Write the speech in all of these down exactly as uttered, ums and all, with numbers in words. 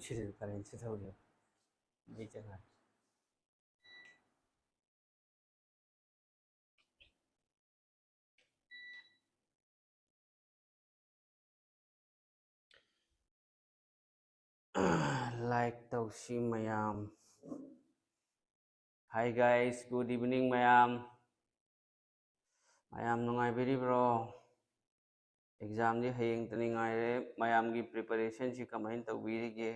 ꯁꯤꯜ ꯀꯔꯦꯟꯁꯤ ꯊꯧꯔꯤꯕ ꯃꯩ ꯆꯪꯉꯥꯏ꯫ Like ꯇꯧꯁꯤ ꯃꯌꯥꯝ꯫ Hi guys, good evening ꯃꯌꯥꯝ꯫ ꯃꯌꯥꯝ ꯅꯨꯡꯉꯥꯏꯕꯤꯔꯤꯕ꯭ꯔꯣ? Examꯗꯤ ꯍꯌꯦꯡꯇꯅꯤ ꯉꯥꯏꯔꯦ꯫ ꯃꯌꯥꯝꯒꯤ preparationꯁꯤ ꯀꯃꯥꯏꯅ ꯇꯧꯕꯤꯔꯤꯒꯦ?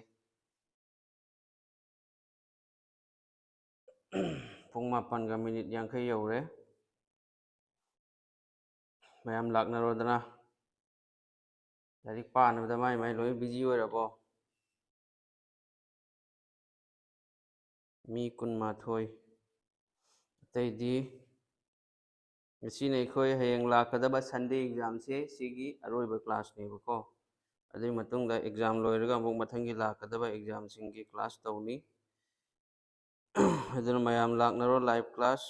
ꯄꯨꯡ ꯃꯥꯄꯟꯒ ꯃꯤꯅꯤꯠ ꯌꯥꯡꯈꯩ ꯌꯧꯔꯦ꯫ ꯃꯌꯥꯝ ꯂꯥꯛꯅꯔꯣꯗꯅ꯫ ꯂꯥꯏꯔꯤꯛ ꯄꯥꯅꯕꯗ ꯃꯥꯏ ꯃꯥꯏ ꯂꯣꯏ busy ꯑꯣꯏꯔꯕꯣ? ꯃꯤ ꯀꯨꯟꯃꯥꯊꯣꯏ꯫ ꯑꯇꯩꯗꯤ ꯉꯁꯤꯅ ꯑꯩꯈꯣꯏ ꯍꯌꯦꯡ ꯂꯥꯛꯀꯗꯕ Sunday examꯁꯦ ꯁꯤꯒꯤ ꯑꯔꯣꯏꯕ classꯅꯦꯕꯀꯣ꯫ ꯑꯗꯨꯒꯤ ꯃꯇꯨꯡꯗ exam ꯂꯣꯏꯔꯒ ꯑꯃꯨꯛ ꯃꯊꯪꯒꯤ ꯂꯥꯛꯀꯗꯕ examꯁꯤꯡꯒꯤ class ꯇꯧꯅꯤ꯫ ꯑꯗꯨꯅ ꯃꯌꯥꯝ ꯂꯥꯛꯅꯔꯣ live class꯫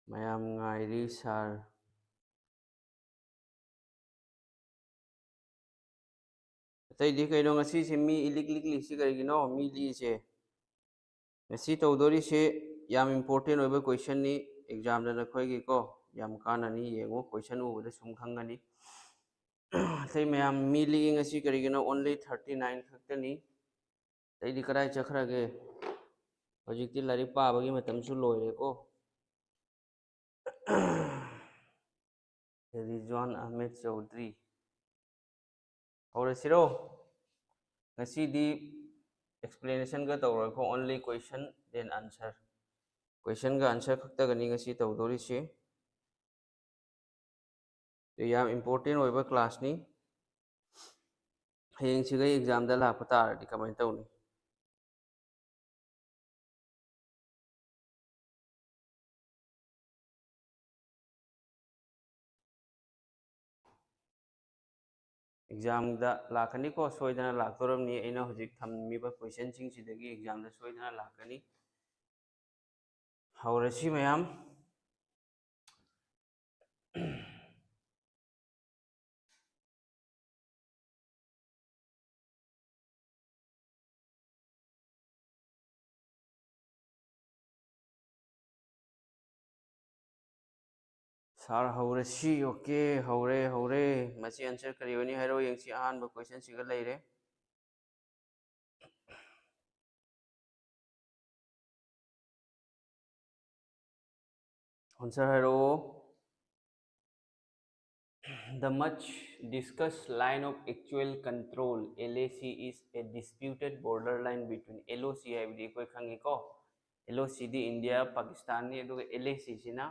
ꯃꯌꯥꯝ ꯉꯥꯏꯔꯤ sir꯫ ꯑꯇꯩꯗꯤ ꯀꯩꯅꯣ ꯉꯁꯤꯁꯦ ꯃꯤ ꯏꯂꯤꯛ ꯂꯤꯛꯂꯤꯁꯤ ꯀꯔꯤꯒꯤꯅꯣ ꯃꯤ ꯂꯤꯛꯏꯁꯦ? ꯉꯁꯤ ꯇꯧꯗꯣꯔꯤꯁꯦ ꯌꯥꯝ important ꯑꯣꯏꯕ questionꯅꯤ꯫ Examꯗ ꯅꯈꯣꯏꯒꯤꯀꯣ ꯌꯥꯝ ꯀꯥꯟꯅꯅꯤ꯫ ꯌꯦꯡꯉꯨ, question ꯎꯕꯗ ꯁꯨꯝ ꯈꯪꯒꯅꯤ꯫ ꯑꯇꯩ ꯃꯌꯥꯝ ꯃꯤ ꯂꯤꯛꯏ ꯉꯁꯤ ꯀꯔꯤꯒꯤꯅꯣ? Only thirty nine ꯈꯛꯇꯅꯤ꯫ ꯑꯇꯩꯗꯤ ꯀꯗꯥꯏ ꯆꯠꯈ꯭ꯔꯒꯦ? ꯍꯧꯖꯤꯛꯇꯤ ꯂꯥꯏꯔꯤꯛ ꯄꯥꯕꯒꯤ ꯃꯇꯝꯁꯨ ꯂꯣꯏꯔꯦꯀꯣ꯫ ꯔꯤꯖꯋꯥꯟ ꯑꯍꯃꯦꯗ ꯆꯧꯗ꯭ꯔꯤ꯫ ꯍꯧꯔꯁꯤꯔꯣ? ꯉꯁꯤꯗꯤ explanationꯒ ꯇꯧꯔꯣꯏꯀꯣ, only question then answer꯫ Questionꯒ answer ꯈꯛꯇꯒꯅꯤ ꯉꯁꯤ ꯇꯧꯗꯣꯔꯤꯁꯤ꯫ ꯌꯥꯝ important ꯑꯣꯏꯕ classꯅꯤ꯫ ꯍꯌꯦꯡꯁꯤꯒ examꯗ ꯂꯥꯛꯄ ꯇꯥꯔꯗꯤ ꯀꯃꯥꯏꯅ ꯇꯧꯅꯤ? Examꯗ ꯂꯥꯛꯀꯅꯤꯀꯣ, ꯁꯣꯏꯗꯅ ꯂꯥꯛꯇꯧꯔꯕꯅꯤ꯫ ꯑꯩꯅ ꯍꯧꯖꯤꯛ ꯊꯝꯃꯤꯕ questionꯁꯤꯡꯁꯤꯗꯒꯤ examꯗ ꯁꯣꯏꯗꯅ ꯂꯥꯛꯀꯅꯤ꯫ ꯍꯧꯔꯁꯤ ꯃꯌꯥꯝ꯫ ꯁꯥꯔ ꯍꯧꯔꯁꯤ꯫ ꯑꯣꯀꯦ, ꯍꯧꯔꯦ, ꯍꯧꯔꯦ꯫ ꯃꯁꯤ ꯑꯟꯁꯔ ꯀꯔꯤ ꯑꯣꯏꯅꯤ ꯍꯥꯏꯔꯣ ꯌꯦꯡꯁꯤ꯫ ꯑꯍꯥꯟꯕ ꯀꯣꯏꯁꯟꯁꯤꯒ ꯂꯩꯔꯦ꯫ ꯑꯟꯁꯔ ꯍꯥꯏꯔꯛꯑꯣ꯫ The much discussed line of actual control, L A C, is a disputed borderline between, L O C ꯍꯥꯏꯕꯗꯤ ꯑꯩꯈꯣꯏ ꯈꯪꯉꯤꯀꯣ, L O C ꯗꯤ ꯏꯟꯗꯤꯌꯥ ꯄꯥꯀꯤꯁꯇꯥꯟꯅꯤ, ꯑꯗꯨꯒ L A C ꯁꯤꯅ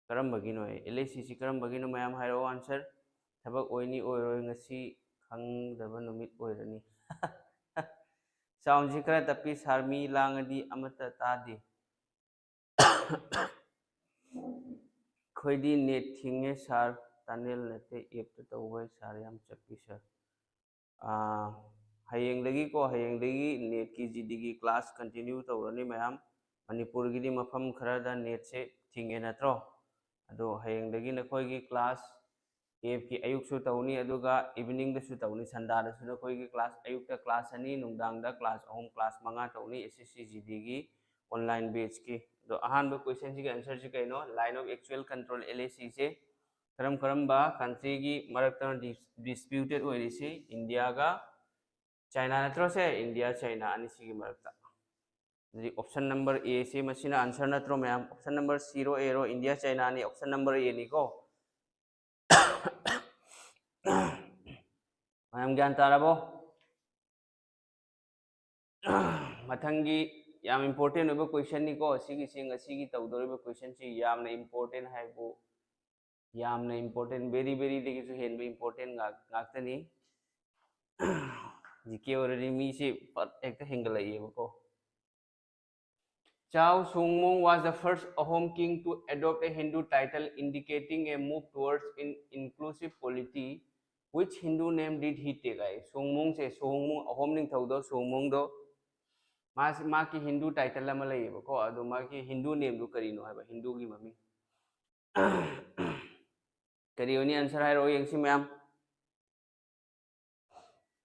ꯀꯔꯝꯕꯒꯤꯅꯣ? L A C ꯁꯤ ꯀꯔꯝꯕꯒꯤꯅꯣ? ꯃꯌꯥꯝ ꯍꯥꯏꯔꯛꯑꯣ ꯑꯟꯁꯔ꯫ ꯊꯕꯛ ꯑꯣꯏꯅꯤ ꯑꯣꯏꯔꯣꯏ ꯉꯁꯤ ꯈꯪꯗꯕ ꯅꯨꯃꯤꯠ ꯑꯣꯏꯔꯅꯤ꯫ ꯁꯥꯎꯟꯁꯤ ꯈꯔ ꯇꯞꯄꯤ ꯁꯥꯔ, ꯃꯤ ꯂꯥꯡꯉꯗꯤ ꯑꯃꯠꯇ ꯇꯥꯗꯦ꯫ ꯑꯩꯈꯣꯏꯗꯤ ꯅꯦꯠ ꯊꯤꯡꯉꯦ ꯁꯥꯔ, ꯇꯅꯦꯜ ꯅꯠꯇꯦ ꯑꯦꯞꯇ ꯇꯧꯕ ꯁꯥꯔ, ꯌꯥꯝ ꯆꯞꯄꯤ ꯁꯥꯔ꯫ ꯑꯥ, ꯍꯌꯦꯡꯗꯒꯤꯀꯣ, ꯍꯌꯦꯡꯗꯒꯤ ꯅꯦꯠꯀꯤ ꯖꯤꯗꯤꯒꯤ ꯀ꯭ꯂꯥꯁ ꯀꯟꯇꯤꯅ꯭ꯌꯨ ꯇꯧꯔꯅꯤ ꯃꯌꯥꯝ꯫ ꯃꯅꯤꯄꯨꯔꯒꯤꯗꯤ ꯃꯐꯝ ꯈꯔꯗ ꯅꯦꯠꯁꯦ ꯊꯤꯡꯉꯦ ꯅꯠꯇ꯭ꯔꯣ? ꯑꯗꯣ ꯍꯌꯦꯡꯗꯒꯤ ꯅꯈꯣꯏꯒꯤ ꯀ꯭ꯂꯥꯁ ꯑꯦꯞꯀꯤ ꯑꯌꯨꯛꯁꯨ ꯇꯧꯅꯤ, ꯑꯗꯨꯒ ꯏꯚꯤꯅꯤꯡꯗꯁꯨ ꯇꯧꯅꯤ꯫ ꯁꯟꯗꯥꯗꯁꯨ ꯅꯈꯣꯏꯒꯤ ꯀ꯭ꯂꯥꯁ ꯑꯌꯨꯛꯇ ꯀ꯭ꯂꯥꯁ ꯑꯅꯤ, ꯅꯨꯡꯗꯥꯡꯗ ꯀ꯭ꯂꯥꯁ ꯑꯍꯨꯝ, ꯀ꯭ꯂꯥꯁ ꯃꯉꯥ ꯇꯧꯅꯤ ꯑꯦꯁ ꯑꯦꯁ ꯁꯤ ꯖꯤꯗꯤꯒꯤ ꯑꯣꯟꯂꯥꯏꯟ ꯕꯦꯆꯀꯤ꯫ ꯑꯗꯣ ꯑꯍꯥꯟꯕ ꯀꯣꯏꯁꯟꯁꯤꯒꯤ ꯑꯟꯁꯔꯁꯤ ꯀꯩꯅꯣ? Line of actual control, L A C ꯁꯦ ꯀꯔꯝ ꯀꯔꯝꯕ ꯀꯟꯇ꯭ꯔꯤꯒꯤ ꯃꯔꯛꯇ ꯗꯤꯁꯄ꯭ꯌꯨꯇꯦꯠ ꯑꯣꯏꯔꯤꯁꯤ? ꯏꯟꯗꯤꯌꯥꯒ ꯆꯥꯏꯅꯥ ꯅꯠꯇ꯭ꯔꯣ ꯁꯦ? ꯏꯟꯗꯤꯌꯥ ꯆꯥꯏꯅꯥ ꯑꯅꯤꯁꯤꯒꯤ ꯃꯔꯛꯇ꯫ ꯑꯗꯨꯗꯤ option number A ꯁꯤ ꯃꯁꯤꯅ ꯑꯟꯁꯔ ꯅꯠꯇ꯭ꯔꯣ ꯃꯌꯥꯝ? Option number C ꯔꯣ, A ꯔꯣ? ꯏꯟꯗꯤꯌꯥ ꯆꯥꯏꯅꯥꯅꯤ, option number A ꯅꯤꯀꯣ꯫ ꯃꯌꯥꯝ ꯒ꯭ꯌꯥꯟ ꯇꯥꯔꯕꯣ? ꯃꯊꯪꯒꯤ ꯌꯥꯝ ꯏꯝꯄꯣꯔꯇꯦꯟ ꯑꯣꯏꯕ ꯀꯣꯏꯁꯟꯅꯤꯀꯣ꯫ ꯁꯤꯒꯤꯁꯤ, ꯉꯁꯤꯒꯤ ꯇꯧꯗꯧꯔꯤꯕ ꯀꯣꯏꯁꯟꯁꯤ ꯌꯥꯝꯅ ꯏꯝꯄꯣꯔꯇꯦꯟ ꯍꯥꯏꯕꯨ ꯌꯥꯝꯅ ꯏꯝꯄꯣꯔꯇꯦꯟ, ꯚꯦꯔꯤ ꯚꯦꯔꯤꯗꯒꯤꯁꯨ ꯍꯦꯟꯕ ꯏꯝꯄꯣꯔꯇꯦꯟ ꯉꯥꯛ-, ꯉꯥꯛꯇꯅꯤ꯫ ꯖꯤ ꯀꯦ ꯑꯣꯏꯔꯗꯤ ꯃꯤꯁꯦ ꯄꯠ ꯍꯦꯛꯇ ꯍꯦꯟꯒꯠꯂꯛꯏꯑꯕꯀꯣ꯫ Chao Sungmung was the first Ahom king to adopt a Hindu title, indicating a move towards an inclusive polity. Which Hindu name did he take? ꯍꯥꯏ꯫ ꯁꯣꯡꯃꯨꯡꯁꯦ, ꯁꯣꯡꯃꯨꯡ, ꯑꯍꯣꯝ ꯅꯤꯡꯊꯧꯗꯣ, ꯁꯣꯡꯃꯨꯡꯗꯣ ꯃꯥꯁꯤ, ꯃꯥꯒꯤ ꯍꯤꯟꯗꯨ ꯇꯥꯏꯇꯜ ꯑꯃ ꯂꯩꯌꯦꯕꯀꯣ, ꯑꯗꯣ ꯃꯥꯒꯤ ꯍꯤꯟꯗꯨ ꯅꯦꯝꯗꯨ ꯀꯔꯤꯅꯣ ꯍꯥꯏꯕ, ꯍꯤꯟꯗꯨꯒꯤ ꯃꯃꯤꯡ? ꯀꯔꯤ ꯑꯣꯏꯅꯤ? ꯑꯟꯁꯔ ꯍꯥꯏꯔꯛꯑꯣ ꯌꯦꯡꯁꯤ ꯃꯌꯥꯝ꯫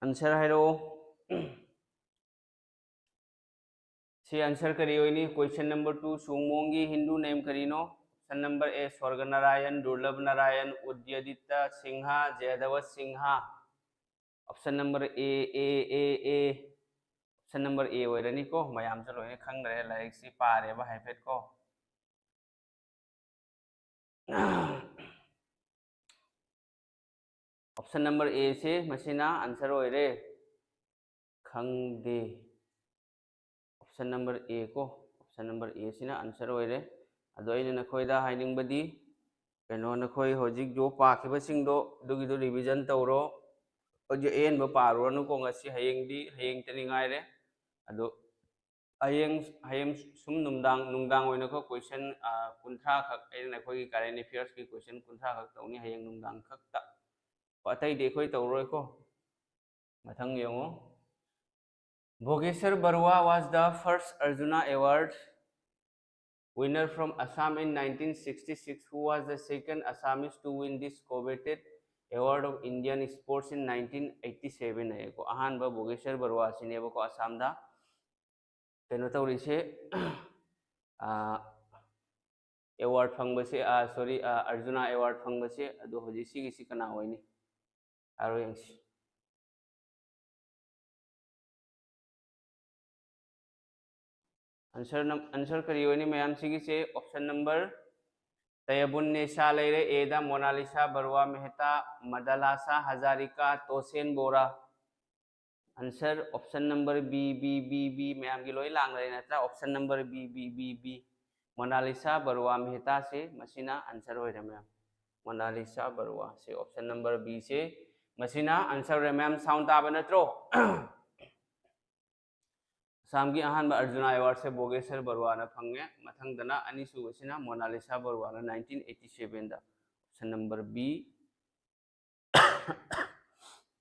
ꯑꯟꯁꯔ ꯍꯥꯏꯔꯛꯑꯣ꯫ ꯁꯤ ꯑꯟꯁꯔ ꯀꯔꯤ ꯑꯣꯏꯅꯤ? Question number two, ꯁꯨꯃꯣꯡꯒꯤ ꯍꯤꯟꯗꯨ ꯅꯦꯝ ꯀꯔꯤꯅꯣ? Option number A, Swarga Narayan, Durlabh Narayan, Udayaditya Singha, Jayadhwaj Singha. Option number A, A, A, A. Option number A ꯑꯣꯏꯔꯅꯤꯀꯣ, ꯃꯌꯥꯝꯁꯨ ꯂꯣꯏꯅ ꯈꯪꯈ꯭ꯔꯦ, ꯂꯥꯏꯔꯤꯛꯁꯤ ꯄꯥꯔꯦꯕ ꯍꯥꯏꯐꯦꯠꯀꯣ꯫ Option number A ꯁꯦ ꯃꯁꯤꯅ ꯑꯟꯁꯔ ꯑꯣꯏꯔꯦ꯫ ꯈꯪꯗꯦ꯫ Option number A ꯀꯣ, option number A ꯁꯤꯅ ꯑꯟꯁꯔ ꯑꯣꯏꯔꯦ꯫ ꯑꯗꯣ ꯑꯩꯅ ꯅꯈꯣꯏꯗ ꯍꯥꯏꯅꯤꯡꯕꯗꯤ, ꯀꯩꯅꯣ, ꯅꯈꯣꯏ ꯍꯧꯖꯤꯛ ꯖꯣꯕ ꯄꯥꯈꯤꯕꯁꯤꯡꯗꯣ ꯑꯗꯨꯒꯤꯗꯣ ꯔꯤꯚꯤꯖꯟ ꯇꯧꯔꯣ꯫ ꯍꯧꯖꯤꯛ ꯑꯍꯦꯟꯕ ꯄꯥꯔꯨꯔꯅꯨꯀꯣ, ꯉꯁꯤ, ꯍꯌꯦꯡꯗꯤ, ꯍꯌꯦꯡꯇꯅꯤ ꯉꯥꯏꯔꯦ꯫ ꯑꯗꯣ ꯍꯌꯦꯡ, ꯍꯌꯦꯡ ꯁꯨꯝ ꯅꯨꯡꯗꯥꯡ, ꯅꯨꯡꯗꯥꯡ ꯑꯣꯏꯅꯀꯣ, ꯀꯣꯏꯁꯟ ꯀꯨꯟꯊ꯭ꯔꯥ ꯈꯛ, ꯑꯩꯅ ꯑꯩꯈꯣꯏꯒꯤ ꯀꯔꯦꯟ ꯑꯦꯐꯤꯌꯔꯁꯀꯤ ꯀꯣꯏꯁꯟ ꯀꯨꯟꯊ꯭ꯔꯥ ꯈꯛ ꯇꯧꯅꯤ ꯍꯌꯦꯡ ꯅꯨꯡꯗꯥꯡ ꯈꯛꯇ꯫ ꯑꯇꯩꯗꯤ ꯑꯩꯈꯣꯏ ꯇꯧꯔꯣꯏꯀꯣ꯫ ꯃꯊꯪ ꯌꯦꯡꯉꯣ꯫ Bogeshwar Barua was the first Arjuna Award winner from Assam in nineteen sixty-six, who was the second Assamese to win this coveted award of Indian sports in nineteen eighty-seven ꯍꯥꯏꯌꯦꯀꯣ꯫ ꯑꯍꯥꯟꯕ ꯕꯣꯒꯦꯁ꯭ꯋꯔ ꯕꯔꯨꯋꯥ ꯑꯁꯤꯅꯦꯕꯀꯣ, ꯑꯁꯥꯝꯗ ꯀꯩꯅꯣ ꯇꯧꯔꯤꯁꯦ, ꯑꯦꯋꯥꯔꯗ ꯐꯪꯕꯁꯦ, ꯁꯣꯔꯤ, ꯑꯔꯖꯨꯅꯥ ꯑꯦꯋꯥꯔꯗ ꯐꯪꯕꯁꯦ꯫ ꯑꯗꯣ ꯍꯧꯖꯤꯛ ꯁꯤꯒꯤꯁꯤ ꯀꯅꯥ ꯑꯣꯏꯅꯤ? ꯍꯥꯏꯔꯣ ꯌꯦꯡꯁꯤ꯫ ꯑꯟꯁꯔ, ꯑꯟꯁꯔ ꯀꯔꯤ ꯑꯣꯏꯅꯤ ꯃꯌꯥꯝ ꯁꯤꯒꯤꯁꯦ? Option number, ꯇꯌꯥꯕꯨꯟ ꯅꯦꯁꯥ ꯂꯩꯔꯦ, ꯑꯦꯗ ꯃꯣꯅꯥꯂꯤꯁꯥ ꯕꯔꯨꯋꯥ ꯃꯦꯍꯇꯥ, ꯃꯗꯥꯂꯥꯁꯥ ꯍꯖꯥꯔꯤꯀꯥ, ꯇꯣꯁꯦꯟ ꯕꯣꯔꯥ꯫ Answer option number B, B, B, B, ꯃꯌꯥꯝꯒꯤ ꯂꯣꯏ ꯂꯥꯡꯅꯔꯦ ꯅꯠꯇ꯭ꯔꯥ? Option number B, B, B, B, Monalisa Barua ꯃꯦꯍꯇꯥꯁꯦ ꯃꯁꯤꯅ ꯑꯟꯁꯔ ꯑꯣꯏꯔꯦ ꯃꯌꯥꯝ꯫ ꯃꯣꯅꯥꯂꯤꯁꯥ ꯕꯔꯨꯋꯥ ꯁꯤ option number B ꯁꯦ ꯃꯁꯤꯅ ꯑꯟꯁꯔ ꯑꯣꯏꯔꯦ ꯃꯌꯥꯝ꯫ ꯁꯥꯎꯟ ꯇꯥꯕ ꯅꯠꯇ꯭ꯔꯣ? ꯑꯁꯥꯝꯒꯤ ꯑꯍꯥꯟꯕ ꯑꯔꯖꯨꯅꯥ ꯑꯦꯋꯥꯔꯗꯁꯦ ꯕꯣꯒꯦꯁ꯭ꯋꯔ ꯕꯔꯨꯋꯥꯅ ꯐꯪꯉꯦ꯫ ꯃꯊꯪꯗꯅ ꯑꯅꯤꯁꯨꯕꯁꯤꯅ ꯃꯣꯅꯥꯂꯤꯁꯥ ꯕꯔꯨꯋꯥꯅ nineteen eighty sevenꯗ꯫ Option number B,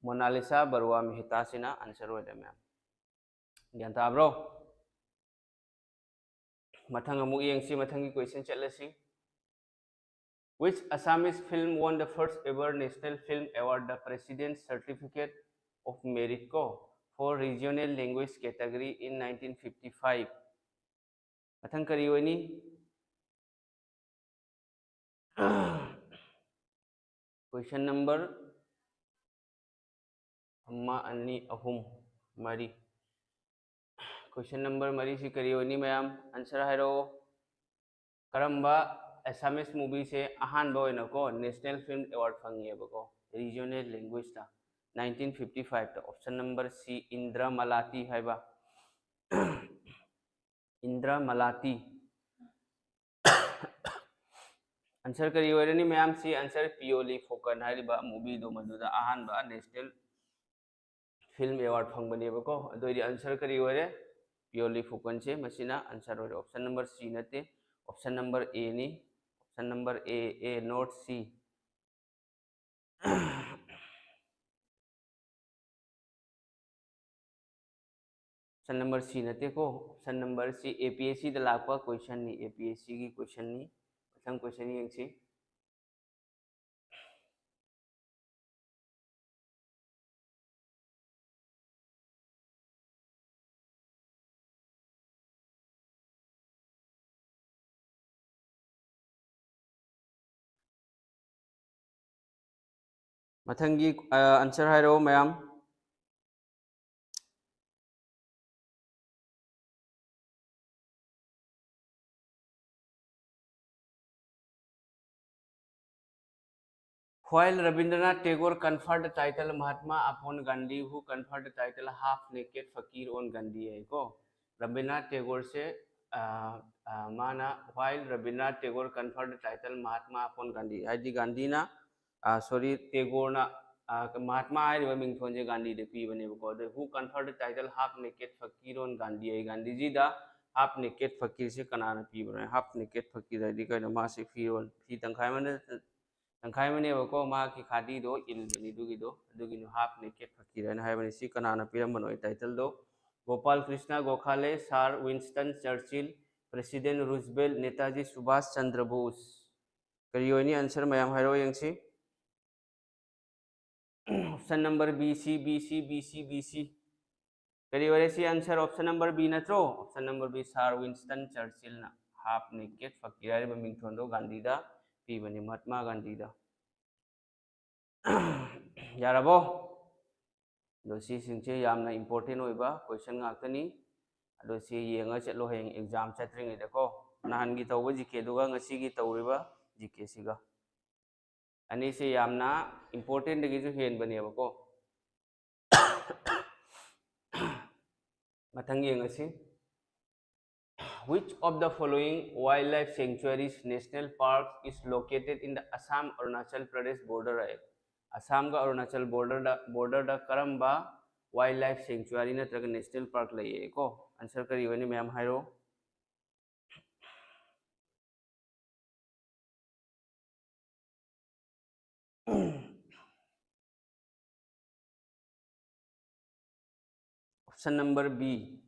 Monalisa Barua ꯃꯦꯍꯇꯥꯁꯤꯅ ꯑꯟꯁꯔ ꯑꯣꯏꯔꯦ ꯃꯌꯥꯝ꯫ ꯒ꯭ꯌꯥꯟ ꯇꯥꯕ꯭ꯔꯣ? ꯃꯊꯪ ꯑꯃꯨꯛ ꯌꯦꯡꯁꯤ, ꯃꯊꯪꯒꯤ question ꯆꯠꯂꯁꯤ꯫ Which Assamese film won the first ever National Film Award, the President's Certificate of Merit ꯀꯣ, for regional language category in nineteen fifty five? ꯃꯊꯪ ꯀꯔꯤ ꯑꯣꯏꯅꯤ? Question number ꯑꯃ, ꯑꯅꯤ, ꯑꯍꯨꯝ, ꯃꯔꯤ꯫ Question number ꯃꯔꯤꯁꯤ ꯀꯔꯤ ꯑꯣꯏꯅꯤ ꯃꯌꯥꯝ? Answer ꯍꯥꯏꯔꯛꯑꯣ꯫ ꯀꯔꯝꯕ Assamese movieꯁꯦ ꯑꯍꯥꯟꯕ ꯑꯣꯏꯅꯀꯣ National Film Award ꯐꯪꯉꯦꯕꯀꯣ regional languageꯇ nineteen fifty fiveꯇ? Option number C, Indra Malati ꯍꯥꯏꯕ꯫ Indra Malati꯫ Answer ꯀꯔꯤ ꯑꯣꯏꯔꯅꯤ ꯃꯌꯥꯝꯁꯤ? Answer Pyoli Phukan ꯍꯥꯏꯔꯤꯕ movieꯗꯣ ꯃꯗꯨꯗ ꯑꯍꯥꯟꯕ National Film Award ꯐꯪꯕꯅꯦꯕꯀꯣ꯫ ꯑꯗꯨ ꯑꯣꯏꯗꯤ answer ꯀꯔꯤ ꯑꯣꯏꯔꯦ? Pyoli Phukanꯁꯦ ꯃꯁꯤꯅ answer ꯑꯣꯏꯔꯦ꯫ Option number C ꯅꯠꯇꯦ, option number Aꯅꯤ꯫ Option number A, A, not C. Option number C ꯅꯠꯇꯦꯀꯣ, option number C, APSCꯗ ꯂꯥꯛꯄ questionꯅꯤ, APSCꯒꯤ questionꯅꯤ꯫ ꯃꯊꯪ question ꯌꯦꯡꯁꯤ꯫ ꯃꯊꯪꯒꯤ answer ꯍꯥꯏꯔꯛꯑꯣ ꯃꯌꯥꯝ꯫ While Rabindranath Tagore conferred the title Mahatma upon Gandhi, who conferred the title Half Naked Fakir on Gandhi? ꯍꯥꯏꯀꯣ, ꯔꯕꯤꯟꯗ꯭ꯔꯅꯥꯊ ꯇꯦꯒꯣꯔꯁꯦ ꯃꯥꯅ, while Rabindranath Tagore conferred the title Mahatma upon Gandhi, ꯍꯥꯏꯗꯤ ꯒꯥꯟꯙꯤꯅ, sorry, ꯇꯦꯒꯣꯔꯅ ꯃꯍꯥꯠꯃꯥ ꯍꯥꯏꯔꯤꯕ ꯃꯤꯡꯊꯣꯟꯁꯦ ꯒꯥꯟꯙꯤꯗ ꯄꯤꯕꯅꯦꯕꯀꯣ꯫ ꯑꯗꯣ who conferred the title Half Naked Fakir on Gandhi? ꯑꯩ ꯒꯥꯟꯙꯤꯖꯤꯗ Half Naked Fakirꯁꯦ ꯀꯅꯥꯅ ꯄꯤꯕꯅꯣ? Half Naked Fakir ꯍꯥꯏꯗꯤ ꯀꯩꯅꯣ? ꯃꯥꯁꯦ ꯐꯤꯔꯣꯜ, ꯐꯤ ꯇꯪꯈꯥꯏ ꯑꯃꯅ, ꯇꯪꯈꯥꯏ ꯑꯃꯅꯦꯕꯀꯣ, ꯃꯥꯒꯤ ꯈꯥꯗꯤꯗꯣ ꯏꯟꯕꯅꯤ ꯑꯗꯨꯒꯤꯗꯣ, ꯑꯗꯨꯒꯤꯅꯣ Half Naked Fakir ꯍꯥꯏꯅ ꯍꯥꯏꯕꯅꯤ꯫ ꯁꯤ ꯀꯅꯥꯅ ꯄꯤꯔꯝꯕꯅꯣ ꯑꯩ titleꯗꯣ? Gopal Krishna Gokhale, Sir Winston Churchill, President Roosevelt, Netaji Subhash Chandra Bose꯫ ꯀꯔꯤ ꯑꯣꯏꯅꯤ answer? ꯃꯌꯥꯝ ꯍꯥꯏꯔꯛꯑꯣ ꯌꯦꯡꯁꯤ꯫ Option number B C, B C, B C, B C꯫ ꯀꯔꯤ ꯑꯣꯏꯔꯦ ꯁꯤ answer? Option number B ꯅꯠꯇ꯭ꯔꯣ? Option number B, Sir Winston Churchillꯅ half naked ꯐꯀꯤꯔ ꯍꯥꯏꯔꯤꯕ ꯃꯤꯡꯊꯣꯟꯗꯣ ꯒꯥꯟꯙꯤꯗ ꯄꯤꯕꯅꯤ, ꯃꯍꯥꯠꯃꯥ ꯒꯥꯟꯙꯤꯗ꯫ ꯌꯥꯔꯕꯣ? ꯑꯗꯣ ꯁꯤꯁꯤꯡꯁꯦ ꯌꯥꯝꯅ important ꯑꯣꯏꯕ question ꯉꯥꯛꯇꯅꯤ꯫ ꯑꯗꯣ ꯁꯤ ꯌꯦꯡꯉ ꯆꯠꯂꯣ ꯍꯌꯦꯡ exam ꯆꯠꯇ꯭ꯔꯤꯉꯩꯗꯀꯣ꯫ ꯅꯍꯥꯟꯒꯤ ꯇꯧꯕ GKꯗꯨꯒ ꯉꯁꯤꯒꯤ ꯇꯧꯔꯤꯕ GKꯁꯤꯒ꯫ ꯑꯅꯤꯁꯦ ꯌꯥꯝꯅ importantꯗꯒꯤꯁꯨ ꯍꯦꯟꯕꯅꯦꯕꯀꯣ꯫ ꯃꯊꯪ ꯌꯦꯡꯉꯁꯤ꯫ Which of the following wildlife sanctuaries national park is located in the Assam Arunachal Pradesh border? ꯍꯥꯏ꯫ ꯑꯁꯥꯝꯒ ꯑꯔꯨꯅꯥꯆꯜ borderꯗ, borderꯗ ꯀꯔꯝꯕ wildlife sanctuary ꯅꯠꯇ꯭ꯔꯒ national park ꯂꯩꯌꯦ ꯀꯣ? Answer ꯀꯔꯤ ꯑꯣꯏꯅꯤ ꯃꯌꯥꯝ ꯍꯥꯏꯔꯣ꯫ Option number B.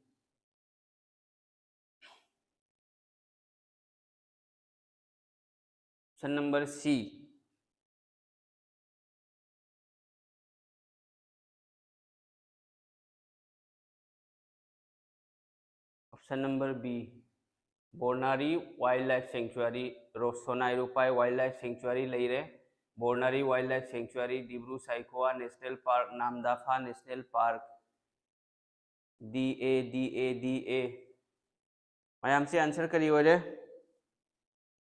Option number C. Option number B, Bornari Wildlife Sanctuary, ꯔꯣ-, ꯁꯣꯅꯥꯏ ꯔꯨꯄꯥꯏ Wildlife Sanctuary ꯂꯩꯔꯦ, Bornari Wildlife Sanctuary, Dibru Saikhowa National Park, Namdapha National Park, D A, D A, D A꯫ ꯃꯌꯥꯝꯁꯦ answer ꯀꯔꯤ ꯑꯣꯏꯔꯦ?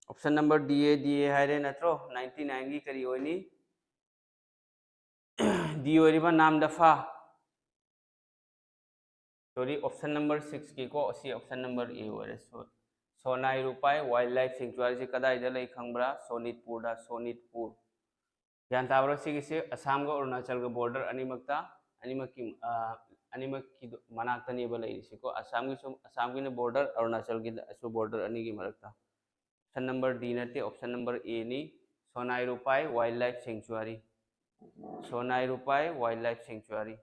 Option number D A, D A ꯍꯥꯏꯔꯦ ꯅꯠꯇ꯭ꯔꯣ? Ninety nineꯒꯤ ꯀꯔꯤ ꯑꯣꯏꯅꯤ? D ꯑꯣꯏꯔꯤꯕ ꯅꯥꯝꯗꯐꯥ꯫ Sorry, option number sixꯀꯤꯀꯣ, ꯑꯁꯤ option number A ꯑꯣꯏꯔꯦ꯫ So, ꯁꯣꯅꯥꯏ ꯔꯨꯄꯥꯏ Wildlife Sanctuaryꯁꯤ ꯀꯗꯥꯏꯗ ꯂꯩ ꯈꯪꯕ꯭ꯔꯥ? ꯁꯣꯅꯤꯠꯄꯨꯔꯗ, ꯁꯣꯅꯤꯠꯄꯨꯔ꯫ ꯒ꯭ꯌꯥꯟ ꯇꯥꯕ꯭ꯔꯥ ꯁꯤꯒꯤꯁꯦ? ꯑꯁꯥꯝꯒ ꯑꯔꯨꯅꯥꯆꯜꯒ border ꯑꯅꯤꯃꯛꯇ, ꯑꯅꯤꯃꯛꯀꯤ, ꯑ, ꯑꯅꯤꯃꯛꯀꯤ ꯃꯅꯥꯛꯇꯅꯦꯕ ꯂꯩꯔꯤꯁꯤꯀꯣ꯫ ꯑꯁꯥꯝꯒꯤꯁꯨ, ꯑꯁꯥꯝꯒꯤꯅ border, ꯑꯔꯨꯅꯥꯆꯜꯒꯤꯗꯁꯨ border ꯑꯅꯤꯒꯤ ꯃꯔꯛꯇ꯫ Option number D ꯅꯠꯇꯦ, option number Aꯅꯤ, ꯁꯣꯅꯥꯏ ꯔꯨꯄꯥꯏ Wildlife Sanctuary꯫ ꯁꯣꯅꯥꯏ ꯔꯨꯄꯥꯏ Wildlife Sanctuary꯫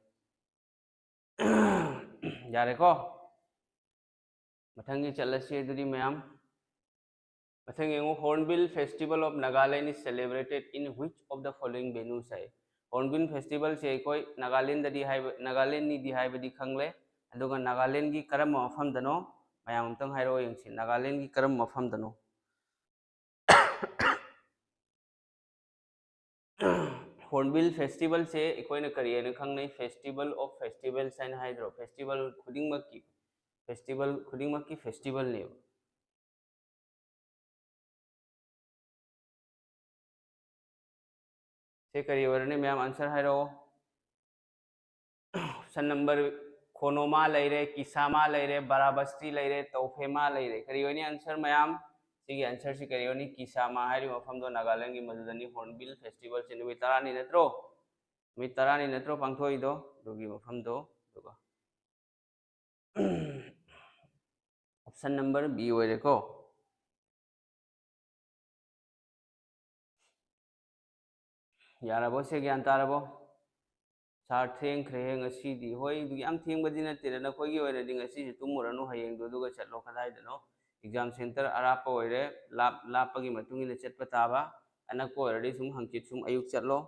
ꯌꯥꯔꯦꯀꯣ? ꯃꯊꯪꯒꯤ ꯆꯠꯂꯁꯤ ꯑꯗꯨꯗꯤ ꯃꯌꯥꯝ꯫ ꯃꯊꯪ ꯌꯦꯡꯉꯨ, Hornbill Festival of Nagaland is celebrated in which of the following venues high. Hornbill Festivalꯁꯦ ꯑꯩꯈꯣꯏ ꯅꯥꯒꯥꯂꯦꯟꯗꯗꯤ ꯍꯥꯏꯕ, ꯅꯥꯒꯥꯂꯦꯟꯅꯤꯗꯤ ꯍꯥꯏꯕꯗꯤ ꯈꯪꯂꯦ, ꯑꯗꯨꯒ ꯅꯥꯒꯥꯂꯦꯟꯒꯤ ꯀꯔꯝꯕ ꯃꯐꯝꯗꯅꯣ? ꯃꯌꯥꯝ ꯑꯝꯇꯪ ꯍꯥꯏꯔꯛꯑꯣ ꯌꯦꯡꯁꯤ, ꯅꯥꯒꯥꯂꯦꯟꯒꯤ ꯀꯔꯝꯕ ꯃꯐꯝꯗꯅꯣ? Hornbill Festivalꯁꯦ ꯑꯩꯈꯣꯏꯅ ꯀꯔꯤ ꯍꯥꯏꯅ ꯈꯪꯅꯩ? Festival of Festivals ꯍꯥꯏꯅ ꯍꯥꯏꯗ꯭ꯔꯣ? Festival ꯈꯨꯗꯤꯡꯃꯛꯀꯤ, festival ꯈꯨꯗꯤꯡꯃꯛꯀꯤ festivalꯅꯦꯕ꯫ ꯁꯦ ꯀꯔꯤ ꯑꯣꯏꯔꯅꯤ ꯃꯌꯥꯝ? Answer ꯍꯥꯏꯔꯛꯑꯣ꯫ Option number, ꯈꯣꯅꯣꯃꯥ ꯂꯩꯔꯦ, ꯀꯤꯁꯥꯃꯥ ꯂꯩꯔꯦ, ꯕꯔꯥꯕꯁꯇꯤ ꯂꯩꯔꯦ, ꯇꯧꯐꯦꯃꯥ ꯂꯩꯔꯦ꯫ ꯀꯔꯤ ꯑꯣꯏꯅꯤ answer ꯃꯌꯥꯝ? ꯁꯤꯒꯤ answerꯁꯤ ꯀꯔꯤ ꯑꯣꯏꯅꯤ? ꯀꯤꯁꯥꯃꯥ ꯍꯥꯏꯔꯤꯕ ꯃꯐꯝꯗꯣ ꯅꯥꯒꯥꯂꯦꯟꯒꯤ ꯃꯗꯨꯗꯅꯤ꯫ Hornbill Festivalꯁꯦ ꯅꯨꯃꯤꯠ ꯇꯔꯥꯅꯤ ꯅꯠꯇ꯭ꯔꯣ? ꯅꯨꯃꯤꯠ ꯇꯔꯥꯅꯤ ꯅꯠꯇ꯭ꯔꯣ ꯄꯥꯡꯊꯣꯛꯏꯗꯣ? ꯑꯗꯨꯒꯤ ꯃꯐꯝꯗꯣ꯫ ꯑꯗꯨꯒ option number B ꯑꯣꯏꯔꯦꯀꯣ꯫ ꯌꯥꯔꯕꯣ? ꯁꯦ ꯒ꯭ꯌꯥꯟ ꯇꯥꯔꯕꯣ? Sir, ꯊꯦꯡꯈ꯭ꯔꯦꯍꯦ ꯉꯁꯤꯗꯤ꯫ ꯍꯣꯏ, ꯌꯥꯝ ꯊꯦꯡꯕꯗꯤ ꯅꯠꯇꯦꯗ, ꯅꯈꯣꯏꯒꯤ ꯑꯣꯏꯅꯗꯤ ꯉꯁꯤꯁꯦ ꯇꯨꯝꯃꯨꯔꯅꯨ, ꯍꯌꯦꯡꯗꯣ ꯑꯗꯨꯒ ꯆꯠꯂꯣ꯫ ꯀꯗꯥꯏꯗꯅꯣ? Exam center ꯑꯔꯥꯞꯄ ꯑꯣꯏꯔꯦ, ꯂꯥꯞ-, ꯂꯥꯞꯄꯒꯤ ꯃꯇꯨꯡ ꯏꯟꯅ ꯆꯠꯄ ꯇꯥꯕ, ꯑꯅꯛꯄ ꯑꯣꯏꯔꯗꯤ ꯁꯨꯝ ꯍꯪꯆꯤꯠ ꯁꯨꯝ ꯑꯌꯨꯛ ꯆꯠꯂꯣ꯫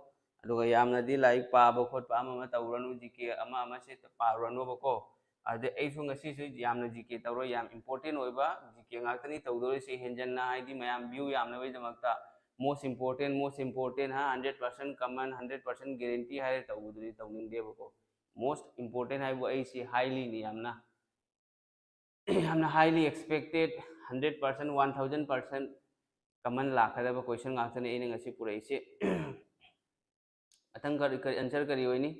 ꯑꯗꯨꯒ ꯌꯥꯝꯅꯗꯤ ꯂꯥꯏꯔꯤꯛ ꯄꯥꯕ ꯈꯣꯠꯄ ꯑꯃ ꯑꯃ ꯇꯧꯔꯨꯔꯅꯨ, G K ꯑꯃ ꯑꯃꯁꯦ ꯄꯥꯔꯨꯔꯅꯨꯕꯀꯣ꯫ ꯑꯗꯨꯗꯩ ꯑꯩꯁꯨ ꯉꯁꯤꯁꯨ ꯌꯥꯝꯅ G K ꯇꯧꯔꯣꯏ, ꯌꯥꯝ important ꯑꯣꯏꯕ G K ꯉꯥꯛꯇꯅꯤ ꯇꯧꯗꯣꯔꯤꯁꯦ꯫ ꯍꯦꯟꯖꯟꯅ ꯍꯥꯏꯗꯤ ꯃꯌꯥꯝ view ꯌꯥꯝꯅꯕꯒꯤꯗꯃꯛꯇ most important, most important ꯍꯥ, hundred percent common, hundred percent guarantee ꯍꯥꯏꯔ ꯇꯧꯕꯗꯨꯗꯤ ꯇꯧꯅꯤꯡꯗꯦꯕꯀꯣ꯫ Most important ꯍꯥꯏꯕꯨ ꯑꯩꯁꯤ highlyꯅꯤ, ꯌꯥꯝꯅ, ꯌꯥꯝꯅ highly expected, hundred percent, one thousand percent common ꯂꯥꯛꯀꯗꯕ question ꯉꯥꯛꯇꯅꯤ ꯑꯩꯅ ꯉꯁꯤ ꯄꯨꯔꯛꯏꯁꯦ꯫ ꯃꯊꯪ ꯀꯔꯤ, ꯀꯔꯤ answer ꯀꯔꯤ ꯑꯣꯏꯅꯤ?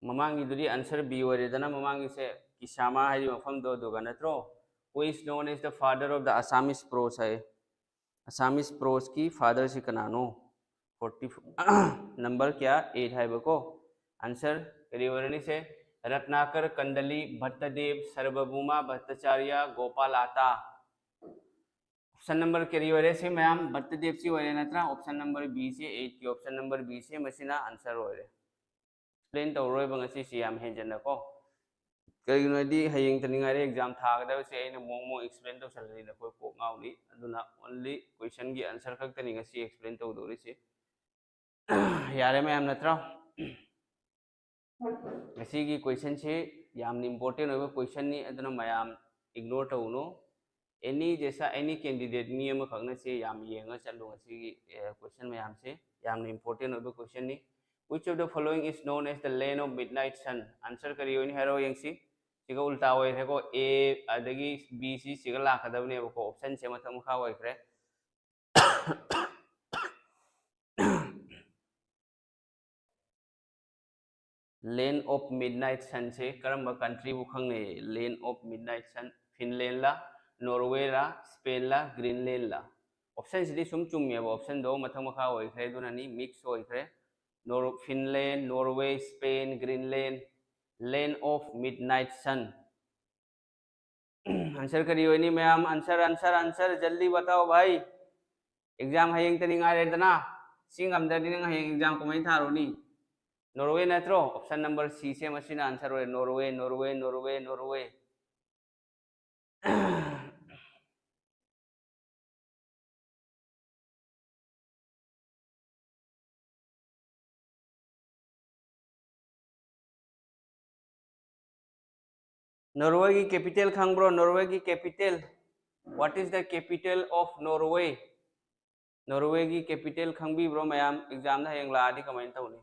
ꯃꯃꯥꯡꯒꯤꯗꯨꯗꯤ answer B ꯑꯣꯏꯔꯦꯗꯅ, ꯃꯃꯥꯡꯒꯤꯁꯦ ꯀꯤꯁꯥꯃꯥ ꯍꯥꯏꯔꯤꯕ ꯃꯐꯝꯗꯣ ꯑꯗꯨꯒ ꯅꯠꯇ꯭ꯔꯣ? Who is known as the father of the Assamese prose high. Assamese proseꯀꯤ fatherꯁꯤ ꯀꯅꯥꯅꯣ? Forty, number ꯀꯌꯥ? Eight ꯍꯥꯏꯕꯀꯣ꯫ Answer ꯀꯔꯤ ꯑꯣꯏꯔꯅꯤ ꯁꯦ? ꯔꯠꯅꯥꯀꯔ ꯀꯟꯗꯂꯤ, ꯚꯠꯇꯗꯦꯕ, ꯁꯔꯕꯚꯨꯃ ꯚꯠꯇꯆꯥꯔꯤꯌꯥ, ꯒꯣꯄꯥꯂꯥꯇꯥ꯫ Option number ꯀꯔꯤ ꯑꯣꯏꯔꯦ ꯁꯤ ꯃꯌꯥꯝ? ꯚꯠꯇꯗꯦꯕꯁꯤ ꯑꯣꯏꯔꯦ ꯅꯠꯇ꯭ꯔꯥ? Option number Bꯁꯤ, eightꯀꯤ option number Bꯁꯤ ꯃꯁꯤꯅ answer ꯑꯣꯏꯔꯦ꯫ Explain ꯇꯧꯔꯣꯏꯕ ꯉꯁꯤꯁꯤ ꯌꯥꯝ ꯍꯦꯟꯖꯟꯅꯀꯣ꯫ ꯀꯩꯒꯤꯅꯣ ꯍꯥꯏꯗꯤ ꯍꯌꯦꯡꯇꯅꯤ ꯉꯥꯏꯔꯦ exam ꯊꯥꯒꯗꯕꯁꯦ, ꯑꯩꯅ ꯃꯑꯣꯡ ꯃꯑꯣꯡ explain ꯇꯧꯁꯜꯂꯗꯤ ꯅꯈꯣꯏ ꯀꯣꯛ ꯉꯥꯎꯅꯤ꯫ ꯑꯗꯨꯅ only question ꯒꯤ answer ꯈꯛꯇꯅꯤ ꯉꯁꯤ explain ꯇꯧꯗꯧꯔꯤꯁꯦ꯫ ꯌꯥꯔꯦ ꯃꯌꯥꯝ, ꯅꯠꯇ꯭ꯔꯣ? ꯉꯁꯤꯒꯤ question ꯁꯤ ꯌꯥꯝꯅ important ꯑꯣꯏꯕ question ꯅꯤ, ꯑꯗꯨꯅ ꯃꯌꯥꯝ ignore ꯇꯧꯒꯅꯨ꯫ Any ꯖꯦꯁꯥ any candidate, ꯃꯤ ꯑꯃꯈꯛꯅ ꯁꯤ ꯌꯥꯝ ꯌꯦꯡꯉ ꯆꯠꯂꯨ꯫ ꯉꯁꯤꯒꯤ question ꯃꯌꯥꯝꯁꯦ ꯌꯥꯝꯅ important ꯑꯣꯏꯕ question ꯅꯤ꯫ Which of the following is known as the land of midnight sun? Answer ꯀꯔꯤ ꯑꯣꯏꯅꯤ ꯍꯥꯏꯔꯣ ꯌꯦꯡꯁꯤ꯫ ꯁꯤꯒ ꯎꯜꯇꯥ ꯑꯣꯏꯈ꯭ꯔꯦꯀꯣ꯫ A ꯑꯗꯒꯤ B C ꯁꯤꯒ ꯂꯥꯛꯀꯗꯕꯅꯦꯕꯀꯣ꯫ Option ꯁꯦ ꯃꯊꯛ ꯃꯈꯥ ꯑꯣꯏꯈ꯭ꯔꯦ꯫ Land of midnight sun ꯁꯦ ꯀꯔꯝꯕ country ꯕꯨ ꯈꯪꯅꯩ? Land of midnight sun, Finland ꯂꯥ, Norway ꯔꯥ, Spain ꯂꯥ, Greenland ꯂꯥ? Option ꯁꯤꯗꯤ ꯁꯨꯝ ꯆꯨꯝꯃꯦꯕ, option ꯗꯣ ꯃꯊꯛ ꯃꯈꯥ ꯑꯣꯏꯈ꯭ꯔꯦ, ꯑꯗꯨꯅꯅꯤ, mix ꯑꯣꯏꯈ꯭ꯔꯦ꯫ Nor-, Finland, Norway, Spain, Greenland, land of midnight sun꯫ Answer ꯀꯔꯤ ꯑꯣꯏꯅꯤ ꯃꯌꯥꯝ? Answer, answer, answer, ꯖꯜꯗꯤ ꯕꯇꯥꯎ ꯚꯥꯏ꯫ Exam ꯍꯌꯦꯡꯇꯅꯤ ꯉꯥꯏꯔꯦꯗꯅ, ꯁꯤ ꯉꯝꯗ꯭ꯔꯗꯤ ꯅꯪ ꯍꯌꯦꯡ exam ꯀꯃꯥꯏꯅ ꯊꯥꯔꯨꯅꯤ? Norway ꯅꯠꯇ꯭ꯔꯣ? Option number C ꯁꯦ ꯃꯁꯤꯅ answer ꯑꯣꯏꯔꯦ꯫ Norway, Norway, Norway, Norway꯫ Norway ꯒꯤ capital ꯈꯪꯕ꯭ꯔꯣ? Norway ꯒꯤ capital. What is the capital of Norway? Norway ꯒꯤ capital ꯈꯪꯕꯤꯕ꯭ꯔꯣ ꯃꯌꯥꯝ? Exam ꯗ ꯍꯌꯦꯡ ꯂꯥꯛꯑꯗꯤ ꯀꯃꯥꯏꯅ ꯇꯧꯅꯤ?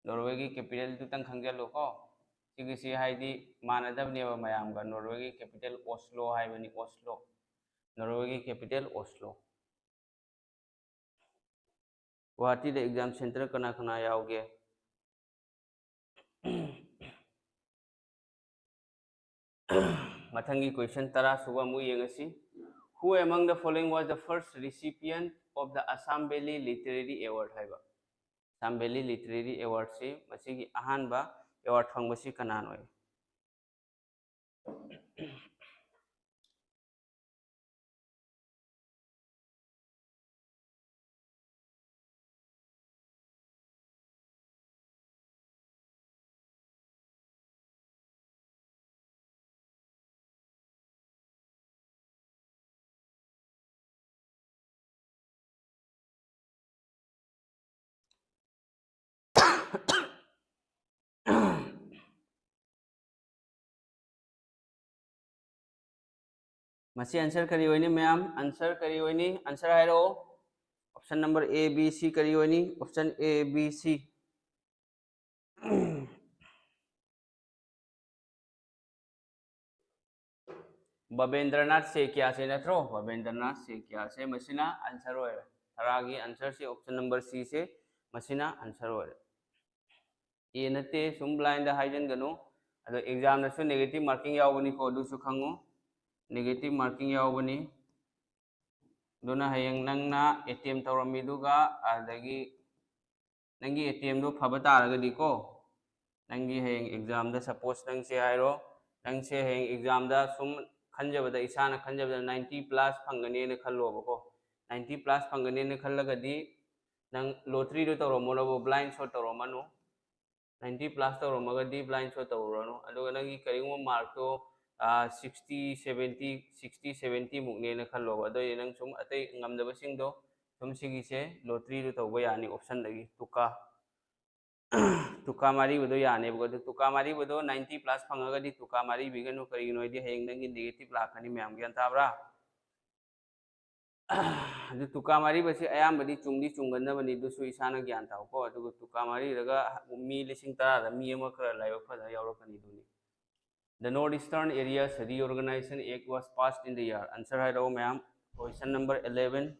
Norway ꯒꯤ capital ꯗꯨꯇꯪ ꯈꯪꯖꯜꯂꯨꯀꯣ꯫ ꯁꯤꯒꯤꯁꯤ ꯍꯥꯏꯗꯤ ꯃꯥꯟꯅꯗꯕꯅꯦꯕ ꯃꯌꯥꯝꯒ꯫ Norway ꯒꯤ capital Oslo ꯍꯥꯏꯕꯅꯤ, Oslo꯫ Norway ꯒꯤ capital Oslo꯫ ꯒꯨꯋꯥꯍꯥꯇꯤꯗ exam center ꯀꯅꯥ ꯀꯅꯥ ꯌꯥꯎꯒꯦ? ꯃꯊꯪꯒꯤ question ꯇꯔꯥ ꯁꯨꯕ ꯑꯃꯨꯛ ꯌꯦꯡꯉꯁꯤ꯫ Who among the following was the first recipient of the Assam Valley Literary Award ꯍꯥꯏꯕ? Assam Valley Literary Award ꯁꯤ ꯃꯁꯤꯒꯤ ꯑꯍꯥꯟꯕ award ꯐꯪꯕꯁꯤ ꯀꯅꯥꯅꯣ? ꯃꯁꯤ answer ꯀꯔꯤ ꯑꯣꯏꯅꯤ ꯃꯌꯥꯝ? Answer ꯀꯔꯤ ꯑꯣꯏꯅꯤ? Answer ꯍꯥꯏꯔꯛꯑꯣ꯫ Option number A, B, C ꯀꯔꯤ ꯑꯣꯏꯅꯤ? Option A, B, C꯫ ꯕꯕꯦꯟꯗ꯭ꯔꯅꯥꯊ ꯁꯦꯀ꯭ꯌꯥꯁꯦ ꯅꯠꯇ꯭ꯔꯣ? ꯕꯕꯦꯟꯗ꯭ꯔꯅꯥꯊ ꯁꯦꯀ꯭ꯌꯥꯁꯦ ꯃꯁꯤꯅ answer ꯑꯣꯏꯔꯦ꯫ ꯇꯔꯥꯒꯤ answerꯁꯦ option number Cꯁꯦ ꯃꯁꯤꯅ answer ꯑꯣꯏꯔꯦ꯫ A ꯅꯠꯇꯦ, ꯁꯨꯝ blindꯗ ꯍꯥꯏꯖꯤꯟꯒꯅꯨ꯫ ꯑꯗꯣ examꯗꯁꯨ negative marking ꯌꯥꯎꯕꯅꯤꯀꯣ, ꯑꯗꯨꯁꯨ ꯈꯪꯉꯨ꯫ Negative marking ꯌꯥꯎꯕꯅꯤ꯫ ꯑꯗꯨꯅ ꯍꯌꯦꯡ ꯅꯪꯅ attempt ꯇꯧꯔꯝꯃꯤꯗꯨꯒ ꯑꯗꯒꯤ ꯅꯪꯒꯤ attemptꯗꯣ ꯐꯕ ꯇꯥꯔꯒꯗꯤꯀꯣ, ꯅꯪꯒꯤ ꯍꯌꯦꯡ examꯗ, suppose ꯅꯪꯁꯦ ꯍꯥꯏꯔꯣ, ꯅꯪꯁꯦ ꯍꯌꯦꯡ examꯗ ꯁꯨꯝ ꯈꯟꯖꯕꯗ, ꯏꯁꯥꯅ ꯈꯟꯖꯕꯗ ninety plus ꯐꯪꯒꯅꯦꯅ ꯈꯜꯂꯣꯕꯀꯣ꯫ Ninety plus ꯐꯪꯒꯅꯦꯅ ꯈꯜꯂꯒꯗꯤ ꯅꯪ lotteryꯗꯣ ꯇꯧꯔꯝꯃꯣꯔꯕ, blind shot ꯇꯧꯔꯝꯃꯅꯨ꯫ Ninety plus ꯇꯧꯔꯝꯃꯒꯗꯤ blind shot ꯇꯧꯔꯨꯔꯅꯨ꯫ ꯑꯗꯨꯒ ꯅꯪꯒꯤ ꯀꯔꯤꯒꯨꯝꯕ markꯇꯣ sixty, seventy, sixty, seventy ꯃꯨꯛꯅꯦꯅ ꯈꯜꯂꯣꯕ꯫ ꯑꯗꯨ ꯑꯣꯏꯗꯤ ꯅꯪ ꯁꯨꯝ ꯑꯇꯩ ꯉꯝꯗꯕꯁꯤꯡꯗꯣ ꯁꯨꯝ ꯁꯤꯒꯤꯁꯦ lotteryꯗꯣ ꯇꯧꯕ ꯌꯥꯅꯤ, optionꯗꯒꯤ ꯇꯨꯀꯥ꯫ ꯇꯨꯀꯥ ꯃꯥꯔꯤꯕꯗꯣ ꯌꯥꯅꯦꯕꯀꯣ꯫ ꯑꯗꯨ ꯇꯨꯀꯥ ꯃꯥꯔꯤꯕꯗꯣ ninety plus ꯐꯪꯉꯒꯗꯤ ꯇꯨꯀꯥ ꯃꯥꯔꯤꯕꯤꯒꯅꯨ, ꯀꯔꯤꯒꯤꯅꯣ ꯍꯥꯏꯗꯤ ꯍꯌꯦꯡ ꯅꯪꯒꯤ negative ꯂꯥꯛꯀꯅꯤ ꯃꯌꯥꯝ, ꯒ꯭ꯌꯥꯟ ꯇꯥꯕ꯭ꯔꯥ? ꯑꯗꯨ ꯇꯨꯀꯥ ꯃꯥꯔꯤꯕꯁꯤ ꯑꯌꯥꯝꯕꯗꯤ ꯆꯨꯝꯗꯤ ꯆꯨꯝꯒꯟꯗꯕꯅꯤ, ꯑꯗꯨꯁꯨ ꯏꯁꯥꯅ ꯒ꯭ꯌꯥꯟ ꯇꯥꯎꯀꯣ꯫ ꯑꯗꯨꯒ ꯇꯨꯀꯥ ꯃꯥꯔꯤꯔꯒ ꯃꯤ ꯂꯤꯁꯤꯡ ꯇꯔꯥꯗ ꯃꯤ ꯑꯃ ꯈꯔ ꯂꯥꯏꯕꯛ ꯐꯖꯅ ꯌꯥꯎꯔꯛꯀꯅꯤ ꯑꯗꯨꯅꯤ꯫ The North Eastern Area Reorganization Act was passed in the year. Answer ꯍꯥꯏꯔꯛꯑꯣ ꯃꯌꯥꯝ꯫ Question number eleven.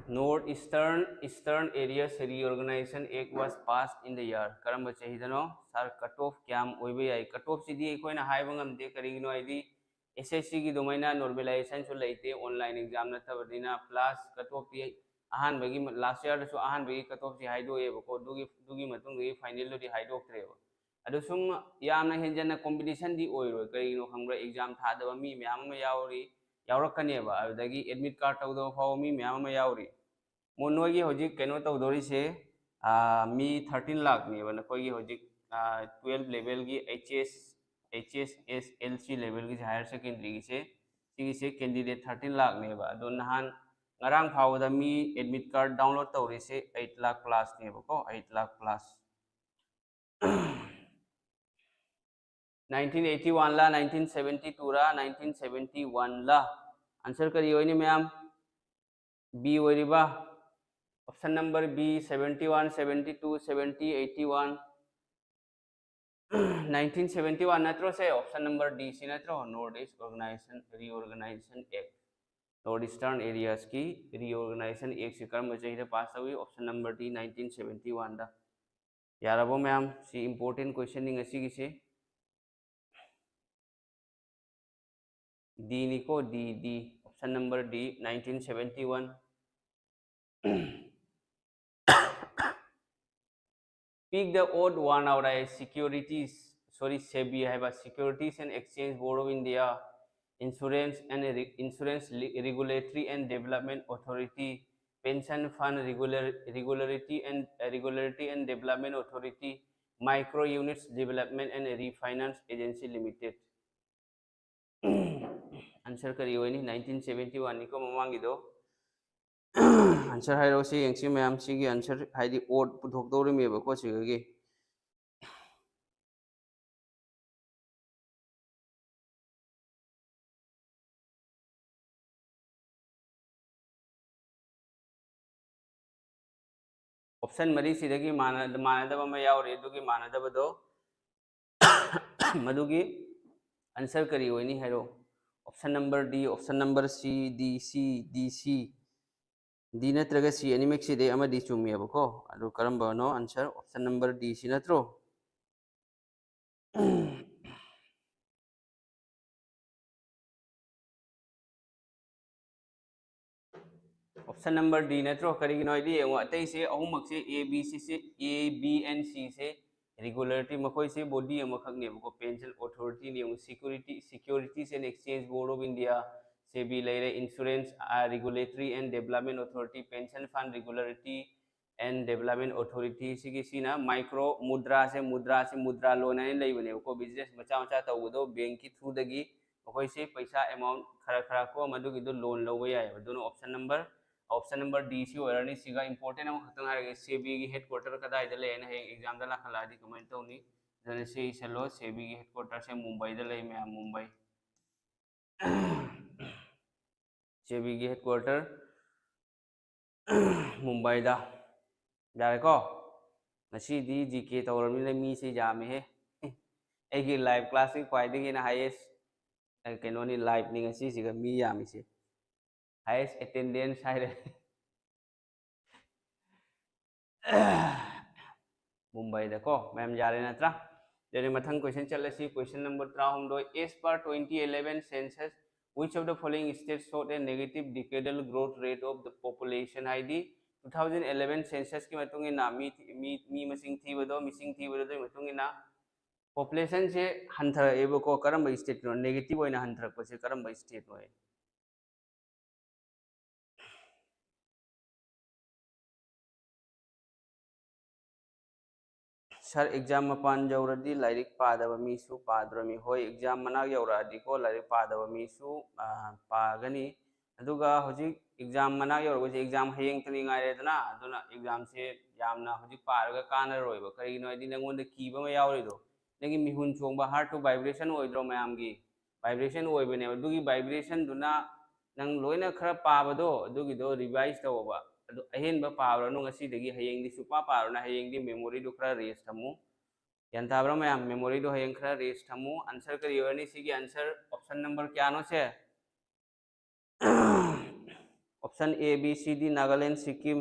North Eastern, Eastern Areas Reorganization Act was passed in the year. ꯀꯔꯝꯕ ꯆꯍꯤꯗꯅꯣ? Sir, cut off ꯀꯌꯥꯝ ꯑꯣꯏꯕ ꯌꯥꯏ? Cut offꯁꯤꯗꯤ ꯑꯩꯈꯣꯏꯅ ꯍꯥꯏꯕ ꯉꯝꯗꯦ꯫ ꯀꯔꯤꯒꯤꯅꯣ ꯍꯥꯏꯗꯤ S S C ꯒꯤ ꯑꯗꯨꯃꯥꯏꯅ normalizationꯁꯨ ꯂꯩꯇꯦ, online exam ꯅꯠꯇꯕꯅꯤꯅ꯫ Plus cut offꯇꯤ ꯑꯍꯥꯟꯕꯒꯤ, last yearꯗꯁꯨ ꯑꯍꯥꯟꯕꯒꯤ cut offꯁꯤ ꯍꯥꯏꯗꯣꯛꯑꯦꯕꯀꯣ, ꯑꯗꯨꯒꯤ, ꯑꯗꯨꯒꯤ ꯃꯇꯨꯡꯗꯒꯤ finalꯗꯨꯗꯤ ꯍꯥꯏꯗꯣꯛꯇ꯭ꯔꯦꯕ꯫ ꯑꯗꯨ ꯁꯨꯝ ꯌꯥꯝꯅ ꯍꯦꯟꯖꯟꯅ competitionꯗꯤ ꯑꯣꯏꯔꯣꯏ꯫ ꯀꯔꯤꯒꯤꯅꯣ ꯈꯪꯕ꯭ꯔꯥ? Exam ꯊꯥꯗꯕ ꯃꯤ ꯃꯌꯥꯝ ꯑꯃ ꯌꯥꯎꯔꯤ, ꯌꯥꯎꯔꯛꯀꯅꯦꯕ꯫ ꯑꯗꯨꯗꯒꯤ admit card ꯇꯧꯗꯕ ꯐꯥꯎꯕ ꯃꯤ ꯃꯌꯥꯝ ꯑꯃ ꯌꯥꯎꯔꯤ꯫ ꯃꯣ-, ꯅꯣꯏꯒꯤ ꯍꯧꯖꯤꯛ ꯀꯩꯅꯣ ꯇꯧꯗꯣꯔꯤꯁꯦ, ꯑꯥ, ꯃꯤ thirteen ꯂꯥꯛꯅꯦꯕ ꯅꯈꯣꯏꯒꯤ ꯍꯧꯖꯤꯛ, ꯑꯥ, twelve levelꯒꯤ H S, H S S L C levelꯒꯤꯁꯦ, higher secondary ꯒꯤꯁꯦ, ꯁꯤꯒꯤꯁꯦ candidate thirteen ꯂꯥꯛꯅꯦꯕ꯫ ꯑꯗꯣ ꯅꯍꯥꯟ ꯉꯔꯥꯡ ꯐꯥꯎꯕꯗ ꯃꯤ admit card download ꯇꯧꯔꯤꯁꯦ eight lakh plus ꯅꯦꯕꯀꯣ, eight lakh plus꯫ Nineteen eighty one ꯂꯥ, nineteen seventy two ꯔꯥ, nineteen seventy one ꯂꯥ? Answer ꯀꯔꯤ ꯑꯣꯏꯅꯤ ꯃꯌꯥꯝ? B ꯑꯣꯏꯔꯤꯕ? Option number B, seventy one, seventy two, seventy, eighty one꯫ Nineteen seventy one ꯅꯠꯇ꯭ꯔꯣ ꯁꯦ? Option number D ꯁꯤ ꯅꯠꯇ꯭ꯔꯣ? North East Organization Reorganization Act, North Eastern Areas ꯀꯤ Reorganization Act ꯁꯤ ꯀꯔꯝꯕ ꯆꯍꯤꯗ pass ꯇꯧꯏ? Option number D, nineteen seventy one ꯗ꯫ ꯌꯥꯔꯕꯣ ꯃꯌꯥꯝ? ꯁꯤ important question ꯅꯤ ꯉꯁꯤꯒꯤꯁꯦ꯫ D ꯅꯤꯀꯣ, D, D, option number D, nineteen seventy one꯫ Pick the odd one out of securities, sorry, SEBI ꯍꯥꯏꯕ, Securities and Exchange Board of India, Insurance and Re-, Insurance Li-, Regulatory and Development Authority, Pension Fund Regular-, Regularity and, uh, Regulatory and Development Authority, Micro Units Development and Refinance Agency Limited꯫ Answer ꯀꯔꯤ ꯑꯣꯏꯅꯤ? Nineteen seventy one ꯅꯤꯀꯣ ꯃꯃꯥꯡꯒꯤꯗꯣ꯫ Answer ꯍꯥꯏꯔꯛꯑꯣ ꯁꯤ ꯌꯦꯡꯁꯤ ꯃꯌꯥꯝ꯫ ꯁꯤꯒꯤ answer ꯍꯥꯏꯗꯤ odd ꯄꯨꯊꯣꯛꯇꯧꯔꯤꯃꯦꯕꯀꯣ ꯁꯤꯒꯤ꯫ Option ꯃꯔꯤꯁꯤꯗꯒꯤ ꯃꯥꯟꯅ-, ꯃꯥꯟꯅꯗꯕ ꯑꯃ ꯌꯥꯎꯔꯤ꯫ ꯑꯗꯨꯒꯤ ꯃꯥꯟꯅꯗꯕꯗꯣ, ꯃꯗꯨꯒꯤ answer ꯀꯔꯤ ꯑꯣꯏꯅꯤ ꯍꯥꯏꯔꯣ? Option number D, option number C, D, C, D, C꯫ D ꯅꯠꯇ꯭ꯔꯒ C ꯑꯅꯤꯃꯛꯁꯤꯗꯩ ꯑꯃꯗꯤ ꯆꯨꯝꯃꯦꯕꯀꯣ꯫ ꯑꯗꯨ ꯀꯔꯝꯕꯅꯣ answer? Option number D ꯁꯤ ꯅꯠꯇ꯭ꯔꯣ? Option number D ꯅꯠꯇ꯭ꯔꯣ? ꯀꯔꯤꯒꯤꯅꯣ ꯍꯥꯏꯗꯤ ꯌꯦꯡꯉꯣ, ꯑꯇꯩꯁꯦ ꯑꯍꯨꯝꯃꯛꯁꯦ, A, B, C say, A, B and C say regulatory, ꯃꯈꯣꯏꯁꯦ body ꯑꯃꯈꯛꯅꯦꯕꯀꯣ, pension authority ꯅꯦ꯫ ꯌꯦꯡꯉꯣ, Security, Securities and Exchange Board of India, SEBI ꯂꯩꯔꯦ, Insurance, ꯑ, Regulatory and Development Authority, Pension Fund Regularity and Development Authority, ꯁꯤꯒꯤ ꯁꯤꯅ micro ꯃꯨꯗ꯭ꯔꯥꯁꯦ, ꯃꯨꯗ꯭ꯔꯥꯁꯦ, Mudra loan ꯍꯥꯏꯅ ꯂꯩꯕꯅꯦꯕꯀꯣ, business ꯃꯆꯥ ꯃꯆꯥ ꯇꯧꯕꯗꯣ bank ꯀꯤ through ꯗꯒꯤ ꯑꯩꯈꯣꯏꯁꯦ ꯄꯩꯁꯥ ꯑꯦꯃꯥꯎꯟ ꯈꯔ ꯈꯔ ꯀꯣ ꯃꯗꯨꯒꯤꯗꯣ ꯂꯣꯟ ꯂꯧꯕ ꯌꯥꯏꯑꯕ꯫ ꯑꯗꯨꯅ option number option number D ꯁꯤ ꯑꯣꯏꯔꯅꯤ꯫ ꯁꯤꯒ ꯏꯝꯄꯣꯔꯇꯦꯟ ꯑꯃꯈꯛꯇꯪ ꯍꯥꯏꯔꯒꯦ, ꯁꯦꯕꯤꯒꯤ ꯍꯦꯗ ꯀ꯭ꯋꯥꯇꯔ ꯀꯗꯥꯏꯗ ꯂꯩ ꯍꯥꯏꯅ ꯍꯌꯦꯡ ꯑꯦꯛꯖꯥꯝꯗ ꯂꯥꯛꯈꯠꯂꯛꯑꯗꯤ ꯀꯃꯥꯏꯅ ꯇꯧꯅꯤ? ꯑꯗꯨꯅ ꯁꯤ ꯏꯁꯜꯂꯣ, ꯁꯦꯕꯤꯒꯤ ꯍꯦꯗ ꯀ꯭ꯋꯥꯇꯔꯁꯦ ꯃꯨꯝꯕꯥꯏꯗ ꯂꯩ ꯃꯌꯥꯝ, ꯃꯨꯝꯕꯥꯏ꯫ ꯁꯦꯕꯤꯒꯤ ꯍꯦꯗ ꯀ꯭ꯋꯥꯇꯔ ꯃꯨꯝꯕꯥꯏꯗ꯫ ꯌꯥꯔꯦꯀꯣ? ꯉꯁꯤꯗꯤ ꯖꯤ ꯀꯦ ꯇꯧꯔꯕꯅꯤꯅ ꯃꯤꯁꯦ ꯌꯥꯝꯃꯦꯍꯦ꯫ ꯑꯩꯒꯤ ꯂꯥꯏꯚ ꯀ꯭ꯂꯥꯁꯀꯤ ꯈ꯭ꯋꯥꯏꯗꯒꯤ ꯍꯦꯟꯅ ꯍꯥꯏꯌꯦꯁ ꯀꯩꯅꯣꯅꯤ, ꯂꯥꯏꯚꯅꯤ ꯉꯁꯤꯁꯤꯒ ꯃꯤ ꯌꯥꯝꯃꯤꯁꯦ꯫ ꯍꯥꯏꯌꯦꯁ ꯑꯦꯇꯦꯟꯗꯦꯟꯁ ꯍꯥꯏꯔꯦ꯫ ꯃꯨꯝꯕꯥꯏꯗꯀꯣ꯫ ꯃꯌꯥꯝ ꯌꯥꯔꯦ ꯅꯠꯇ꯭ꯔꯥ? ꯑꯗꯨꯗꯤ ꯃꯊꯪ ꯀꯣꯏꯁꯟ ꯆꯠꯂꯁꯤ꯫ ꯀꯣꯏꯁꯟ ꯅꯝꯕꯔ ꯇꯔꯥꯍꯨꯝꯗꯣꯏ, as per twenty eleven census, which of the following state showed a negative decadal growth rate of the population? ꯍꯥꯏꯗꯤ two thousand eleven censusꯀꯤ ꯃꯇꯨꯡ ꯏꯟꯅ ꯃꯤ ꯊꯤ- ꯃꯤ ꯃꯤ ꯃꯁꯤꯡ ꯊꯤꯕꯗꯣ, ꯃꯤꯁꯤꯡ ꯊꯤꯕꯗꯣ, ꯑꯗꯨꯒꯤ ꯃꯇꯨꯡ ꯏꯟꯅ ꯄꯣꯄꯨꯂꯦꯁꯟꯁꯦ ꯍꯟꯊꯔꯛꯑꯦꯕꯀꯣ꯫ ꯀꯔꯝꯕ ꯏꯁꯇꯦꯠꯅꯣ ꯅꯦꯒꯦꯇꯤꯚ ꯑꯣꯏꯅ ꯍꯟꯊꯔꯛꯄꯁꯦ? ꯀꯔꯝꯕ ꯏꯁꯇꯦꯠꯅꯣ? ꯁꯥꯔ, ꯑꯦꯛꯖꯥꯝ ꯃꯄꯥꯟ ꯌꯧꯔꯗꯤ ꯂꯥꯏꯔꯤꯛ ꯄꯥꯗꯕ ꯃꯤꯁꯨ ꯄꯥꯗꯣꯔꯝꯃꯤ꯫ ꯍꯣꯏ, ꯑꯦꯛꯖꯥꯝ ꯃꯅꯥꯛ ꯌꯧꯔꯛꯑꯗꯤꯀꯣ ꯂꯥꯏꯔꯤꯛ ꯄꯥꯗꯕ ꯃꯤꯁꯨ ꯄꯥꯒꯅꯤ꯫ ꯑꯗꯨꯒ ꯍꯧꯖꯤꯛ ꯑꯦꯛꯖꯥꯝ ꯃꯅꯥꯛ ꯌꯧꯔꯛꯄꯁꯦ ꯑꯦꯛꯖꯥꯝ ꯍꯌꯦꯡꯇꯅꯤ ꯉꯥꯏꯔꯦꯗꯅ꯫ ꯑꯗꯨꯅ ꯑꯦꯛꯖꯥꯝꯁꯦ ꯌꯥꯝꯅ ꯍꯧꯖꯤꯛ ꯄꯥꯔꯒ ꯀꯥꯟꯅꯔꯣꯏꯕ꯫ ꯀꯔꯤꯒꯤꯅꯣ ꯍꯥꯏꯗꯤ ꯅꯪꯉꯣꯟꯗ ꯀꯤꯕ ꯑꯃ ꯌꯥꯎꯔꯤꯗꯣ, ꯅꯪꯒꯤ ꯃꯤꯍꯨꯟ ꯆꯣꯡꯕ, ꯍꯥꯔꯠꯇꯨ ꯚꯥꯏꯕ꯭ꯔꯦꯁꯟ ꯑꯣꯏꯗ꯭ꯔꯣ ꯃꯌꯥꯝꯒꯤ? ꯚꯥꯏꯕ꯭ꯔꯦꯁꯟ ꯑꯣꯏꯕꯅꯦꯕ꯫ ꯑꯗꯨꯒꯤ ꯚꯥꯏꯕ꯭ꯔꯦꯁꯟꯗꯨꯅ ꯅꯪ ꯂꯣꯏꯅ ꯈꯔ ꯄꯥꯕꯗꯣ ꯑꯗꯨꯒꯤꯗꯣ ꯔꯤꯚꯥꯏꯁ ꯇꯧꯑꯣꯕ꯫ ꯑꯗꯨ ꯑꯍꯦꯟꯕ ꯄꯥꯔꯨꯔꯅꯨ ꯉꯁꯤꯗꯒꯤ, ꯍꯌꯦꯡꯗꯤ ꯁꯨꯄꯥ ꯄꯥꯔꯨꯔꯅꯨ, ꯍꯌꯦꯡꯗꯤ ꯃꯦꯃꯣꯔꯤꯗꯨ ꯈꯔ ꯔꯦꯁ ꯊꯝꯃꯨ꯫ ꯒ꯭ꯌꯥꯟ ꯇꯥꯕ꯭ꯔꯥ ꯃꯌꯥꯝ? ꯃꯦꯃꯣꯔꯤꯗꯣ ꯍꯌꯦꯡ ꯈꯔ ꯔꯦꯁ ꯊꯝꯃꯨ꯫ ꯑꯟꯁꯔ ꯀꯔꯤ ꯑꯣꯏꯔꯅꯤ? ꯁꯤꯒꯤ ꯑꯟꯁꯔ ꯑꯣꯞꯁꯟ ꯅꯝꯕꯔ ꯀꯌꯥꯅꯣ ꯁꯦ? Option A, B, C, D, Nagaland, Sikkim꯫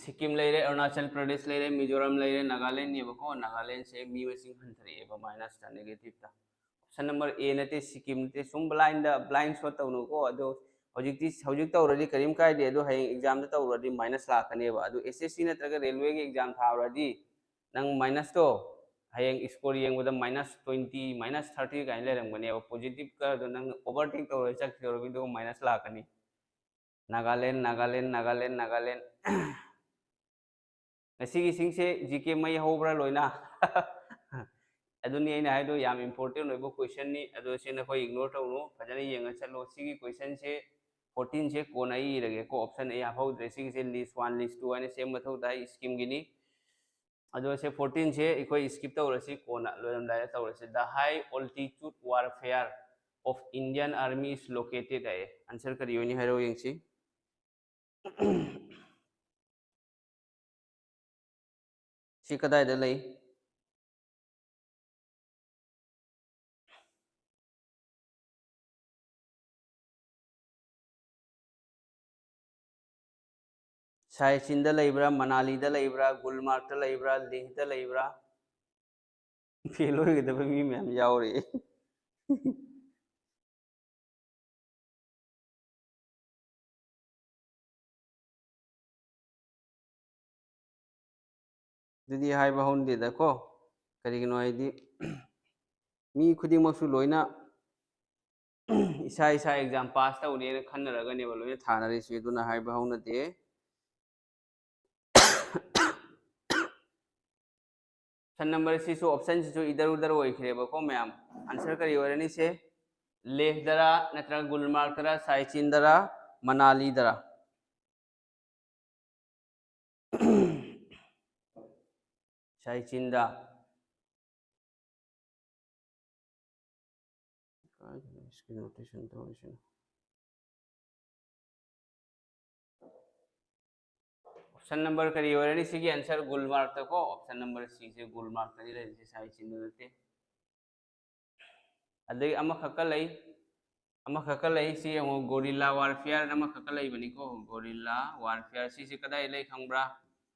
Sikkim ꯂꯩꯔꯦ, ꯑꯔꯨꯅꯥꯆꯜ ꯄ꯭ꯔꯗꯦꯁ ꯂꯩꯔꯦ, ꯃꯤꯖꯣꯔꯥꯝ ꯂꯩꯔꯦ, ꯅꯥꯒꯥꯂꯦꯟꯅꯦꯕꯀꯣ꯫ ꯅꯥꯒꯥꯂꯦꯟꯁꯦ ꯃꯤ ꯃꯁꯤꯡ ꯍꯟꯊꯔꯛꯑꯦꯕ, ꯃꯥꯏꯅꯁꯇ, ꯅꯦꯒꯦꯇꯤꯞꯇ꯫ ꯑꯣꯞꯁꯟ ꯅꯝꯕꯔ ꯑꯦ ꯅꯠꯇꯦ, ꯁꯤꯛꯀꯤꯝ ꯅꯠꯇꯦ꯫ ꯁꯨꯝ ꯕ꯭ꯂꯥꯏꯟꯗ, ꯕ꯭ꯂꯥꯏꯟ ꯁꯣꯠ ꯇꯧꯅꯨꯀꯣ꯫ ꯑꯗꯣ ꯍꯧꯖꯤꯛꯇꯤ, ꯍꯧꯖꯤꯛ ꯇꯧꯔꯗꯤ ꯀꯔꯤꯝ ꯀꯥꯏꯗꯦ, ꯑꯗꯣ ꯍꯌꯦꯡ ꯑꯦꯛꯖꯥꯝꯗ ꯇꯧꯔꯨꯔꯗꯤ ꯃꯥꯏꯅꯁ ꯂꯥꯛꯀꯅꯦꯕ꯫ ꯑꯗꯣ ꯑꯦꯁ ꯑꯦꯁ ꯁꯤ ꯅꯠꯇ꯭ꯔꯒ ꯔꯦꯜꯋꯦꯒꯤ ꯑꯦꯛꯖꯥꯝ ꯊꯥꯔꯨꯔꯗꯤ ꯅꯪ ꯃꯥꯏꯅꯁꯇꯣ ꯍꯌꯦꯡ ꯁ꯭ꯀꯣꯔ ꯌꯦꯡꯕꯗ ꯃꯥꯏꯅꯁ ꯇ꯭ꯋꯦꯟꯇꯤ, ꯃꯥꯏꯅꯁ ꯊꯥꯔꯇꯤ ꯀꯥꯏꯅ ꯂꯩꯔꯝꯒꯅꯦꯕ꯫ ꯄꯣꯖꯤꯇꯤꯞꯀ ꯑꯗꯣ ꯅꯪ ꯑꯣꯚꯔꯇꯦꯛ ꯇꯧꯔꯒ ꯆꯠꯈꯤꯗꯧꯔꯕꯅꯤ, ꯑꯗꯨꯒ ꯃꯥꯏꯅꯁ ꯂꯥꯛꯀꯅꯤ꯫ ꯅꯥꯒꯥꯂꯦꯟ, ꯅꯥꯒꯥꯂꯦꯟ, ꯅꯥꯒꯥꯂꯦꯟ, ꯅꯥꯒꯥꯂꯦꯟ꯫ ꯉꯁꯤꯒꯤꯁꯤꯡꯁꯦ ꯖꯤ ꯀꯦ ꯃꯩ ꯍꯧꯕ꯭ꯔꯥ ꯂꯣꯏꯅ? ꯑꯗꯨꯅꯤ ꯑꯩꯅ ꯍꯥꯏꯗꯣ, ꯌꯥꯝ important ꯑꯣꯏꯕ questionꯅꯤ꯫ ꯑꯗꯣ ꯁꯤ ꯅꯈꯣꯏ ignore ꯇꯧꯅꯨ, ꯐꯖꯅ ꯌꯦꯡꯉ ꯆꯠꯂꯣ꯫ ꯁꯤꯒꯤ questionꯁꯦ fourteenꯁꯦ ꯀꯣꯟꯅ ꯑꯩ ꯏꯔꯒꯦꯀꯣ, option ꯑꯩ ꯍꯥꯞꯍꯧꯗ꯭ꯔꯦ꯫ ꯁꯤꯒꯤꯁꯦ list one, list two ꯍꯥꯏꯅ ꯁꯦꯝ ꯃꯊꯧ ꯇꯥꯏ, schemeꯒꯤꯅꯤ꯫ ꯑꯗꯣ ꯁꯦ fourteenꯁꯦ ꯑꯩꯈꯣꯏ skip ꯇꯧꯔꯁꯤ, ꯀꯣꯟꯅ ꯂꯣꯏꯔꯝꯗꯥꯏꯗ ꯇꯧꯔꯁꯤ꯫ The high altitude warfare of Indian army is located ꯍꯥꯏꯌꯦ꯫ Answer ꯀꯔꯤ ꯑꯣꯏꯅꯤ ꯍꯥꯏꯔꯣ ꯌꯦꯡꯁꯤ꯫ ꯁꯤ ꯀꯗꯥꯏꯗ ꯂꯩ? ꯁꯥꯏꯆꯤꯟꯗ ꯂꯩꯕ꯭ꯔꯥ, ꯃꯅꯥꯂꯤꯗ ꯂꯩꯕ꯭ꯔꯥ, ꯒꯨꯜꯃꯥꯔꯒꯇ ꯂꯩꯕ꯭ꯔꯥ, ꯂꯦꯍꯗ ꯂꯩꯕ꯭ꯔꯥ? ꯐꯦꯜ ꯑꯣꯏꯒꯗꯕ ꯃꯤ ꯃꯌꯥꯝ ꯌꯥꯎꯔꯤ꯫ ꯑꯗꯨꯗꯤ ꯍꯥꯏꯕ ꯍꯧꯅꯗꯦꯗꯀꯣ꯫ ꯀꯔꯤꯒꯤꯅꯣ ꯍꯥꯏꯗꯤ, ꯃꯤ ꯈꯨꯗꯤꯡꯃꯛꯁꯨ ꯂꯣꯏꯅ ꯏꯁꯥ ꯏꯁꯥ exam pass ꯇꯧꯅꯦꯅ ꯈꯟꯅꯔꯒꯅꯦꯕ ꯂꯣꯏꯅ ꯊꯥꯅꯔꯤꯁꯦ, ꯑꯗꯨꯅ ꯍꯥꯏꯕ ꯍꯧꯅꯗꯦ꯫ Option number ꯁꯤꯁꯨ, option ꯁꯤꯁꯨ ꯏꯗꯔ ꯎꯗꯔ ꯑꯣꯏꯈ꯭ꯔꯦꯕꯀꯣ ꯃꯌꯥꯝ꯫ Answer ꯀꯔꯤ ꯑꯣꯏꯔꯅꯤ ꯁꯦ? ꯂꯦꯍꯗꯔꯥ ꯅꯠꯇ꯭ꯔꯒ ꯒꯨꯜꯃꯥꯔꯒꯇꯔꯥ, ꯁꯥꯏꯆꯤꯟꯗꯔꯥ, ꯃꯅꯥꯂꯤꯗꯔꯥ? ꯁꯥꯏꯆꯤꯟꯗ꯫ ꯀꯥꯏꯗꯅꯣ screen rotation ꯇꯧꯔꯤꯁꯤꯅ? Option number ꯀꯔꯤ ꯑꯣꯏꯔꯅꯤ ꯁꯤꯒꯤ answer? ꯒꯨꯜꯃꯥꯔꯒꯇꯀꯣ, option number C ꯁꯦ ꯒꯨꯜꯃꯥꯔꯒꯇꯅꯤ ꯂꯩꯔꯤꯁꯦ, ꯁꯥꯏꯆꯤꯟꯗ ꯅꯠꯇꯦ꯫ ꯑꯗꯩ ꯑꯃꯈꯛꯀ ꯂꯩ, ꯑꯃꯈꯛꯀ ꯂꯩ, ꯁꯤ ꯌꯦꯡꯉꯣ, guerrilla warfare ꯑꯃꯈꯛꯀ ꯂꯩꯕꯅꯤꯀꯣ, guerrilla warfare꯫ ꯁꯤꯁꯦ ꯀꯗꯥꯏ ꯂꯩ ꯈꯪꯕ꯭ꯔꯥ?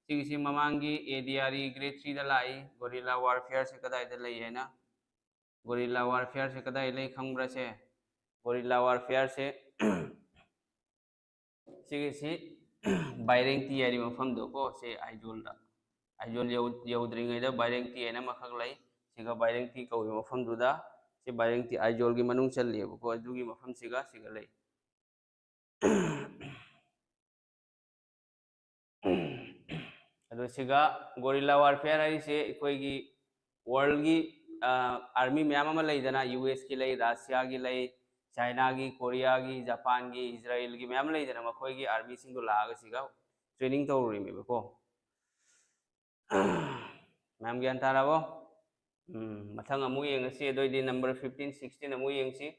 ꯁꯤꯒꯤꯁꯤ ꯃꯃꯥꯡꯒꯤ A D R E grade threeꯗ ꯂꯥꯛꯏ, guerrilla warfare ꯁꯦ ꯀꯗꯥꯏꯗ ꯂꯩ ꯍꯥꯏꯅ꯫ Guerrilla warfare ꯁꯦ ꯀꯗꯥꯏ ꯂꯩ ꯈꯪꯕ꯭ꯔꯥ ꯁꯦ? Guerrilla warfare ꯁꯦ ꯁꯤꯒꯤꯁꯤ ꯕꯥꯏꯔꯦꯡꯇꯤ ꯍꯥꯏꯔꯤ ꯃꯐꯝꯗꯣ ꯀꯣ, ꯁꯤ ꯑꯥꯏꯖꯣꯜꯗ꯫ ꯑꯥꯏꯖꯣꯜ ꯌꯧ-, ꯌꯧꯗ꯭ꯔꯤꯉꯩꯗ ꯕꯥꯏꯔꯦꯡꯇꯤ ꯍꯥꯏꯅ ꯑꯃꯈꯛ ꯂꯩ꯫ ꯁꯤꯒ ꯕꯥꯏꯔꯦꯡꯇꯤ ꯀꯧꯔꯤꯕ ꯃꯐꯝꯗꯨꯗ, ꯁꯤ ꯕꯥꯏꯔꯦꯡꯇꯤ ꯑꯥꯏꯖꯣꯜꯒꯤ ꯃꯅꯨꯡ ꯆꯜꯂꯤꯕꯀꯣ, ꯑꯗꯨꯒꯤ ꯃꯐꯝꯁꯤꯒ ꯁꯤꯒ ꯂꯩ꯫ ꯑꯗꯣ ꯁꯤꯒ guerrilla warfare ꯍꯥꯏꯔꯤꯁꯦ ꯑꯩꯈꯣꯏꯒꯤ worldꯒꯤ ꯑꯥꯔꯃꯤ ꯃꯌꯥꯝ ꯑꯃ ꯂꯩꯗꯅ, ꯌꯨ ꯑꯦꯁꯀꯤ ꯂꯩ, ꯔꯁꯤꯌꯥꯒꯤ ꯂꯩ, ꯆꯥꯏꯅꯥꯒꯤ, ꯀꯣꯔꯤꯌꯥꯒꯤ, ꯖꯄꯥꯟꯒꯤ, ꯏꯖꯔꯥꯏꯜꯒꯤ ꯃꯌꯥꯝ ꯂꯩꯗꯅ, ꯃꯈꯣꯏꯒꯤ ꯑꯥꯔꯃꯤꯁꯤꯡꯗꯣ ꯂꯥꯛꯑꯒ ꯁꯤꯒ ꯇ꯭ꯔꯦꯅꯤꯡ ꯇꯧꯔꯨꯔꯤꯃꯦꯕꯀꯣ꯫ ꯃꯌꯥꯝ ꯒ꯭ꯌꯥꯟ ꯇꯥꯔꯕꯣ? ꯎꯝ, ꯃꯊꯪ ꯑꯃꯨꯛ ꯌꯦꯡꯉꯁꯤ꯫ ꯑꯗꯨꯑꯣꯏꯗꯤ number fifteen, sixteen ꯑꯃꯨꯛ ꯌꯦꯡꯁꯤ꯫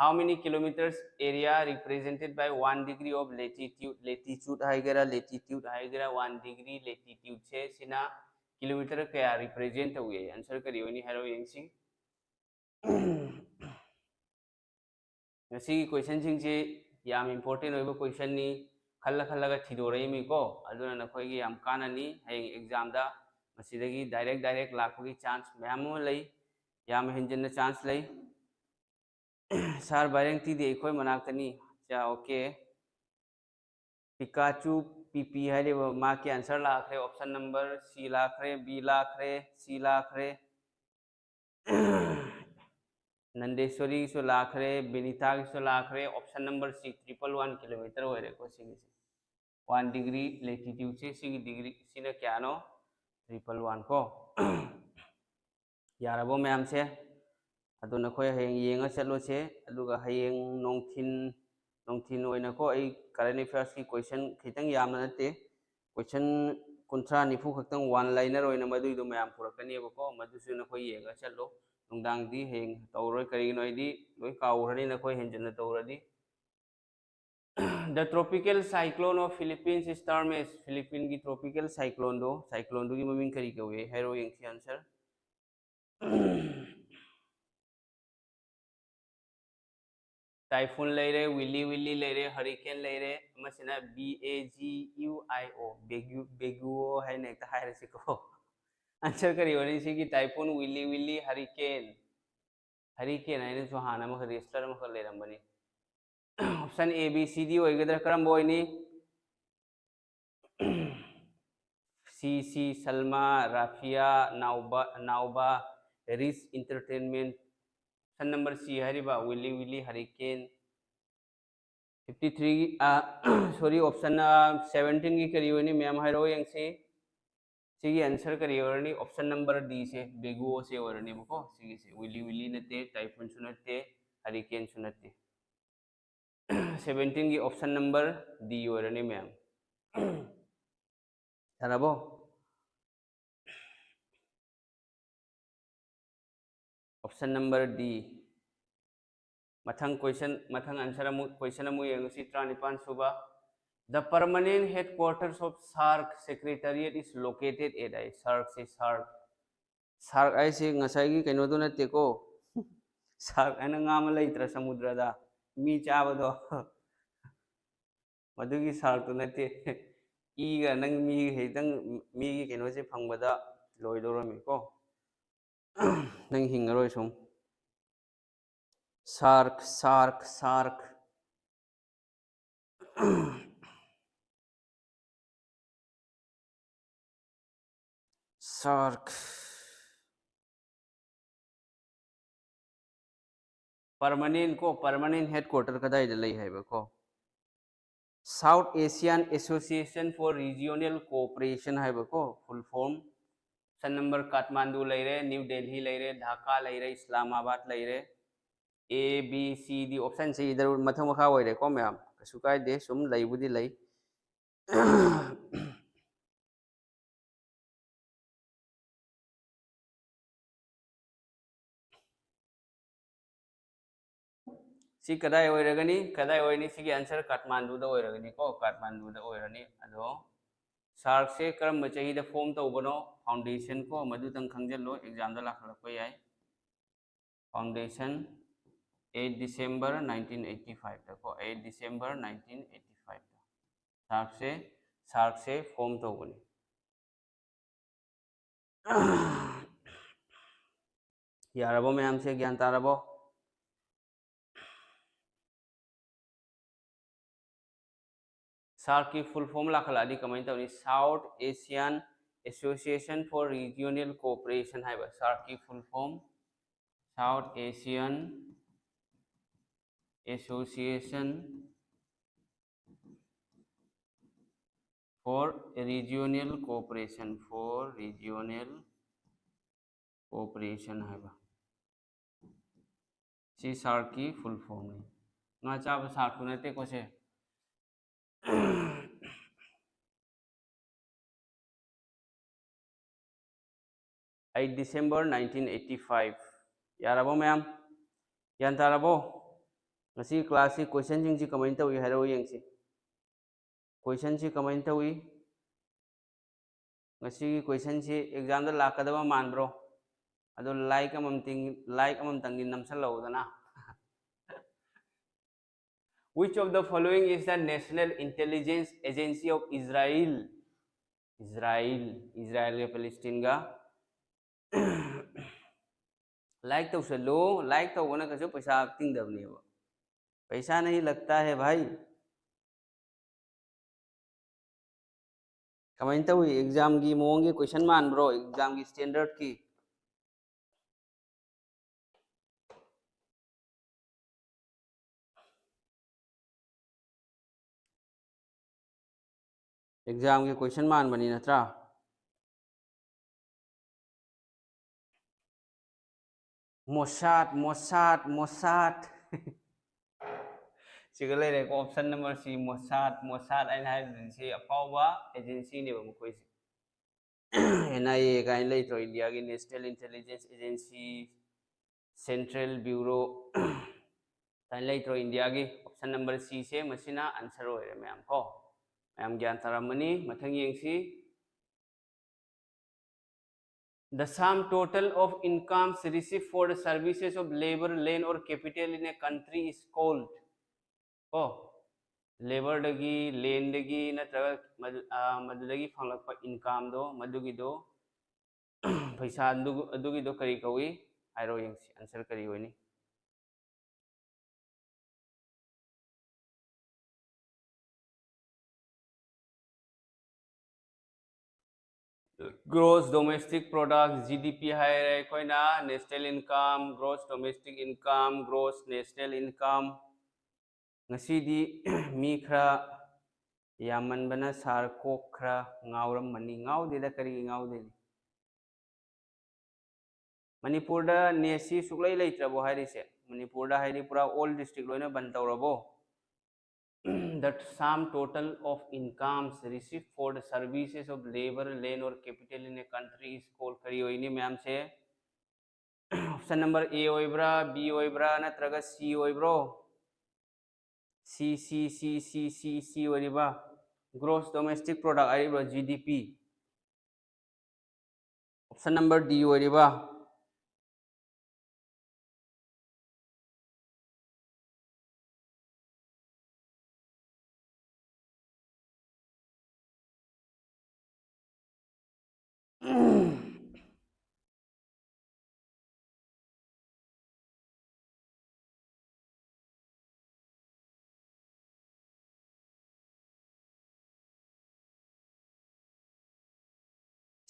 How many kilometers area represented by one degree of latitude? Latitude ꯍꯥꯏꯒꯦꯔꯥ, latitude ꯍꯥꯏꯒꯦꯔꯥ, one degree latitude ꯁꯦ, ꯁꯤꯅ ꯀꯤꯂꯣꯃꯤꯇꯔ ꯀꯌꯥ represent ꯇꯧꯏ? Answer ꯀꯔꯤ ꯑꯣꯏꯅꯤ ꯍꯥꯏꯔꯣ ꯌꯦꯡꯁꯤ꯫ ꯉꯁꯤꯒꯤ question ꯁꯤꯡꯁꯤ ꯌꯥꯝ important ꯑꯣꯏꯕ question ꯅꯤ, ꯈꯜꯂ ꯈꯜꯂꯒ ꯊꯤꯗꯣꯔꯛꯏꯃꯤꯀꯣ, ꯑꯗꯨꯅ ꯅꯈꯣꯏꯒꯤ ꯌꯥꯝ ꯀꯥꯟꯅꯅꯤ꯫ ꯍꯌꯦꯡ exam ꯗ ꯃꯁꯤꯗꯒꯤ direct direct ꯂꯥꯛꯄꯒꯤ chance ꯃꯌꯥꯝ ꯑꯃ ꯂꯩ, ꯌꯥꯝ ꯍꯦꯟꯖꯤꯟꯅ chance ꯂꯩ꯫ Sir ꯕꯥꯏꯔꯦꯡꯇꯤꯗꯤ ꯑꯩꯈꯣꯏ ꯃꯅꯥꯛꯇꯅꯤ꯫ ꯆꯥ, okay꯫ ꯄꯤꯀꯥꯆꯨ ꯄꯤ ꯄꯤ ꯍꯥꯏꯔꯤꯕ ꯃꯍꯥꯛꯀꯤ answer ꯂꯥꯛꯈ꯭ꯔꯦ, option number C ꯂꯥꯛꯈ꯭ꯔꯦ, B ꯂꯥꯛꯈ꯭ꯔꯦ, C ꯂꯥꯛꯈ꯭ꯔꯦ꯫ ꯅꯟꯗꯦꯁꯣꯔꯤꯒꯤꯁꯨ ꯂꯥꯛꯈ꯭ꯔꯦ, ꯕꯤꯅꯤꯇꯥꯒꯤꯁꯨ ꯂꯥꯛꯈ꯭ꯔꯦ꯫ Option number C, triple one kilometer ꯑꯣꯏꯔꯦꯀꯣ ꯁꯤꯒꯤꯁꯦ꯫ One degree latitude ꯁꯦ, ꯁꯤꯒꯤ degree ꯁꯤꯅ ꯀꯌꯥꯅꯣ? Triple one ꯀꯣ꯫ ꯌꯥꯔꯕꯣ ꯃꯌꯥꯝꯁꯦ? ꯑꯗꯣ ꯅꯈꯣꯏ ꯍꯌꯦꯡ ꯌꯦꯡꯉ ꯆꯠꯂꯣꯁꯦ꯫ ꯑꯗꯨꯒ ꯍꯌꯦꯡ ꯅꯨꯡꯊꯤꯟ, ꯅꯨꯡꯊꯤꯟ ꯑꯣꯏꯅꯀꯣ, ꯑꯩ current affairs ꯀꯤ question ꯈꯤꯇꯪ ꯌꯥꯝꯅ ꯅꯠꯇꯦ, question ꯀꯨꯟꯊ꯭ꯔꯥ ꯅꯤꯐꯨ ꯈꯛꯇꯪ one liner ꯑꯣꯏꯅ ꯃꯗꯨꯏꯗꯣ ꯃꯌꯥꯝ ꯄꯨꯔꯛꯀꯅꯦꯕꯀꯣ, ꯃꯗꯨꯁꯨ ꯅꯈꯣꯏ ꯌꯦꯡꯉ ꯆꯠꯂꯣ꯫ ꯅꯨꯡꯗꯥꯡꯗꯤ ꯍꯌꯦꯡ ꯇꯧꯔꯣꯏ, ꯀꯔꯤꯒꯤꯅꯣ ꯍꯥꯏꯗꯤ ꯂꯣꯏ ꯀꯥꯎꯈ꯭ꯔꯅꯤ ꯅꯈꯣꯏ ꯍꯦꯟꯖꯟꯅ ꯇꯧꯔꯗꯤ꯫ The tropical cyclone of Philippines is termed as, ꯐꯤꯂꯤꯄꯤꯟꯒꯤ tropical cyclone ꯗꯣ, cyclone ꯗꯨꯒꯤ ꯃꯃꯤꯡ ꯀꯔꯤ ꯀꯧꯏ ꯍꯥꯏꯔꯣ ꯌꯦꯡꯁꯤ answer꯫ Typhoon ꯂꯩꯔꯦ, Willy Willy ꯂꯩꯔꯦ, Hurricane ꯂꯩꯔꯦ, ꯑꯃꯁꯤꯅ B A G U I O, ꯕꯦꯒꯨ, ꯕꯦꯒꯨꯑꯣ ꯍꯥꯏꯅ ꯍꯦꯛꯇ ꯍꯥꯏꯔꯁꯤꯀꯣ꯫ Answer ꯀꯔꯤ ꯑꯣꯏꯔꯤ ꯁꯤꯒꯤ typhoon, Willy Willy, Hurricane? Hurricane ꯍꯥꯏꯅꯁꯨ ꯍꯥꯟꯅ ꯑꯃꯈꯛ wrestler ꯑꯃꯈꯛ ꯂꯩꯔꯝꯕꯅꯤ꯫ Option A, B, C, D ꯑꯣꯏꯒꯗ꯭ꯔꯥ? ꯀꯔꯝꯕ ꯑꯣꯏꯅꯤ? C C, Salma, Rafia, Nauba, Nauba, Rich Entertainment꯫ Option number C ꯍꯥꯏꯔꯤꯕ Willy Willy, Hurricane꯫ Fifty three, ꯑ, sorry, option, ꯑ, seventeen ꯒꯤ ꯀꯔꯤ ꯑꯣꯏꯅꯤ ꯃꯌꯥꯝ ꯍꯥꯏꯔꯛꯑꯣ ꯌꯦꯡꯁꯤ꯫ ꯁꯤꯒꯤ answer ꯀꯔꯤ ꯑꯣꯏꯔꯅꯤ? Option number D ꯁꯦ, ꯕꯦꯒꯨꯑꯣꯁꯦ ꯑꯣꯏꯔꯅꯦꯕꯀꯣ꯫ ꯁꯤꯒꯤꯁꯦ ꯋꯤꯂꯤ ꯋꯤꯂꯤ ꯅꯠꯇꯦ, ꯇꯥꯏꯐꯨꯟꯁꯨ ꯅꯠꯇꯦ, ꯍꯔꯤꯀꯦꯟꯁꯨ ꯅꯠꯇꯦ꯫ Seventeen ꯒꯤ option number D ꯑꯣꯏꯔꯅꯤ ꯃꯌꯥꯝ꯫ ꯌꯥꯔꯕꯣ? Option number D꯫ ꯃꯊꯪ question, ꯃꯊꯪ answer ꯑꯃꯨꯛ, question ꯑꯃꯨꯛ ꯌꯦꯡꯉꯁꯤ, ꯇꯔꯥꯅꯤꯄꯥꯟ ꯁꯨꯕ꯫ The permanent headquarters of SAARC secretariat is located at high. SAARC say, SAARC꯫ SAARC ꯍꯥꯏꯁꯦ ꯉꯁꯥꯏꯒꯤ ꯀꯩꯅꯣꯗꯣ ꯅꯠꯇꯦꯀꯣ꯫ SAARC ꯍꯥꯏꯅ ꯉꯥ ꯑꯃ ꯂꯩꯇ꯭ꯔꯥ ꯁꯃꯨꯗ꯭ꯔꯗ? ꯃꯤ ꯆꯥꯕꯗꯣ꯫ ꯃꯗꯨꯒꯤ SAARC ꯇꯨ ꯅꯠꯇꯦ꯫ ꯏꯒ ꯅꯪ ꯃꯤꯒꯤ ꯍꯦꯛꯇꯪ ꯃꯤꯒꯤ ꯀꯩꯅꯣꯁꯦ ꯐꯪꯕꯗ ꯂꯣꯏꯗꯧꯔꯝꯃꯤꯀꯣ꯫ ꯅꯪ ꯍꯤꯡꯉꯔꯣꯏ ꯁꯨꯝ꯫ SAARC, SAARC, SAARC꯫ SAARC꯫ Permanent ꯀꯣ, permanent headquarter ꯀꯗꯥꯏꯗ ꯂꯩ ꯍꯥꯏꯕ ꯀꯣ? South Asian Association for Regional Cooperation ꯍꯥꯏꯕ ꯀꯣ, full form꯫ Option number Kathmandu ꯂꯩꯔꯦ, New Delhi ꯂꯩꯔꯦ, Dhaka ꯂꯩꯔꯦ, Islamabad ꯂꯩꯔꯦ꯫ A, B, C, D option say either ꯃꯊꯛ ꯃꯈꯥ ꯑꯣꯏꯔꯦꯀꯣ ꯃꯌꯥꯝ, ꯀꯩꯁꯨ ꯀꯥꯏꯗꯦ, ꯁꯨꯝ ꯂꯩꯕꯨꯗꯤ ꯂꯩ꯫ ꯁꯤ ꯀꯗꯥꯏ ꯑꯣꯏꯔꯒꯅꯤ? ꯀꯗꯥꯏ ꯑꯣꯏꯅꯤ? ꯁꯤꯒꯤ answer ꯀꯥꯊꯃꯥꯟꯗꯨꯗ ꯑꯣꯏꯔꯒꯅꯤꯀꯣ, ꯀꯥꯊꯃꯥꯟꯗꯨꯗ ꯑꯣꯏꯔꯅꯤ꯫ ꯑꯗꯣ SAARC ꯁꯦ ꯀꯔꯝꯕ ꯆꯍꯤꯗ form ꯇꯧꯕꯅꯣ? Foundation ꯀꯣ, ꯃꯗꯨꯇꯪ ꯈꯪꯖꯤꯜꯂꯣ, exam ꯗ ꯂꯥꯛꯈꯠꯂꯛꯄ ꯌꯥꯏ꯫ Foundation, eight December nineteen eighty five ꯗꯀꯣ, eight December nineteen eighty five ꯗ SAARC ꯁꯦ, SAARC ꯁꯦ form ꯇꯧꯕꯅꯤ꯫ ꯌꯥꯔꯕꯣ ꯃꯌꯥꯝꯁꯦ? ꯒ꯭ꯌꯥꯟ ꯇꯥꯔꯕꯣ? SAARC ꯀꯤ full form ꯂꯥꯛꯈꯠꯂꯛꯑꯗꯤ ꯀꯃꯥꯏꯅ ꯇꯧꯅꯤ? South Asian Association for Regional Cooperation ꯍꯥꯏꯕ, SAARC ꯀꯤ full form, South Asian Association For regional cooperation, for regional cooperation ꯍꯥꯏꯕ ꯁꯤ ꯁꯥꯔꯛꯀꯤ full formꯅꯤ꯫ ꯉꯥ ꯆꯥꯕ ꯁꯥꯔꯛꯇꯨ ꯅꯠꯇꯦꯀꯣ ꯁꯦ꯫ Eight December nineteen eighty five꯫ ꯌꯥꯔꯕꯣ ꯃꯌꯥꯝ? ꯒ꯭ꯌꯥꯟ ꯇꯥꯔꯕꯣ? ꯉꯁꯤ classꯁꯤ questionꯁꯤꯡꯁꯤ ꯀꯃꯥꯏꯅ ꯇꯧꯏ ꯍꯥꯏꯔꯛꯑꯣ ꯌꯦꯡꯁꯤ꯫ Questionꯁꯤ ꯀꯃꯥꯏꯅ ꯇꯧꯏ? ꯉꯁꯤꯒꯤ questionꯁꯤ examꯗ ꯂꯥꯛꯀꯗꯕ ꯃꯥꯟꯕ꯭ꯔꯣ? ꯑꯗꯣ like ꯑꯃꯃꯝꯇꯪ, like ꯑꯃꯃꯝꯇꯪꯗꯤ ꯅꯝꯁꯜꯂꯛꯎꯗꯅ꯫ Which of the following is the National Intelligence Agency of Israel? Israel, Israelꯒ Palestineꯒ like ꯇꯧꯁꯜꯂꯨ꯫ Like ꯇꯧꯕꯅ ꯀꯩꯁꯨ ꯄꯩꯁꯥ ꯇꯤꯡꯗꯕꯅꯦꯕ꯫ पैसा नहीं लगता है भाई। ꯀꯃꯥꯏꯅ ꯇꯧꯏ? Examꯒꯤ ꯃꯑꯣꯡꯒꯤ question ꯃꯥꯟꯕ꯭ꯔꯣ? Examꯒꯤ standardꯀꯤ? Examꯒꯤ question ꯃꯥꯟꯕꯅꯤ ꯅꯠꯇ꯭ꯔꯥ? Mossad, Mossad, Mossad꯫ ꯁꯤꯒ ꯂꯩꯔꯦꯀꯣ, option number C, Mossad꯫ Mossad ꯍꯥꯏꯅ ꯍꯥꯏꯔꯤꯕꯁꯤ ꯑꯐꯥꯎꯕ agencyꯅꯦꯕ ꯃꯈꯣꯏꯁꯦ꯫ NIA ꯀꯥꯏꯅ ꯂꯩꯇ꯭ꯔꯣ, Indiaꯒꯤ National Intelligence Agency, Central Bureau ꯀꯥꯏꯅ ꯂꯩꯇ꯭ꯔꯣ Indiaꯒꯤ? Option number Cꯁꯦ ꯃꯁꯤꯅ answer ꯑꯣꯏꯔꯦ ꯃꯌꯥꯝ ꯀꯣ꯫ ꯃꯌꯥꯝ ꯒ꯭ꯌꯥꯟ ꯇꯥꯔꯝꯃꯅꯤ꯫ ꯃꯊꯪ ꯌꯦꯡꯁꯤ꯫ The sum total of incomes received for the services of labor, land or capital in a country is called, ꯀꯣ, labourꯗꯒꯤ, landꯗꯒꯤ ꯅꯠꯇ꯭ꯔꯒ ꯃꯗꯨ-, ꯑ, ꯃꯗꯨꯗꯒꯤ ꯐꯪꯂꯛꯄ incomeꯗꯣ, ꯃꯗꯨꯒꯤꯗꯣ, ꯄꯩꯁꯥ ꯑꯗꯨ-, ꯑꯗꯨꯒꯤꯗꯣ ꯀꯔꯤ ꯀꯧꯏ? ꯍꯥꯏꯔꯣ ꯌꯦꯡꯁꯤ, answer ꯀꯔꯤ ꯑꯣꯏꯅꯤ? Gross Domestic Product, GDP ꯍꯥꯏꯔꯦ ꯑꯩꯈꯣꯏꯅ, national income, gross domestic income, gross national income꯫ ꯉꯁꯤꯗꯤ ꯃꯤ ꯈꯔ ꯌꯥꯝꯃꯟꯕꯅ ꯁꯥꯔ ꯀꯣꯛ ꯈꯔ ꯉꯥꯎꯔꯝꯃꯅꯤ꯫ ꯉꯥꯎꯗꯦꯗ, ꯀꯔꯤꯒꯤ ꯉꯥꯎꯗꯣꯏꯅꯤ? ꯃꯅꯤꯄꯨꯔꯗ ꯅꯦꯠꯁꯤ ꯁꯨꯛꯂꯩ ꯂꯩꯇ꯭ꯔꯕꯣ ꯍꯥꯏꯔꯤꯁꯦ? ꯃꯅꯤꯄꯨꯔꯗ ꯍꯥꯏꯗꯤ ꯄꯨꯔꯥ ꯑꯣꯜ ꯗꯤꯁꯇ꯭ꯔꯤꯛ ꯂꯣꯏꯅ ꯕꯟ ꯇꯧꯔꯕꯣ? The sum total of incomes received for the services of labor, land or capital in a country is called, ꯀꯔꯤ ꯑꯣꯏꯅꯤ ꯃꯌꯥꯝꯁꯦ? Option number A ꯑꯣꯏꯕ꯭ꯔꯥ, B ꯑꯣꯏꯕ꯭ꯔꯥ, ꯅꯠꯇ꯭ꯔꯒ C ꯑꯣꯏꯕ꯭ꯔꯣ? C, C, C, C, C, C ꯑꯣꯏꯔꯤꯕ, gross domestic product ꯍꯥꯏꯔꯤꯕ, G D P꯫ Option number D ꯑꯣꯏꯔꯤꯕ꯫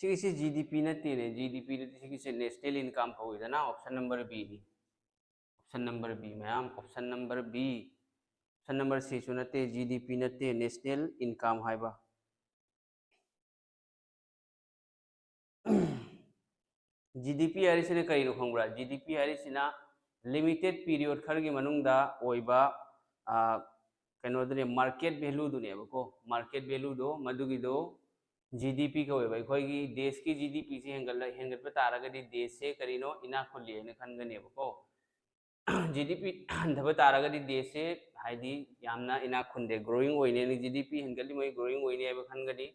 ꯁꯤꯒꯤꯁꯤ G D P ꯅꯠꯇꯦꯅꯦ꯫ G D P ꯅꯠꯇꯦ, ꯁꯤꯒꯤꯁꯦ national income ꯀꯧꯏꯗꯅ꯫ Option number B ꯅꯤ꯫ Option number B ꯃꯌꯥꯝ, option number B꯫ Option number C ꯁꯨ ꯅꯠꯇꯦ, G D P ꯅꯠꯇꯦ, national income ꯍꯥꯏꯕ꯫ G D P ꯍꯥꯏꯔꯤꯁꯤꯅ ꯀꯔꯤꯅꯣ ꯈꯪꯕ꯭ꯔꯥ? G D P ꯍꯥꯏꯔꯤꯁꯤꯅ limited period ꯈꯔꯒꯤ ꯃꯅꯨꯡꯗ ꯑꯣꯏꯕ, ꯑ, ꯀꯩꯅꯣꯗꯨꯅꯦ, market value ꯗꯨꯅꯦꯕꯀꯣ꯫ Market value ꯗꯣ, ꯃꯗꯨꯒꯤꯗꯣ G D P ꯀꯧꯋꯦꯕ꯫ ꯑꯩꯈꯣꯏꯒꯤ ꯗꯦꯁꯀꯤ G D P ꯁꯤ ꯍꯦꯟꯒꯠꯂ-, ꯍꯦꯟꯒꯠꯄ ꯇꯥꯔꯒꯗꯤ ꯗꯦꯁꯁꯦ ꯀꯔꯤꯅꯣ? ꯏꯅꯥꯛ ꯈꯨꯜꯂꯤ ꯍꯥꯏꯅ ꯈꯟꯒꯅꯦꯕꯀꯣ꯫ G D P ꯍꯟꯊꯕ ꯇꯥꯔꯒꯗꯤ ꯗꯦꯁꯁꯦ ꯍꯥꯏꯗꯤ ꯌꯥꯝꯅ ꯏꯅꯥꯛ ꯈꯨꯟꯗꯦ, growing ꯑꯣꯏꯅꯦ꯫ G D P ꯍꯦꯟꯒꯠꯂꯤ, ꯃꯣꯏ growing ꯑꯣꯏꯅꯦ ꯍꯥꯏꯕ ꯈꯟꯒꯅꯤ꯫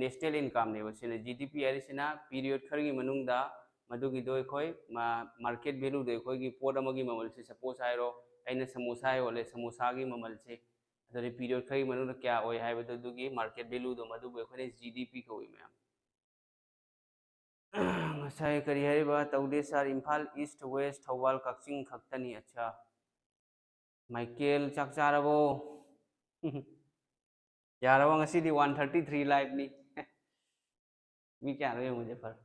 National income ꯅꯦꯕ ꯁꯤꯅ꯫ G D P ꯍꯥꯏꯔꯤꯁꯤꯅ period ꯈꯔꯒꯤ ꯃꯅꯨꯡꯗ ꯃꯗꯨꯒꯤꯗꯣ ꯑꯩꯈꯣꯏ ꯃꯥ-, market value ꯗꯣ, ꯑꯩꯈꯣꯏꯒꯤ ꯄꯣꯠ ꯑꯃꯒꯤ ꯃꯃꯜꯁꯦ, suppose ꯍꯥꯏꯔꯣ, ꯑꯩꯅ ꯁꯃꯣꯁꯥ ꯌꯣꯜꯂꯦ, ꯁꯃꯣꯁꯥꯒꯤ ꯃꯃꯜꯁꯦ ꯑꯗꯨꯗꯤ period ꯈꯔꯒꯤ ꯃꯅꯨꯡꯗ ꯀꯌꯥ ꯑꯣꯏ ꯍꯥꯏꯕꯗꯣ, ꯑꯗꯨꯒꯤ market value ꯗꯣ, ꯃꯗꯨꯕꯨ ꯑꯩꯈꯣꯏꯅ G D P ꯀꯧꯏ ꯃꯌꯥꯝ꯫ ꯉꯁꯥꯏ ꯀꯔꯤ ꯍꯥꯏꯔꯤꯕ? ꯇꯧꯗꯦ ꯁꯥꯔ, ꯏꯝꯐꯥꯜ ꯏꯁ, ꯋꯦꯁ, ꯊꯧꯕꯥꯜ, ꯀꯛꯆꯤꯡ ꯈꯛꯇꯅꯤ꯫ ꯑꯠꯁꯥ, ꯃꯥꯏꯀꯦꯜ ꯆꯥꯛ ꯆꯥꯔꯕꯣ? ꯌꯥꯔꯕ? ꯉꯁꯤꯗꯤ one thirty three live ꯅꯤ꯫ ꯃꯤ ꯀꯌꯥꯅꯣ ꯌꯦꯡꯉꯨꯁꯦ ꯐꯔꯦ꯫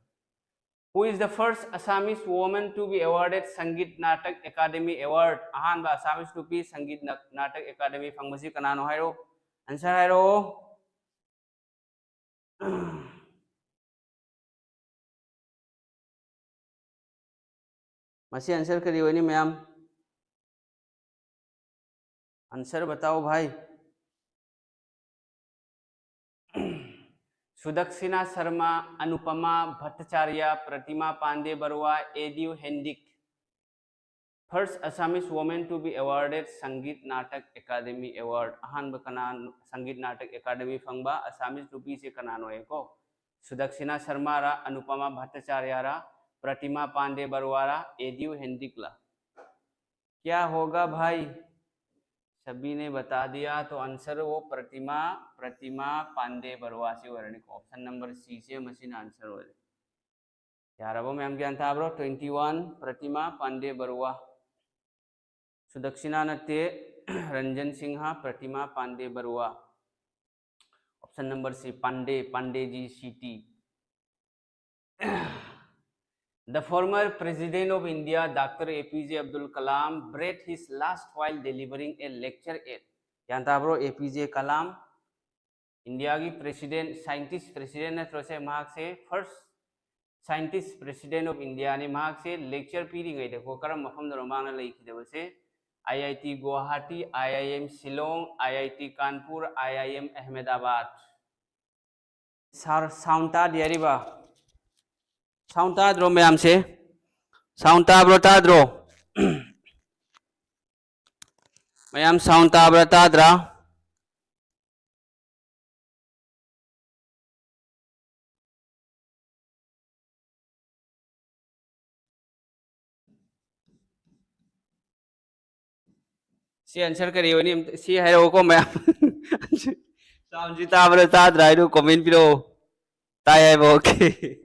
Who is the first Assamese woman to be awarded Sangeet Natak Academy Award? ꯑꯍꯥꯟꯕ ꯑꯁꯥꯃꯤꯁ ꯅꯨꯄꯤ ꯁꯪꯒꯤꯠ ꯅꯥ-, ꯅꯥꯇꯛ ꯑꯦꯀꯥꯗꯃꯤ ꯐꯪꯕꯁꯤ ꯀꯅꯥꯅꯣ ꯍꯥꯏꯔꯣ? Answer ꯍꯥꯏꯔꯛꯑꯣ꯫ ꯃꯁꯤ answer ꯀꯔꯤ ꯑꯣꯏꯅꯤ ꯃꯌꯥꯝ? Answer बताओ भाई. Sudakshina Sharma, Anupama Bhattacharya, Pratima Pandey Barua, Edu Hendik. First Assamese woman to be awarded Sangeet Natak Academy Award. ꯑꯍꯥꯟꯕ ꯀꯅꯥ Sangeet Natak Academy ꯐꯪꯕ Assamese ꯅꯨꯄꯤꯁꯦ ꯀꯅꯥꯅꯣ ꯍꯥꯏꯀꯣ? Sudakshina Sharma ꯔ, Anupama Bhattacharya ꯔ, Pratima Pandey Barua ꯔ, Edu Hendik ꯂ? क्या होगा भाई? सभी ने बता दिया तो answer वो प्रतिमा, प्रतिमा पांडे बरुआ ꯁꯤ ꯑꯣꯏꯔꯅꯤꯀꯣ꯫ Option number C ꯁꯦ ꯃꯁꯤꯅ answer ꯑꯣꯏꯔꯦ꯫ ꯌꯥꯔꯕꯣ ꯃꯌꯥꯝ, ꯒ꯭ꯌꯥꯟ ꯇꯥꯕ꯭ꯔꯣ? Twenty one, Pratima Pandey Barua. Sudakshina ꯅꯠꯇꯦ, Ranjan Singha, Pratima Pandey Barua. Option number C, Pandey, Pandey G C T. The former President of India, Doctor A P J Abdul Kalam, breathed his last while delivering a lecture at. ꯒ꯭ꯌꯥꯟ ꯇꯥꯕ꯭ꯔꯣ? ꯑꯦ P J Kalam, ꯏꯟꯗꯤꯌꯥꯒꯤ president, scientist president ꯅꯠꯇ꯭ꯔꯣ ꯁꯦ? ꯃꯍꯥꯛꯁꯦ first scientist president of India ꯅꯤ꯫ ꯃꯍꯥꯛꯁꯦ lecture ꯄꯤꯔꯤꯉꯩꯗꯀꯣ, ꯀꯔꯝꯕ ꯃꯐꯝꯗꯅꯣ ꯃꯥꯅ ꯂꯩꯈꯤꯗꯕꯁꯦ? I I T Guwahati, I I M Shillong, I I T Kanpur, I I M Ahmedabad. Sir, sound ꯇꯥꯗꯦ ꯍꯥꯏꯔꯤꯕ? Sound ꯇꯥꯗ꯭ꯔꯣ ꯃꯌꯥꯝꯁꯦ? Sound ꯇꯥꯕ꯭ꯔꯣ, ꯇꯥꯗ꯭ꯔꯣ? ꯃꯌꯥꯝ sound ꯇꯥꯕ꯭ꯔꯥ, ꯇꯥꯗ꯭ꯔꯥ? ꯁꯤ answer ꯀꯔꯤ ꯑꯣꯏꯅꯤ? ꯑꯝꯇ ꯁꯤ ꯍꯥꯏꯔꯛꯑꯣꯀꯣ ꯃꯌꯥꯝ꯫ Sound ꯁꯤ ꯇꯥꯕ꯭ꯔꯥ ꯇꯥꯗ꯭ꯔꯥ ꯍꯥꯏꯗꯨ comment ꯄꯤꯔꯛꯑꯣ꯫ ꯇꯥꯏ ꯍꯥꯏꯕ, okay꯫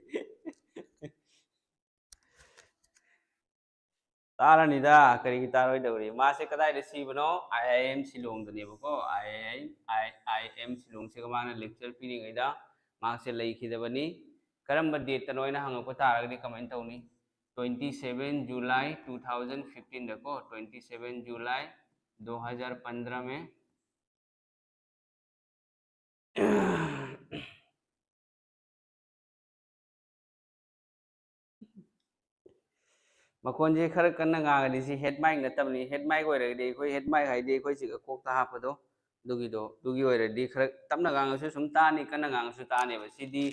ꯇꯥꯔꯅꯤꯗ, ꯀꯔꯤꯒꯤ ꯇꯥꯔꯣꯏꯗꯧꯔꯤ? ꯃꯥꯁꯦ ꯀꯗꯥꯏꯗ ꯁꯤꯕꯅꯣ? I I M ꯁꯤꯂꯣꯡꯗꯅꯦꯕꯀꯣ꯫ I I M, I I M ꯁꯤꯂꯣꯡꯁꯤꯒ ꯃꯥꯅ lecture ꯄꯤꯔꯤꯉꯩꯗ ꯃꯍꯥꯛꯁꯦ ꯂꯩꯈꯤꯗꯕꯅꯤ꯫ ꯀꯔꯝꯕ date ꯇꯅꯣ ꯍꯥꯏꯅ ꯍꯪꯉꯛꯄ ꯇꯥꯔꯒꯗꯤ ꯀꯃꯥꯏꯅ ꯇꯧꯅꯤ? Twenty seven July two thousand fifteen ꯗꯀꯣ, twenty seven July दो हज़ार पन्द्रह में ꯃꯈꯣꯟꯁꯦ ꯈꯔ ꯀꯟꯅ ꯉꯥꯡꯉꯗꯤ, ꯁꯤ ꯍꯦꯠ ꯃꯥꯏꯛ ꯅꯠꯇꯕꯅꯤ꯫ ꯍꯦꯠ ꯃꯥꯏꯛ ꯑꯣꯏꯔꯒꯗꯤ, ꯑꯩꯈꯣꯏ ꯍꯦꯠ ꯃꯥꯏꯛ ꯍꯥꯏꯗꯤ ꯑꯩꯈꯣꯏ ꯁꯤꯒ ꯀꯣꯛꯇ ꯍꯥꯞꯄꯗꯣ, ꯑꯗꯨꯒꯤꯗꯣ, ꯑꯗꯨꯒꯤ ꯑꯣꯏꯔꯗꯤ ꯈꯔ ꯇꯞꯅ ꯉꯥꯡꯉꯁꯨ ꯁꯨꯝ ꯇꯥꯅꯤ, ꯀꯟꯅ ꯉꯥꯡꯉꯁꯨ ꯇꯥꯅꯦꯕ꯫ ꯁꯤꯗꯤ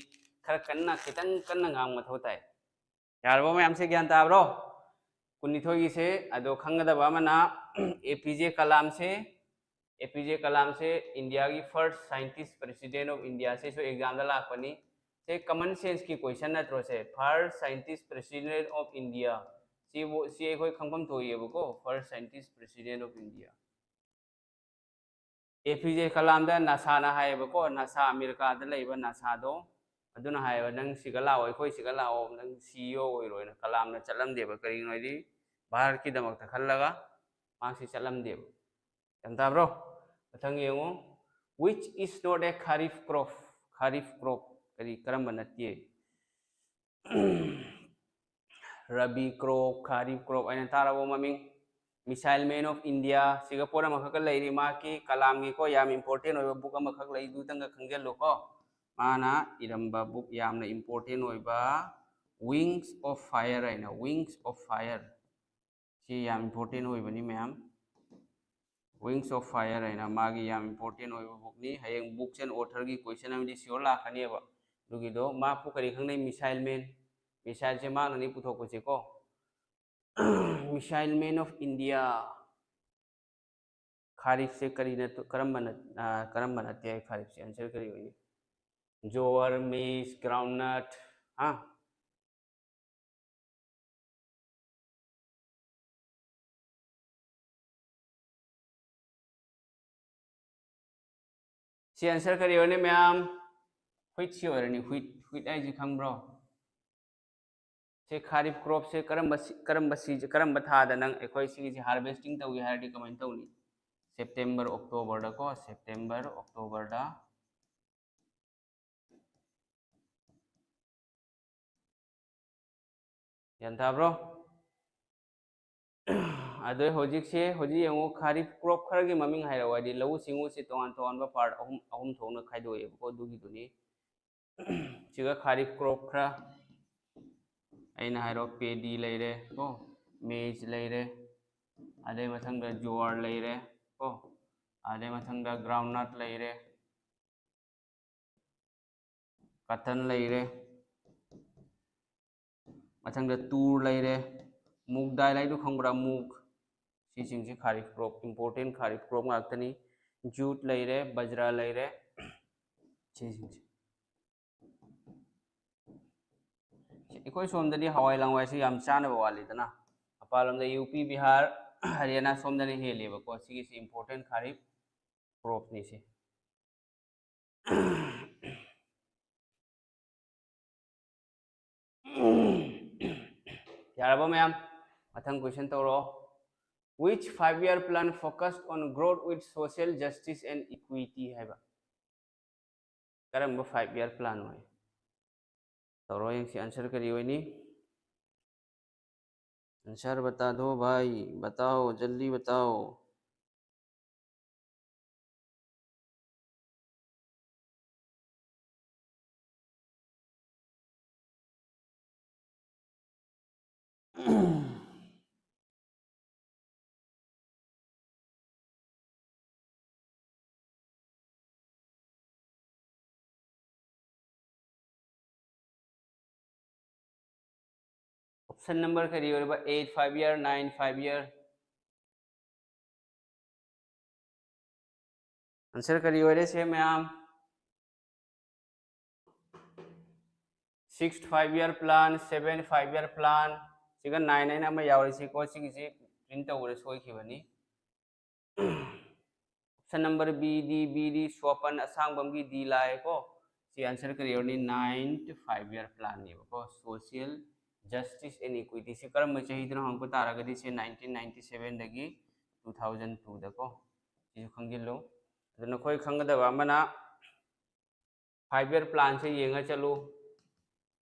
ꯈꯔ ꯀꯟꯅ, ꯈꯤꯇꯪ ꯀꯟꯅ ꯉꯥꯡꯕ ꯃꯊꯧ ꯇꯥꯏ꯫ ꯌꯥꯔꯕꯣ ꯃꯌꯥꯝꯁꯦ, ꯒ꯭ꯌꯥꯟ ꯇꯥꯕ꯭ꯔꯣ? ꯀꯨꯟꯅꯤꯊꯣꯏꯒꯤꯁꯦ꯫ ꯑꯗꯣ ꯈꯪꯒꯗꯕ ꯑꯃꯅ, ꯑꯦ ꯄꯤ ꯖꯦ ꯀꯂꯥꯝꯁꯦ, ꯑꯦ ꯄꯤ ꯖꯦ ꯀꯂꯥꯝꯁꯦ ꯏꯟꯗꯤꯌꯥꯒꯤ first scientist president of India, ꯁꯤꯁꯨ ꯑꯦꯛꯖꯥꯝꯗ ꯂꯥꯛꯄꯅꯤ꯫ ꯁꯦ common sense ꯀꯤ question ꯅꯠꯇ꯭ꯔꯣ ꯁꯦ? First scientist president of India, ꯁꯤꯕꯨ, ꯁꯤ ꯑꯩꯈꯣꯏ ꯈꯪꯐꯝ ꯊꯣꯛꯏꯑꯕꯀꯣ, first scientist president of India꯫ A P J ꯀꯂꯥꯝꯗ ꯅꯥꯁꯥꯅ ꯍꯥꯏꯌꯦꯕꯀꯣ, ꯅꯥꯁꯥ, ꯑꯃꯦꯔꯤꯀꯥꯗ ꯂꯩꯕ ꯅꯥꯁꯥꯗꯣ, ꯑꯗꯨꯅ ꯍꯥꯏꯌꯦꯕ, "ꯅꯪ ꯁꯤꯒ ꯂꯥꯛꯑꯣ, ꯑꯩꯈꯣꯏ ꯁꯤꯒ ꯂꯥꯛꯑꯣ, ꯅꯪ ꯁꯤ ꯏ ꯑꯣ ꯑꯣꯏꯔꯣꯅ" ꯀꯂꯥꯝꯅ ꯆꯠꯂꯝꯗꯦꯕ꯫ ꯀꯔꯤꯒꯤꯅꯣ ꯍꯥꯏꯗꯤ, ꯚꯥꯔꯠꯀꯤꯗꯃꯛꯇ ꯈꯜꯂꯒ ꯃꯍꯥꯛꯁꯤ ꯆꯠꯂꯝꯗꯦꯕ꯫ ꯒ꯭ꯌꯥꯟ ꯇꯥꯕ꯭ꯔꯣ? ꯃꯊꯪ ꯌꯦꯡꯉꯨ, "Which is not a kharif crop?" Kharif crop ꯀꯔꯤ, ꯀꯔꯝꯕ ꯅꯠꯇꯦ? ꯔꯕꯤ ꯀ꯭ꯔꯣꯞ, ꯈꯥꯔꯤꯐ ꯀ꯭ꯔꯣꯞ ꯍꯥꯏꯅ ꯇꯥꯔꯕꯣ ꯃꯃꯤꯡ? Missile Man of India, ꯁꯤꯒ ꯄꯣꯠ ꯑꯃꯈꯛꯀ ꯂꯩꯔꯤ, ꯃꯍꯥꯛꯀꯤ ꯀꯂꯥꯝꯒꯤꯀꯣ, ꯌꯥꯝ important ꯑꯣꯏꯕ book ꯑꯃꯈꯛ ꯂꯩ, ꯑꯗꯨꯇꯪꯒ ꯈꯪꯖꯤꯜꯂꯨꯀꯣ꯫ ꯃꯥꯅ ꯏꯔꯝꯕ book ꯌꯥꯝꯅ important ꯑꯣꯏꯕ Wings of Fire ꯍꯥꯏꯅ, Wings of Fire꯫ ꯁꯤ ꯌꯥꯝ important ꯑꯣꯏꯕꯅꯤ ꯃꯌꯥꯝ꯫ Wings of Fire ꯍꯥꯏꯅ ꯃꯥꯒꯤ ꯌꯥꯝ important ꯑꯣꯏꯕ book ꯅꯤ꯫ ꯍꯌꯦꯡ books and author ꯒꯤ question ꯑꯃꯗꯤ sure ꯂꯥꯛꯀꯅꯦꯕ꯫ ꯑꯗꯨꯒꯤꯗꯣ, ꯃꯥꯄꯨ ꯀꯔꯤ ꯈꯪꯅꯩ? Missile Man꯫ Missile say ꯃꯥꯅꯅꯤ ꯄꯨꯊꯣꯛꯄꯁꯦꯀꯣ꯫ Missile Man of India꯫ ꯈꯥꯔꯤꯐꯁꯦ ꯀꯔꯤ ꯅꯠ-, ꯀꯔꯝꯕ ꯅꯠ-, ꯑ, ꯀꯔꯝꯕ ꯅꯠꯇꯦ ꯍꯥꯏ? ꯈꯥꯔꯤꯐꯁꯦ answer ꯀꯔꯤ ꯑꯣꯏꯅꯤ? Jowar, maize, groundnut, ꯍꯥ? ꯁꯤ answer ꯀꯔꯤ ꯑꯣꯏꯔꯅꯤ ꯃꯌꯥꯝ? Wheat ꯁꯤ ꯑꯣꯏꯔꯅꯤ, wheat꯫ Wheat ꯍꯥꯏꯁꯤ ꯈꯪꯕ꯭ꯔꯣ? ꯁꯤ ꯈꯥꯔꯤꯐ crop ꯁꯦ ꯀꯔꯝꯕ ꯁꯤ-, ꯀꯔꯝꯕ ꯁꯤ-, ꯀꯔꯝꯕ ꯊꯥꯗ ꯅꯪ, ꯑꯩꯈꯣꯏ ꯁꯤꯒꯤꯁꯤ harvesting ꯇꯧꯒꯦ ꯍꯥꯏꯔꯗꯤ ꯀꯃꯥꯏꯅ ꯇꯧꯅꯤ? September, October ꯗꯀꯣ, September, October ꯗ꯫ ꯒ꯭ꯌꯥꯟ ꯇꯥꯕ꯭ꯔꯣ? ꯑꯗꯣ ꯍꯧꯖꯤꯛꯁꯦ, ꯍꯧꯖꯤꯛ ꯌꯦꯡꯉꯨ, ꯈꯥꯔꯤꯐ ꯀ꯭ꯔꯣꯞ ꯈꯔꯒꯤ ꯃꯃꯤꯡ ꯍꯥꯏꯔꯛꯑꯣ ꯍꯥꯏꯗꯤ ꯂꯧꯎ ꯁꯤꯡꯎꯁꯦ ꯇꯣꯉꯥꯟ ꯇꯣꯉꯥꯟꯕ ꯄꯥꯔꯠ ꯑꯍꯨꯝ ꯑꯍꯨꯝ ꯊꯣꯛꯅ ꯈꯥꯏꯗꯣꯛꯑꯦꯕꯀꯣ꯫ ꯑꯗꯨꯒꯤꯗꯨꯅꯤ ꯁꯤꯒ ꯈꯥꯔꯤꯐ ꯀ꯭ꯔꯣꯞ ꯈꯔ ꯑꯩꯅ ꯍꯥꯏꯔꯣ, ꯄꯦꯗꯤ ꯂꯩꯔꯦ ꯀꯣ, ꯃꯦꯖ ꯂꯩꯔꯦ, ꯑꯗꯩ ꯃꯊꯪꯗ ꯖꯣꯋꯥꯔ ꯂꯩꯔꯦ ꯀꯣ, ꯑꯗꯩ ꯃꯊꯪꯗ ꯒ꯭ꯔꯥꯎꯟ ꯅꯠ ꯂꯩꯔꯦ, ꯀꯇꯟ ꯂꯩꯔꯦ, ꯃꯊꯪꯗ ꯇꯨꯔ ꯂꯩꯔꯦ, ꯃꯨꯛ ꯗꯥꯏꯜ ꯍꯥꯏꯗꯨ ꯈꯪꯕ꯭ꯔꯥ? ꯃꯨꯛ, ꯁꯤꯁꯤꯡꯁꯤ ꯈꯥꯔꯤꯐ ꯀ꯭ꯔꯣꯞ, ꯏꯝꯄꯣꯔꯇꯦꯟ ꯈꯥꯔꯤꯐ ꯀ꯭ꯔꯣꯞ ꯉꯥꯛꯇꯅꯤ꯫ ꯖꯨꯠ ꯂꯩꯔꯦ, ꯕꯖ꯭ꯔꯥ ꯂꯩꯔꯦ, ꯁꯤꯁꯤꯡꯁꯦ꯫ ꯑꯩꯈꯣꯏ ꯁꯣꯝꯗꯗꯤ ꯍꯋꯥꯏ ꯂꯥꯡꯋꯥꯏꯁꯤ ꯌꯥꯝ ꯆꯥꯅꯕ ꯋꯥꯠꯂꯤꯗꯅ, ꯃꯄꯥꯟꯂꯣꯝꯗ ꯌꯨ ꯄꯤ, ꯕꯤꯍꯥꯔ, ꯍꯔꯤꯌꯥꯅꯥ ꯁꯣꯝꯗꯅ ꯍꯦꯜꯂꯦꯕꯀꯣ꯫ ꯁꯤꯒꯤꯁꯤ ꯏꯝꯄꯣꯔꯇꯦꯟ ꯈꯥꯔꯤꯐ ꯀ꯭ꯔꯣꯞꯅꯤ ꯁꯤ꯫ ꯌꯥꯔꯕ ꯃꯌꯥꯝ? ꯃꯊꯪ ꯀꯣꯏꯁꯟ ꯇꯧꯔꯛꯑꯣ꯫ Which five year plan focused on growth with social justice and equity ꯍꯥꯏꯕ? ꯀꯔꯝꯕ ꯐꯥꯏꯚ ꯏꯌꯥꯔ ꯄ꯭ꯂꯥꯟ ꯑꯣꯏ? ꯇꯧꯔꯣ ꯌꯦꯡꯁꯤ, ꯑꯟꯁꯔ ꯀꯔꯤ ꯑꯣꯏꯅꯤ? ꯑꯟꯁꯔ ꯕꯇꯥ ꯗꯣ ꯚꯥꯏ, ꯕꯇꯥꯑꯣ, ꯖꯜꯗꯤ ꯕꯇꯥꯑꯣ꯫ Option number ꯀꯔꯤ ꯑꯣꯏꯔꯕ? Eight five year, nine five year꯫ Answer ꯀꯔꯤ ꯑꯣꯏꯔꯦ ꯁꯦ ꯃꯌꯥꯝ? Six five year plan, seven five year plan, ꯁꯤꯒ nine ꯍꯥꯏꯅ ꯑꯃ ꯌꯥꯎꯔꯤꯁꯤꯀꯣ, ꯁꯤꯒꯤꯁꯤ print ꯇꯧꯕꯗ ꯁꯣꯏꯈꯤꯕꯅꯤ꯫ Option number B D, B D, ꯁ꯭ꯋꯥꯄꯟ ꯑꯁꯥꯡꯕꯝꯒꯤ D ꯂꯥꯛꯑꯦꯀꯣ꯫ ꯁꯤ answer ꯀꯔꯤ ꯑꯣꯏꯔꯅꯤ? Ninth five year planꯅꯦꯕꯀꯣ꯫ Social justice and equity ꯁꯤ ꯀꯔꯝꯕ ꯆꯍꯤꯗꯅꯣ ꯍꯪꯉꯛꯄ ꯇꯥꯔꯒꯗꯤ ꯁꯤ nineteen ninety sevenꯗꯒꯤ two thousand twoꯗꯀꯣ꯫ ꯁꯤꯁꯨ ꯈꯪꯖꯤꯜꯂꯨ꯫ ꯑꯗꯨ ꯅꯈꯣꯏ ꯈꯪꯒꯗꯕ ꯑꯃꯅ five year planꯁꯦ ꯌꯦꯡꯉ ꯆꯠꯂꯨ꯫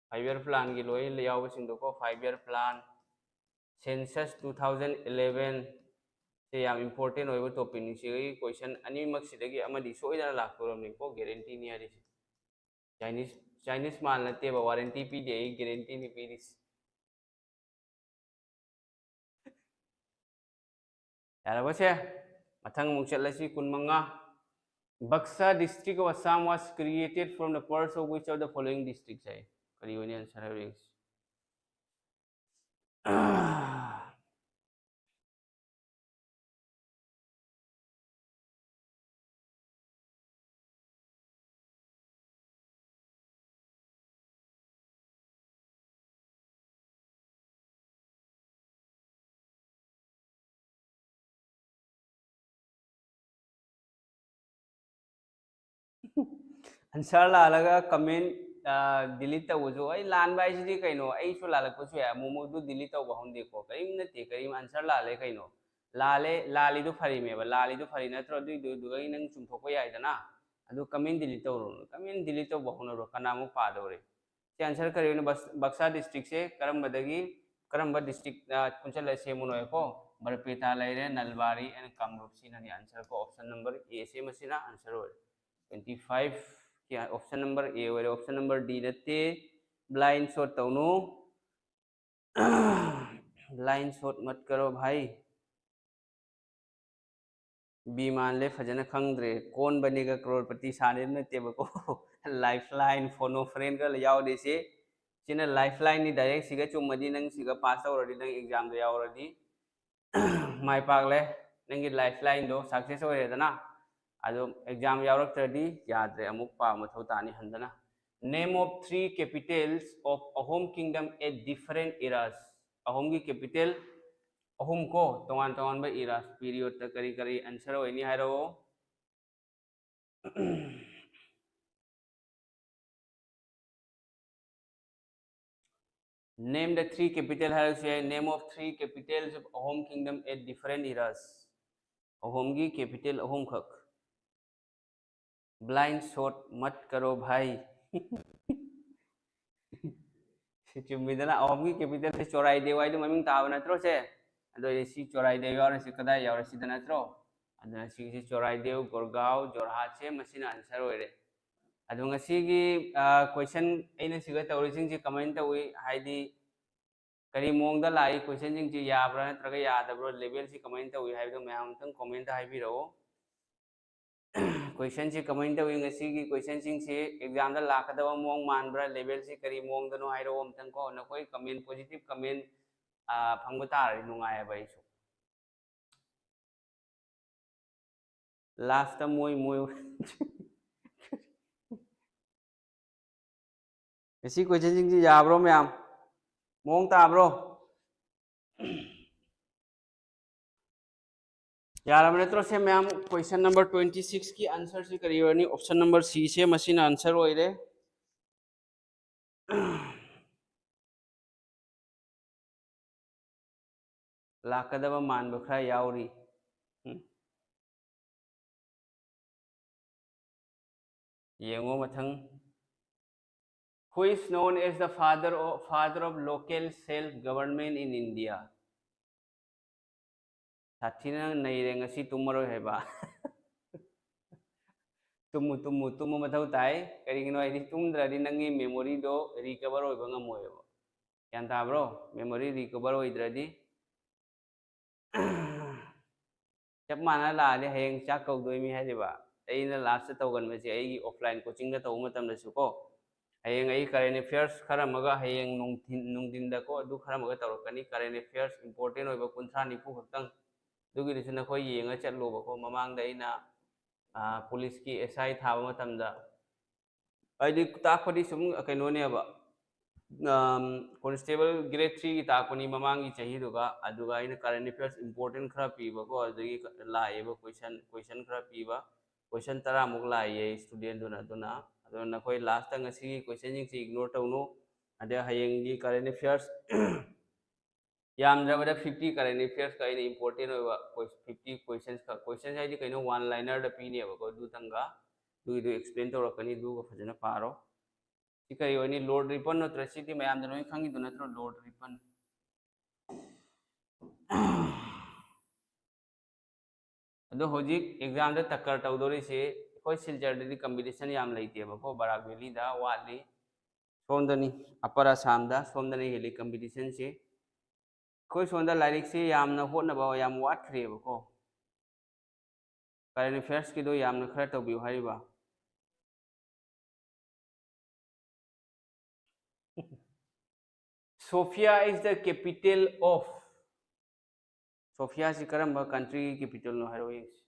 Five year planꯒꯤ ꯂꯣꯏ ꯌꯥꯎꯕꯁꯤꯡꯗꯣꯀꯣ, five year plan, Census two thousand eleven ꯁꯦ ꯌꯥꯝ important ꯑꯣꯏꯕ topicꯅꯤ꯫ ꯁꯤꯒꯤ question ꯑꯅꯤꯃꯛꯁꯤꯗꯒꯤ ꯑꯃꯗꯤ ꯁꯣꯏꯗꯅ ꯂꯥꯛꯇꯧꯔꯕꯅꯤꯀꯣ, guaranteeꯅꯤ ꯍꯥꯏꯔꯤꯁꯦ꯫ Chinese, Chinese ꯃꯥꯜ ꯅꯠꯇꯦꯕ, warranty ꯄꯤꯗꯦ ꯑꯩ, guaranteeꯅꯤ ꯄꯤꯔꯤꯁꯦ꯫ ꯌꯥꯔꯕꯁꯦ? ꯃꯊꯪ ꯑꯃꯨꯛ ꯆꯠꯂꯁꯤ, ꯀꯨꯟꯃꯉꯥ꯫ Baksa district of Assam was created from the purge of which of the following districts ꯍꯥꯏ꯫ ꯀꯔꯤ ꯑꯣꯏꯅꯤ answer ꯍꯥꯏꯔꯤꯁꯦ? Answer ꯂꯥꯜꯂꯒ comment delete ꯇꯧꯕꯁꯨ, ꯑꯩ ꯂꯥꯟꯕ ꯍꯥꯏꯁꯤꯗꯤ ꯀꯩꯅꯣ, ꯑꯩꯁꯨ ꯂꯥꯜꯂꯛꯄꯁꯨ ꯌꯥꯏ, ꯑꯃꯨꯛ ꯑꯃꯨꯛ ꯑꯗꯨ delete ꯇꯧꯕ ꯍꯧꯅꯗꯦꯀꯣ꯫ ꯀꯔꯤꯝ ꯅꯠꯇꯦ, ꯀꯔꯤꯝ answer ꯂꯥꯜꯂꯦ ꯀꯩꯅꯣ꯫ ꯂꯥꯜꯂꯦ, ꯂꯥꯜꯂꯤꯗꯨ ꯐꯔꯤꯃꯦꯕ, ꯂꯥꯜꯂꯤꯗꯨ ꯐꯔꯤ ꯅꯠꯇ꯭ꯔꯣ? ꯑꯗꯨꯏꯗꯨ ꯑꯗꯨꯒ ꯅꯪ ꯆꯨꯝꯊꯣꯛꯄ ꯌꯥꯏꯗꯅ꯫ ꯑꯗꯨ comment delete ꯇꯧꯔꯨꯅꯨ, comment delete ꯇꯧꯕ ꯍꯧꯅꯔꯣ, ꯀꯅꯥ ꯑꯃꯨꯛ ꯄꯥꯗꯧꯔꯤ? ꯁꯤ answer ꯀꯔꯤ ꯑꯣꯏꯅ? ꯕꯛꯁꯥ districtꯁꯦ ꯀꯔꯝꯕꯗꯒꯤ, ꯀꯔꯝꯕ district ꯄꯨꯟꯁꯤꯜꯂ ꯁꯦꯝꯕꯅꯣ ꯍꯥꯏꯀꯣ? ꯕꯔꯄꯦꯇꯥ ꯂꯩꯔꯦ, ꯅꯜꯕꯥꯔꯤ and ꯀꯥꯃꯔꯨꯞ, ꯁꯤꯅꯅꯤ answer ꯀꯣ, option number A ꯁꯦ ꯃꯁꯤꯅ answer ꯑꯣꯏꯔꯦ꯫ Twenty five ꯀꯤ option number A ꯑꯣꯏꯔꯦ, option number D ꯅꯠꯇꯦ꯫ Blind shot ꯇꯧꯅꯨ, blind shot ꯃꯠ ꯀꯔꯣ ꯚꯥꯏ꯫ ꯕꯤꯃꯥꯟꯂꯦ ꯐꯖꯅ ꯈꯪꯗ꯭ꯔꯦ꯫ ꯀꯣꯟ ꯕꯅꯦꯒ ꯀ꯭ꯔꯣꯔꯄꯇꯤ ꯁꯥꯅꯦ ꯅꯠꯇꯦꯕꯀꯣ꯫ Lifeline, phone a friendꯒ ꯌꯥꯎꯗꯦ ꯁꯤ꯫ ꯁꯤꯅ lifelineꯅꯤ, direct ꯁꯤꯒ ꯆꯨꯝꯃꯗꯤ ꯅꯪ ꯁꯤꯒ pass ꯇꯧꯔꯗꯤ, ꯅꯪ examꯗ ꯌꯥꯎꯔꯗꯤ ꯃꯥꯏ ꯄꯥꯛꯂꯦ꯫ ꯅꯪꯒꯤ lifelineꯗꯣ success ꯑꯣꯏꯔꯦꯗꯅ꯫ ꯑꯗꯣ exam ꯌꯥꯎꯔꯛꯇ꯭ꯔꯗꯤ ꯌꯥꯗ꯭ꯔꯦ, ꯑꯃꯨꯛ ꯄꯥꯕ ꯃꯊꯧ ꯇꯥꯅꯤ ꯍꯟꯗꯅ꯫ Name of three capitals of Ahom kingdom at different eras. ꯑꯍꯣꯝꯒꯤ capital ꯑꯍꯨꯝ ꯀꯣ, ꯇꯣꯉꯥꯟ ꯇꯣꯉꯥꯟꯕ eras periodꯇ ꯀꯔꯤ ꯀꯔꯤ answer ꯑꯣꯏꯅꯤ ꯍꯥꯏꯔꯛꯑꯣ꯫ Name the three capital ꯍꯥꯏꯔꯁꯨ ꯌꯥꯏ꯫ Name of three capitals of Ahom kingdom at different eras. ꯑꯍꯣꯝꯒꯤ capital ꯑꯍꯨꯝꯈꯛ꯫ Blind shot mat karo bhai. ꯁꯤ ꯆꯨꯝꯃꯤꯗꯅ, ꯑꯍꯨꯝꯒꯤ capital ꯁꯤ ꯆꯣꯔꯥꯏꯗꯦꯎ ꯍꯥꯏꯗꯣ ꯃꯃꯤꯡ ꯇꯥꯕ ꯅꯠꯇ꯭ꯔꯣ ꯁꯦ? ꯑꯗꯨ ꯑꯣꯏꯔꯗꯤ ꯁꯤ ꯆꯣꯔꯥꯏꯗꯦꯎ ꯌꯥꯎꯔꯦ, ꯁꯤ ꯀꯗꯥꯏ ꯌꯥꯎꯔꯦ? ꯁꯤꯗ ꯅꯠꯇ꯭ꯔꯣ? ꯑꯗꯨꯅ ꯁꯤꯒꯤꯁꯤ ꯆꯣꯔꯥꯏꯗꯦꯎ, ꯒꯣꯔꯒꯥꯎ, ꯖꯣꯔꯍꯥꯠꯁꯦ ꯃꯁꯤꯅ answer ꯑꯣꯏꯔꯦ꯫ ꯑꯗꯣ ꯉꯁꯤꯒꯤ question ꯑꯩꯅ ꯁꯤꯒ ꯇꯧꯔꯤꯁꯤꯡꯁꯤ ꯀꯃꯥꯏꯅ ꯇꯧꯏ, ꯍꯥꯏꯗꯤ ꯀꯔꯤ ꯃꯑꯣꯡꯗ ꯂꯥꯛꯏ, questionꯁꯤꯡꯁꯤ ꯌꯥꯕ꯭ꯔꯥ ꯅꯠꯇ꯭ꯔꯒ ꯌꯥꯗꯕ꯭ꯔꯣ, levelꯁꯤ ꯀꯃꯥꯏꯅ ꯇꯧꯏ ꯍꯥꯏꯕꯗꯣ ꯃꯌꯥꯝ ꯑꯃꯇꯪ commentꯇ ꯍꯥꯏꯕꯤꯔꯛꯑꯣ꯫ Questionꯁꯤ ꯀꯃꯥꯏꯅ ꯇꯧꯏ, ꯉꯁꯤꯒꯤ questionꯁꯤꯡꯁꯤ examꯗ ꯂꯥꯛꯀꯗꯕ ꯃꯑꯣꯡ ꯃꯥꯟꯕ꯭ꯔꯥ, levelꯁꯤ ꯀꯔꯤ ꯃꯑꯣꯡꯗꯅꯣ ꯍꯥꯏꯔꯛꯑꯣ ꯑꯝꯇꯪ ꯀꯣ꯫ ꯅꯈꯣꯏ comment, positive comment ꯐꯪꯕ ꯇꯥꯔꯗꯤ ꯅꯨꯡꯉꯥꯏꯑꯕ ꯑꯩꯁꯨ꯫ Lastꯇ ꯃꯣꯏ ꯃꯣꯏ ꯉꯁꯤ questionꯁꯤꯡꯁꯤ ꯌꯥꯕ꯭ꯔꯣ ꯃꯌꯥꯝ? ꯃꯑꯣꯡ ꯇꯥꯕ꯭ꯔꯣ? ꯌꯥꯔꯕ ꯅꯠꯇ꯭ꯔꯣ ꯁꯦ ꯃꯌꯥꯝ? Question number twenty sixꯀꯤ answerꯁꯤ ꯀꯔꯤ ꯑꯣꯏꯔꯅꯤ? Option number Cꯁꯦ ꯃꯁꯤꯅ answer ꯑꯣꯏꯔꯦ꯫ ꯂꯥꯛꯀꯗꯕ ꯃꯥꯟꯕ ꯈꯔ ꯌꯥꯎꯔꯤ꯫ ꯎꯝ꯫ ꯌꯦꯡꯉꯣ ꯃꯊꯪ꯫ Who is known as the father of, father of local self government in India? ꯁꯥꯊꯤꯅ ꯅꯩꯔꯦ ꯉꯁꯤ, ꯇꯨꯝꯃꯔꯣꯏ ꯍꯥꯏꯕ꯫ ꯇꯨꯝꯃꯨ, ꯇꯨꯝꯃꯨ, ꯇꯨꯝꯕ ꯃꯊꯧ ꯇꯥꯏ꯫ ꯀꯔꯤꯒꯤꯅꯣ ꯍꯥꯏꯗꯤ ꯇꯨꯝꯗ꯭ꯔꯗꯤ ꯅꯪꯒꯤ memoryꯗꯣ recover ꯑꯣꯏꯕ ꯉꯝꯃꯣꯏꯕ꯫ ꯒ꯭ꯌꯥꯟ ꯇꯥꯕ꯭ꯔꯣ? Memory recover ꯑꯣꯏꯗ꯭ꯔꯗꯤ꯫ ꯆꯞ ꯃꯥꯟꯅ ꯂꯥꯛꯑꯗꯤ ꯍꯌꯦꯡ ꯆꯥꯛ ꯀꯧꯗꯣꯏꯃꯤ ꯍꯥꯏꯔꯤꯕ꯫ ꯑꯩꯅ lastꯇ ꯇꯧꯒꯟꯕꯁꯦ ꯑꯩꯒꯤ offline coachingꯗ ꯇꯧꯕ ꯃꯇꯝꯗꯁꯨ ꯀꯣ, ꯍꯌꯦꯡ ꯑꯩ current affairs ꯈꯔ ꯑꯃꯒ ꯍꯌꯦꯡ ꯅꯨꯡꯊꯤꯟ, ꯅꯨꯡꯊꯤꯟꯗꯀꯣ ꯑꯗꯨ ꯈꯔ ꯑꯃꯒ ꯇꯧꯔꯛꯀꯅꯤ꯫ Current affairs important ꯑꯣꯏꯕ ꯀꯨꯟꯊ꯭ꯔꯥ ꯅꯤꯐꯨ ꯈꯛꯇꯪ꯫ ꯑꯗꯨꯒꯤꯗꯨꯁꯨ ꯅꯈꯣꯏ ꯌꯦꯡꯉ ꯆꯠꯂꯣꯕꯀꯣ꯫ ꯃꯃꯥꯡꯗ ꯑꯩꯅ, ꯑ, policeꯀꯤ S I ꯊꯥꯕ ꯃꯇꯝꯗ, ꯍꯥꯏꯗꯤ ꯇꯥꯛꯄꯗꯤ ꯁꯨꯝ ꯀꯩꯅꯣꯅꯦꯕ, ꯑꯝ, constable grade threeꯒꯤ ꯇꯥꯛꯄꯅꯤ ꯃꯃꯥꯡꯒꯤ ꯆꯍꯤꯗꯨꯒ꯫ ꯑꯗꯨꯒ ꯑꯩꯅ current affairs important ꯈꯔ ꯄꯤꯕꯀꯣ, ꯑꯗꯨꯗꯒꯤ ꯂꯥꯛꯑꯦꯕ question, question ꯈꯔ ꯄꯤꯕ꯫ Question ꯇꯔꯥꯃꯨꯛ ꯂꯥꯛꯑꯦ studentꯗꯨꯅ꯫ ꯑꯗꯨꯅ, ꯑꯗꯨꯅ ꯅꯈꯣꯏ lastꯇ ꯉꯁꯤꯒꯤ questionꯁꯤꯡꯁꯤ ignore ꯇꯧꯅꯨ꯫ ꯑꯗꯩ ꯍꯌꯦꯡꯒꯤ current affairs ꯌꯥꯝꯗ꯭ꯔꯕꯗ fifty current affairsꯀ ꯑꯩꯅ important ꯑꯣꯏꯕ ꯀꯣꯏ-, fifty questions ꯈꯛ, questions ꯍꯥꯏꯗꯤ ꯀꯩꯅꯣ, one linerꯗ ꯄꯤꯅꯦꯕꯀꯣ, ꯑꯗꯨꯇꯪꯒ꯫ ꯑꯗꯨꯒꯤꯗꯨ explain ꯇꯧꯔꯛꯀꯅꯤ, ꯑꯗꯨꯒ ꯐꯖꯅ ꯄꯥꯔꯣ꯫ ꯁꯤ ꯀꯔꯤ ꯑꯣꯏꯅꯤ? Lord Ripon ꯅꯠꯇ꯭ꯔꯣ? ꯁꯤꯗꯤ ꯃꯌꯥꯝꯗ ꯂꯣꯏ ꯈꯪꯉꯤꯗꯨ ꯅꯠꯇ꯭ꯔꯣ? Lord Ripon. ꯑꯗꯣ ꯍꯧꯖꯤꯛ exam ꯗ ꯇꯛꯀꯔ ꯇꯧꯗꯣꯔꯤꯁꯤ ꯑꯩꯈꯣꯏ ꯁꯤꯜꯆꯔꯗꯗꯤ competition ꯌꯥꯝ ꯂꯩꯇꯦꯕꯀꯣ, ꯕꯔꯥꯛ ꯚꯦꯂꯤꯗ ꯋꯥꯠꯂꯤ꯫ ꯁꯣꯝꯗꯅꯤ, Upper Assam ꯗ, ꯁꯣꯝꯗꯅ ꯍꯦꯜꯂꯤ competition ꯁꯦ꯫ ꯑꯩꯈꯣꯏ ꯁꯣꯝꯗ ꯂꯥꯏꯔꯤꯛꯁꯤ ꯌꯥꯝꯅ ꯍꯣꯠꯅꯕ ꯌꯥꯝ ꯋꯥꯠꯈ꯭ꯔꯦꯕꯀꯣ꯫ Current affairs ꯀꯤꯗꯣ ꯌꯥꯝꯅ ꯈꯔ ꯇꯧꯕꯤꯌꯨ ꯍꯥꯏꯔꯤꯕ꯫ Sofia is the capital of. Sofia ꯁꯤ ꯀꯔꯝꯕ country ꯒꯤ capital ꯅꯣ ꯍꯥꯏꯔꯛꯑꯣ ꯌꯦꯡꯁꯤ꯫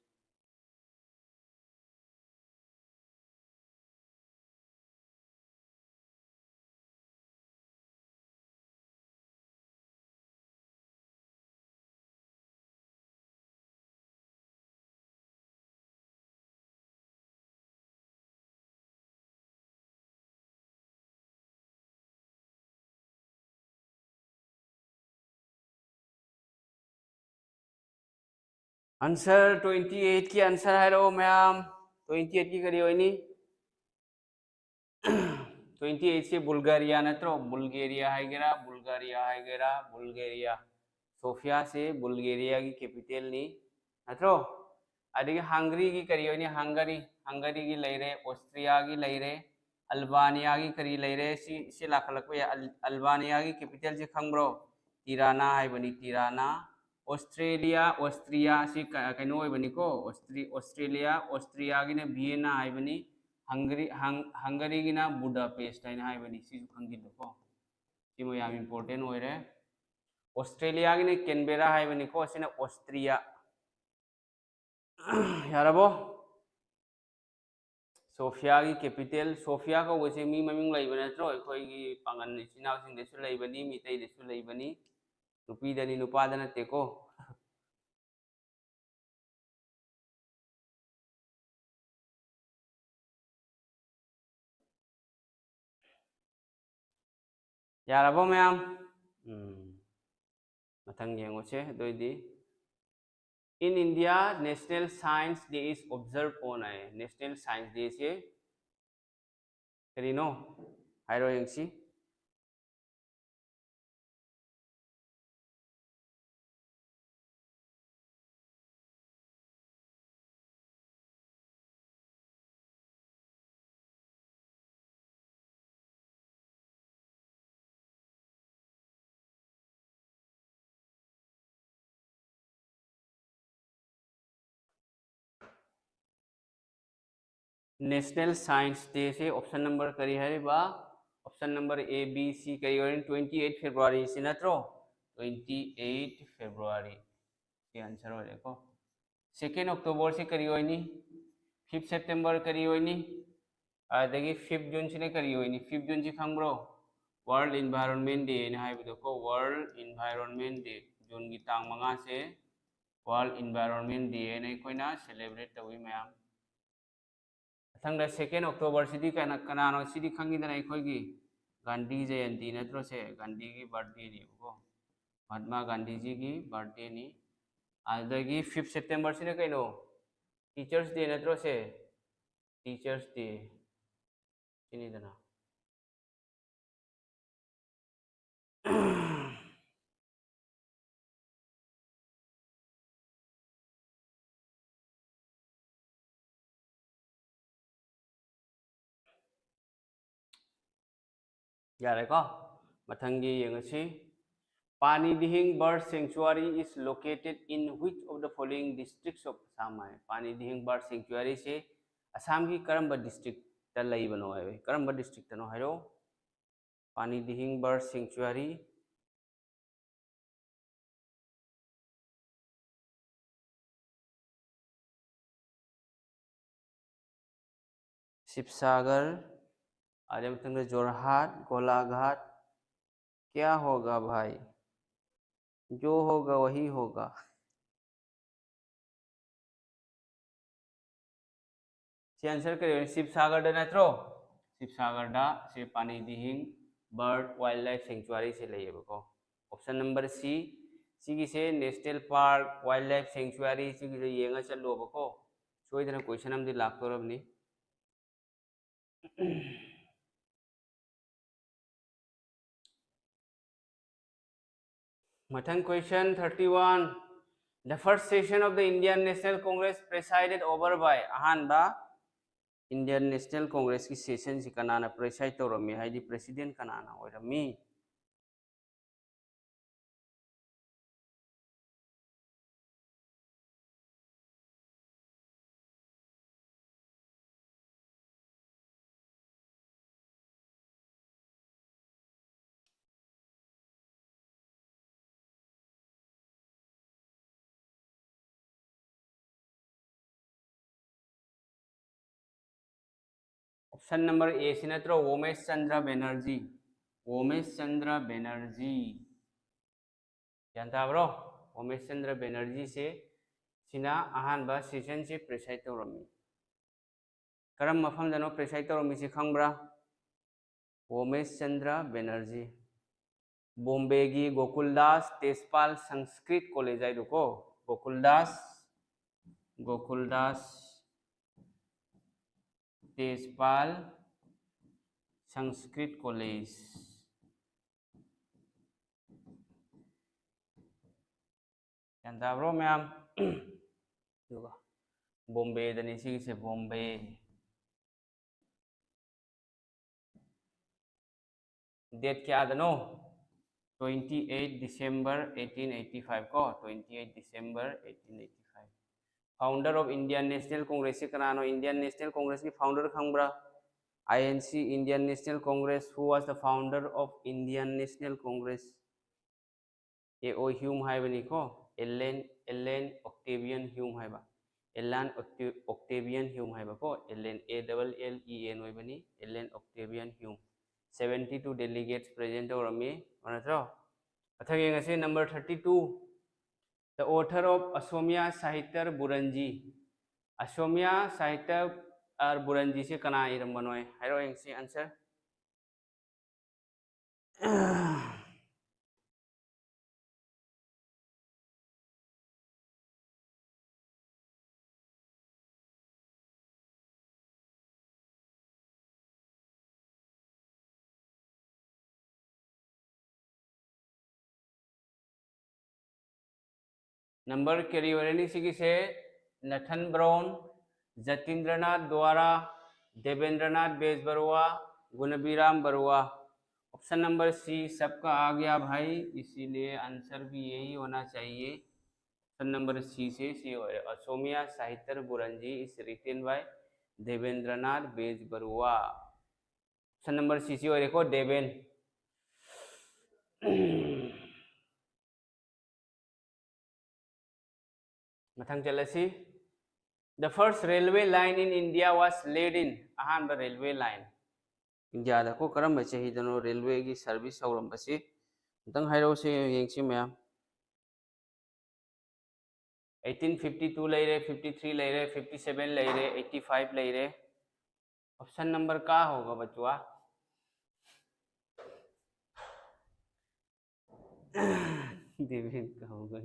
Answer, twenty eight ꯀꯤ answer ꯍꯥꯏꯔꯛꯑꯣ ꯃꯌꯥꯝ꯫ Twenty eight ꯀꯤ ꯀꯔꯤ ꯑꯣꯏꯅꯤ? Twenty eight ꯁꯦ ꯕꯨꯜꯒꯥꯔꯤꯌꯥ ꯅꯠꯇ꯭ꯔꯣ? ꯕꯨꯜꯒꯦꯔꯤꯌꯥ ꯍꯥꯏꯒꯦꯔꯥ, ꯕꯨꯜꯒꯥꯔꯤꯌꯥ ꯍꯥꯏꯒꯦꯔꯥ, ꯕꯨꯜꯒꯦꯔꯤꯌꯥ꯫ ꯁꯣꯐꯤꯌꯥꯁꯦ ꯕꯨꯜꯒꯦꯔꯤꯌꯥꯒꯤ capital ꯅꯤ, ꯅꯠꯇ꯭ꯔꯣ? ꯑꯗꯒꯤ ꯍꯪꯒꯔꯤꯒꯤ ꯀꯔꯤ ꯑꯣꯏꯅꯤ? ꯍꯪꯒꯔꯤ, ꯍꯪꯒꯔꯤꯒꯤ ꯂꯩꯔꯦ, ꯑꯣꯁꯇ꯭ꯔꯤꯌꯥꯒꯤ ꯂꯩꯔꯦ, ꯑꯜꯕꯥꯅꯤꯌꯥꯒꯤ ꯀꯔꯤ ꯂꯩꯔꯦ? ꯁꯤ, ꯁꯤ ꯂꯥꯛꯈꯠꯂꯛꯄ ꯌꯥꯏ꯫ ꯑꯜ-, ꯑꯜꯕꯥꯅꯤꯌꯥꯒꯤ capital ꯁꯦ ꯈꯪꯕ꯭ꯔꯣ? ꯇꯤꯔꯥꯅꯥ ꯍꯥꯏꯕꯅꯤ, ꯇꯤꯔꯥꯅꯥ꯫ ꯑꯣꯁꯇ꯭ꯔꯦꯂꯤꯌꯥ, ꯑꯣꯁꯇ꯭ꯔꯤꯌꯥ ꯑꯁꯤ ꯀ-, ꯀꯩꯅꯣ ꯑꯣꯏꯕꯅꯤꯀꯣ, ꯑꯣꯁꯇ꯭ꯔꯤ-, ꯑꯣꯁꯇ꯭ꯔꯦꯂꯤꯌꯥ, ꯑꯣꯁꯇ꯭ꯔꯤꯌꯥꯒꯤꯅ ꯚꯤꯌꯦꯅꯥ ꯍꯥꯏꯕꯅꯤ, ꯍꯪꯒꯔꯤ-, ꯍꯪ-, ꯍꯪꯒꯔꯤꯒꯤꯅ ꯕꯨꯗꯥꯄꯦꯁꯠ ꯍꯥꯏꯅ ꯍꯥꯏꯕꯅꯤ꯫ ꯁꯤꯁꯨ ꯈꯪꯖꯤꯜꯂꯨꯀꯣ, ꯁꯤꯃ ꯌꯥꯝ important ꯑꯣꯏꯔꯦ꯫ ꯑꯣꯁꯇ꯭ꯔꯦꯂꯤꯌꯥꯒꯤꯅ ꯀꯦꯟꯕꯦꯔꯥ ꯍꯥꯏꯕꯅꯤꯀꯣ, ꯁꯤꯅ ꯑꯣꯁꯇ꯭ꯔꯤꯌꯥ꯫ ꯌꯥꯔꯕꯣ? ꯁꯣꯐꯤꯌꯥꯒꯤ capital, ꯁꯣꯐꯤꯌꯥ ꯀꯧꯕꯁꯦ ꯃꯤ ꯃꯃꯤꯡ ꯂꯩꯕ ꯅꯠꯇ꯭ꯔꯣ? ꯑꯩꯈꯣꯏꯒꯤ ꯄꯥꯉꯟ ꯏꯆꯤꯟ ꯏꯅꯥꯎꯁꯤꯡꯗꯁꯨ ꯂꯩꯕꯅꯤ, ꯃꯤꯇꯩꯗꯁꯨ ꯂꯩꯕꯅꯤ, ꯅꯨꯄꯤꯗꯅꯤ ꯅꯨꯄꯥꯗ ꯅꯠꯇꯦꯀꯣ꯫ ꯌꯥꯔꯕꯣ ꯃꯌꯥꯝ? ꯎꯝ꯫ ꯃꯊꯪ ꯌꯦꯡꯉꯨꯁꯦ꯫ ꯑꯗꯨ ꯑꯣꯏꯗꯤ, "In India, National Science Day is observed on" high. National Science Day ꯁꯦ ꯀꯔꯤꯅꯣ? ꯍꯥꯏꯔꯣ ꯌꯦꯡꯁꯤ꯫ National Science Day ꯁꯦ option number ꯀꯔꯤ ꯍꯥꯏꯔꯤꯕ? Option number A, B, C ꯀꯔꯤ ꯑꯣꯏꯔꯅꯤ? Twenty eight February ꯁꯤ ꯅꯠꯇ꯭ꯔꯣ? Twenty eight February ꯁꯤ answer ꯑꯣꯏꯔꯦꯀꯣ꯫ Second October ꯁꯤ ꯀꯔꯤ ꯑꯣꯏꯅꯤ? Fifth September ꯀꯔꯤ ꯑꯣꯏꯅꯤ? ꯑꯗꯒꯤ fifth June ꯁꯤꯅ ꯀꯔꯤ ꯑꯣꯏꯅꯤ? Fifth June ꯁꯤ ꯈꯪꯕ꯭ꯔꯣ? World Environment Day ꯍꯥꯏꯅ ꯍꯥꯏꯕꯗꯣꯀꯣ, World Environment Day, June ꯒꯤ ꯇꯥꯡ ꯃꯉꯥꯁꯦ World Environment Day ꯍꯥꯏꯅ ꯑꯩꯈꯣꯏꯅ celebrate ꯇꯧꯏ ꯃꯌꯥꯝ꯫ ꯃꯊꯪꯗ second October ꯁꯤꯗꯤ ꯀꯅꯥ-, ꯀꯅꯥꯅꯣ? ꯁꯤꯗꯤ ꯈꯪꯉꯤꯗꯅ, ꯑꯩꯈꯣꯏꯒꯤ ꯒꯥꯟꯙꯤ ꯖꯌꯟꯇꯤ ꯅꯠꯇ꯭ꯔꯣ ꯁꯦ? ꯒꯥꯟꯙꯤꯒꯤ birthday ꯅꯦꯕꯀꯣ, ꯃꯍꯥꯠꯃꯥ ꯒꯥꯟꯙꯤꯖꯤꯒꯤ birthday ꯅꯤ꯫ ꯑꯗꯨꯗꯒꯤ fifth September ꯁꯤꯅ ꯀꯩꯅꯣ? Teachers Day ꯅꯠꯇ꯭ꯔꯣ ꯁꯦ? Teachers Day ꯁꯤꯅꯤꯗꯅ꯫ ꯌꯥꯔꯦꯀꯣ? ꯃꯊꯪꯒꯤ ꯌꯦꯡꯉꯁꯤ꯫ Pani Dihing Bird Sanctuary is located in which of the following districts of Assam high. Pani Dihing Bird Sanctuary ꯁꯦ ꯑꯁꯥꯝꯒꯤ ꯀꯔꯝꯕ district ꯇ ꯂꯩꯕꯅꯣ ꯍꯥꯏꯕ? ꯀꯔꯝꯕ district ꯇꯅꯣ ꯍꯥꯏꯔꯣ? Pani Dihing Bird Sanctuary, Sibsagar, ꯑꯗꯩ ꯃꯊꯪꯗ ꯖꯣꯔꯍꯥꯠ, ꯒꯣꯂꯥꯘꯥꯠ꯫ क्या होगा भाई, जो होगा वही होगा। ꯁꯤ answer ꯀꯔꯤ ꯑꯣꯏꯅꯤ? ꯁꯤꯕꯁꯥꯒꯔꯗ ꯅꯠꯇ꯭ꯔꯣ? ꯁꯤꯕꯁꯥꯒꯔꯗ ꯁꯤ ꯄꯥꯅꯤ ꯗꯤꯍꯤꯡ Bird Wildlife Sanctuary ꯁꯦ ꯂꯩꯌꯦꯕꯀꯣ꯫ Option number C, ꯁꯤꯒꯤꯁꯦ National Park, Wildlife Sanctuary, ꯁꯤꯒꯤꯁꯦ ꯌꯦꯡꯉ ꯆꯠꯂꯣꯕꯀꯣ꯫ ꯁꯣꯏꯗꯅ question ꯑꯃꯗꯤ ꯂꯥꯛꯇꯧꯔꯕꯅꯤ꯫ ꯃꯊꯪ question thirty one. The first session of the Indian National Congress presided over by, ꯑꯍꯥꯟꯕ Indian National Congressꯀꯤ sessionꯁꯤ ꯀꯅꯥꯅ preside ꯇꯧꯔꯝꯃꯤ, ꯍꯥꯏꯗꯤ president ꯀꯅꯥꯅ ꯑꯣꯏꯔꯝꯃꯤ? Option number A ꯁꯤ ꯅꯠꯇ꯭ꯔꯣ? ꯎꯃꯦꯁ ꯆꯟꯗ꯭ꯔ ꯕꯦꯅꯔꯖꯤ꯫ ꯎꯃꯦꯁ ꯆꯟꯗ꯭ꯔ ꯕꯦꯅꯔꯖꯤ꯫ ꯒ꯭ꯌꯥꯟ ꯇꯥꯕ꯭ꯔꯣ? ꯎꯃꯦꯁ ꯆꯟꯗ꯭ꯔ ꯕꯦꯅꯔꯖꯤꯁꯦ, ꯁꯤꯅ ꯑꯍꯥꯟꯕ sessionꯁꯤ preside ꯇꯧꯔꯝꯃꯤ꯫ ꯀꯔꯝꯕ ꯃꯐꯝꯗꯅꯣ preside ꯇꯧꯔꯝꯃꯤꯁꯤ ꯈꯪꯕ꯭ꯔꯥ? ꯎꯃꯦꯁ ꯆꯟꯗ꯭ꯔ ꯕꯦꯅꯔꯖꯤ꯫ ꯕꯣꯝꯕꯦꯒꯤ ꯒꯣꯀꯨꯜꯗꯥꯁ ꯇꯦꯖꯄꯥꯜ ꯁꯪꯁꯀ꯭ꯔꯤꯠ ꯀꯣꯂꯦꯖ ꯍꯥꯏꯗꯣꯀꯣ, ꯒꯣꯀꯨꯜꯗꯥꯁ, ꯒꯣꯀꯨꯜꯗꯥꯁ ꯇꯦꯖꯄꯥꯜ ꯁꯪꯁꯀ꯭ꯔꯤꯠ ꯀꯣꯂꯦꯖ꯫ ꯒ꯭ꯌꯥꯟ ꯇꯥꯕ꯭ꯔꯣ ꯃꯌꯥꯝ? ꯑꯗꯨꯒ ꯕꯣꯝꯕꯦꯗꯅꯤ ꯁꯤꯒꯤꯁꯦ, ꯕꯣꯝꯕꯦ꯫ Date ꯀꯌꯥꯗꯅꯣ? Twenty eight December eighteen eighty five ꯀꯣ, twenty eight December eighteen eighty five꯫ Founder of Indian National Congress ꯁꯤ ꯀꯅꯥꯅꯣ? Indian National Congress ꯀꯤ founder ꯈꯪꯕ꯭ꯔꯥ? I N C, Indian National Congress, who was the founder of Indian National Congress? A O Hume ꯍꯥꯏꯕꯅꯤꯀꯣ, Allen, Allen Octavian Hume ꯍꯥꯏꯕ, Allen Octavian Hume ꯍꯥꯏꯕꯀꯣ, Allen, A double L E N ꯑꯣꯏꯕꯅꯤ, Allen Octavian Hume꯫ Seventy two delegates present ꯇꯧꯔꯝꯃꯤ, ꯅꯠꯇ꯭ꯔꯣ? ꯃꯊꯪ ꯌꯦꯡꯉꯁꯤ, number thirty two, the author of Asomia Sahitya Buranji꯫ Asomia Sahitya Buranji ꯁꯤ ꯀꯅꯥ ꯏꯔꯝꯕꯅꯣ? ꯍꯥꯏꯔꯛꯑꯣ ꯌꯦꯡꯁꯤ answer꯫ नंबर ꯀꯔꯤ ꯑꯣꯏꯔꯅꯤ ꯁꯤꯒꯤꯁꯦ? ꯅꯊꯟ ꯕ꯭ꯔꯥꯎꯟ, ꯖꯇꯤꯟꯗ꯭ꯔꯅꯥꯊ ꯗ꯭ꯋꯥꯔꯥ, ꯗꯦꯕꯦꯟꯗ꯭ꯔꯅꯥꯊ ꯕꯦꯖꯕꯔꯨꯋꯥ, ꯒꯨꯅꯕꯤꯔꯥꯝ ꯕꯔꯨꯋꯥ꯫ ऑप्शन नंबर सी, सबका आ गया भाई, इसीलिए आंसर भी यही होना चाहिए। ऑप्शन नंबर सी से सी हो रहे, Asomiya Sahitya Buranji is written by Devendranath Bezbaruah. Option number C से हो रहे को देवेन। ꯃꯊꯪ ꯆꯠꯂꯁꯤ꯫ The first railway line in India was laid in, ꯑꯍꯥꯟꯕ ꯔꯦꯜꯋꯦ ꯂꯥꯏꯟ ꯏꯟꯗꯤꯌꯥꯗ ꯀꯣ ꯀꯔꯝꯕ ꯆꯍꯤꯗꯅꯣ ꯔꯦꯜꯋꯦꯒꯤ ꯁꯔꯚꯤꯁ ꯍꯧꯔꯝꯕꯁꯤ? ꯑꯝꯇꯪ ꯍꯥꯏꯔꯛꯎꯁꯦ, ꯌꯦꯡꯁꯤ ꯃꯌꯥꯝ꯫ ꯑꯩꯠꯇꯤꯟ ꯐꯤꯐꯇꯤ ꯇꯨ ꯂꯩꯔꯦ, ꯐꯤꯐꯇꯤ ꯊ꯭ꯔꯤ ꯂꯩꯔꯦ, ꯐꯤꯐꯇꯤ ꯁꯚꯦꯟ ꯂꯩꯔꯦ, ꯑꯩꯠꯇꯤ ꯐꯥꯏꯚ ꯂꯩꯔꯦ꯫ ऑप्शन नंबर का होगा बचवा? देवेंद्र का होगा।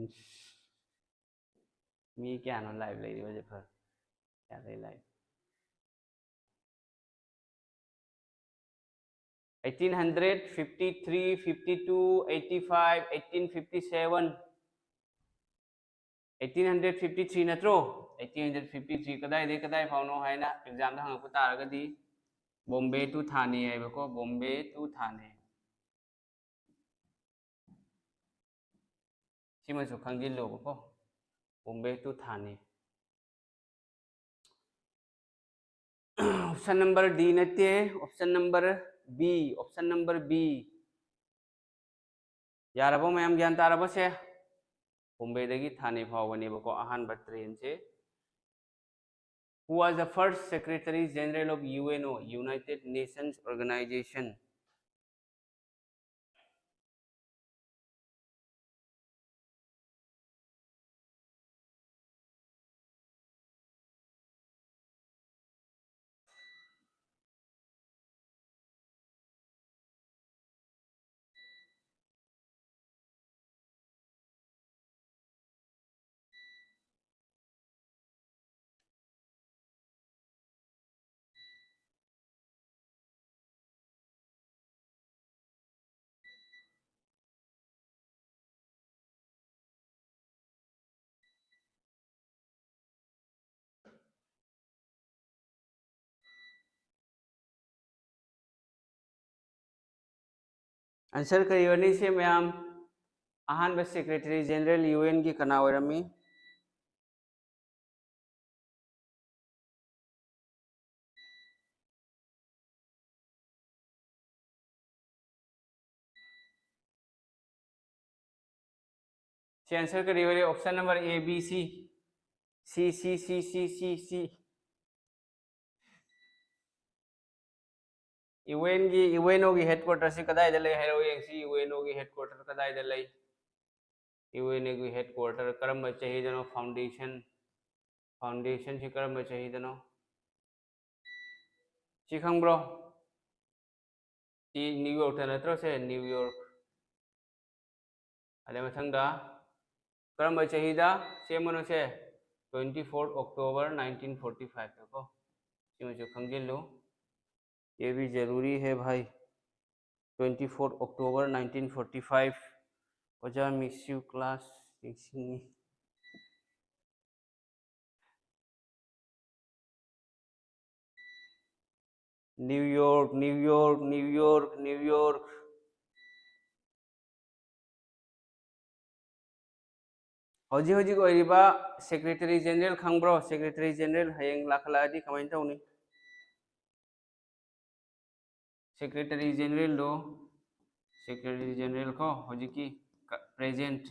ꯃꯤ ꯀꯌꯥꯅꯣ ꯂꯥꯏꯚ ꯂꯩꯔꯤꯕꯁꯦ? ꯐꯔꯦ, ꯀꯌꯥ ꯂꯩ live? Eighteen hundred fifty three, fifty two, eighty five, eighteen fifty seven. Eighteen hundred fifty three ꯅꯠꯇ꯭ꯔꯣ? ꯑꯩꯠꯇꯤꯟ ꯍꯟꯗ꯭ꯔꯦꯠ ꯐꯤꯐꯇꯤ ꯊ꯭ꯔꯤ ꯀꯗꯥꯏꯗꯒꯤ ꯀꯗꯥꯏ ꯐꯥꯎꯅꯣ ꯍꯥꯏꯅ ꯑꯦꯛꯖꯥꯝꯗ ꯍꯪꯉꯛꯄ ꯇꯥꯔꯒꯗꯤ, ꯕꯣꯝꯕꯦ ꯇꯨ ꯊꯥꯅꯦ ꯍꯥꯏꯕꯀꯣ, ꯕꯣꯝꯕꯦ ꯇꯨ ꯊꯥꯅꯦ꯫ ꯁꯤꯃꯁꯨ ꯈꯪꯖꯤꯜꯂꯣꯕꯀꯣ, Bombay to Thane. Option number D ꯅꯠꯇꯦ, option number B, option number B. ꯌꯥꯔꯕꯣ ꯃꯌꯥꯝ, ꯒ꯭ꯌꯥꯟ ꯇꯥꯔꯕꯣꯁꯦ? ꯕꯣꯝꯕꯦꯗꯒꯤ ꯊꯥꯅꯦ ꯐꯥꯎꯕꯅꯦꯕꯀꯣ ꯑꯍꯥꯟꯕ ꯇ꯭ꯔꯦꯟꯁꯦ꯫ Who was the first Secretary General of U N O, United Nations Organization? Answer ꯀꯔꯤ ꯑꯣꯏꯅꯤ ꯁꯤ ꯃꯌꯥꯝ? ꯑꯍꯥꯟꯕ ꯁꯦꯀ꯭ꯔꯦꯇꯔꯤ ꯖꯦꯅꯔꯦꯜ ꯌꯨ ꯑꯦꯟꯒꯤ ꯀꯅꯥ ꯑꯣꯏꯔꯝꯃꯤ? ꯁꯤ ꯑꯟꯁꯔ ꯀꯔꯤ ꯑꯣꯏꯔꯦ? ꯑꯣꯞꯁꯟ ꯅꯝꯕꯔ ꯑꯦ, ꯕꯤ, ꯁꯤ꯫ ꯁꯤ, ꯁꯤ, ꯁꯤ, ꯁꯤ, ꯁꯤ, ꯁꯤ꯫ ꯌꯨ ꯑꯦꯟꯒꯤ, ꯌꯨ ꯑꯦꯟ ꯑꯣꯒꯤ ꯍꯦꯗ ꯀ꯭ꯋꯥꯇꯔꯁꯤ ꯀꯗꯥꯏꯗ ꯂꯩ ꯍꯥꯏꯔꯛꯑꯣ ꯌꯦꯡꯁꯤ꯫ ꯌꯨ ꯑꯦꯟ ꯑꯣꯒꯤ ꯍꯦꯗ ꯀ꯭ꯋꯥꯇꯔ ꯀꯗꯥꯏꯗ ꯂꯩ? ꯌꯨ ꯑꯦꯟ ꯑꯣꯒꯤ ꯍꯦꯗ ꯀ꯭ꯋꯥꯇꯔ ꯀꯔꯝꯕ ꯆꯍꯤꯗꯅꯣ? ꯐꯥꯎꯟꯗꯦꯁꯟ, ꯐꯥꯎꯟꯗꯦꯁꯟꯁꯤ ꯀꯔꯝꯕ ꯆꯍꯤꯗꯅꯣ? ꯁꯤ ꯈꯪꯕ꯭ꯔꯣ? ꯁꯤ ꯅ꯭ꯌꯨ ꯌꯣꯔꯛꯇ ꯅꯠꯇ꯭ꯔꯣ ꯁꯦ? New York. ꯑꯗꯩ ꯃꯊꯪꯗ ꯀꯔꯝꯕ ꯆꯍꯤꯗ ꯁꯦꯝꯕꯅꯣ ꯁꯦ? Twenty four October nineteen forty five ꯀꯣ꯫ ꯁꯤꯃꯁꯨ ꯈꯪꯖꯤꯜꯂꯨ꯫ ये भी जरूरी है भाई। Twenty four October nineteen forty five꯫ ꯑꯣꯖꯥ, miss you class꯫ ꯅꯤꯡꯁꯤꯡꯉꯤ꯫ New York, New York, New York, New York. ꯍꯧꯖꯤꯛ ꯍꯧꯖꯤꯛ ꯑꯣꯏꯔꯤꯕ ꯁꯦꯀ꯭ꯔꯦꯇꯔꯤ ꯖꯦꯅꯔꯦꯜ ꯈꯪꯕ꯭ꯔꯣ? ꯁꯦꯀ꯭ꯔꯦꯇꯔꯤ ꯖꯦꯅꯔꯦꯜ ꯍꯌꯦꯡ ꯂꯥꯛꯈꯠꯂꯛꯑꯗꯤ ꯀꯃꯥꯏꯅ ꯇꯧꯅꯤ? ꯁꯦꯀ꯭ꯔꯦꯇꯔꯤ ꯖꯦꯅꯔꯦꯜꯗꯣ, ꯁꯦꯀ꯭ꯔꯦꯇꯔꯤ ꯖꯦꯅꯔꯦꯜ ꯀꯣ, ꯍꯧꯖꯤꯛꯀꯤ ꯄ꯭ꯔꯦꯖꯦꯟꯠ꯫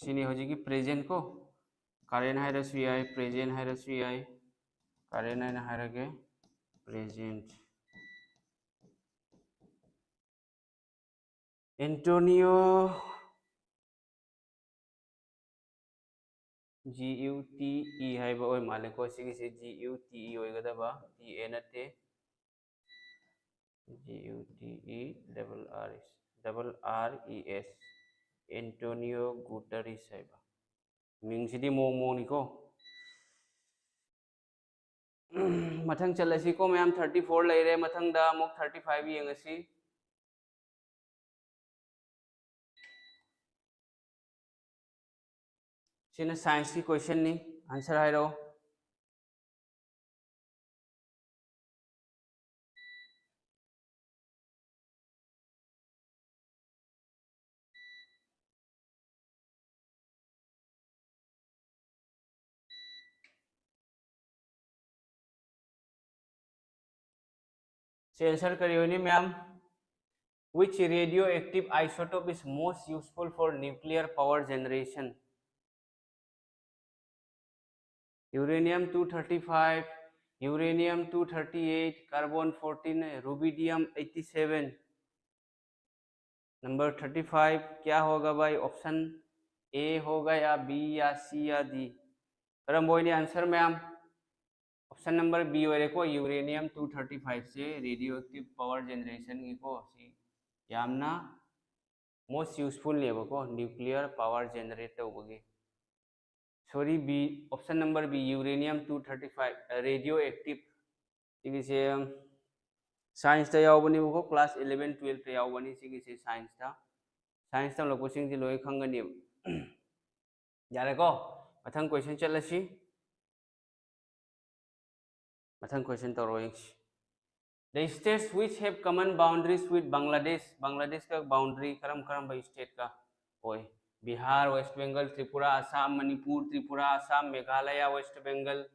ꯁꯤꯅꯤ ꯍꯧꯖꯤꯛꯀꯤ ꯄ꯭ꯔꯦꯖꯦꯟꯠ ꯀꯣ꯫ ꯀꯔꯦꯟ ꯍꯥꯏꯔꯁꯨ ꯌꯥꯏ, ꯄ꯭ꯔꯦꯖꯦꯟꯠ ꯍꯥꯏꯔꯁꯨ ꯌꯥꯏ꯫ ꯀꯔꯦꯟ ꯍꯥꯏꯅ ꯍꯥꯏꯔꯒꯦ, present. Antonio, G U T E ꯍꯥꯏꯕ ꯑꯣꯏ ꯃꯥꯜꯂꯦꯀꯣ꯫ ꯁꯤꯒꯤꯁꯦ G U T E ꯑꯣꯏꯒꯗꯕ, T A ꯅꯠꯇꯦ꯫ G U T E double R, double R E S, Antonio ꯒꯨꯇꯔꯤꯁ ꯍꯥꯏꯕ꯫ ꯃꯤꯡꯁꯤꯗꯤ ꯃꯑꯣꯡ ꯃꯑꯣꯡꯅꯤꯀꯣ꯫ ꯃꯊꯪ ꯆꯠꯂꯁꯤꯀꯣ ꯃꯌꯥꯝ, thirty four ꯂꯩꯔꯦ, ꯃꯊꯪꯗ ꯑꯃꯨꯛ thirty five ꯌꯦꯡꯉꯁꯤ꯫ ꯁꯤꯅ ꯁꯥꯏꯟꯁꯀꯤ ꯀꯣꯏꯁꯟꯅꯤ, Answer ꯍꯥꯏꯔꯛꯑꯣ꯫ ꯁꯤ answer ꯀꯔꯤ ꯑꯣꯏꯅꯤ ꯃꯌꯥꯝ? Which radioactive isotope is most useful for nuclear power generation? Uranium two thirty five, uranium two thirty eight, carbon fourteen, rubidium eighty seven. Number thirty five क्या होगा भाई? Option A होगा या B या C या D? ꯀꯔꯝꯕ ꯑꯣꯏꯅꯤ answer ꯃꯌꯥꯝ? Option number B ꯑꯣꯏꯔꯦꯀꯣ, uranium two thirty five ꯁꯦ radioactive power generation ꯒꯤꯀꯣ, ꯁꯤ ꯌꯥꯝꯅ most useful ꯅꯦꯕꯀꯣ nuclear power generate ꯇꯧꯕꯒꯤ꯫ Sorry, B, option number B, uranium two thirty five, radioactive. ꯁꯤꯒꯤꯁꯦ science ꯇ ꯌꯥꯎꯕꯅꯦꯕꯀꯣ, class eleven twelve ꯇ ꯌꯥꯎꯕꯅꯤ ꯁꯤꯒꯤꯁꯦ science ꯇ꯫ Science ꯇꯝꯂꯛꯄꯁꯤꯡꯁꯤ ꯂꯣꯏ ꯈꯪꯒꯅꯦꯕ꯫ ꯌꯥꯔꯦꯀꯣ? ꯃꯊꯪ question ꯆꯠꯂꯁꯤ꯫ ꯃꯊꯪ question ꯇꯧꯔꯣ ꯌꯦꯡꯁꯤ꯫ The states which have common boundaries with Bangladesh, ꯕꯪꯒ꯭ꯂꯥꯗꯦꯁꯀ boundary ꯀꯔꯝ ꯀꯔꯝꯕ state ꯀ ꯑꯣꯏ? Bihar, West Bengal, Tripura, Assam, Manipur, Tripura, Assam, Meghalaya, West Bengal,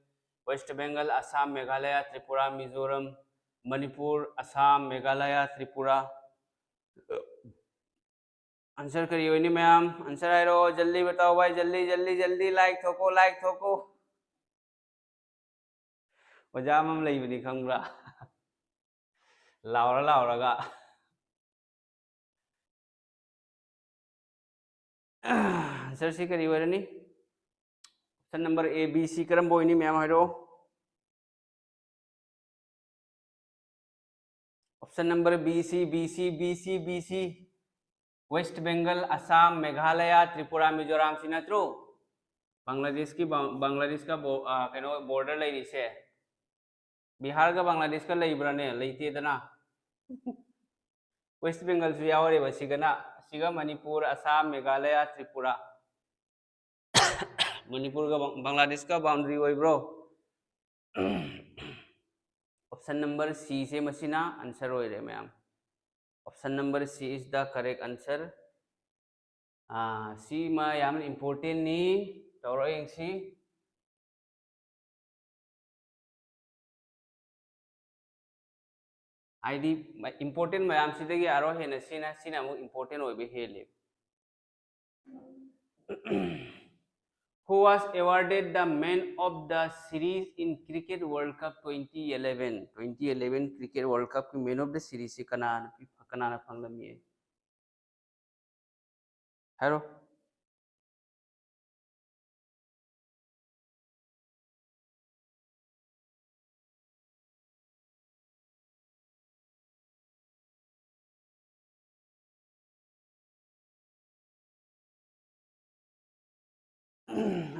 West Bengal, Assam, Meghalaya, Tripura, Mizoram, Manipur, Assam, Meghalaya, Tripura. Answer ꯀꯔꯤ ꯑꯣꯏꯅꯤ ꯃꯌꯥꯝ? Answer ꯍꯥꯏꯔꯛꯑꯣ, ꯖꯜꯗꯤ ꯕꯇꯥꯎ ꯚꯥꯏ, ꯖꯜꯗꯤ, ꯖꯜꯗꯤ, ꯖꯜꯗꯤ, like ꯊꯣꯛꯀꯣ, like ꯊꯣꯛꯀꯣ꯫ ꯑꯣꯖꯥ ꯑꯃ ꯂꯩꯕꯅꯤ ꯈꯪꯕ꯭ꯔꯥ? ꯂꯥꯎꯔ ꯂꯥꯎꯔꯒ꯫ Answer ꯁꯤ ꯀꯔꯤ ꯑꯣꯏꯔꯅꯤ? Option number A, B, C ꯀꯔꯝꯕ ꯑꯣꯏꯅꯤ ꯃꯌꯥꯝ ꯍꯥꯏꯔꯛꯑꯣ꯫ Option number B, C, B, C, B, C, B, C. West Bengal, Assam, Meghalaya, Tripura, ꯃꯤꯖꯣꯔꯥꯝꯁꯤ ꯅꯠꯇ꯭ꯔꯣ? ꯕꯪꯒ꯭ꯂꯥꯗꯦꯁꯀꯤ ꯕꯪ-, ꯕꯪꯒ꯭ꯂꯥꯗꯦꯁꯀ ꯕꯣ-, ꯑ, ꯀꯩꯅꯣ border ꯂꯩꯔꯤꯁꯦ꯫ ꯕꯤꯍꯥꯔꯒ ꯕꯪꯒ꯭ꯂꯥꯗꯦꯁꯀ ꯂꯩꯕ꯭ꯔꯥꯅꯦ? ꯂꯩꯇꯦꯗꯅ꯫ ꯋꯦꯁ ꯕꯦꯡꯒꯜꯁꯨ ꯌꯥꯎꯔꯦꯕ ꯁꯤꯒꯅ꯫ ꯁꯤꯒ ꯃꯅꯤꯄꯨꯔ, ꯑꯁꯥꯝ, ꯃꯦꯘꯥꯂꯌꯥ, ꯇ꯭ꯔꯤꯄꯨꯔꯥ꯫ ꯃꯅꯤꯄꯨꯔꯒ ꯕꯪ- ꯕꯪꯒ꯭ꯂꯥꯗꯦꯁꯀ ꯕꯥꯎꯟꯗꯔꯤ ꯑꯣꯏꯕ꯭ꯔꯣ? Option number C ꯁꯦ ꯃꯁꯤꯅ ꯑꯟꯁꯔ ꯑꯣꯏꯔꯦ ꯃꯌꯥꯝ꯫ Option number C is the correct answer. ꯑꯥ, ꯁꯤꯃ ꯌꯥꯝꯅ ꯏꯝꯄꯣꯔꯇꯦꯟꯅꯤ꯫ ꯇꯧꯔꯣ ꯌꯦꯡꯁꯤ꯫ ꯍꯥꯏꯗꯤ ꯏꯝꯄꯣꯔꯇꯦꯟ ꯃꯌꯥꯝꯁꯤꯗꯒꯤ ꯑꯥꯔꯣ ꯍꯦꯟꯅ ꯁꯤꯅ ꯁꯤꯅ ꯑꯃꯨꯛ ꯏꯝꯄꯣꯔꯇꯦꯟ ꯑꯣꯏꯕ ꯍꯦꯜꯂꯤ꯫ Who was awarded the Man of the Series in Cricket World Cup twenty eleven? Twenty eleven Cricket World Cup ꯀꯤ Man of the Series ꯁꯤ ꯀꯅꯥꯅ ꯄꯤ- ꯀꯅꯥꯅ ꯐꯪꯂꯝꯃꯤ? ꯍꯥꯏꯔꯣ꯫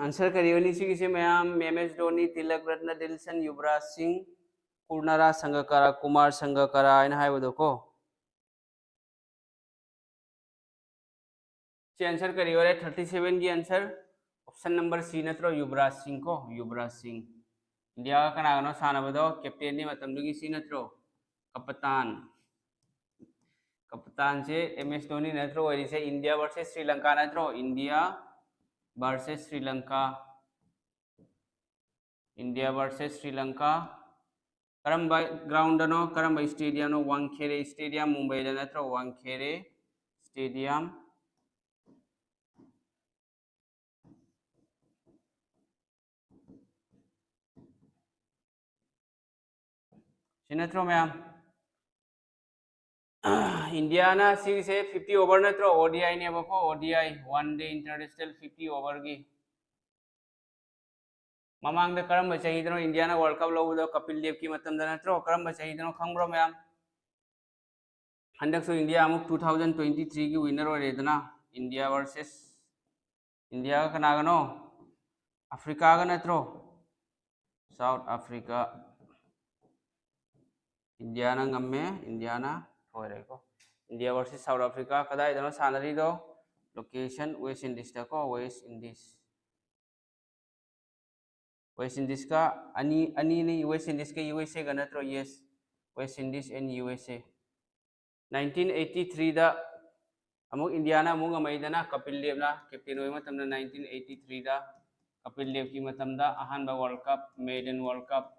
ꯑꯟꯁꯔ ꯀꯔꯤ ꯑꯣꯏꯅꯤ ꯁꯤꯒꯤꯁꯦ ꯃꯌꯥꯝ? ꯑꯦꯝ ꯑꯦꯁ ꯙꯣꯅꯤ, ꯇꯤꯂꯛ ꯔꯠꯅ, ꯗꯤꯜꯁꯟ, ꯌꯨꯕꯔꯥꯖ ꯁꯤꯡ, ꯀꯨꯔꯅꯥꯔꯥ ꯁꯪꯒꯀꯥꯔꯥ, ꯀꯨꯃꯥꯔ ꯁꯪꯒꯀꯥꯔꯥ ꯍꯥꯏꯅ ꯍꯥꯏꯕꯗꯣ ꯀꯣ꯫ ꯁꯤ ꯑꯟꯁꯔ ꯀꯔꯤ ꯑꯣꯏꯔꯦ? Thirty seven ꯒꯤ ꯑꯟꯁꯔ option number C ꯅꯠꯇ꯭ꯔꯣ? ꯌꯨꯕꯔꯥꯖ ꯁꯤꯡ ꯀꯣ, ꯌꯨꯕꯔꯥꯖ ꯁꯤꯡ꯫ ꯏꯟꯗꯤꯌꯥꯒ ꯀꯅꯥꯒꯅꯣ ꯁꯥꯟꯅꯕꯗꯣ? ꯀꯦꯞꯇꯦꯟꯅꯤ ꯃꯇꯝꯗꯨꯒꯤ ꯁꯤ ꯅꯠꯇ꯭ꯔꯣ? ꯀꯄꯇꯥꯟ꯫ ꯀꯄꯇꯥꯟꯁꯦ ꯑꯦꯝ ꯑꯦꯁ ꯙꯣꯅꯤ ꯅꯠꯇ꯭ꯔꯣ ꯑꯣꯏꯔꯤꯁꯦ? ꯏꯟꯗꯤꯌꯥ versus ꯁ꯭ꯔꯤ ꯂꯪꯀꯥ ꯅꯠꯇ꯭ꯔꯣ? India versus Sri Lanka. India versus Sri Lanka. ꯀꯔꯝꯕ ꯒ꯭ꯔꯥꯎꯟꯗꯅꯣ? ꯀꯔꯝꯕ ꯁ꯭ꯇꯦꯗꯤꯌꯝꯅꯣ? ꯋꯥꯡꯈꯦꯔꯦ ꯁ꯭ꯇꯦꯗꯤꯌꯝ, ꯃꯨꯝꯕꯩꯗ ꯅꯠꯇ꯭ꯔꯣ? ꯋꯥꯡꯈꯦꯔꯦ ꯁ꯭ꯇꯦꯗꯤꯌꯝ꯫ ꯁꯤ ꯅꯠꯇ꯭ꯔꯣ ꯃꯌꯥꯝ? ꯏꯟꯗꯤꯌꯥꯅ ꯁꯤꯒꯤꯁꯦ fifty over ꯅꯠꯇ꯭ꯔꯣ? ODI ꯅꯦꯕꯀꯣ, ODI, one day international fifty overꯒꯤ꯫ ꯃꯃꯥꯡꯗ ꯀꯔꯝꯕ ꯆꯍꯤꯗꯅꯣ ꯏꯟꯗꯤꯌꯥꯅ ꯋꯥꯔꯜ ꯀꯞ ꯂꯧꯕꯗꯣ? ꯀꯄꯤꯜ ꯗꯦꯕꯀꯤ ꯃꯇꯝꯗ ꯅꯠꯇ꯭ꯔꯣ? ꯀꯔꯝꯕ ꯆꯍꯤꯗꯅꯣ ꯈꯪꯕ꯭ꯔꯣ ꯃꯌꯥꯝ? ꯍꯟꯗꯛꯁꯨ ꯏꯟꯗꯤꯌꯥ ꯑꯃꯨꯛ two thousand twenty threeꯒꯤ winner ꯑꯣꯏꯔꯦꯗꯅ, ꯏꯟꯗꯤꯌꯥ versus ꯏꯟꯗꯤꯌꯥꯒ ꯀꯅꯥꯒꯅꯣ? ꯑꯐ꯭ꯔꯤꯀꯥꯒ ꯅꯠꯇ꯭ꯔꯣ? South Africa꯫ ꯏꯟꯗꯤꯌꯥꯅ ꯉꯝꯃꯦ, ꯏꯟꯗꯤꯌꯥꯅ ꯊꯣꯏꯔꯦꯀꯣ꯫ ꯏꯟꯗꯤꯌꯥ versus South Africa ꯀꯗꯥꯏꯗꯅꯣ ꯁꯥꯟꯅꯔꯤꯗꯣ? Location West Indiesꯇꯀꯣ, West Indies꯫ West Indies ꯀ ꯑꯅꯤ ꯑꯅꯤꯅꯤ, West Indies ꯀ U S A ꯒ ꯅꯠꯇ꯭ꯔꯣ? Yes, West Indies and U S A꯫ Nineteen eighty three ꯗ ꯑꯃꯨꯛ ꯏꯟꯗꯤꯌꯥꯅ ꯑꯃꯨꯛ ꯉꯝꯃꯛꯏꯗꯅ, ꯀꯄꯤꯜ ꯗꯦꯕꯅ ꯀꯦꯞꯇꯦꯟ ꯑꯣꯏꯕ ꯃꯇꯝꯗ nineteen eighty three ꯗ ꯀꯄꯤꯜ ꯗꯦꯕꯀꯤ ꯃꯇꯝꯗ ꯑꯍꯥꯟꯕ World Cup, maiden World Cup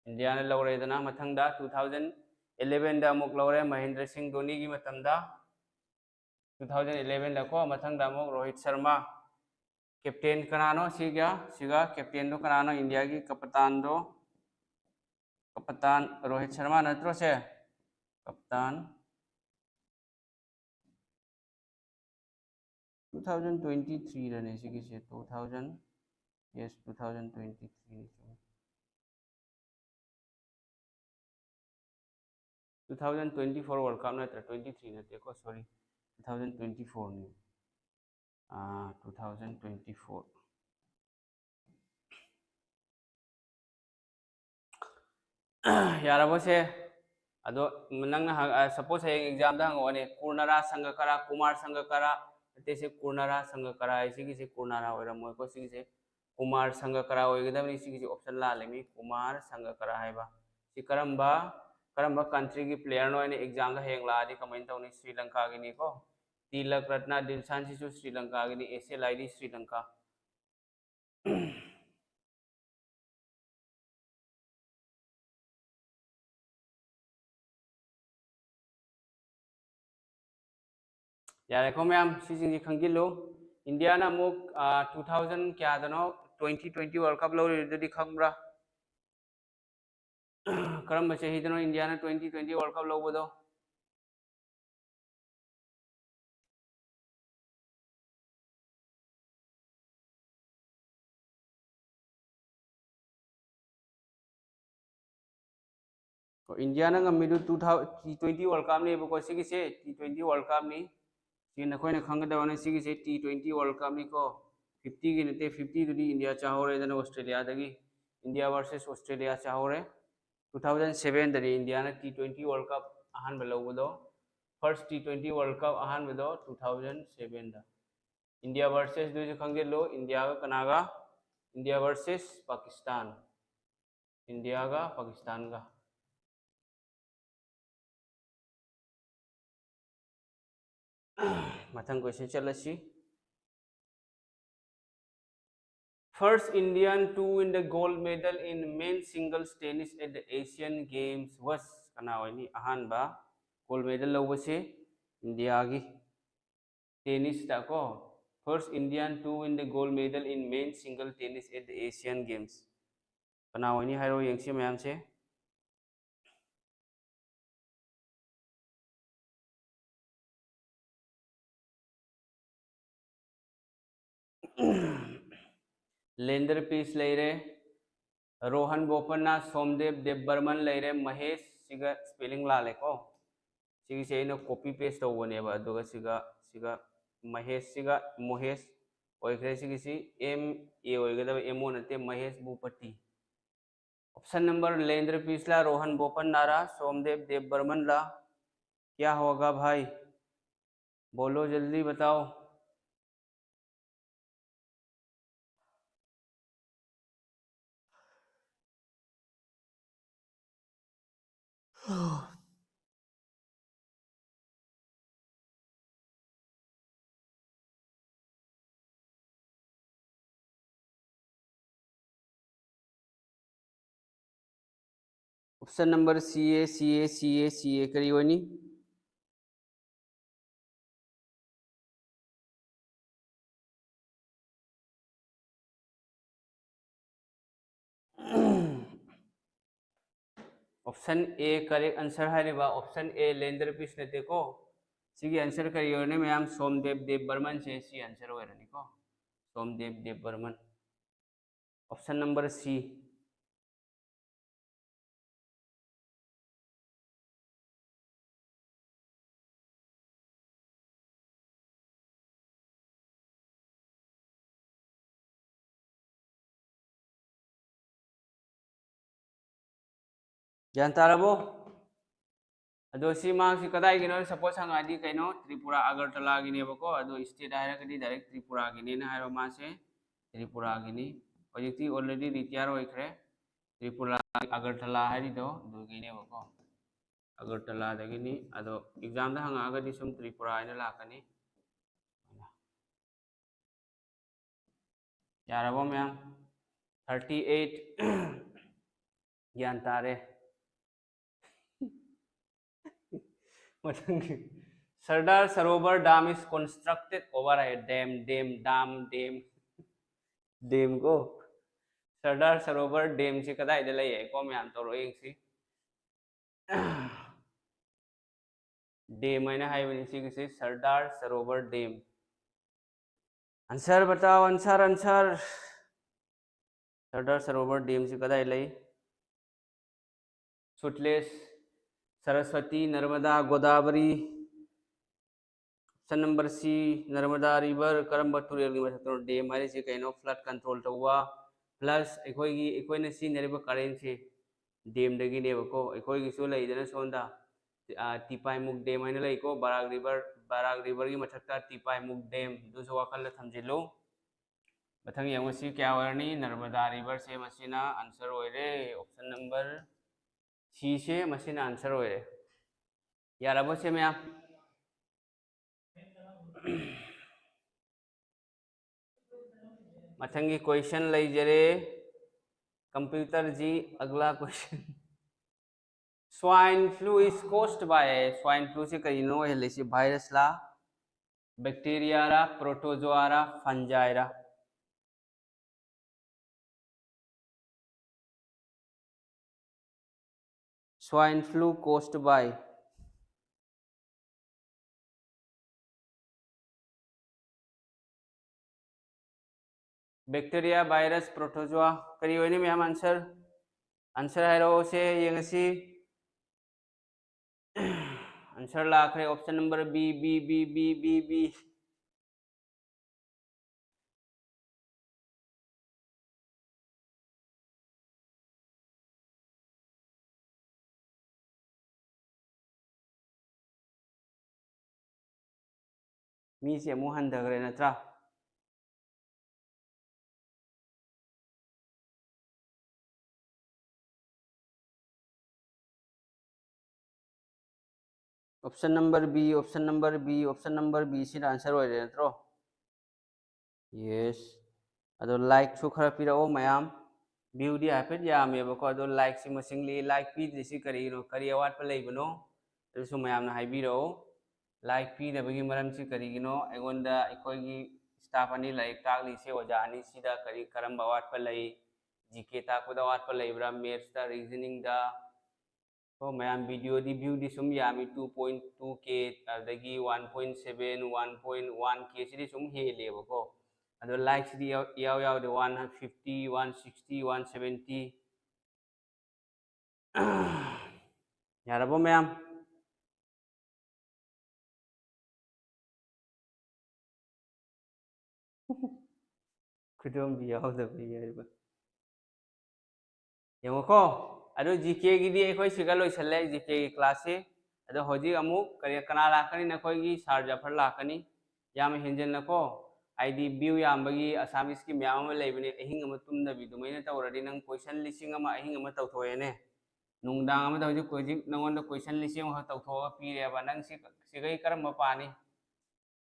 ꯏꯟꯗꯤꯌꯥꯅ ꯂꯧꯔꯦꯗꯅ꯫ ꯃꯊꯪꯗ two thousand eleven ꯗ ꯑꯃꯨꯛ ꯂꯧꯔꯦ ꯃꯍꯦꯟꯗ꯭ꯔ ꯁꯤꯡ ꯙꯣꯅꯤꯒꯤ ꯃꯇꯝꯗ꯫ Two thousand eleven ꯗꯀꯣ꯫ ꯃꯊꯪꯗ ꯑꯃꯨꯛ ꯔꯣꯍꯤꯠ ꯁꯔꯃ꯫ ꯀꯦꯞꯇꯦꯟ ꯀꯅꯥꯅꯣ ꯁꯤꯒ? ꯁꯤꯒ ꯀꯦꯞꯇꯦꯟꯗꯣ ꯀꯅꯥꯅꯣ? ꯏꯟꯗꯤꯌꯥꯒꯤ ꯀꯄꯇꯥꯟꯗꯣ, ꯀꯄꯇꯥꯟ ꯔꯣꯍꯤꯠ ꯁꯔꯃ ꯅꯠꯇ꯭ꯔꯣ ꯁꯦ? ꯀꯄꯇꯥꯟ꯫ Two thousand twenty three ꯔꯅꯦ ꯁꯤꯒꯤꯁꯦ, two thousand, yes, two thousand twenty three ꯅꯤ꯫ Two thousand twenty four World Cup ꯅꯠꯇ꯭ꯔꯥ? Twenty three ꯅꯠꯇꯦꯀꯣ, sorry, two thousand twenty four ꯅꯤ꯫ ꯑꯥ, two thousand twenty four꯫ ꯌꯥꯔꯕꯣ ꯁꯦ? ꯑꯗꯣ ꯅꯪꯅ ꯍꯪ-, ꯑ, suppose ꯍꯌꯦꯡ exam ꯗ ꯍꯪꯉꯛꯑꯣꯅꯦ, ꯀꯨꯔꯅꯥꯔꯥ ꯁꯪꯒꯀꯔꯥ, ꯀꯨꯃꯥꯔ ꯁꯪꯒꯀꯔꯥ, ꯅꯠꯇꯦ, ꯁꯤ ꯀꯨꯔꯅꯥꯔꯥ ꯁꯪꯒꯀꯔꯥ ꯍꯥꯏ, ꯁꯤꯒꯤꯁꯦ ꯀꯨꯔꯅꯥꯔꯥ ꯑꯣꯏꯔꯝꯃꯣꯏꯀꯣ, ꯁꯤꯒꯤꯁꯦ ꯀꯨꯃꯥꯔ ꯁꯪꯒꯀꯔꯥ ꯑꯣꯏꯒꯗꯕꯅꯤ꯫ ꯁꯤꯒꯤꯁꯦ option ꯂꯥꯜꯂꯦ ꯃꯤ, ꯀꯨꯃꯥꯔ ꯁꯪꯒꯀꯔꯥ ꯍꯥꯏꯕ꯫ ꯁꯤ ꯀꯔꯝꯕ, ꯀꯔꯝꯕ country ꯒꯤ player ꯅꯣ ꯍꯥꯏꯅ exam ꯗ ꯍꯌꯦꯡ ꯂꯥꯛꯑꯗꯤ ꯀꯃꯥꯏꯅ ꯇꯧꯅꯤ? Shri ꯂꯪꯀꯥꯒꯤꯅꯤꯀꯣ꯫ Tilak Ratna ꯗꯤꯜꯁꯥꯟꯁꯤꯁꯨ Shri ꯂꯪꯀꯥꯒꯤꯅꯤ, S L I D Shri Lanka. ꯌꯥꯔꯦꯀꯣ ꯃꯌꯥꯝ, ꯁꯤꯁꯤꯡꯁꯤ ꯈꯪꯖꯤꯜꯂꯨ꯫ ꯏꯟꯗꯤꯌꯥꯅ ꯑꯃꯨꯛ, ꯑ, two thousand ꯀꯌꯥꯗꯅꯣ twenty twenty World Cup ꯂꯧꯔꯤꯗꯨꯗꯤ ꯈꯪꯕ꯭ꯔꯥ? ꯀꯔꯝꯕ ꯆꯍꯤꯗꯅꯣ ꯏꯟꯗꯤꯌꯥꯅ twenty twenty World Cup ꯂꯧꯕꯗꯣ? ꯀꯣ, ꯏꯟꯗꯤꯌꯥꯅ ꯉꯝꯃꯤꯗꯨ two thousand, T twenty World Cup ꯅꯦꯕꯀꯣ, ꯁꯤꯒꯤꯁꯦ T twenty World Cup ꯅꯤ꯫ ꯁꯤ ꯅꯈꯣꯏꯅ ꯈꯪꯒꯗꯕꯅꯤ, ꯁꯤꯒꯤꯁꯦ T twenty World Cup ꯅꯤꯀꯣ꯫ Fifty ꯒꯤ ꯅꯠꯇꯦ, fifty ꯗꯨꯗꯤ ꯏꯟꯗꯤꯌꯥ ꯆꯥꯍꯧꯔꯦꯗꯅ ꯑꯣꯁꯇ꯭ꯔꯦꯂꯤꯌꯥꯗꯒꯤ꯫ ꯏꯟꯗꯤꯌꯥ versus ꯑꯣꯁꯇ꯭ꯔꯦꯂꯤꯌꯥ ꯆꯥꯍꯧꯔꯦ꯫ Two thousand seven ꯗꯅꯤ ꯏꯟꯗꯤꯌꯥꯅ T twenty World Cup ꯑꯍꯥꯟꯕ ꯂꯧꯕꯗꯣ꯫ First T twenty World Cup ꯑꯍꯥꯟꯕꯗꯣ two thousand seven ꯗ꯫ ꯏꯟꯗꯤꯌꯥ versus ꯗꯨꯁꯨ ꯈꯪꯖꯤꯜꯂꯨ, ꯏꯟꯗꯤꯌꯥꯒ ꯀꯅꯥꯒ? India versus Pakistan. ꯏꯟꯗꯤꯌꯥꯒ ꯄꯥꯀꯤꯁꯇꯥꯟꯒ꯫ ꯃꯊꯪ ꯀꯣꯏꯁꯟ ꯆꯠꯂꯁꯤ꯫ First Indian to win the gold medal in men's singles tennis at the Asian Games was, ꯀꯅꯥ ꯑꯣꯏꯅꯤ ꯑꯍꯥꯟꯕ gold medal ꯂꯧꯕꯁꯦ? ꯏꯟꯗꯤꯌꯥꯒꯤ ꯇꯦꯅꯤꯁꯇ ꯀꯣ, first Indian to win the gold medal in men's single tennis at the Asian Games. ꯀꯅꯥ ꯑꯣꯏꯅꯤ ꯍꯥꯏꯔꯣ ꯌꯦꯡꯁꯤ ꯃꯌꯥꯝꯁꯦ꯫ ꯂꯦꯟꯗꯔ ꯄꯤꯁ ꯂꯩꯔꯦ, ꯔꯣꯍꯟ ꯕꯣꯄꯟꯅ, ꯁꯣꯝꯗꯦꯕ ꯗꯦꯕ ꯕꯔꯃꯟ ꯂꯩꯔꯦ, ꯃꯍꯦꯁ, ꯁꯤꯒ ꯁ꯭ꯄꯦꯂꯤꯡ ꯂꯥꯜꯂꯦꯀꯣ꯫ ꯁꯤꯒꯤꯁꯦ ꯑꯩꯅ ꯀꯣꯄꯤ ꯄꯦꯁ ꯇꯧꯕꯅꯦꯕ, ꯑꯗꯨꯒ ꯁꯤꯒ, ꯁꯤꯒ ꯃꯍꯦꯁ, ꯁꯤꯒ ꯃꯣꯍꯦꯁ ꯑꯣꯏꯈ꯭ꯔꯦ꯫ ꯁꯤꯒꯤꯁꯤ ꯑꯦꯝ ꯑꯦ ꯑꯣꯏꯒꯗꯕ, ꯑꯦꯝ ꯑꯣ ꯅꯠꯇꯦ, ꯃꯍꯦꯁ ꯚꯨꯄꯇꯤ꯫ ऑप्शन नंबर, लेंद्र पिसला, रोहन बोपन्ना रा, सोमदेव देव बर्मन ला, क्या होगा भाई? बोलो, जल्दी बताओ। ऑप्शन नंबर सी ए, सी ए, सी ए, सी ए, करी होनी। ऑप्शन ए करेक्ट आंसर ꯍꯥꯏꯔꯤꯕ, ऑप्शन ए लेंद्र पिस ꯅꯠꯇꯦꯀꯣ꯫ ꯁꯤꯒꯤ आंसर ꯀꯔꯤ ꯑꯣꯏꯔꯅꯤ ꯃꯌꯥꯝ? ꯁꯣꯝꯗꯦꯕ ꯗꯦꯕ ꯕꯔꯃꯟꯁꯦ ꯁꯤ आंसर ꯑꯣꯏꯔꯅꯤꯀꯣ, Somdev Dev Barman. Option number C. ꯒ꯭ꯌꯥꯟ ꯇꯥꯔꯕꯣ? ꯑꯗꯣ ꯁꯤ ꯃꯥꯁꯤ ꯀꯗꯥꯏꯒꯤꯅꯣ ꯁꯄꯣꯁ ꯍꯪꯉꯛꯑꯗꯤ ꯀꯩꯅꯣ, ꯇ꯭ꯔꯤꯄꯨꯔꯥ ꯑꯒꯔꯇꯂꯥꯒꯤꯅꯦꯕꯀꯣ꯫ ꯑꯗꯣ ꯁ꯭ꯇꯦꯠ ꯍꯥꯏꯔꯒꯗꯤ ꯗꯥꯏꯔꯦꯛ ꯇ꯭ꯔꯤꯄꯨꯔꯥꯒꯤꯅꯦꯅ ꯍꯥꯏꯔꯣ, ꯃꯥꯁꯦ ꯇ꯭ꯔꯤꯄꯨꯔꯥꯒꯤꯅꯤ꯫ ꯍꯧꯖꯤꯛꯇꯤ already retire ꯑꯣꯏꯈ꯭ꯔꯦ꯫ ꯇ꯭ꯔꯤꯄꯨꯔꯥ ꯑꯒꯔꯇꯂꯥ ꯍꯥꯏꯔꯤꯗꯣ ꯑꯗꯨꯒꯤꯅꯦꯕꯀꯣ꯫ ꯑꯒꯔꯇꯂꯥꯗꯒꯤꯅꯤ꯫ ꯑꯗꯣ examꯗ ꯍꯪꯉꯛꯑꯒꯗꯤ ꯁꯨꯝ ꯇ꯭ꯔꯤꯄꯨꯔꯥ ꯍꯥꯏꯅ ꯂꯥꯛꯀꯅꯤ꯫ ꯌꯥꯔꯕꯣ ꯃꯌꯥꯝ? Thirty eight꯫ ꯒ꯭ꯌꯥꯟ ꯇꯥꯔꯦ꯫ ꯃꯊꯪꯒꯤ, Sardar Sarovar Dam is constructed over a dam, dam, dam, dam, dam ꯀꯣ꯫ Sardar Sarovar Damꯁꯤ ꯀꯗꯥꯏꯗ ꯂꯩ? ꯀꯣ ꯃꯌꯥꯝ ꯇꯧꯔꯣ ꯌꯦꯡꯁꯤ꯫ Dam ꯍꯥꯏꯅ ꯍꯥꯏꯕꯅꯤ ꯁꯤꯒꯤꯁꯤ, Sardar Sarovar Dam꯫ Answer बताओ, answer, answer। Sardar Sarovar Damꯁꯤ ꯀꯗꯥꯏ ꯂꯩ? Sutlej, Saraswati, Narmada, Godavari꯫ Option number C, Narmada River ꯀꯔꯝꯕ ꯇꯨꯔꯦꯜꯒꯤ ꯃꯊꯛꯇꯅꯣ? Dam ꯍꯥꯏꯔꯤꯁꯤ ꯀꯩꯅꯣ? Flood control ꯇꯧꯕ꯫ Plus ꯑꯩꯈꯣꯏꯒꯤ, ꯑꯩꯈꯣꯏꯅ ꯁꯤꯖꯤꯟꯅꯔꯤꯕ currentꯁꯤ damꯗꯒꯤꯅꯦꯕꯀꯣ꯫ ꯑꯩꯈꯣꯏꯒꯤꯁꯨ ꯂꯩꯗꯅ ꯁꯣꯝꯗ, ꯑ, Tipaimukham Dam ꯍꯥꯏꯅ ꯂꯩꯀꯣ, Barak River, Barak Riverꯒꯤ ꯃꯊꯛꯇ Tipaimukham Dam, ꯑꯗꯨꯁꯨ ꯋꯥꯈꯜꯗ ꯊꯝꯖꯤꯜꯂꯨ꯫ ꯃꯊꯪ ꯌꯦꯡꯉꯨ, ꯁꯤ ꯀꯌꯥ ꯑꯣꯏꯔꯅꯤ? Narmada Riverꯁꯦ ꯃꯁꯤꯅ answer ꯑꯣꯏꯔꯦ꯫ Option number Cꯁꯦ ꯃꯁꯤꯅ answer ꯑꯣꯏꯔꯦ꯫ ꯌꯥꯔꯕꯣ ꯁꯦ ꯃꯌꯥꯝ? ꯃꯊꯪꯒꯤ question ꯂꯩꯖꯔꯦ꯫ Computer जी, अगला question। Swine flu is caused by, swine fluꯁꯦ ꯀꯔꯤꯅꯣ ꯑꯣꯏꯍꯜꯂꯤꯁꯤ? Virusꯂꯥ, bacteriaꯔꯥ, protozoaꯔꯥ, fungiꯔꯥ? Swine flu caused by bacteria, virus, protozoa꯫ ꯀꯔꯤ ꯑꯣꯏꯅꯤ ꯃꯌꯥꯝ answer? Answer ꯍꯥꯏꯔꯛꯑꯣꯁꯦ ꯌꯦꯡꯉꯁꯤ꯫ Answer ꯂꯥꯛꯈ꯭ꯔꯦ, option number B, B, B, B, B, B꯫ ꯃꯤꯁꯦ ꯑꯃꯨꯛ ꯍꯟꯊꯈ꯭ꯔꯦ ꯅꯠꯇ꯭ꯔꯥ? Option number B, option number B, option number B ꯁꯤꯅ answer ꯑꯣꯏꯔꯦ ꯅꯠꯇ꯭ꯔꯣ? Yes. ꯑꯗꯣ like ꯁꯨ ꯈꯔ ꯄꯤꯔꯛꯑꯣ ꯃꯌꯥꯝ꯫ View ꯗꯤ ꯍꯥꯏꯐꯦꯠ ꯌꯥꯝꯃꯦꯕꯀꯣ, ꯑꯗꯣ like ꯁꯤ ꯃꯁꯤꯡ ꯂꯤ-, like ꯄꯤꯗ꯭ꯔꯤꯁꯤ ꯀꯔꯤꯒꯤꯅꯣ, ꯀꯔꯤ ꯑꯋꯥꯠꯄ ꯂꯩꯕꯅꯣ? ꯑꯗꯨꯁꯨ ꯃꯌꯥꯝꯅ ꯍꯥꯏꯕꯤꯔꯛꯑꯣ꯫ Like ꯄꯤꯗꯕꯒꯤ ꯃꯔꯝꯁꯤ ꯀꯔꯤꯒꯤꯅꯣ? ꯑꯩꯉꯣꯟꯗ ꯑꯩꯈꯣꯏꯒꯤ staff ꯑꯅꯤ ꯂꯥꯏꯔꯤꯛ ꯇꯥꯛꯂꯤꯁꯦ, ꯑꯣꯖꯥ ꯑꯅꯤꯁꯤꯗ ꯀꯔꯤ, ꯀꯔꯝꯕ ꯑꯋꯥꯠꯄ ꯂꯩ? G K ꯇꯥꯛꯄꯗ ꯑꯋꯥꯠꯄ ꯂꯩꯕ꯭ꯔꯥ? Maths ꯇ, reasoning ꯗ? ꯀꯣ ꯃꯌꯥꯝ, video ꯗꯤ, view ꯗꯤ ꯁꯨꯝ ꯌꯥꯝꯃꯤ, two point two K, ꯑꯗꯒꯤ one point seven, one point one K ꯁꯤꯗꯤ ꯁꯨꯝ ꯍꯦꯜꯂꯦꯕꯀꯣ꯫ ꯑꯗꯣ like ꯁꯤꯗꯤ ꯌꯥꯎ-, ꯏꯌꯥꯎ ꯌꯥꯎꯗꯦ, one fifty, one sixty, one seventy꯫ ꯌꯥꯔꯕꯣ ꯃꯌꯥꯝ? ꯈꯨꯗꯣꯝꯕꯤ ꯌꯥꯎꯗꯕ ꯌꯥꯏꯕ꯫ ꯌꯦꯡꯉꯣꯀꯣ, ꯑꯗꯨ G K ꯒꯤꯗꯤ ꯑꯩꯈꯣꯏ ꯁꯤꯒ ꯂꯣꯏꯁꯜꯂꯦ, G K ꯒꯤ class ꯁꯤ꯫ ꯑꯗꯣ ꯍꯧꯖꯤꯛ ꯑꯃꯨꯛ ꯀꯔꯤ, ꯀꯅꯥ ꯂꯥꯛꯀꯅꯤ? ꯅꯈꯣꯏꯒꯤ Sir Jafar ꯂꯥꯛꯀꯅꯤ꯫ ꯌꯥꯝ ꯍꯦꯟꯖꯤꯟꯅꯀꯣ, ꯍꯥꯏꯗꯤ view ꯌꯥꯝꯕꯒꯤ Assamese ꯀꯤ ꯃꯌꯥꯝ ꯑꯃ ꯂꯩꯕꯅꯦ, ꯑꯍꯤꯡ ꯑꯃ ꯇꯨꯝꯗꯕꯤ ꯑꯗꯨꯃꯥꯏꯅ ꯇꯧꯔꯗꯤ ꯅꯪ question ꯂꯤꯁꯤꯡ ꯑꯃ ꯑꯍꯤꯡ ꯑꯃ ꯇꯧꯊꯣꯛꯑꯦꯅꯦ꯫ ꯅꯨꯡꯗꯥꯡ ꯑꯃꯗ ꯍꯧꯖꯤꯛ, ꯍꯧꯖꯤꯛ ꯅꯪꯉꯣꯟꯗ question ꯂꯤꯁꯤꯡ ꯑꯃꯈꯛ ꯇꯧꯊꯣꯛꯑꯒ ꯄꯤꯔꯦꯕ, ꯅꯪ ꯁꯤ, ꯁꯤꯒꯩ ꯀꯔꯝꯕ ꯄꯥꯅꯤ?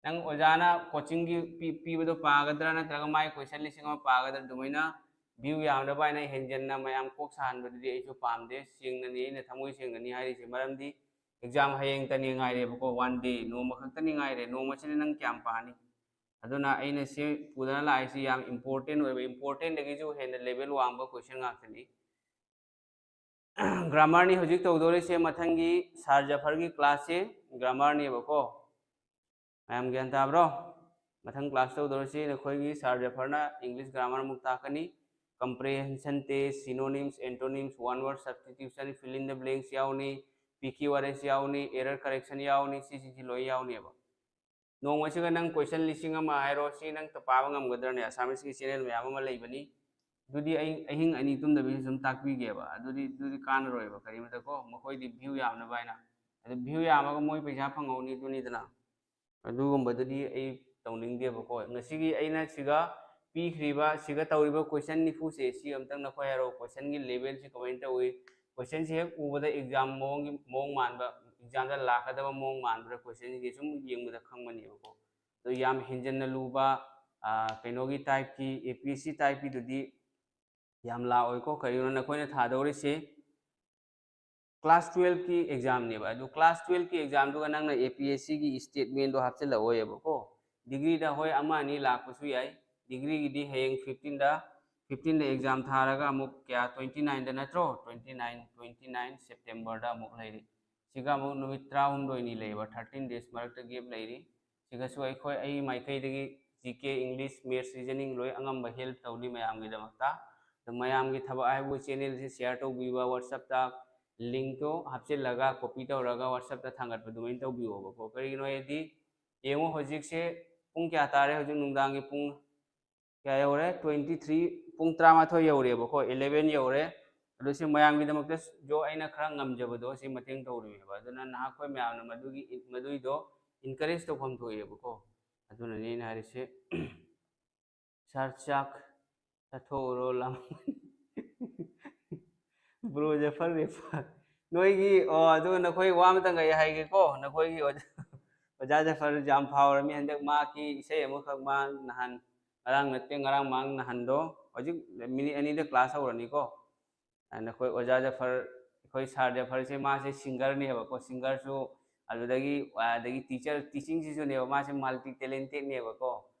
ꯅꯪ ꯑꯣꯖꯥꯅ coaching ꯒꯤ ꯄꯤ-, ꯄꯤꯕꯗꯣ ꯄꯥꯒꯗ꯭ꯔꯥ, ꯅꯠꯇ꯭ꯔꯒ ꯃꯥꯏ question ꯂꯤꯁꯤꯡ ꯑꯃ ꯄꯥꯒꯗ꯭ꯔꯥ? ꯑꯗꯨꯃꯥꯏꯅ view ꯌꯥꯝꯅꯕ ꯍꯥꯏꯅ ꯍꯦꯟꯖꯟꯅ ꯃꯌꯥꯝ ꯀꯣꯛ ꯁꯥꯍꯟꯕꯗꯨꯗꯤ ꯑꯩꯁꯨ ꯄꯥꯝꯗꯦ꯫ ꯁꯦꯡꯅꯅꯤ, ꯑꯩꯅ ꯊꯃꯣꯏ ꯁꯦꯡꯅꯅꯤ ꯍꯥꯏꯔꯤꯁꯦ, ꯃꯔꯝꯗꯤ exam ꯍꯌꯦꯡꯇꯅꯤ ꯉꯥꯏꯔꯦꯕꯀꯣ, one day, ꯅꯣꯡꯃ ꯈꯛꯇꯅꯤ ꯉꯥꯏꯔꯦ꯫ ꯅꯣꯡꯃꯁꯤꯗ ꯅꯪ ꯀꯌꯥꯝ ꯄꯥꯅꯤ? ꯑꯗꯨꯅ ꯑꯩꯅ ꯁꯤ ꯄꯨꯗꯅ ꯂꯥꯛꯏꯁꯤ ꯌꯥꯝ important ꯑꯣꯏꯕ, important ꯗꯒꯤꯁꯨ ꯍꯦꯟꯅ level ꯋꯥꯡꯕ question ꯉꯥꯛꯇꯅꯤ꯫ Grammar ꯅꯤ ꯍꯧꯖꯤꯛ ꯇꯧꯗꯧꯔꯤꯁꯦ, ꯃꯊꯪꯒꯤ Sir Jafar ꯒꯤ class ꯁꯦ grammar ꯅꯦꯕꯀꯣ꯫ ꯃꯌꯥꯝ ꯒ꯭ꯌꯥꯟ ꯇꯥꯕ꯭ꯔꯣ? ꯃꯊꯪ class ꯇꯧꯗꯧꯔꯤꯁꯤ ꯅꯈꯣꯏꯒꯤ Sir Jafar ꯅ English grammar ꯑꯃꯨꯛ ꯇꯥꯛꯀꯅꯤ꯫ Comprehension test, synonyms, antonyms, one word substitution, fill in the blanks ꯌꯥꯎꯅꯤ, P Q R S ꯌꯥꯎꯅꯤ, error correction ꯌꯥꯎꯅꯤ, ꯁꯤꯁꯤꯡꯁꯤ ꯂꯣꯏ ꯌꯥꯎꯅꯦꯕ꯫ ꯅꯣꯡꯃꯁꯤꯒ ꯅꯪ question ꯂꯤꯁꯤꯡ ꯑꯃ ꯍꯥꯏꯔꯣ, ꯁꯤ ꯅꯪ ꯄꯥꯕ ꯉꯝꯒꯗ꯭ꯔꯅꯦ? Assamese ꯀꯤ channel ꯃꯌꯥꯝ ꯑꯃ ꯂꯩꯕꯅꯤ꯫ ꯑꯗꯨꯗꯤ ꯑꯩ ꯑꯍꯤꯡ ꯑꯅꯤ ꯇꯨꯝꯗꯕꯤꯗ ꯁꯨꯝ ꯇꯥꯛꯄꯤꯒꯦꯕ꯫ ꯑꯗꯨꯗꯤ, ꯑꯗꯨꯗꯤ ꯀꯥꯟꯅꯔꯣꯏꯕ ꯀꯔꯤꯃꯇ ꯀꯣ, ꯃꯈꯣꯏꯗꯤ view ꯌꯥꯝꯅꯕ ꯍꯥꯏꯅ꯫ ꯑꯗꯨ view ꯌꯥꯝꯃꯒ ꯃꯣꯏ ꯄꯩꯁꯥ ꯐꯪꯍꯧꯅꯤ, ꯑꯗꯨꯅꯤꯗꯅ꯫ ꯑꯗꯨꯒꯨꯝꯕꯗꯨꯗꯤ ꯑꯩ ꯇꯧꯅꯤꯡꯗꯦꯕꯀꯣ꯫ ꯉꯁꯤꯒꯤ ꯑꯩꯅ ꯁꯤꯒ ꯄꯤꯈ꯭ꯔꯤꯕ, ꯁꯤꯒ ꯇꯧꯔꯤꯕ question ꯅꯤꯐꯨꯁꯦ, ꯁꯤ ꯑꯝꯇꯪ ꯅꯈꯣꯏ ꯍꯥꯏꯔꯛꯑꯣ, question ꯒꯤ level ꯁꯤ ꯀꯃꯥꯏꯅ ꯇꯧꯏ? Question ꯁꯤ ꯍꯦꯛ ꯎꯕꯗ exam ꯃꯑꯣꯡꯒꯤ, ꯃꯑꯣꯡ ꯃꯥꯟꯕ, ꯑꯦꯛꯖꯥꯝꯗ ꯂꯥꯛꯀꯗꯕ ꯃꯑꯣꯡ ꯃꯥꯟꯕ꯭ꯔꯥ ꯀꯣꯏꯁꯟꯁꯤꯡꯁꯦ ꯁꯨꯝ ꯌꯦꯡꯕꯗ ꯈꯪꯕꯅꯦꯕꯀꯣ꯫ ꯑꯗꯣ ꯌꯥꯝ ꯍꯦꯟꯖꯟꯅ ꯂꯨꯕ ꯀꯩꯅꯣꯒꯤ ꯇꯥꯏꯞꯀꯤ, ꯑꯦ ꯄꯤ ꯑꯦꯁ ꯁꯤ ꯇꯥꯏꯞꯀꯤꯗꯨꯗꯤ ꯌꯥꯝ ꯂꯥꯛꯑꯣꯏꯀꯣ꯫ ꯀꯔꯤꯒꯤꯅꯣ, ꯅꯈꯣꯏꯅ ꯊꯥꯗꯧꯔꯤꯁꯦ ꯀ꯭ꯂꯥꯁ ꯇꯨꯌꯦꯜꯐꯀꯤ ꯑꯦꯛꯖꯥꯝꯅꯦꯕ꯫ ꯑꯗꯨ ꯀ꯭ꯂꯥꯁ ꯇꯨꯌꯦꯜꯐꯀꯤ ꯑꯦꯛꯖꯥꯝꯗꯨꯒ ꯅꯪꯅ ꯑꯦ ꯄꯤ ꯑꯦꯁ ꯁꯤꯒꯤ ꯏꯁꯇꯦꯠꯃꯦꯟꯗꯣ ꯍꯥꯞꯆꯤꯜꯂꯛꯑꯣꯏꯕꯀꯣ꯫ ꯗꯤꯒ꯭ꯔꯤꯗ ꯍꯣꯏ ꯑꯃ ꯑꯅꯤ ꯂꯥꯛꯄꯁꯨ ꯌꯥꯏ꯫ ꯗꯤꯒ꯭ꯔꯤꯒꯤꯗꯤ ꯍꯌꯦꯡ ꯐꯤꯐꯇꯤꯟꯗ, ꯐꯤꯐꯇꯤꯟꯗ ꯑꯦꯛꯖꯥꯝ ꯊꯥꯔꯒ ꯑꯃꯨꯛ ꯀꯌꯥ, ꯇ꯭ꯋꯦꯟꯇꯤ ꯅꯥꯏꯟꯗ ꯅꯠꯇ꯭ꯔꯣ? ꯇ꯭ꯋꯦꯟꯇꯤ ꯅꯥꯏꯟ, ꯇ꯭ꯋꯦꯟꯇꯤ ꯅꯥꯏꯟ ꯁꯦꯞꯇꯦꯝꯕꯔꯗ ꯑꯃꯨꯛ ꯂꯩꯔꯤ꯫ ꯁꯤꯒ ꯑꯃꯨꯛ ꯅꯨꯃꯤꯠ ꯇꯔꯥꯍꯨꯝꯗꯣꯏꯅꯤ ꯂꯩꯕ, ꯊꯥꯔꯇꯤꯟ ꯗꯦꯖ ꯃꯔꯛꯇ ꯒꯦꯞ ꯂꯩꯔꯤ꯫ ꯁꯤꯒꯁꯨ ꯑꯩꯈꯣꯏ, ꯑꯩ ꯃꯥꯏꯀꯩꯗꯒꯤ ꯖꯤ ꯀꯦ, ꯏꯪꯂꯤꯁ, ꯃꯦꯠꯁ, ꯔꯤꯖꯅꯤꯡ ꯂꯣꯏ ꯑꯉꯝꯕ ꯍꯦꯜꯞ ꯇꯧꯅꯤ ꯃꯌꯥꯝꯒꯤꯗꯃꯛꯇ꯫ ꯑꯗꯣ ꯃꯌꯥꯝꯒꯤ ꯊꯕꯛ ꯍꯥꯏꯕꯨ ꯆꯦꯅꯦꯜꯁꯦ ꯁꯤꯌꯥꯔ ꯇꯧꯕꯤꯕ, ꯋꯥꯆꯞꯇ ꯂꯤꯡꯛꯇꯣ ꯍꯥꯞꯆꯤꯜꯂꯒ ꯀꯣꯄꯤ ꯇꯧꯔꯒ ꯋꯥꯆꯞꯇ ꯊꯥꯡꯒꯠꯄ ꯑꯗꯨꯃꯥꯏꯅ ꯇꯧꯕꯤꯌꯣꯕꯀꯣ꯫ ꯀꯔꯤꯒꯤꯅꯣ ꯍꯥꯏꯗꯤ ꯌꯦꯡꯉꯣ, ꯍꯧꯖꯤꯛꯁꯦ ꯄꯨꯡ ꯀꯌꯥ ꯇꯥꯔꯦ? ꯍꯧꯖꯤꯛ ꯅꯨꯡꯗꯥꯡꯒꯤ ꯄꯨꯡ ꯀꯌꯥ ꯌꯧꯔꯦ? ꯇ꯭ꯋꯦꯟꯇꯤ ꯊ꯭ꯔꯤ, ꯄꯨꯡ ꯇꯔꯥꯃꯥꯊꯣꯏ ꯌꯧꯔꯦꯕꯀꯣ, ꯏꯂꯦꯚꯦꯟ ꯌꯧꯔꯦ꯫ ꯑꯗꯨ ꯁꯤ ꯃꯌꯥꯝꯒꯤꯗꯃꯛꯇ ꯖꯣ ꯑꯩꯅ ꯈꯔ ꯉꯝꯖꯕꯗꯣ ꯁꯤ ꯃꯇꯦꯡ ꯇꯧꯔꯤꯕꯅꯦꯕ꯫ ꯑꯗꯨꯅ ꯅꯍꯥꯛꯈꯣꯏ ꯃꯌꯥꯝꯅ ꯃꯗꯨꯒꯤ, ꯃꯗꯨꯏꯗꯣ ꯏꯟꯀꯔꯦꯖ ꯇꯧꯐꯝ ꯊꯣꯛꯑꯦꯕꯀꯣ꯫ ꯑꯗꯨꯅꯅꯦ ꯑꯩꯅ ꯍꯥꯏꯔꯤꯁꯦ꯫ ꯁꯥꯔ, ꯆꯥꯛ ꯆꯥꯊꯣꯛꯎꯔꯣ, ꯂꯥꯝ-, ꯕ꯭ꯔꯣ ꯖꯐꯔ ꯔꯦꯐꯔ꯫ ꯅꯣꯏꯒꯤ, ꯑꯣ, ꯑꯗꯨ ꯅꯈꯣꯏ ꯋꯥ ꯑꯃꯇꯪ ꯑꯩ ꯍꯥꯏꯒꯦꯀꯣ꯫ ꯅꯈꯣꯏꯒꯤ ꯑꯣꯖꯥ, ꯑꯣꯖꯥ ꯖꯐꯔ ꯌꯥꯝ ꯐꯥꯎꯔꯝꯃꯤ ꯍꯟꯗꯛ꯫ ꯃꯍꯥꯛꯀꯤ ꯏꯁꯩ ꯑꯃꯈꯛ ꯃꯥ ꯅꯍꯥꯟ, ꯉꯔꯥꯡ ꯅꯠꯇꯦ, ꯉꯔꯥꯡ ꯃꯥꯡ ꯅꯍꯥꯟꯗꯣ, ꯍꯧꯖꯤꯛ ꯃꯤꯅꯤꯠ ꯑꯅꯤꯗ ꯀ꯭ꯂꯥꯁ ꯍꯧꯔꯅꯤꯀꯣ꯫ ꯑꯗ ꯅꯈꯣꯏ ꯑꯣꯖꯥ ꯖꯐꯔ, ꯑꯩꯈꯣꯏ ꯁꯥꯔ ꯖꯐꯔꯁꯦ ꯃꯥꯁꯦ ꯁꯤꯡꯒꯔꯅꯦꯕꯀꯣ, ꯁꯤꯡꯒꯔꯁꯨ, ꯑꯗꯨꯗꯒꯤ, ꯑꯗꯒꯤ ꯇꯤꯆꯔ, ꯇꯤꯆꯤꯡꯁꯤꯁꯨꯅꯦꯕ, ꯃꯥꯁꯦ ꯃꯜꯇꯤ ꯇꯦꯂꯦꯟꯇꯦꯠꯅꯦꯕꯀꯣ꯫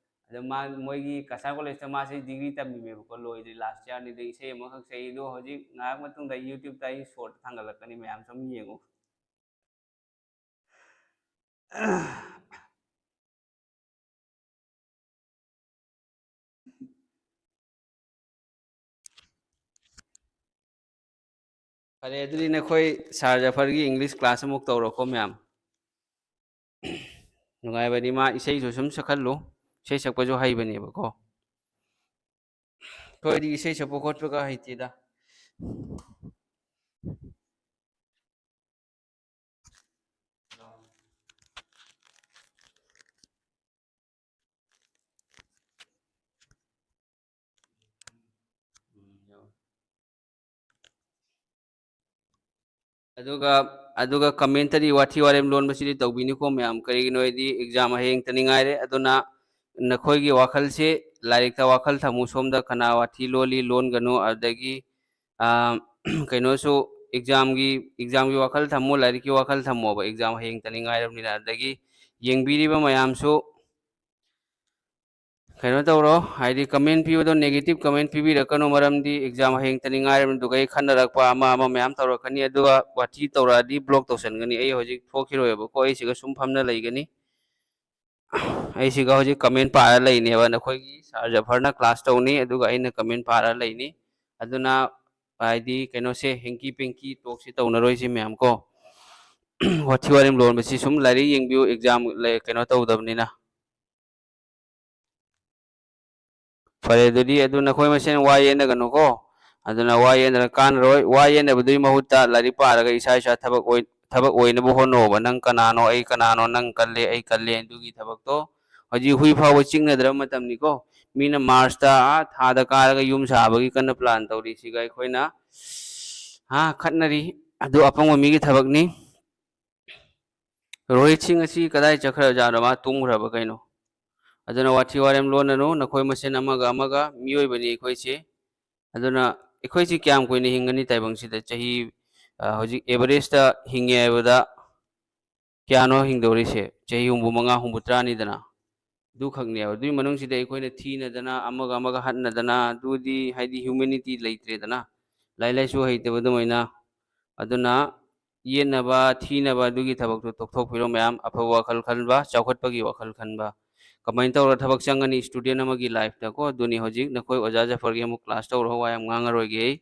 ꯑꯗꯣ ꯃꯥ, ꯃꯣꯏꯒꯤ ꯀꯁꯥꯔ ꯀꯣꯂꯦꯖꯇ ꯃꯥꯁꯦ ꯗꯤꯒ꯭ꯔꯤ ꯇꯝꯃꯤꯃꯦꯕꯀꯣ, ꯂꯣꯏꯗ꯭ꯔꯤ, ꯂꯥꯁ ꯏꯌꯥꯔꯅꯤ꯫ ꯑꯗ ꯏꯁꯩ ꯑꯃꯈꯛ ꯁꯛꯏ꯫ ꯑꯗꯣ ꯍꯧꯖꯤꯛ ꯉꯥꯏꯍꯥꯛ ꯃꯇꯨꯡꯗ ꯌꯨꯇ꯭ꯌꯨꯕꯇ ꯑꯩ ꯁꯣꯔꯠ ꯊꯥꯡꯒꯠꯂꯛꯀꯅꯤ, ꯃꯌꯥꯝ ꯁꯨꯝ ꯌꯦꯡꯉꯨ꯫ ꯐꯔꯦ, ꯑꯗꯨꯗꯤ ꯅꯈꯣꯏ ꯁꯥꯔ ꯖꯐꯔꯒꯤ ꯏꯪꯂꯤꯁ ꯀ꯭ꯂꯥꯁ ꯑꯃꯨꯛ ꯇꯧꯔꯣꯀꯣ ꯃꯌꯥꯝ꯫ ꯅꯨꯡꯉꯥꯏꯕꯅꯤ, ꯃꯥ ꯏꯁꯩꯁꯨ ꯁꯨꯝ ꯁꯛꯍꯜꯂꯨ, ꯏꯁꯩ ꯁꯛꯄꯁꯨ ꯍꯩꯕꯅꯦꯕꯀꯣ꯫ ꯑꯩꯈꯣꯏꯗꯤ ꯏꯁꯩ ꯁꯛꯄ ꯈꯣꯠꯄꯒ ꯍꯩꯇꯦꯗ꯫ ꯑꯗꯨꯒ ꯑꯗꯨꯒ ꯀꯃꯦꯟꯇꯗꯤ ꯋꯥꯊꯤ ꯋꯥꯔꯦꯝ ꯂꯣꯟꯕꯁꯤꯗꯤ ꯇꯧꯕꯤꯅꯨꯀꯣ ꯃꯌꯥꯝ, ꯀꯔꯤꯒꯤꯅꯣ ꯍꯥꯏꯗꯤ ꯑꯦꯛꯖꯥꯝ ꯍꯌꯦꯡꯇꯅꯤ ꯉꯥꯏꯔꯦ꯫ ꯑꯗꯨꯅ ꯅꯈꯣꯏꯒꯤ ꯋꯥꯈꯜꯁꯦ ꯂꯥꯏꯔꯤꯛꯇ ꯋꯥꯈꯜ ꯊꯝꯃꯨ꯫ ꯁꯣꯝꯗ ꯀꯅꯥ ꯋꯥꯊꯤ ꯂꯣꯜꯂꯤ ꯂꯣꯟꯒꯅꯨ꯫ ꯑꯗꯒꯤ ꯀꯩꯅꯣꯁꯨ, ꯑꯦꯛꯖꯥꯝꯒꯤ ꯑꯦꯛꯖꯥꯝꯒꯤ ꯋꯥꯈꯜ ꯊꯝꯃꯣ, ꯂꯥꯏꯔꯤꯛꯀꯤ ꯋꯥꯈꯜ ꯊꯝꯃꯣꯕ꯫ ꯑꯦꯛꯖꯥꯝ ꯍꯌꯦꯡꯇꯅꯤ ꯉꯥꯏꯔꯕꯅꯤꯅ꯫ ꯑꯗꯒꯤ ꯌꯦꯡꯕꯤꯔꯤꯕ ꯃꯌꯥꯝꯁꯨ ꯀꯩꯅꯣ ꯇꯧꯔꯣ, ꯍꯥꯏꯗꯤ ꯀꯃꯦꯟ ꯄꯤꯕꯗꯣ ꯅꯦꯒꯦꯇꯤꯞ ꯀꯃꯦꯟ ꯄꯤꯕꯤꯔꯛꯀꯅꯨ꯫ ꯃꯔꯝꯗꯤ ꯑꯦꯛꯖꯥꯝ ꯍꯌꯦꯡꯇꯅꯤ ꯉꯥꯏꯔꯕꯅꯤ꯫ ꯑꯗꯨꯒ ꯑꯩ ꯈꯠꯅꯔꯛꯄ ꯑꯃ ꯑꯃ ꯃꯌꯥꯝ ꯇꯧꯔꯛꯀꯅꯤ꯫ ꯑꯗꯨꯒ ꯋꯥꯊꯤ ꯇꯧꯔꯛꯑꯗꯤ ꯕ꯭ꯂꯣꯛ ꯇꯧꯁꯟꯒꯅꯤ꯫ ꯑꯩ ꯍꯧꯖꯤꯛ ꯊꯣꯛꯈꯤꯔꯣꯏꯕꯀꯣ, ꯑꯩ ꯁꯤꯒ ꯁꯨꯝ ꯐꯝꯅ ꯂꯩꯒꯅꯤ꯫ ꯑꯩ ꯁꯤꯒ ꯍꯧꯖꯤꯛ ꯀꯃꯦꯟ ꯄꯥꯔ ꯂꯩꯅꯦꯕ꯫ ꯅꯈꯣꯏꯒꯤ ꯁꯥꯔ ꯖꯐꯔꯅ ꯀ꯭ꯂꯥꯁ ꯇꯧꯅꯤ, ꯑꯗꯨꯒ ꯑꯩꯅ ꯀꯃꯦꯟ ꯄꯥꯔ ꯂꯩꯅꯤ꯫ ꯑꯗꯨꯅ ꯍꯥꯏꯗꯤ ꯀꯩꯅꯣꯁꯦ, ꯍꯦꯡꯀꯤ ꯄꯦꯡꯀꯤ ꯇꯣꯛꯁꯦ ꯇꯧꯅꯔꯣꯏꯁꯦ ꯃꯌꯥꯝ ꯀꯣ꯫ ꯋꯥꯊꯤ ꯋꯥꯔꯦꯝ ꯂꯣꯟꯕꯁꯤ ꯁꯨꯝ ꯂꯥꯏꯔꯤꯛ ꯌꯦꯡꯕꯤꯌꯨ, ꯑꯦꯛꯖꯥꯝ ꯀꯩꯅꯣ ꯇꯧꯗꯕꯅꯤꯅ꯫ ꯐꯔꯦ ꯑꯗꯨꯗꯤ, ꯑꯗꯨ ꯅꯈꯣꯏ ꯃꯁꯦꯟ ꯋꯥ ꯌꯦꯠꯅꯒꯅꯨꯀꯣ꯫ ꯑꯗꯨꯅ ꯋꯥ ꯌꯦꯠꯅꯔ ꯀꯥꯟꯅꯔꯣꯏ꯫ ꯋꯥ ꯌꯦꯠꯅꯕꯗꯨꯒꯤ ꯃꯍꯨꯠꯇ ꯂꯥꯏꯔꯤꯛ ꯄꯥꯔꯒ ꯏꯁꯥ ꯏꯁꯥ ꯊꯕꯛ ꯑꯣꯏ-, ꯊꯕꯛ ꯑꯣꯏꯅꯕ ꯍꯣꯠꯅꯧꯕ꯫ ꯅꯪ ꯀꯅꯥꯅꯣ, ꯑꯩ ꯀꯅꯥꯅꯣ, ꯅꯪ ꯀꯜꯂꯦ, ꯑꯩ ꯀꯜꯂꯦ, ꯑꯗꯨꯒꯤ ꯊꯕꯛꯇꯣ꯫ ꯍꯧꯖꯤꯛ ꯍꯨꯏ ꯐꯥꯎꯕ ꯆꯤꯛꯅꯗ꯭ꯔꯕ ꯃꯇꯝꯅꯤꯀꯣ꯫ ꯃꯤꯅ ꯃꯥꯔꯁꯇ, ꯑꯥ, ꯊꯥꯗ ꯀꯥꯔꯒ ꯌꯨꯝ ꯁꯥꯕꯒꯤ ꯀꯟꯅ ꯄ꯭ꯂꯥꯟ ꯇꯧꯔꯤꯁꯤꯒ ꯑꯩꯈꯣꯏꯅ, ꯍꯥ, ꯈꯠꯅꯔꯤ꯫ ꯑꯗꯨ ꯑꯄꯪꯕ ꯃꯤꯒꯤ ꯊꯕꯛꯅꯤ꯫ ꯔꯣꯍꯤꯠ ꯁꯤꯡ ꯑꯁꯤ ꯀꯗꯥꯏ ꯆꯠꯈ꯭ꯔꯖꯥꯠꯅꯣ? ꯃꯥ ꯇꯨꯝꯈ꯭ꯔꯕ ꯀꯩꯅꯣ? ꯑꯗꯨꯅ ꯋꯥꯊꯤ ꯋꯥꯔꯦꯝ ꯂꯣꯟꯅꯅꯨ, ꯅꯈꯣꯏ ꯃꯁꯦꯟ ꯑꯃꯒ ꯑꯃꯒ꯫ ꯃꯤꯑꯣꯏꯕꯅꯤ ꯑꯩꯈꯣꯏꯁꯦ꯫ ꯑꯗꯨꯅ ꯑꯩꯈꯣꯏꯁꯤ ꯀꯌꯥꯝ ꯀꯨꯏꯅ ꯍꯤꯡꯒꯅꯤ ꯇꯥꯏꯕꯪꯁꯤꯗ? ꯆꯍꯤ, ꯑ, ꯍꯧꯖꯤꯛ ꯑꯦꯚꯔꯦꯖꯇ ꯍꯤꯡꯉꯦ ꯍꯥꯏꯕꯗ ꯀꯌꯥꯅꯣ ꯍꯤꯡꯗꯧꯔꯤꯁꯦ? ꯆꯍꯤ ꯍꯨꯝꯐꯨ ꯃꯉꯥ, ꯍꯨꯝꯐꯨ ꯇꯔꯥꯅꯤꯗꯅ꯫ ꯑꯗꯨꯈꯛꯅꯦꯕ꯫ ꯑꯗꯨꯒꯤ ꯃꯅꯨꯡꯁꯤꯗ ꯑꯩꯈꯣꯏꯅ ꯊꯤꯅꯗꯅ, ꯑꯃꯒ ꯑꯃꯒ ꯍꯠꯅꯗꯅ, ꯑꯗꯨꯗꯤ ꯍꯥꯏꯗꯤ ꯍ꯭ꯌꯨꯃꯦꯅꯤꯇꯤ ꯂꯩꯇ꯭ꯔꯦꯗꯅ, ꯂꯥꯏꯔꯤꯛ ꯂꯥꯏꯁꯨ ꯍꯩꯇꯕ ꯑꯗꯨꯃꯥꯏꯅ꯫ ꯑꯗꯨꯅ ꯌꯦꯠꯅꯕ, ꯊꯤꯅꯕ ꯑꯗꯨꯒꯤ ꯊꯕꯛꯇꯨ ꯇꯣꯛꯊꯣꯛꯄꯤꯔꯣ ꯃꯌꯥꯝ꯫ ꯑꯐꯕ ꯋꯥꯈꯜ ꯈꯟꯕ, ꯆꯥꯎꯈꯠꯄꯒꯤ ꯋꯥꯈꯜ ꯈꯟꯕ꯫ ꯀꯃꯥꯏꯅ ꯇꯧꯔꯒ ꯊꯕꯛ ꯆꯪꯒꯅꯤ ꯏꯁꯇꯨꯗꯦꯟ ꯑꯃꯒꯤ ꯂꯥꯏꯐꯇꯀꯣ? ꯑꯗꯨꯅꯤ ꯍꯧꯖꯤꯛ ꯅꯈꯣꯏ ꯑꯣꯖꯥ ꯖꯐꯔꯒꯤ ꯑꯃꯨꯛ ꯀ꯭ꯂꯥꯁ ꯇꯧꯔꯣ, ꯋꯥ ꯌꯥꯝ ꯉꯥꯡꯉꯔꯣꯏꯒꯦ ꯑꯩ꯫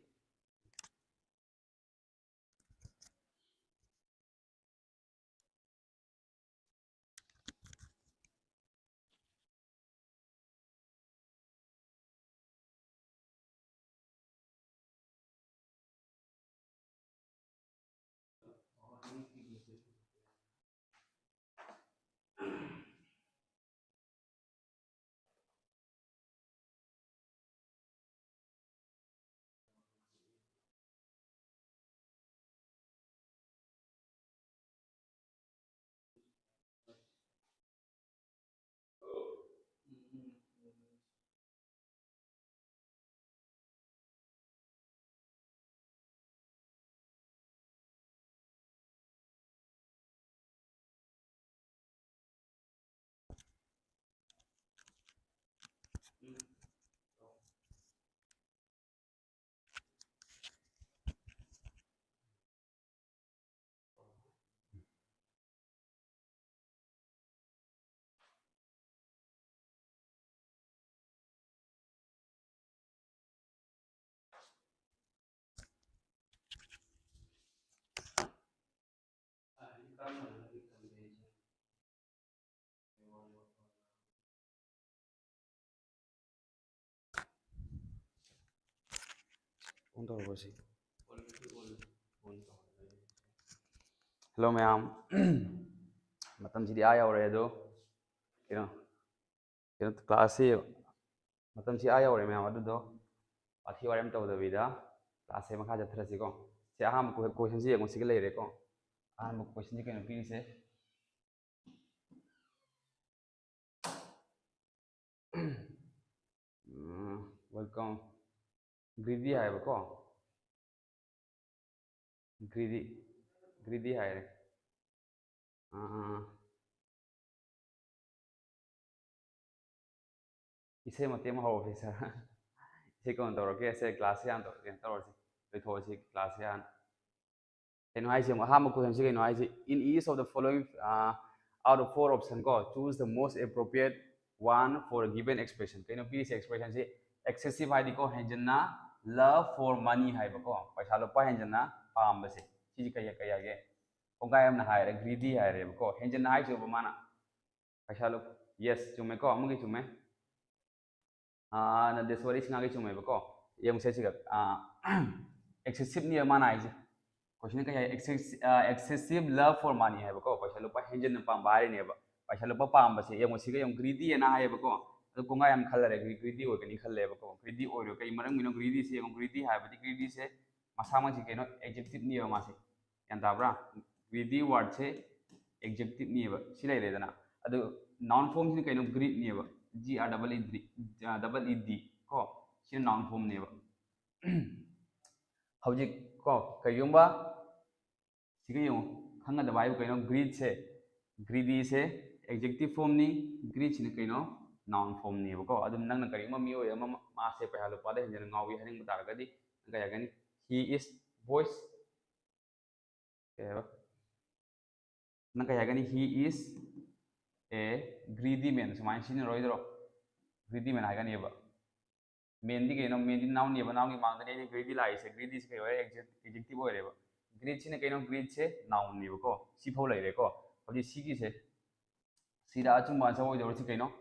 ꯑꯣꯟ ꯇꯧꯔꯕꯣ ꯁꯤ? ꯍꯜꯂꯣ ꯃꯌꯥꯝ, ꯃꯇꯝꯁꯤꯗꯤ ꯑꯥ ꯌꯧꯔꯦ ꯑꯗꯣ, ꯀꯩꯅꯣ, ꯀꯩꯅꯣ, ꯀ꯭ꯂꯥꯁꯁꯤ ꯃꯇꯝꯁꯤ ꯑꯥ ꯌꯧꯔꯦ ꯃꯌꯥꯝ, ꯑꯗꯨꯗꯣ ꯋꯥꯊꯤ ꯋꯥꯔꯦꯝ ꯇꯧꯗꯕꯤꯗ ꯀ꯭ꯂꯥꯁꯁꯦ ꯃꯈꯥ ꯆꯠꯊꯔꯁꯤꯀꯣ꯫ ꯁꯤ ꯑꯍꯥꯟꯕ ꯀꯣꯏ-, ꯀꯣꯏꯁꯟꯁꯤ ꯌꯦꯡꯉꯣ, ꯁꯤꯒ ꯂꯩꯔꯦꯀꯣ꯫ ꯑꯍꯥꯟꯕ ꯀꯣꯏꯁꯟꯁꯤ ꯀꯩꯅꯣ ꯄꯤꯔꯤꯁꯦ? Welcome꯫ Greedy ꯍꯥꯏꯕꯀꯣ꯫ Greedy, greedy ꯍꯥꯏꯔꯦ꯫ ꯑꯥ, ꯏꯁꯩ ꯃꯇꯦꯛ ꯑꯃ ꯍꯧꯔꯛꯀꯦ ꯁꯥꯔ꯫ ꯏꯁꯩ ꯀꯣꯟꯅ ꯇꯧꯔꯛꯀꯦ꯫ ꯁꯦ, ꯀ꯭ꯂꯥꯁꯁꯦ ꯍꯥꯟꯅ ꯇꯧ-, ꯀꯩꯅꯣ ꯇꯧꯔꯁꯤ, ꯂꯣꯏꯊꯣꯛꯑꯁꯤ ꯀ꯭ꯂꯥꯁꯁꯦ ꯍꯥꯟꯅ꯫ ꯀꯩꯅꯣ ꯍꯥꯏꯁꯦ, ꯑꯃꯨꯛ ꯑꯍꯥꯟꯕ ꯀꯣꯏꯁꯟꯁꯤ ꯀꯩꯅꯣ ꯍꯥꯏꯁꯤ? In each of the following, uh, out of four option ꯀꯣ, choose the most appropriate one for a given expression꯫ ꯀꯩꯅꯣ ꯄꯤꯔꯤꯁꯦ? Expressionꯁꯤ excessive ꯍꯥꯏꯗꯤꯀꯣ, ꯍꯦꯟꯖꯟꯅ, love for money ꯍꯥꯏꯕꯀꯣ, ꯄꯩꯁꯥ ꯂꯨꯄꯥ ꯍꯦꯟꯖꯟꯅ ꯄꯥꯝꯕꯁꯦ, ꯁꯤꯁꯤ ꯀꯩ, ꯀꯩ ꯍꯥꯏꯒꯦ? ꯀꯣꯡꯒꯥꯏ ꯑꯃꯅ ꯍꯥꯏꯔꯦ, greedy ꯍꯥꯏꯔꯦꯕꯀꯣ, ꯍꯦꯟꯖꯟꯅ ꯍꯥꯏꯁꯤꯕ ꯃꯥꯅ꯫ ꯄꯩꯁꯥ ꯂꯨꯞ-, yes, ꯆꯨꯝꯃꯦꯀꯣ, ꯑꯃꯒꯤ ꯆꯨꯝꯃꯦ꯫ ꯑꯥ, ꯅꯠꯇꯦ, sorry, ꯁꯤ ꯉꯥꯒꯤ ꯆꯨꯝꯃꯦꯕꯀꯣ꯫ ꯌꯦꯡꯉꯨꯁꯦ ꯁꯤꯒ, ꯑꯥ, excessiveꯅꯦꯕ ꯃꯥꯅ ꯍꯥꯏꯁꯦ꯫ Question ꯀꯩ ꯍꯥꯏ? Excess-, ah, excessive love for money ꯍꯥꯏꯕꯀꯣ, ꯄꯩꯁꯥ ꯂꯨꯄꯥ ꯍꯦꯟꯖꯟꯅ ꯄꯥꯝꯕ ꯍꯥꯏꯔꯤꯅꯦꯕ꯫ ꯄꯩꯁꯥ ꯂꯨꯄꯥ ꯄꯥꯝꯕꯁꯦ ꯌꯦꯡꯉꯣ, ꯁꯤꯒ ꯌꯦꯡꯉꯣ, greedy ꯑꯅ ꯍꯥꯏꯌꯦꯕꯀꯣ꯫ ꯑꯗꯨ ꯀꯣꯡꯒꯥꯏ ꯑꯃ ꯈꯜꯂꯔꯦ, gre-, greedy ꯑꯣꯏꯒꯅꯤ ꯈꯜꯂꯦꯕꯀꯣ꯫ Greedy ꯑꯣꯏꯔꯣ, ꯀꯩ ꯃꯔꯝꯒꯤꯅꯣ greedyꯁꯦ ꯌꯦꯡꯉꯣ, greedy ꯍꯥꯏꯕꯗꯤ greedyꯁꯦ ꯃꯁꯥꯃꯛꯁꯤ ꯀꯩꯅꯣ? Adjectiveꯅꯦꯕ ꯃꯥꯁꯦ꯫ ꯒ꯭ꯌꯥꯟ ꯇꯥꯕ꯭ꯔꯥ? Greedy wordꯁꯦ adjectiveꯅꯦꯕ꯫ ꯁꯤ ꯂꯩꯔꯦꯗꯅ꯫ ꯑꯗꯨ noun formꯁꯤꯅ ꯀꯩꯅꯣ? Greedꯅꯦꯕ꯫ G R E E D, double E D ꯀꯣ꯫ ꯁꯤꯅ noun formꯅꯦꯕ꯫ ꯍꯧꯖꯤꯛ ꯀꯣ, ꯀꯩꯒꯨꯝꯕ ꯁꯤꯒ ꯌꯦꯡꯉꯨ, ꯈꯪꯒꯗꯕ ꯍꯥꯏꯕꯨ ꯀꯩꯅꯣ? Greedꯁꯦ, greedyꯁꯦ adjective formꯅꯤ, greedꯁꯤꯅ ꯀꯩꯅꯣ? Noun formꯅꯦꯕꯀꯣ꯫ ꯑꯗꯨꯝ ꯅꯪꯅ ꯀꯔꯤꯒꯨꯝꯕ ꯃꯤꯑꯣꯏ ꯑꯃ ꯃꯥꯁꯦ ꯄꯩꯁꯥ ꯂꯨꯄꯥꯗ ꯍꯦꯟꯖꯟꯅ ꯉꯥꯎꯏ ꯍꯥꯏꯅꯤꯡꯕ ꯇꯥꯔꯒꯗꯤ ꯅꯪ ꯀꯩ ꯍꯥꯏꯒꯅꯤ? He is, boys, ꯀꯩ ꯍꯥꯏꯕ? ꯅꯪ ꯀꯩ ꯍꯥꯏꯒꯅꯤ? He is a greedy man꯫ ꯁꯨꯃꯥꯏꯅ ꯁꯤꯖꯤꯟꯅꯔꯣꯏꯗ꯭ꯔꯣ? Greedy man ꯍꯥꯏꯒꯅꯦꯕ꯫ Manꯗꯤ ꯀꯩꯅꯣ? Manꯗꯤ nounꯅꯦꯕ, nounꯒꯤ ꯃꯥꯡꯗꯅꯤ ꯑꯩꯅ greedy ꯂꯥꯛꯏꯁꯦ꯫ Greedyꯁꯦ ꯀꯩ ꯑꯣꯏꯔꯦ? Adjec-, adjectiveꯅꯦꯕ꯫ Greedꯁꯤꯅ ꯀꯩꯅꯣ? Greedꯁꯦ nounꯅꯦꯕꯀꯣ꯫ ꯁꯤꯐꯥꯎ ꯂꯩꯔꯦꯀꯣ꯫ ꯍꯧꯖꯤꯛ ꯁꯤꯒꯤꯁꯦ, ꯁꯤꯗ ꯑꯆꯨꯝꯕ answer ꯑꯣꯏꯗꯧꯔꯤꯁꯤ ꯀꯩꯅꯣ?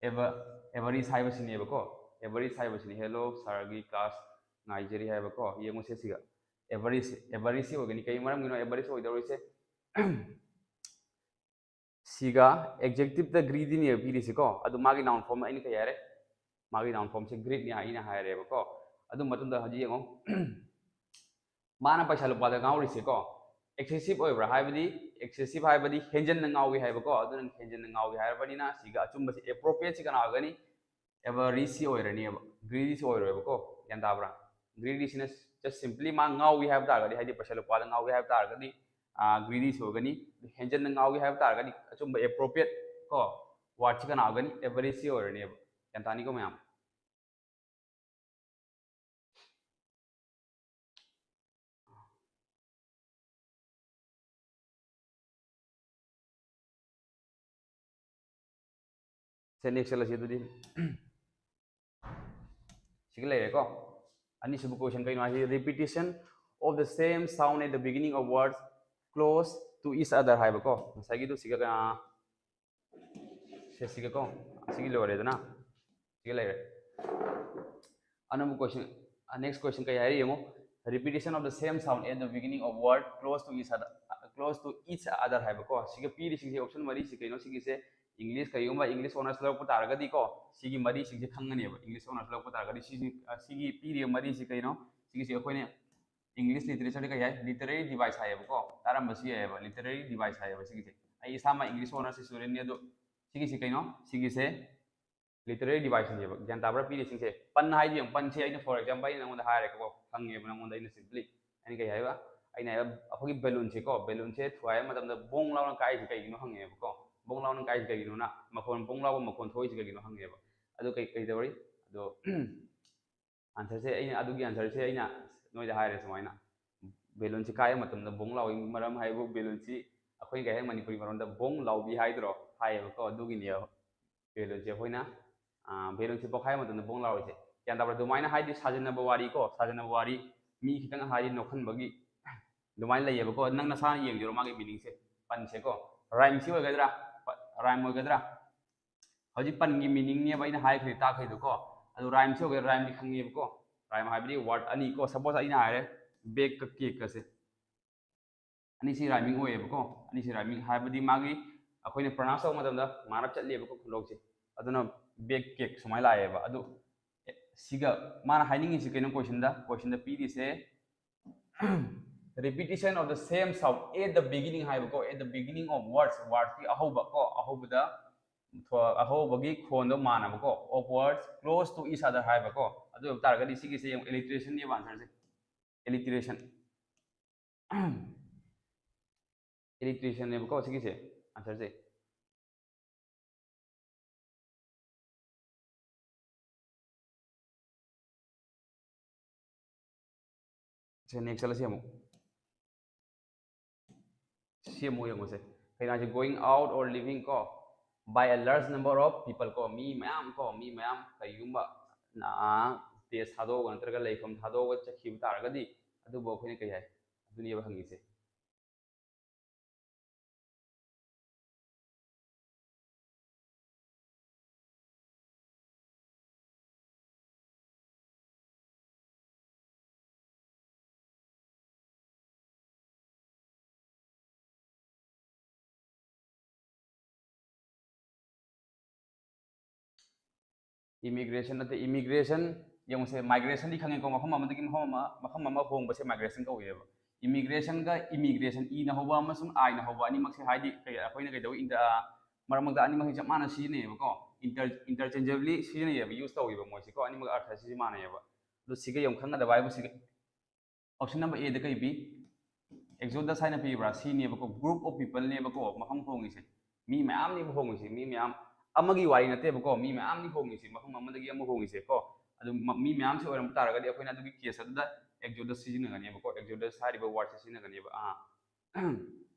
Ava-, avarice ꯍꯥꯏꯕꯁꯤꯅꯦꯕꯀꯣ꯫ Avarice ꯍꯥꯏꯕꯁꯤꯅꯤ꯫ Hello, sirꯒꯤ class ꯉꯥꯏꯖꯔꯤ ꯍꯥꯏꯕꯀꯣ꯫ ꯌꯦꯡꯉꯨꯁꯦ ꯁꯤꯒ, avarice, avarice ꯑꯣꯏꯒꯅꯤ꯫ ꯀꯩ ꯃꯔꯝꯒꯤꯅꯣ avarice ꯑꯣꯏꯗꯧꯔꯤꯁꯦ? ꯁꯤꯒ adjective ꯗ greedy ꯅꯦꯕ ꯄꯤꯔꯤꯁꯤꯀꯣ꯫ ꯑꯗꯨ ꯃꯥꯒꯤ noun form ꯑꯩꯅ ꯀꯩ ꯍꯥꯏꯔꯦ? ꯃꯥꯒꯤ noun form ꯁꯦ greed ꯅꯤ ꯑꯩꯅ ꯍꯥꯏꯔꯦꯕꯀꯣ꯫ ꯑꯗꯨ ꯃꯇꯨꯡꯗ ꯍꯧꯖꯤꯛ ꯌꯦꯡꯉꯣ꯫ ꯃꯥꯅ ꯄꯩꯁꯥ ꯂꯨꯄꯥꯗ ꯉꯥꯎꯔꯤꯁꯦꯀꯣ, excessive ꯑꯣꯏꯕ꯭ꯔꯥ ꯍꯥꯏꯕꯗꯤ, excessive ꯍꯥꯏꯕꯗꯤ ꯍꯦꯟꯖꯟꯅ ꯉꯥꯎꯏ ꯍꯥꯏꯕꯀꯣ꯫ ꯑꯗꯨꯅ ꯍꯦꯟꯖꯟꯅ ꯉꯥꯎꯏ ꯍꯥꯏꯔꯕꯅꯤꯅ ꯁꯤꯒ ꯑꯆꯨꯝꯕꯁꯤ appropriate ꯁꯤ ꯀꯅꯥ ꯑꯣꯏꯒꯅꯤ? Avarice ꯁꯤ ꯑꯣꯏꯔꯅꯦꯕ, greedy ꯁꯤ ꯑꯣꯏꯔꯣꯏꯕꯀꯣ꯫ ꯒ꯭ꯌꯥꯟ ꯇꯥꯕ꯭ꯔꯥ? Greedy ꯁꯤꯅ just simply ꯃꯥ ꯉꯥꯎꯏ ꯍꯥꯏꯕ ꯇꯥꯔꯒꯗꯤ, ꯍꯥꯏꯗꯤ ꯄꯩꯁꯥ ꯂꯨꯄꯥꯗ ꯉꯥꯎꯏ ꯍꯥꯏꯕ ꯇꯥꯔꯒꯗꯤ, greedy ꯁꯤ ꯑꯣꯏꯒꯅꯤ꯫ ꯍꯦꯟꯖꯟꯅ ꯉꯥꯎꯏ ꯍꯥꯏꯕ ꯇꯥꯔꯒꯗꯤ ꯑꯆꯨꯝꯕ appropriate ꯀꯣ word ꯁꯤ ꯀꯅꯥ ꯑꯣꯏꯒꯅꯤ? Avarice ꯁꯤ ꯑꯣꯏꯔꯅꯦꯕ꯫ ꯒ꯭ꯌꯥꯟ ꯇꯥꯅꯤꯀꯣ ꯃꯌꯥꯝ? ꯁꯦ, next ꯆꯠꯂꯁꯤ ꯑꯗꯨꯗꯤ꯫ ꯁꯤꯒ ꯂꯩꯔꯦꯀꯣ꯫ ꯑꯅꯤꯁꯨꯕ question ꯀꯩꯅꯣ ꯍꯥꯏꯁꯤ, repetition of the same sound at the beginning of words close to each other ꯍꯥꯏꯕꯀꯣ꯫ ꯉꯁꯥꯏꯒꯤꯗꯨ ꯁꯤꯒ, ꯑ, ꯁꯦ, ꯁꯤꯒꯀꯣ, ꯁꯤꯒꯤ ꯂꯣꯏꯔꯦꯗꯅ, ꯁꯤꯒ ꯂꯩꯔꯦ꯫ ꯑꯅꯧꯕ question, next question ꯀꯩ ꯍꯥꯏꯔꯤ ꯌꯦꯡꯉꯣ꯫ Repetition of the same sound at the beginning of word close to each other, close to each other ꯍꯥꯏꯕꯀꯣ꯫ ꯁꯤꯒ ꯄꯤꯔꯤꯁꯤꯡꯁꯦ, option ꯃꯔꯤꯁꯤ ꯀꯩꯅꯣ? ꯁꯤꯒꯤꯁꯦ English, ꯀꯩꯒꯨꯝꯕ English honours ꯂꯧꯔꯛꯄ ꯇꯥꯔꯒꯗꯤꯀꯣ, ꯁꯤꯒꯤ ꯃꯔꯤꯁꯤꯡꯁꯦ ꯈꯪꯒꯅꯦꯕ꯫ English honours ꯂꯧꯔꯛꯄ ꯇꯥꯔꯒꯗꯤ ꯁꯤꯁꯤ, ꯑ, ꯁꯤꯒꯤ ꯄꯤꯔꯤꯕ ꯃꯔꯤꯁꯤ ꯀꯩꯅꯣ? ꯁꯤꯒꯤꯁꯦ ꯑꯩꯈꯣꯏꯅ English literature ꯗ ꯀꯩ ꯍꯥꯏ? Literary device ꯍꯥꯏꯌꯦꯕꯀꯣ꯫ ꯇꯥꯔꯝꯕꯁꯨ ꯌꯥꯏꯌꯦꯕ, literary device ꯍꯥꯏꯌꯦꯕ ꯁꯤꯒꯤꯁꯦ꯫ ꯑꯩ ꯏꯁꯥꯃꯛ English honours student ꯅꯤ, ꯑꯗꯣ ꯁꯤꯒꯤꯁꯦ ꯀꯩꯅꯣ? ꯁꯤꯒꯤꯁꯦ literary device ꯅꯦꯕ꯫ ꯒ꯭ꯌꯥꯟ ꯇꯥꯕ꯭ꯔꯥ? ꯄꯤꯔꯤꯁꯤꯡꯁꯦ ꯄꯟ ꯍꯥꯏꯗꯤ ꯌꯦꯡꯉꯨ, ꯄꯟꯁꯦ ꯑꯩꯅ, for example, ꯑꯩꯅ ꯅꯉꯣꯟꯗ ꯍꯥꯏꯔꯦꯀꯣ, ꯈꯪꯉꯦꯕ ꯅꯉꯣꯟꯗ꯫ ꯑꯩꯅ simply, ꯑꯩꯅ ꯀꯩ ꯍꯥꯏꯕ? ꯑꯩꯅ ꯍꯥꯏꯕ ꯑꯩꯈꯣꯏꯒꯤ balloon ꯁꯦꯀꯣ, balloon ꯁꯦ ꯊꯨꯒꯥꯏꯕ ꯃꯇꯝꯗ ꯕꯣꯡ ꯂꯥꯎꯅ ꯀꯥꯏꯁꯦ ꯀꯩꯒꯤꯅꯣ ꯍꯪꯉꯦꯕꯀꯣ꯫ ꯕꯣꯡ ꯂꯥꯎꯅ ꯀꯥꯏꯁꯦ ꯀꯩꯒꯤꯅꯣꯅ, ꯃꯈꯣꯟ ꯕꯣꯡ ꯂꯥꯎꯕ ꯃꯈꯣꯟ ꯊꯣꯛꯏꯁꯦ ꯀꯩꯒꯤꯅꯣ ꯍꯪꯉꯦꯕ꯫ ꯑꯗꯨ ꯀꯩ, ꯀꯩꯗꯧꯔꯤ? ꯑꯗꯣ answer ꯁꯦ ꯑꯩꯅ, ꯑꯗꯨꯒꯤ answer ꯁꯦ ꯑꯩꯅ ꯅꯣꯏꯗ ꯍꯥꯏꯔꯦ ꯁꯨꯃꯥꯏꯅ, balloon ꯁꯤ ꯀꯥꯏꯕ ꯃꯇꯝꯗ ꯕꯣꯡ ꯂꯥꯎꯏ꯫ ꯃꯔꯝ ꯍꯥꯏꯕꯨ balloon ꯁꯤ ꯑꯩꯈꯣꯏꯅ ꯀꯩ ꯍꯥꯏ, ꯃꯅꯤꯄꯨꯔꯤ ꯃꯔꯣꯟꯗ ꯕꯣꯡ ꯂꯥꯎꯕꯤ ꯍꯥꯏꯗ꯭ꯔꯣ? ꯍꯥꯏꯌꯦꯕꯀꯣ꯫ ꯑꯗꯨꯒꯤꯅꯦꯕ balloon ꯁꯦ ꯑꯩꯈꯣꯏꯅ, ꯑ, balloon ꯁꯦ ꯄꯣꯈꯥꯏꯕ ꯃꯇꯝꯗ ꯕꯣꯡ ꯂꯥꯎꯔꯤꯁꯦ꯫ ꯒ꯭ꯌꯥꯟ ꯇꯥꯕ꯭ꯔꯥ? ꯑꯗꯨꯃꯥꯏꯅ ꯍꯥꯏꯗꯤ ꯁꯥꯖꯤꯟꯅꯕ ꯋꯥꯔꯤ ꯀꯣ, ꯁꯥꯖꯤꯟꯅꯕ ꯋꯥꯔꯤ, ꯃꯤ ꯈꯤꯇꯪ ꯍꯥꯏꯗꯤ ꯅꯣꯛꯍꯟꯕꯒꯤ ꯑꯗꯨꯃꯥꯏꯅ ꯂꯩꯌꯦꯕꯀꯣ꯫ ꯅꯪ ꯅꯁꯥꯅ ꯌꯦꯡꯗꯣꯏꯔꯣ ꯃꯥꯒꯤ meaning ꯁꯦ? ꯄꯟꯁꯦꯀꯣ, rhyme ꯁꯤ ꯑꯣꯏꯒꯗ꯭ꯔꯥ? ꯄ-, rhyme ꯑꯣꯏꯒꯗ꯭ꯔꯥ? ꯍꯧꯖꯤꯛ ꯄꯟꯒꯤ meaning ꯅꯦꯕ ꯑꯩꯅ ꯍꯥꯏꯈ꯭ꯔꯤ, ꯇꯥꯛꯈ꯭ꯔꯤꯗꯣꯀꯣ꯫ ꯑꯗꯨ rhyme ꯁꯤ ꯑꯣꯏꯒꯗ꯭ꯔꯥ? Rhyme ꯗꯤ ꯈꯪꯉꯦꯕꯀꯣ꯫ Rhyme ꯍꯥꯏꯕꯗꯤ word ꯑꯅꯤ ꯀꯣ, suppose ꯑꯩꯅ ꯍꯥꯏꯔꯦ ꯕꯦꯛꯀ ꯀꯦꯛꯀꯁꯦ, ꯑꯅꯤꯁꯤ rhyming ꯑꯣꯏꯌꯦꯕꯀꯣ꯫ ꯑꯅꯤꯁꯤ rhyming ꯍꯥꯏꯕꯗꯤ ꯃꯥꯒꯤ ꯑꯩꯈꯣꯏꯅ pronounce ꯇꯧꯕ ꯃꯇꯝꯗ ꯃꯥꯔꯞ ꯆꯠꯂꯦꯕꯀꯣ ꯈꯣꯟꯊꯣꯛꯁꯦ꯫ ꯑꯗꯨꯅ ꯕꯦꯛ ꯀꯦꯛ ꯁꯨꯃꯥꯏꯅ ꯂꯥꯛꯑꯦꯕ꯫ ꯑꯗꯨ ꯁꯤꯒ ꯃꯥꯅ ꯍꯥꯏꯅꯤꯡꯉꯤꯁꯤ ꯀꯩꯅꯣ? Questionꯗ, questionꯗ ꯄꯤꯔꯤꯁꯦ repetition of the same sound at the beginning ꯍꯥꯏꯕꯀꯣ, at the beginning of words, wordsꯀꯤ ꯑꯍꯧꯕ ꯀꯣ, ꯑꯍꯧꯕꯗ ꯊꯣ-, ꯑꯍꯧꯕꯒꯤ ꯈꯣꯟꯗꯣ ꯃꯥꯟꯅꯕꯀꯣ, of words close to each other ꯍꯥꯏꯕꯀꯣ꯫ ꯑꯗꯨ ꯑꯣꯏꯕ ꯇꯥꯔꯒꯗꯤ ꯁꯤꯒꯤꯁꯦ ꯌꯦꯡꯉꯨ, alliterationꯅꯦꯕ answerꯁꯦ꯫ Alliteration꯫ Alliterationꯅꯦꯕꯀꯣ ꯁꯤꯒꯤꯁꯦ answerꯁꯦ꯫ ꯁꯦ, next ꯆꯠꯂꯁꯤ ꯑꯃꯨꯛ꯫ ꯁꯤ ꯑꯃꯨꯛ ꯌꯦꯡꯉꯨꯁꯦ꯫ ꯀꯩꯅꯣ ꯍꯥꯏꯁꯦ? Going out or leaving ꯀꯣ, by a large number of people ꯀꯣ, ꯃꯤ ꯃꯌꯥꯝ ꯀꯣ, ꯃꯤ ꯃꯌꯥꯝ, ꯀꯩꯒꯨꯝꯕ ꯗꯦꯁ ꯊꯥꯗꯣꯛꯑꯒ ꯅꯠꯇ꯭ꯔꯒ ꯂꯩꯐꯝ ꯊꯥꯗꯣꯛꯑꯒ ꯆꯠꯈꯤꯕ ꯇꯥꯔꯒꯗꯤ ꯑꯗꯨꯕꯨ ꯑꯩꯈꯣꯏꯅ ꯀꯩ ꯍꯥꯏ? ꯑꯗꯨꯅꯦꯕ ꯍꯪꯉꯤꯁꯦ꯫ Immigration ꯅꯠꯇꯦ, immigration ꯌꯦꯡꯉꯨꯁꯦ, migrationꯗꯤ ꯈꯪꯉꯦꯀꯣ, ꯃꯐꯝ ꯑꯃꯗꯒꯤ ꯃꯐꯝ ꯑꯃ, ꯃꯐꯝ ꯑꯃ ꯍꯣꯡꯕꯁꯦ migration ꯀꯧꯋꯦꯕ꯫ Immigrationꯒ immigration, ꯏꯅ ꯍꯧꯕ ꯑꯃꯁꯨꯡ ꯑꯥꯏꯅ ꯍꯧꯕ ꯑꯅꯤꯃꯛꯁꯦ, ꯍꯥꯏꯗꯤ ꯀꯩ, ꯑꯩꯈꯣꯏꯅ ꯀꯩꯗꯧ, ꯏꯟꯗ-, ꯃꯔꯛ ꯃꯔꯛꯇ ꯑꯅꯤꯃꯛꯁꯦ ꯆꯞ ꯃꯥꯟꯅ ꯁꯤꯖꯤꯟꯅꯩꯌꯦꯕꯀꯣ, inter-, interchangeably ꯁꯤꯖꯤꯟꯅꯩꯌꯦꯕ, use ꯇꯧꯋꯦꯕ ꯃꯣꯏꯁꯦꯀꯣ, ꯑꯅꯤꯃꯛ ꯑꯔꯊꯁꯤꯁꯨ ꯃꯥꯟꯅꯩꯌꯦꯕ꯫ ꯑꯗꯣ ꯁꯤꯒ ꯌꯥꯝ ꯈꯪꯒꯗꯕ ꯍꯥꯏꯕꯨ ꯁꯤꯒ, option number Aꯗ ꯀꯩ ꯄꯤ? Exodus ꯍꯥꯏꯅ ꯄꯤꯕ꯭ꯔꯥ? ꯁꯤꯅꯦꯕꯀꯣ, group of peopleꯅꯦꯕꯀꯣ ꯃꯐꯝ ꯍꯣꯡꯉꯤꯁꯦ꯫ ꯃꯤ ꯃꯌꯥꯝꯅꯦꯕ ꯍꯣꯡꯉꯤꯁꯦ, ꯃꯤ ꯃꯌꯥꯝ, ꯑꯃꯒꯤ ꯋꯥꯔꯤ ꯅꯠꯇꯦꯕꯀꯣ, ꯃꯤ ꯃꯌꯥꯝꯅꯤ ꯍꯣꯡꯉꯤꯁꯦ, ꯃꯐꯝ ꯑꯃꯗꯒꯤ ꯑꯃ ꯍꯣꯡꯉꯤꯁꯦꯀꯣ꯫ ꯑꯗꯨ ꯃ-, ꯃꯤ ꯃꯌꯥꯝꯁꯦ ꯑꯣꯏꯔꯝꯕ ꯇꯥꯔꯒꯗꯤ ꯑꯩꯈꯣꯏꯅ ꯑꯗꯨꯒꯤ case ꯑꯗꯨꯗ Exodus ꯁꯤꯖꯤꯟꯅꯒꯅꯦꯕꯀꯣ, Exodus ꯍꯥꯏꯔꯤꯕ wordꯁꯦ ꯁꯤꯖꯤꯟꯅꯒꯅꯦꯕ꯫ ꯑꯥ꯫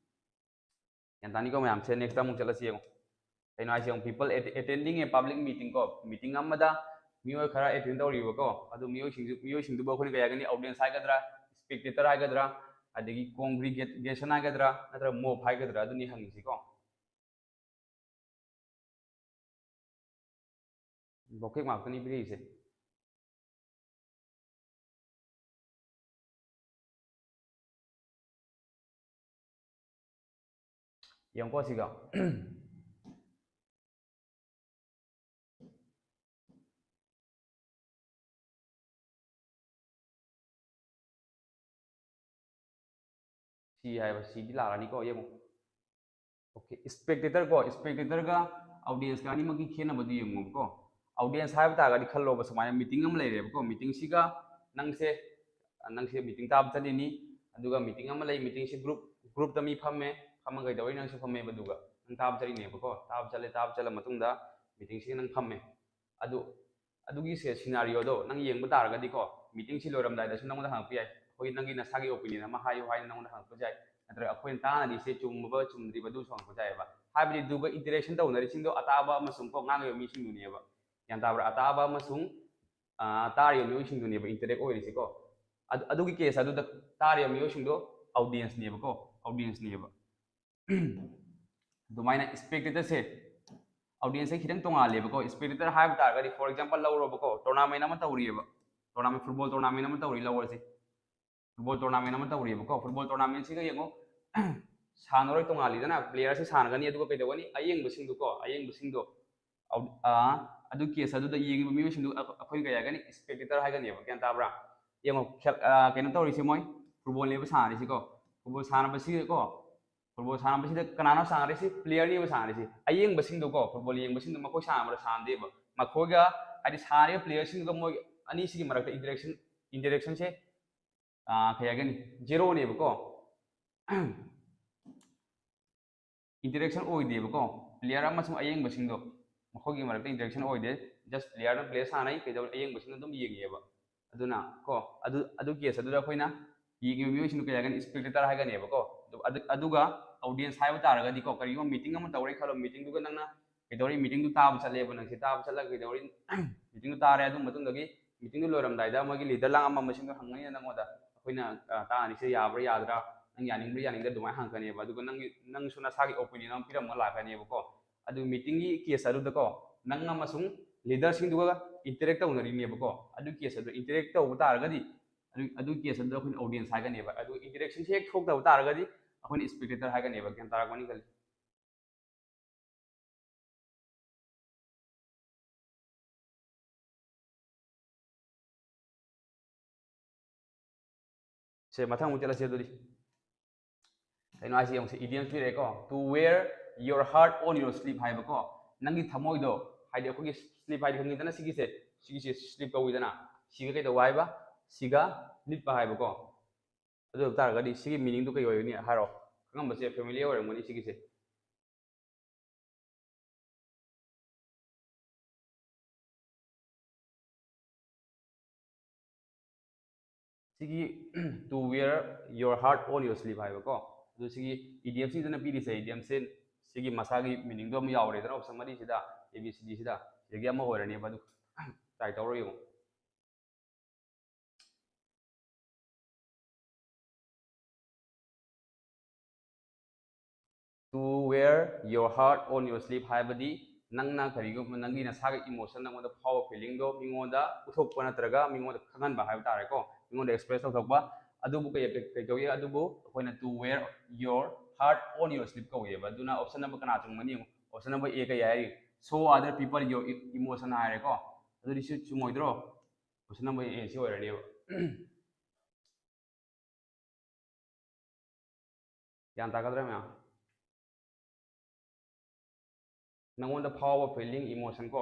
ꯒ꯭ꯌꯥꯟ ꯇꯥꯅꯤꯀꯣ ꯃꯌꯥꯝꯁꯦ? Next ꯑꯃꯨꯛ ꯆꯠꯂꯁꯤ ꯌꯦꯡꯉꯣ꯫ ꯀꯩꯅꯣ ꯍꯥꯏꯁꯦ ꯌꯦꯡꯉꯣ, people at-, attending a public meeting ꯀꯣ, meeting ꯑꯃꯗ ꯃꯤꯑꯣꯏ ꯈꯔ attend ꯇꯧꯔꯤꯕꯀꯣ, ꯑꯗꯨ ꯃꯤꯑꯣꯏꯁꯤꯡꯗꯨ, ꯃꯤꯑꯣꯏꯁꯤꯡꯗꯨꯕꯨ ꯑꯩꯈꯣꯏꯅ ꯀꯩ ꯍꯥꯏꯒꯅꯤ? Audience ꯍꯥꯏꯒꯗ꯭ꯔꯥ, spectator ꯍꯥꯏꯒꯗ꯭ꯔꯥ, ꯑꯗꯒꯤ congregation ꯍꯥꯏꯒꯗ꯭ꯔꯥ, ꯅꯠꯇ꯭ꯔꯒ mob ꯍꯥꯏꯒꯗ꯭ꯔꯥ, ꯑꯗꯨꯅꯤ ꯍꯪꯉꯤꯁꯤꯀꯣ꯫ Vocab ꯉꯥꯛꯇꯅꯤ ꯄꯤꯔꯤꯁꯦ꯫ ꯌꯦꯡꯉꯨꯀꯣ ꯁꯤꯒ꯫ ꯁꯤ ꯍꯥꯏꯕ ꯁꯤꯗꯤ ꯂꯥꯛꯑꯅꯤꯀꯣ, ꯌꯦꯡꯉꯨ꯫ Okay, spectator ꯀꯣ, spectator ꯒ audience ꯀ ꯑꯅꯤꯃꯛꯀꯤ ꯈꯦꯠꯅꯕꯗꯨ ꯌꯦꯡꯉꯨꯕꯀꯣ꯫ Audience ꯍꯥꯏꯕ ꯇꯥꯔꯒꯗꯤ ꯈꯜꯂꯣꯕ, ꯁꯨꯃꯥꯏꯅ meeting ꯑꯃ ꯂꯩꯔꯦꯕꯀꯣ꯫ Meeting ꯁꯤꯒ ꯅꯪꯁꯦ, ꯅꯪꯁꯦ meeting ꯇꯥꯕ ꯆꯠꯂꯤꯅꯤ, ꯑꯗꯨꯒ meeting ꯑꯃ ꯂꯩ, meeting ꯁꯤ group, group ꯇ ꯃꯤ ꯐꯝꯃꯦ, ꯐꯝꯃꯒ ꯀꯩꯗꯧꯔꯤ? ꯅꯪꯁꯨ ꯐꯝꯃꯦꯕ, ꯑꯗꯨꯒ ꯅꯪ ꯇꯥꯕ ꯆꯠꯂꯤꯅꯦꯕꯀꯣ꯫ ꯇꯥꯕ ꯆꯠꯂꯦ, ꯇꯥꯕ ꯆꯠꯂ ꯃꯇꯨꯡꯗ meeting ꯁꯤꯒ ꯅꯪ ꯐꯝꯃꯦ꯫ ꯑꯗꯨ, ꯑꯗꯨꯒꯤ ꯁꯦ-, scenario ꯗꯣ ꯅꯪ ꯌꯦꯡꯕ ꯇꯥꯔꯒꯗꯤꯀꯣ, meeting ꯁꯤ ꯂꯣꯏꯔꯝꯗꯥꯏꯗꯁꯨ ꯅꯪꯉꯣꯟꯗ ꯍꯪꯉꯛꯄ ꯌꯥꯏ, ꯑꯩꯈꯣꯏ ꯅꯪꯒꯤ ꯅꯁꯥꯒꯤ opinion ꯑꯃ ꯍꯥꯏꯌꯨ ꯍꯥꯏꯅ ꯅꯪꯉꯣꯟꯗ ꯍꯪꯉꯛꯄꯁꯨ ꯌꯥꯏ, ꯅꯠꯇ꯭ꯔꯒ ꯑꯩꯈꯣꯏꯅ ꯇꯥꯟꯅꯔꯤꯁꯦ ꯆꯨꯝꯃꯕ ꯆꯨꯝꯗ꯭ꯔꯤꯕ ꯑꯗꯨꯁꯨ ꯍꯪꯉꯛꯄꯁꯨ ꯌꯥꯏꯑꯕ꯫ ꯍꯥꯏꯕꯗꯤ ꯑꯗꯨꯒ interaction ꯇꯧꯅꯔꯤꯁꯤꯡꯗꯣ ꯑꯇꯥꯕ ꯑꯃꯁꯨꯡ ꯀꯣ ꯉꯥꯡꯉꯤꯕ ꯃꯤꯁꯤꯡꯗꯨꯅꯦꯕ꯫ ꯒ꯭ꯌꯥꯟ ꯇꯥꯕ꯭ꯔꯥ? ꯑꯇꯥꯕ ꯑꯃꯁꯨꯡ, ꯑꯥ, ꯇꯥꯔꯤꯕ ꯃꯤꯑꯣꯏꯁꯤꯡꯗꯨꯅꯦꯕ interact ꯑꯣꯏꯔꯤꯁꯦꯀꯣ꯫ ꯑꯗꯨ, ꯑꯗꯨꯒꯤ case ꯑꯗꯨꯗ ꯇꯥꯔꯤꯕ ꯃꯤꯑꯣꯏꯁꯤꯡꯗꯣ audience ꯅꯦꯕꯀꯣ, audience ꯅꯦꯕ꯫ ꯑꯗꯨꯃꯥꯏꯅ spectator ꯁꯦ, audience ꯁꯦ ꯈꯤꯇꯪ ꯇꯣꯉꯥꯜꯂꯦꯕꯀꯣ꯫ Spectator ꯍꯥꯏꯕ ꯇꯥꯔꯒꯗꯤ, for example ꯂꯧꯔꯣꯕꯀꯣ, tournament ꯑꯃ ꯇꯧꯔꯤꯑꯕ, tournament, football tournament ꯑꯃ ꯇꯧꯔꯤ ꯂꯧꯔꯁꯤ꯫ Football tournament ꯑꯃ ꯇꯧꯔꯤꯑꯕꯀꯣ꯫ Football tournament ꯁꯤꯒ ꯌꯦꯡꯉꯣ, ꯁꯥꯟꯅꯔꯣꯏ ꯇꯣꯉꯥꯜꯂꯤꯗꯅ, player ꯁꯦ ꯁꯥꯟꯅꯒꯅꯤ, ꯑꯗꯨꯒ ꯀꯩꯗꯧꯒꯅꯤ? ꯑꯌꯦꯡꯕꯁꯤꯡꯗꯨꯀꯣ, ꯑꯌꯦꯡꯕꯁꯤꯡꯗꯣ ꯑꯧ-, ꯑꯥ, ꯑꯗꯨ case ꯑꯗꯨꯗ ꯌꯦꯡꯉꯤꯕ ꯃꯤꯑꯣꯏꯁꯤꯡꯗꯨ ꯑꯩꯈꯣꯏ, ꯑꯩꯈꯣꯏꯅ ꯀꯩ ꯍꯥꯏꯒꯅꯤ? Spectator ꯍꯥꯏꯒꯅꯦꯕ꯫ ꯒ꯭ꯌꯥꯟ ꯇꯥꯕ꯭ꯔꯥ? ꯌꯦꯡꯉꯣ, ꯈꯦ-, ꯑꯥ, ꯀꯩꯅꯣ ꯇꯧꯔꯤꯁꯦ, ꯃꯣꯏ football ꯅꯦꯕ ꯁꯥꯟꯅꯔꯤꯁꯤꯀꯣ꯫ Football ꯁꯥꯟꯅꯕꯁꯤꯗꯀꯣ, football ꯁꯥꯟꯅꯕꯁꯤꯗ ꯀꯅꯥꯅꯣ ꯁꯥꯟꯅꯔꯤꯁꯤ? Player ꯅꯦꯕ ꯁꯥꯟꯅꯔꯤꯁꯤ꯫ ꯑꯌꯦꯡꯕꯁꯤꯡꯗꯨꯀꯣ, football ꯌꯦꯡꯕꯁꯤꯡꯗꯨ ꯃꯈꯣꯏ ꯁꯥꯟꯅꯕ꯭ꯔꯥ? ꯁꯥꯟꯅꯗꯦꯕ꯫ ꯃꯈꯣꯏꯒ, ꯍꯥꯏꯗꯤ ꯁꯥꯟꯅꯔꯤꯕ player ꯁꯤꯡꯗꯨꯒ ꯃꯣꯏ ꯑꯅꯤꯁꯤꯒꯤ ꯃꯔꯛꯇ interaction, interaction ꯁꯦ, ꯑꯥ, ꯀꯩ ꯍꯥꯏꯒꯅꯤ? Zero ꯅꯦꯕꯀꯣ꯫ Interaction ꯑꯣꯏꯗꯦꯕꯀꯣ꯫ Player ꯑꯃꯁꯨꯡ ꯑꯌꯦꯡꯕꯁꯤꯡꯗꯣ, ꯃꯈꯣꯏꯒꯤ ꯃꯔꯛꯇ interaction ꯑꯣꯏꯗꯦ꯫ Just player ꯅ play ꯁꯥꯟꯅꯩ, ꯀꯩꯗꯧꯔꯤ? ꯑꯌꯦꯡꯕꯁꯤꯡꯅ ꯑꯗꯨꯝ ꯌꯦꯡꯉꯤꯑꯕ꯫ ꯑꯗꯨꯅ ꯀꯣ, ꯑꯗꯨ, ꯑꯗꯨ case ꯑꯗꯨꯗ ꯑꯩꯈꯣꯏꯅ ꯌꯦꯡꯉꯤꯕ ꯃꯤꯑꯣꯏꯁꯤꯡꯗꯣ ꯀꯩ ꯍꯥꯏꯒꯅꯤ? Spectator ꯍꯥꯏꯒꯅꯦꯕꯀꯣ꯫ ꯑꯗꯨ, ꯑꯗꯨ, ꯑꯗꯨꯒ audience ꯍꯥꯏꯕ ꯇꯥꯔꯒꯗꯤꯀꯣ, ꯀꯔꯤꯒꯨꯝꯕ meeting ꯑꯃ ꯇꯧꯔꯦ ꯈꯜꯂꯣ, meeting ꯗꯨꯒ ꯅꯪꯅ ꯀꯩꯗꯧꯔꯤ? Meeting ꯗꯨ ꯇꯥꯕ ꯆꯠꯂꯦꯕ ꯅꯪꯁꯦ, ꯇꯥꯕ ꯆꯠꯂꯒ ꯀꯩꯗꯧꯔꯤ? Meeting ꯗꯨ ꯇꯥꯔꯦ, ꯑꯗꯨ ꯃꯇꯨꯡꯗꯒꯤ meeting ꯗꯨ ꯂꯣꯏꯔꯝꯗꯥꯏꯗ ꯃꯣꯏꯒꯤ leader ꯂꯥꯡꯉꯝꯕꯁꯤꯡꯗꯣ ꯍꯪꯒꯅꯤꯅ ꯅꯪꯉꯣꯟꯗ, ꯑꯩꯈꯣꯏꯅ, ꯑ, ꯇꯥꯟꯅꯔꯤꯁꯦ ꯌꯥꯕ꯭ꯔꯥ ꯌꯥꯗ꯭ꯔꯥ, ꯅꯪ ꯌꯥꯅꯤꯡꯕ꯭ꯔꯥ ꯌꯥꯅꯤꯡꯗ꯭ꯔꯥ ꯑꯗꯨꯃꯥꯏꯅ ꯍꯪꯉꯛꯀꯅꯦꯕ꯫ ꯑꯗꯨꯒ ꯅꯪꯒꯤ, ꯅꯪꯁꯨ ꯅꯁꯥꯒꯤ opinion ꯑꯃ ꯄꯤꯔꯝꯃꯒ ꯂꯥꯛꯀꯅꯦꯕꯀꯣ꯫ ꯑꯗꯨ meeting ꯒꯤ case ꯑꯗꯨꯗꯀꯣ, ꯅꯪ ꯑꯃꯁꯨꯡ leader ꯁꯤꯡꯗꯨꯒ interact ꯇꯧꯅꯔꯤꯅꯦꯕꯀꯣ꯫ ꯑꯗꯨ case ꯑꯗꯨ interact ꯇꯧꯕ ꯇꯥꯔꯒꯗꯤ, ꯑꯗꯨ, ꯑꯗꯨ case ꯑꯗꯨꯗ ꯑꯩꯈꯣꯏꯅ audience ꯍꯥꯏꯒꯅꯦꯕ꯫ ꯑꯗꯨ interaction ꯁꯦ ꯍꯦꯛ ꯊꯣꯛꯇꯕ ꯇꯥꯔꯒꯗꯤ ꯑꯩꯈꯣꯏꯅ spectator ꯍꯥꯏꯒꯅꯦꯕ꯫ ꯒ꯭ꯌꯥꯟ ꯇꯥꯔꯛꯄꯅꯤ ꯈꯜꯂꯤ꯫ ꯁꯦ, ꯃꯊꯪ ꯑꯃꯨꯛ ꯆꯠꯂꯁꯤ ꯑꯗꯨꯗꯤ꯫ ꯀꯩꯅꯣ ꯍꯥꯏꯁꯤ ꯌꯦꯡꯉꯨꯁꯦ, idioms ꯄꯤꯔꯛꯑꯦꯀꯣ, "To wear your heart on your sleeve" ꯍꯥꯏꯕꯀꯣ, ꯅꯪꯒꯤ ꯊꯃꯣꯏꯗꯣ, ꯍꯥꯏꯗꯤ ꯑꯩꯈꯣꯏꯒꯤ sleeve ꯍꯥꯏꯗꯤ ꯈꯪꯉꯤꯗꯅ, ꯁꯤꯒꯤꯁꯦ, ꯁꯤꯒꯤꯁꯦ sleeve ꯀꯧꯏꯗꯅ, ꯁꯤꯒ ꯀꯩꯗꯧꯕ ꯍꯥꯏꯕ? ꯁꯤꯒ ꯂꯤꯠꯄ ꯍꯥꯏꯕꯀꯣ꯫ ꯑꯗꯨ ꯑꯣꯏꯕ ꯇꯥꯔꯒꯗꯤ ꯁꯤꯒꯤ meaningꯗꯨ ꯀꯩ ꯑꯣꯏꯒꯅꯤ ꯍꯥꯏꯔꯣ? ꯈꯪꯉꯝꯕꯁꯦ familiar ꯑꯣꯏꯔꯝꯒꯅꯤ ꯁꯤꯒꯤꯁꯦ꯫ ꯁꯤꯒꯤ "To wear your heart on your sleeve" ꯍꯥꯏꯕꯀꯣ꯫ ꯑꯗꯨ ꯁꯤꯒꯤ ꯏꯗꯤꯌꯝꯁꯤꯗꯅ ꯄꯤꯔꯤꯁꯦ, ꯏꯗꯤꯌꯝꯁꯦ ꯁꯤꯒꯤ ꯃꯁꯥꯒꯤ meaningꯗꯣ ꯑꯃ ꯌꯥꯎꯔꯦꯗꯅ, option ꯃꯔꯤꯁꯤꯗ, A B C D ꯁꯤꯗ, ꯁꯤꯗꯒꯤ ꯑꯃ ꯑꯣꯏꯔꯅꯦꯕ꯫ ꯑꯗꯨ try ꯇꯧꯔ ꯌꯦꯡꯉꯨ꯫ "To wear your heart on your sleeve" ꯍꯥꯏꯕꯗꯤ ꯅꯪꯅ ꯀꯔꯤꯒꯨꯝꯕ ꯅꯪꯒꯤ ꯅꯁꯥꯒꯤ emotion, ꯅꯪꯉꯣꯟꯗ ꯐꯥꯎꯕ feelingꯗꯣ ꯃꯤꯉꯣꯟꯗ ꯎꯠꯊꯣꯛꯄ ꯅꯠꯇ꯭ꯔꯒ ꯃꯤꯉꯣꯟꯗ ꯈꯪꯍꯟꯕ ꯍꯥꯏꯕ ꯇꯥꯔꯦꯀꯣ, ꯃꯤꯉꯣꯟꯗ express ꯇꯧꯊꯣꯛꯄ꯫ ꯑꯗꯨꯕꯨ ꯀꯩ, ꯀꯩ, ꯀꯩ ꯀꯧꯏ? ꯑꯗꯨꯕꯨ ꯑꯩꯈꯣꯏꯅ "To wear your heart on your sleeve" ꯀꯧꯏꯑꯕ꯫ ꯑꯗꯨꯅ option number ꯀꯅꯥ ꯆꯨꯝꯒꯅꯤ ꯌꯦꯡꯉꯨ꯫ Option number A ꯀꯩ ꯍꯥꯏꯔꯤ? "Show other people your e-, emotion" ꯍꯥꯏꯔꯦꯀꯣ꯫ ꯑꯗꯨꯗꯤ ꯁꯤ ꯆꯨꯝꯃꯣꯏꯗ꯭ꯔꯣ? Option number A ꯁꯤ ꯑꯣꯏꯔꯅꯦꯕ꯫ ꯒ꯭ꯌꯥꯟ ꯇꯥꯒꯗ꯭ꯔꯥ ꯃꯌꯥꯝ? ꯅꯪꯉꯣꯟꯗ ꯐꯥꯎꯕ feeling, emotion ꯀꯣ,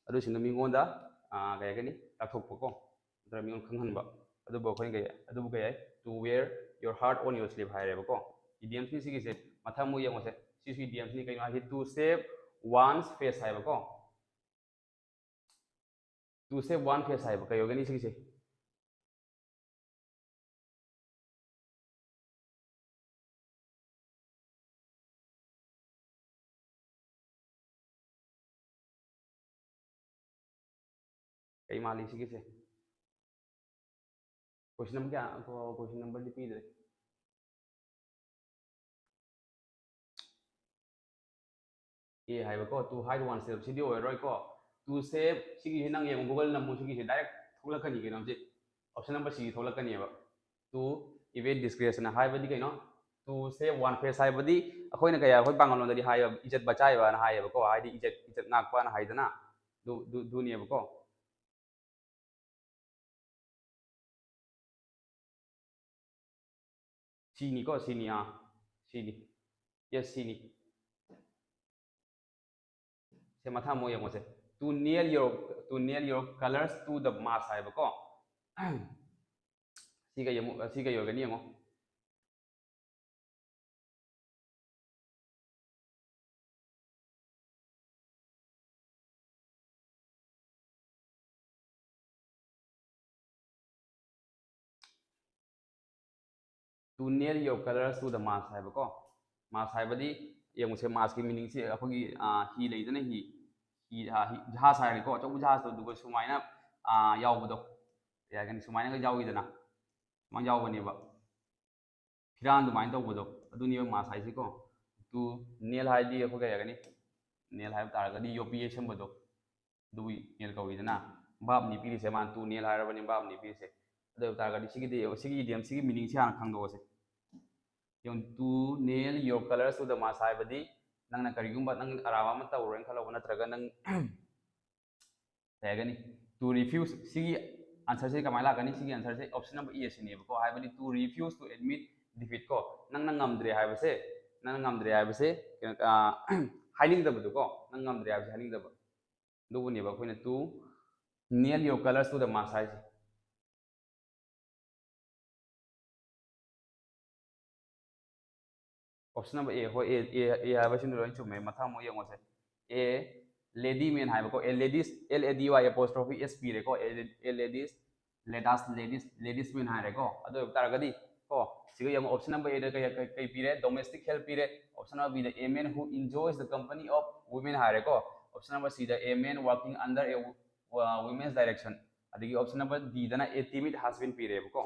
ꯑꯗꯨꯁꯤꯡꯗꯣ ꯃꯤꯉꯣꯟꯗ, ꯑꯥ, ꯀꯩ ꯍꯥꯏꯒꯅꯤ, ꯇꯥꯛꯊꯣꯛꯄ ꯀꯣ, ꯅꯠꯇ꯭ꯔꯒ ꯃꯤꯉꯣꯟꯗ ꯈꯪꯍꯟꯕ꯫ ꯑꯗꯨꯕꯨ ꯑꯩꯈꯣꯏꯅ ꯀꯩ, ꯑꯗꯨꯕꯨ ꯀꯩ ꯍꯥꯏ? "To wear your heart on your sleeve" ꯍꯥꯏꯔꯦꯕꯀꯣ꯫ Idiomsꯅꯤ ꯁꯤꯒꯤꯁꯦ꯫ ꯃꯊꯪ ꯑꯃꯨꯛ ꯌꯦꯡꯉꯨꯁꯦ꯫ ꯁꯤꯁꯨ idiomsꯅꯤ꯫ ꯀꯩꯅꯣ ꯍꯥꯏꯁꯤ? "To save one's face" ꯍꯥꯏꯕꯀꯣ꯫ "To save one face" ꯍꯥꯏꯕ ꯀꯩ ꯑꯣꯏꯒꯅꯤ ꯁꯤꯒꯤꯁꯦ? ꯀꯩ ꯃꯥꯜꯂꯤ ꯁꯤꯒꯤꯁꯦ? Question number ꯀꯌꯥ? Question numberꯗꯤ ꯄꯤꯗ꯭ꯔꯦ꯫ A ꯍꯥꯏꯕꯀꯣ, "To hide oneself" CD ꯑꯣꯏꯔꯔꯣꯏꯀꯣ꯫ "To save" ꯁꯤꯒꯤꯁꯤ ꯅꯪ ꯌꯦꯡꯉꯨ, Google ꯅꯝꯃꯨ, ꯁꯤꯒꯤꯁꯤ direct ꯊꯣꯛꯂꯛꯀꯅꯤ ꯀꯩꯅꯣꯁꯦ, option number C ꯊꯣꯛꯂꯛꯀꯅꯦꯕ꯫ "To evade disgrace" ꯑꯅ ꯍꯥꯏꯕꯗꯤ ꯀꯩꯅꯣ? "To save one face" ꯍꯥꯏꯕꯗꯤ ꯑꯩꯈꯣꯏꯅ ꯀꯩ, ꯑꯩꯈꯣꯏ ꯄꯥꯡꯒꯜ ꯂꯣꯟꯗꯗꯤ ꯍꯥꯏꯌꯦꯕ, "ꯏꯖꯠ ꯕꯆꯥꯏꯕ" ꯑꯅ ꯍꯥꯏꯌꯦꯕꯀꯣ, ꯍꯥꯏꯗꯤ ꯏꯖꯠ, ꯏꯖꯠ ꯉꯥꯛꯄ ꯑꯅ ꯍꯥꯏꯗꯅ, ꯑꯗꯨ, ꯑꯗꯨ, ꯑꯗꯨꯅꯦꯕꯀꯣ꯫ ꯁꯤꯅꯤꯀꯣ, ꯁꯤꯅꯤ, ꯑꯥ, ꯁꯤꯅꯤ꯫ Yes, ꯁꯤꯅꯤ꯫ ꯁꯦ, ꯃꯊꯪ ꯑꯃꯨꯛ ꯌꯦꯡꯉꯨꯁꯦ꯫ To nail your, to nail your colors to the mask ꯍꯥꯏꯕꯀꯣ꯫ ꯁꯤ ꯀꯩ ꯑꯃꯨꯛ, ꯁꯤ ꯀꯩ ꯑꯣꯏꯒꯅꯤ ꯌꯦꯡꯉꯣ꯫ To nail your colors to the mast ꯍꯥꯏꯕꯀꯣ꯫ Mast ꯍꯥꯏꯕꯗꯤ ꯌꯦꯡꯉꯨꯁꯦ, mastꯀꯤ meaningꯁꯦ ꯑꯩꯈꯣꯏꯒꯤ, ꯑꯥ, ꯍꯤ ꯂꯩꯗꯅ, ꯍꯤ, ꯍꯤ, ꯑꯥ, ꯍꯤ, ꯖꯍꯥꯖ ꯍꯥꯏꯔꯦꯀꯣ, ꯑꯆꯧꯕ ꯖꯍꯥꯖꯇꯣ, ꯑꯗꯨꯒ ꯁꯨꯃꯥꯏꯅ, ꯑꯥ, ꯌꯥꯎꯕꯗꯣ, ꯀꯩ ꯍꯥꯏꯒꯅꯤ, ꯁꯨꯃꯥꯏꯅꯒ ꯌꯥꯎꯋꯤꯗꯅ, ꯁꯨꯃꯥꯏꯅ ꯌꯥꯎꯕꯅꯦꯕ, ꯐꯤꯔꯥꯟ ꯑꯗꯨꯃꯥꯏꯅ ꯇꯧꯕꯗꯣ, ꯑꯗꯨꯅꯦꯕ mast ꯍꯥꯏꯁꯤꯀꯣ꯫ To nail ꯍꯥꯏꯗꯤ ꯑꯩꯈꯣꯏ ꯀꯩ ꯍꯥꯏꯒꯅꯤ, nail ꯍꯥꯏꯕ ꯇꯥꯔꯒꯗꯤ ꯌꯣꯠꯄꯤ ꯌꯩꯁꯟꯕꯗꯣ, ꯑꯗꯨꯕꯨ nail ꯀꯧꯏꯗꯅ꯫ Verbꯅꯤ ꯄꯤꯔꯤꯁꯦ, ꯃꯥꯅ to nail ꯍꯥꯏꯔꯕꯅꯤ, verbꯅꯤ ꯄꯤꯔꯤꯁꯦ꯫ ꯑꯗꯨ ꯑꯣꯏꯕ ꯇꯥꯔꯒꯗꯤ ꯁꯤꯒꯤꯗꯤ, ꯁꯤꯒꯤ idiom, ꯁꯤꯒꯤ meaningꯁꯤ ꯍꯥꯟꯅ ꯈꯪꯗꯣꯛꯑꯁꯦ꯫ ꯌꯦꯡꯉꯨ, to nail your colors to the mast ꯍꯥꯏꯕꯗꯤ ꯅꯪꯅ ꯀꯔꯤꯒꯨꯝꯕ ꯅꯪ ꯑꯔꯥꯟꯕ ꯑꯃ ꯇꯧꯔꯦꯅ ꯈꯜꯂꯣꯕ, ꯅꯠꯇ꯭ꯔꯒ ꯅꯪ ꯀꯩ ꯍꯥꯏꯒꯅꯤ, to refuse, ꯁꯤꯒꯤ answerꯁꯦ ꯀꯃꯥꯏꯅ ꯂꯥꯛꯀꯅꯤ? ꯁꯤꯒꯤ answerꯁꯦ option number A ꯁꯤꯅꯦꯕꯀꯣ, ꯍꯥꯏꯕꯗꯤ to refuse to admit defeat ꯀꯣ, ꯅꯪꯅ ꯉꯝꯗ꯭ꯔꯦ ꯍꯥꯏꯕꯁꯦ, ꯅꯪꯅ ꯉꯝꯗ꯭ꯔꯦ ꯍꯥꯏꯕꯁꯦ, ꯀꯩꯅꯣ, ꯑꯥ, ꯍꯥꯏꯅꯤꯡꯗꯕꯗꯨꯀꯣ, ꯅꯪ ꯉꯝꯗ꯭ꯔꯦ ꯍꯥꯏꯕꯁꯦ ꯍꯥꯏꯅꯤꯡꯗꯕ, ꯑꯗꯨꯕꯨꯅꯦꯕ ꯑꯩꯈꯣꯏꯅ to nail your colors to the mast ꯍꯥꯏꯁꯦ꯫ Option number A, ꯍꯣꯏ, A, A, A ꯍꯥꯏꯕꯁꯤꯅ ꯂꯣꯏ ꯆꯨꯝꯃꯦ꯫ ꯃꯊꯪ ꯑꯃꯨꯛ ꯌꯦꯡꯉꯨꯁꯦ꯫ A, lady man ꯍꯥꯏꯕꯀꯣ, a ladies, L A D Y apostrophe S ꯄꯤꯔꯦꯀꯣ, a, a ladies, let us ladies, ladies man ꯍꯥꯏꯔꯦꯀꯣ꯫ ꯑꯗꯨ ꯑꯣꯏꯕ ꯇꯥꯔꯒꯗꯤ ꯀꯣ, ꯁꯤꯒ ꯌꯦꯡꯉꯣ, option number Aꯗ ꯀꯩ, ꯀꯩ, ꯀꯩ ꯄꯤꯔꯦ? Domestic help ꯄꯤꯔꯦ꯫ Option number Bꯗ a man who enjoys the company of women ꯍꯥꯏꯔꯦꯀꯣ꯫ Option number Cꯗ a man working under a wo-, uh, woman's direction꯫ ꯑꯗꯒꯤ option number Dꯗꯅ a timid husband ꯄꯤꯔꯦꯕꯀꯣ꯫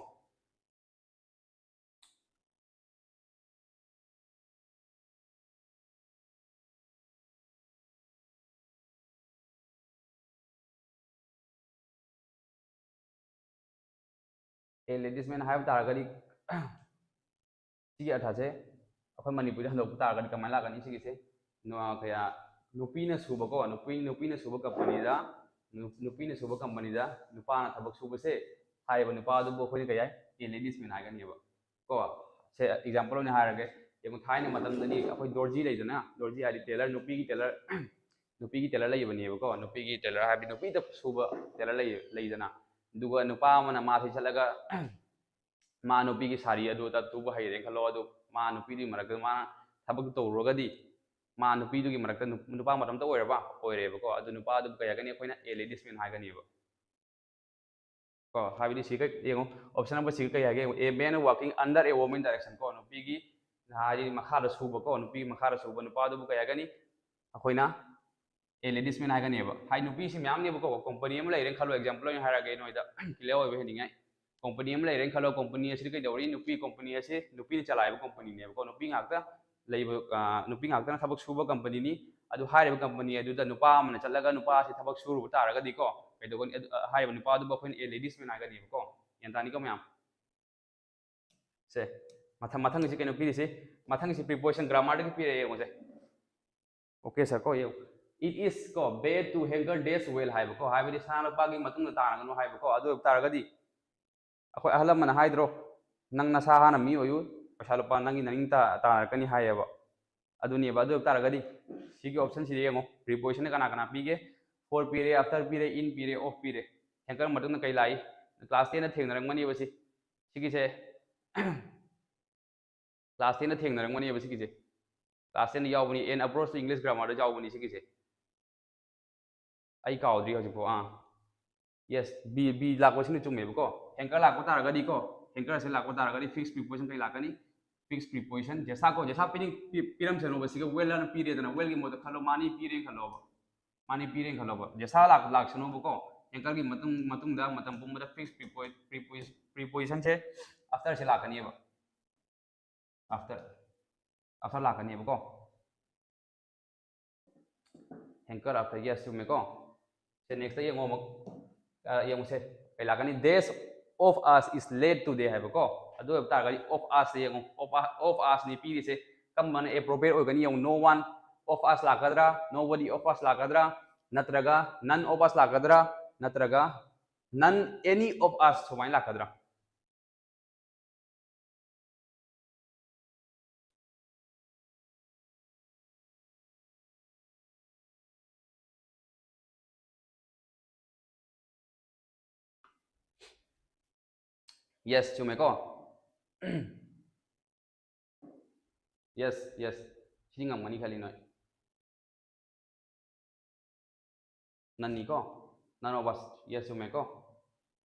A ladies man ꯍꯥꯏꯕ ꯇꯥꯔꯒꯗꯤ ꯁꯤꯒꯤ ꯑꯔꯊꯁꯦ ꯑꯩꯈꯣꯏ ꯃꯅꯤꯄꯨꯔꯤꯗ ꯍꯟꯗꯣꯛꯄ ꯇꯥꯔꯒꯗꯤ ꯀꯃꯥꯏꯅ ꯂꯥꯛꯀꯅꯤ ꯁꯤꯒꯤꯁꯦ? ꯅꯨ-, ꯀꯌꯥ, ꯅꯨꯄꯤꯅ ꯁꯨꯕꯀꯣ, ꯅꯨꯄꯤ, ꯅꯨꯄꯤꯅ ꯁꯨꯕ companyꯗ, ꯅꯨ-, ꯅꯨꯄꯤꯅ ꯁꯨꯕ companyꯗ ꯅꯨꯄꯥꯅ ꯊꯕꯛ ꯁꯨꯕꯁꯦ, ꯍꯥꯏꯔꯤꯕ ꯅꯨꯄꯥ ꯑꯗꯨꯕꯨ ꯑꯩꯈꯣꯏꯅ ꯀꯩ ꯍꯥꯏ? A ladies man ꯍꯥꯏꯒꯅꯦꯕ ꯀꯣ꯫ ꯁꯦ ꯑꯦꯛꯖꯥꯝꯄꯜ ꯑꯣꯏꯅ ꯍꯥꯏꯔꯒꯦ꯫ ꯌꯦꯡꯉꯨ, ꯊꯥꯏꯅ ꯃꯇꯝꯗꯗꯤ ꯑꯩꯈꯣꯏ ꯗꯣꯔꯖꯤ ꯂꯩꯗꯅ, ꯗꯣꯔꯖꯤ ꯍꯥꯏꯗꯤ ꯇꯦꯂꯔ, ꯅꯨꯄꯤꯒꯤ ꯇꯦꯂꯔ, ꯅꯨꯄꯤꯒꯤ ꯇꯦꯂꯔ ꯂꯩꯕꯅꯦꯕꯀꯣ꯫ ꯅꯨꯄꯤꯒꯤ ꯇꯦꯂꯔ ꯍꯥꯏꯕꯗꯤ ꯅꯨꯄꯤꯗ ꯁꯨꯕ ꯇꯦꯂꯔ ꯂꯩ, ꯂꯩꯗꯅ꯫ ꯑꯗꯨꯒ ꯅꯨꯄꯥ ꯑꯃꯅ ꯃꯥꯁꯤ ꯆꯠꯂꯒ ꯃꯥ ꯅꯨꯄꯤꯒꯤ ꯁꯥꯔꯤ ꯑꯗꯨ ꯑꯗꯥ ꯇꯨꯕ ꯍꯩꯔꯦꯅ ꯈꯜꯂꯣ, ꯑꯗꯨ ꯃꯥ ꯅꯨꯄꯤꯗꯨꯒꯤ ꯃꯔꯛꯇ ꯃꯥꯅ ꯊꯕꯛ ꯇꯧꯔꯨꯔꯒꯗꯤ ꯃꯥ ꯅꯨꯄꯤꯗꯨꯒꯤ ꯃꯔꯛꯇ ꯅꯨ-, ꯅꯨꯄꯥ ꯃꯇꯣꯝꯇ ꯑꯣꯏꯔꯕ ꯑꯣꯏꯔꯦꯕꯀꯣ꯫ ꯑꯗꯨ ꯅꯨꯄꯥꯗꯨꯕꯨ ꯀꯩ ꯍꯥꯏꯒꯅꯤ? ꯑꯩꯈꯣꯏꯅ a ladies man ꯍꯥꯏꯒꯅꯦꯕ꯫ ꯀꯣ, ꯍꯥꯏꯕꯗꯤ ꯁꯤ ꯀꯩ ꯌꯦꯡꯉꯣ, option number ꯁꯤꯒ ꯀꯩ ꯍꯥꯏꯒꯦ ꯌꯦꯡꯉꯣ, "A man working under a woman direction" ꯀꯣ, ꯅꯨꯄꯤꯒꯤ ꯍꯥꯏꯗꯤ ꯃꯈꯥꯗ ꯁꯨꯕ ꯀꯣ, ꯅꯨꯄꯤꯒꯤ ꯃꯈꯥꯗ ꯁꯨꯕ ꯅꯨꯄꯥꯗꯨꯕꯨ ꯀꯩ ꯍꯥꯏꯒꯅꯤ? ꯑꯩꯈꯣꯏꯅ a ladies man ꯍꯥꯏꯒꯅꯦꯕ꯫ ꯍꯥꯏ ꯅꯨꯄꯤꯁꯤ ꯃꯌꯥꯝꯅꯦꯕꯀꯣ, ꯀꯝꯄꯅꯤ ꯑꯃ ꯂꯩꯔꯦꯅ ꯈꯜꯂꯣ, ꯑꯦꯛꯖꯥꯝꯄꯜ ꯑꯣꯏꯅ ꯍꯥꯏꯔꯛꯑꯒꯦ ꯅꯣꯏꯗ ꯀ꯭ꯂꯤꯌꯥꯔ ꯑꯣꯏꯕ ꯍꯦꯟꯅꯤꯡꯉꯥꯏ꯫ ꯀꯝꯄꯅꯤ ꯑꯃ ꯂꯩꯔꯦꯅ ꯈꯜꯂꯣ, ꯀꯝꯄꯅꯤ ꯑꯁꯤꯗ ꯀꯩꯗꯧꯔꯤ? ꯅꯨꯄꯤ ꯀꯝꯄꯅꯤ ꯑꯁꯤ ꯅꯨꯄꯤꯅ ꯆꯂꯥꯏꯕ ꯀꯝꯄꯅꯤꯅꯦꯕꯀꯣ, ꯅꯨꯄꯤ ꯉꯥꯛꯇ ꯂꯩꯕ, ꯑ, ꯅꯨꯄꯤ ꯉꯥꯛꯇꯅ ꯊꯕꯛ ꯁꯨꯕ ꯀꯝꯄꯅꯤꯅꯤ꯫ ꯑꯗꯨ ꯍꯥꯏꯔꯤꯕ ꯀꯝꯄꯅꯤ ꯑꯗꯨꯗ ꯅꯨꯄꯥ ꯑꯃꯅ ꯆꯠꯂꯒ ꯅꯨꯄꯥ ꯑꯁꯤ ꯊꯕꯛ ꯁꯨꯔꯨꯕ ꯇꯥꯔꯒꯗꯤꯀꯣ, ꯀꯩꯗꯧꯒꯅꯤ? ꯑꯗꯨ, ꯑ, ꯍꯥꯏꯔꯤꯕ ꯅꯨꯄꯥꯗꯨꯕꯨ ꯑꯩꯈꯣꯏꯅ a ladies man ꯍꯥꯏꯒꯅꯦꯕꯀꯣ꯫ ꯒ꯭ꯌꯥꯟ ꯇꯥꯅꯤꯀꯣ ꯃꯌꯥꯝ? ꯁꯦ, ꯃꯊꯪ, ꯃꯊꯪꯒꯤꯁꯤ ꯀꯩꯅꯣ ꯄꯤꯔꯤꯁꯤ? ꯃꯊꯪꯒꯤꯁꯤ preposition grammar ꯗꯒꯤ ꯄꯤꯔꯛꯑꯦ ꯌꯦꯡꯉꯨꯁꯦ꯫ Okay sir ꯀꯣ, ꯌꯦꯡꯉꯨ꯫ "It is" ꯀꯣ, "bad to hang their days well" ꯍꯥꯏꯕꯀꯣ, ꯍꯥꯏꯕꯗꯤ ꯁꯅꯥ ꯂꯨꯄꯥꯒꯤ ꯃꯇꯨꯡꯗ ꯇꯥꯔꯒꯅꯨ ꯍꯥꯏꯕꯀꯣ꯫ ꯑꯗꯨ ꯑꯣꯏꯕ ꯇꯥꯔꯒꯗꯤ ꯑꯩꯈꯣꯏ ꯑꯍꯜ ꯂꯃꯟꯅ ꯍꯥꯏꯗ꯭ꯔꯣ, "ꯅꯪ ꯅꯁꯥ ꯍꯥꯟꯅ ꯃꯤ ꯑꯣꯏꯌꯨ, ꯄꯩꯁꯥ ꯂꯨꯄꯥ ꯅꯪꯒꯤ ꯅꯅꯤꯡ ꯇꯥ-, ꯇꯥꯔꯛꯀꯅꯤ" ꯍꯥꯏꯌꯦꯕ꯫ ꯑꯗꯨꯅꯦꯕ꯫ ꯑꯗꯨ ꯑꯣꯏꯕ ꯇꯥꯔꯒꯗꯤ ꯁꯤꯒꯤ option ꯁꯤꯗ ꯌꯦꯡꯉꯣ, preposition ꯅ ꯀꯅꯥ ꯀꯅꯥ ꯄꯤꯒꯦ? For ꯄꯤꯔꯦ, after ꯄꯤꯔꯦ, in ꯄꯤꯔꯦ, of ꯄꯤꯔꯦ꯫ Hang ꯗ ꯃꯇꯨꯡꯗ ꯀꯩ ꯂꯥꯛꯏ? Class ten ꯗ ꯊꯦꯡꯅꯔꯝꯒꯅꯦꯕ ꯁꯤ꯫ ꯁꯤꯒꯤꯁꯦ class ten ꯗ ꯊꯦꯡꯅꯔꯝꯒꯅꯦꯕ ꯁꯤꯒꯤꯁꯦ꯫ Class ten ꯗ ꯌꯥꯎꯕꯅꯤ, An Approach to English Grammar ꯗ ꯌꯥꯎꯕꯅꯤ ꯁꯤꯒꯤꯁꯦ꯫ ꯑꯩ ꯀꯥꯎꯗ꯭ꯔꯤ ꯍꯧꯖꯤꯛꯐꯥꯎ꯫ ꯑꯥ, yes, B, B ꯂꯥꯛꯄꯁꯤꯅ ꯆꯨꯝꯃꯦꯕꯀꯣ꯫ Hang ꯗ ꯂꯥꯛꯄ ꯇꯥꯔꯒꯗꯤꯀꯣ, hang ꯗ ꯁꯦ ꯂꯥꯛꯄ ꯇꯥꯔꯒꯗꯤ fixed preposition ꯀꯩ ꯂꯥꯛꯀꯅꯤ? Fixed preposition, ꯖꯦꯁꯥ ꯀꯣ, ꯖꯦꯁꯥ ꯄꯤꯔꯤ-, ꯄꯤ-, ꯄꯤꯔꯝꯁꯅꯣꯕ꯫ ꯁꯤꯒ well ꯑꯅ ꯄꯤꯔꯦꯗꯅ, well ꯒꯤ ꯃꯍꯨꯠꯇ ꯈꯜꯂꯣ, ꯃꯥꯅꯤ ꯄꯤꯔꯦꯅ ꯈꯜꯂꯣꯕ꯫ ꯃꯥꯅꯤ ꯄꯤꯔꯦꯅ ꯈꯜꯂꯣꯕ꯫ ꯖꯦꯁꯥ ꯂꯥꯛ-, ꯂꯥꯛꯁꯅꯣꯕꯀꯣ꯫ Hang ꯗ ꯒꯤ ꯃꯇꯨꯡ, ꯃꯇꯨꯡꯗ ꯃꯇꯝ ꯄꯨꯝꯕꯗ fixed prepo-, prepo-, preposition ꯁꯦ after ꯁꯦ ꯂꯥꯛꯀꯅꯤꯕ꯫ After, after ꯂꯥꯛꯀꯅꯦꯕꯀꯣ꯫ Hang ꯗ after, yes, ꯆꯨꯝꯃꯦꯀꯣ꯫ ꯁꯦ, next ꯇ ꯌꯦꯡꯉꯣ ꯑꯃꯨꯛ꯫ ꯑ, ꯌꯦꯡꯉꯨꯁꯦ꯫ ꯀꯩ ꯂꯥꯛꯀꯅꯤ? "Days of us is late today" ꯍꯥꯏꯕꯀꯣ꯫ ꯑꯗꯨ ꯑꯣꯏꯕ ꯇꯥꯔꯒꯗꯤ of us ꯇ ꯌꯦꯡꯉꯣ꯫ Of, of us ꯅꯤ ꯄꯤꯔꯤꯁꯦ꯫ ꯀꯔꯝꯕꯅ appropriate ꯑꯣꯏꯒꯅꯤ ꯌꯦꯡꯉꯣ꯫ No one of us ꯂꯥꯛꯀꯗ꯭ꯔꯥ? Nobody of us ꯂꯥꯛꯀꯗ꯭ꯔꯥ? ꯅꯠꯇ꯭ꯔꯒ none of us ꯂꯥꯛꯀꯗ꯭ꯔꯥ? ꯅꯠꯇ꯭ꯔꯒ none, any of us ꯁꯨꯃꯥꯏꯅ ꯂꯥꯛꯀꯗ꯭ꯔꯥ? Yes, ꯆꯨꯝꯃꯦꯀꯣ? Yes, yes. ꯁꯤꯗꯤ ꯉꯝꯒꯅꯤ ꯈꯜꯂꯤ ꯅꯣꯏ꯫ None ꯅꯤꯀꯣ? None of us. Yes, ꯆꯨꯝꯃꯦꯀꯣ?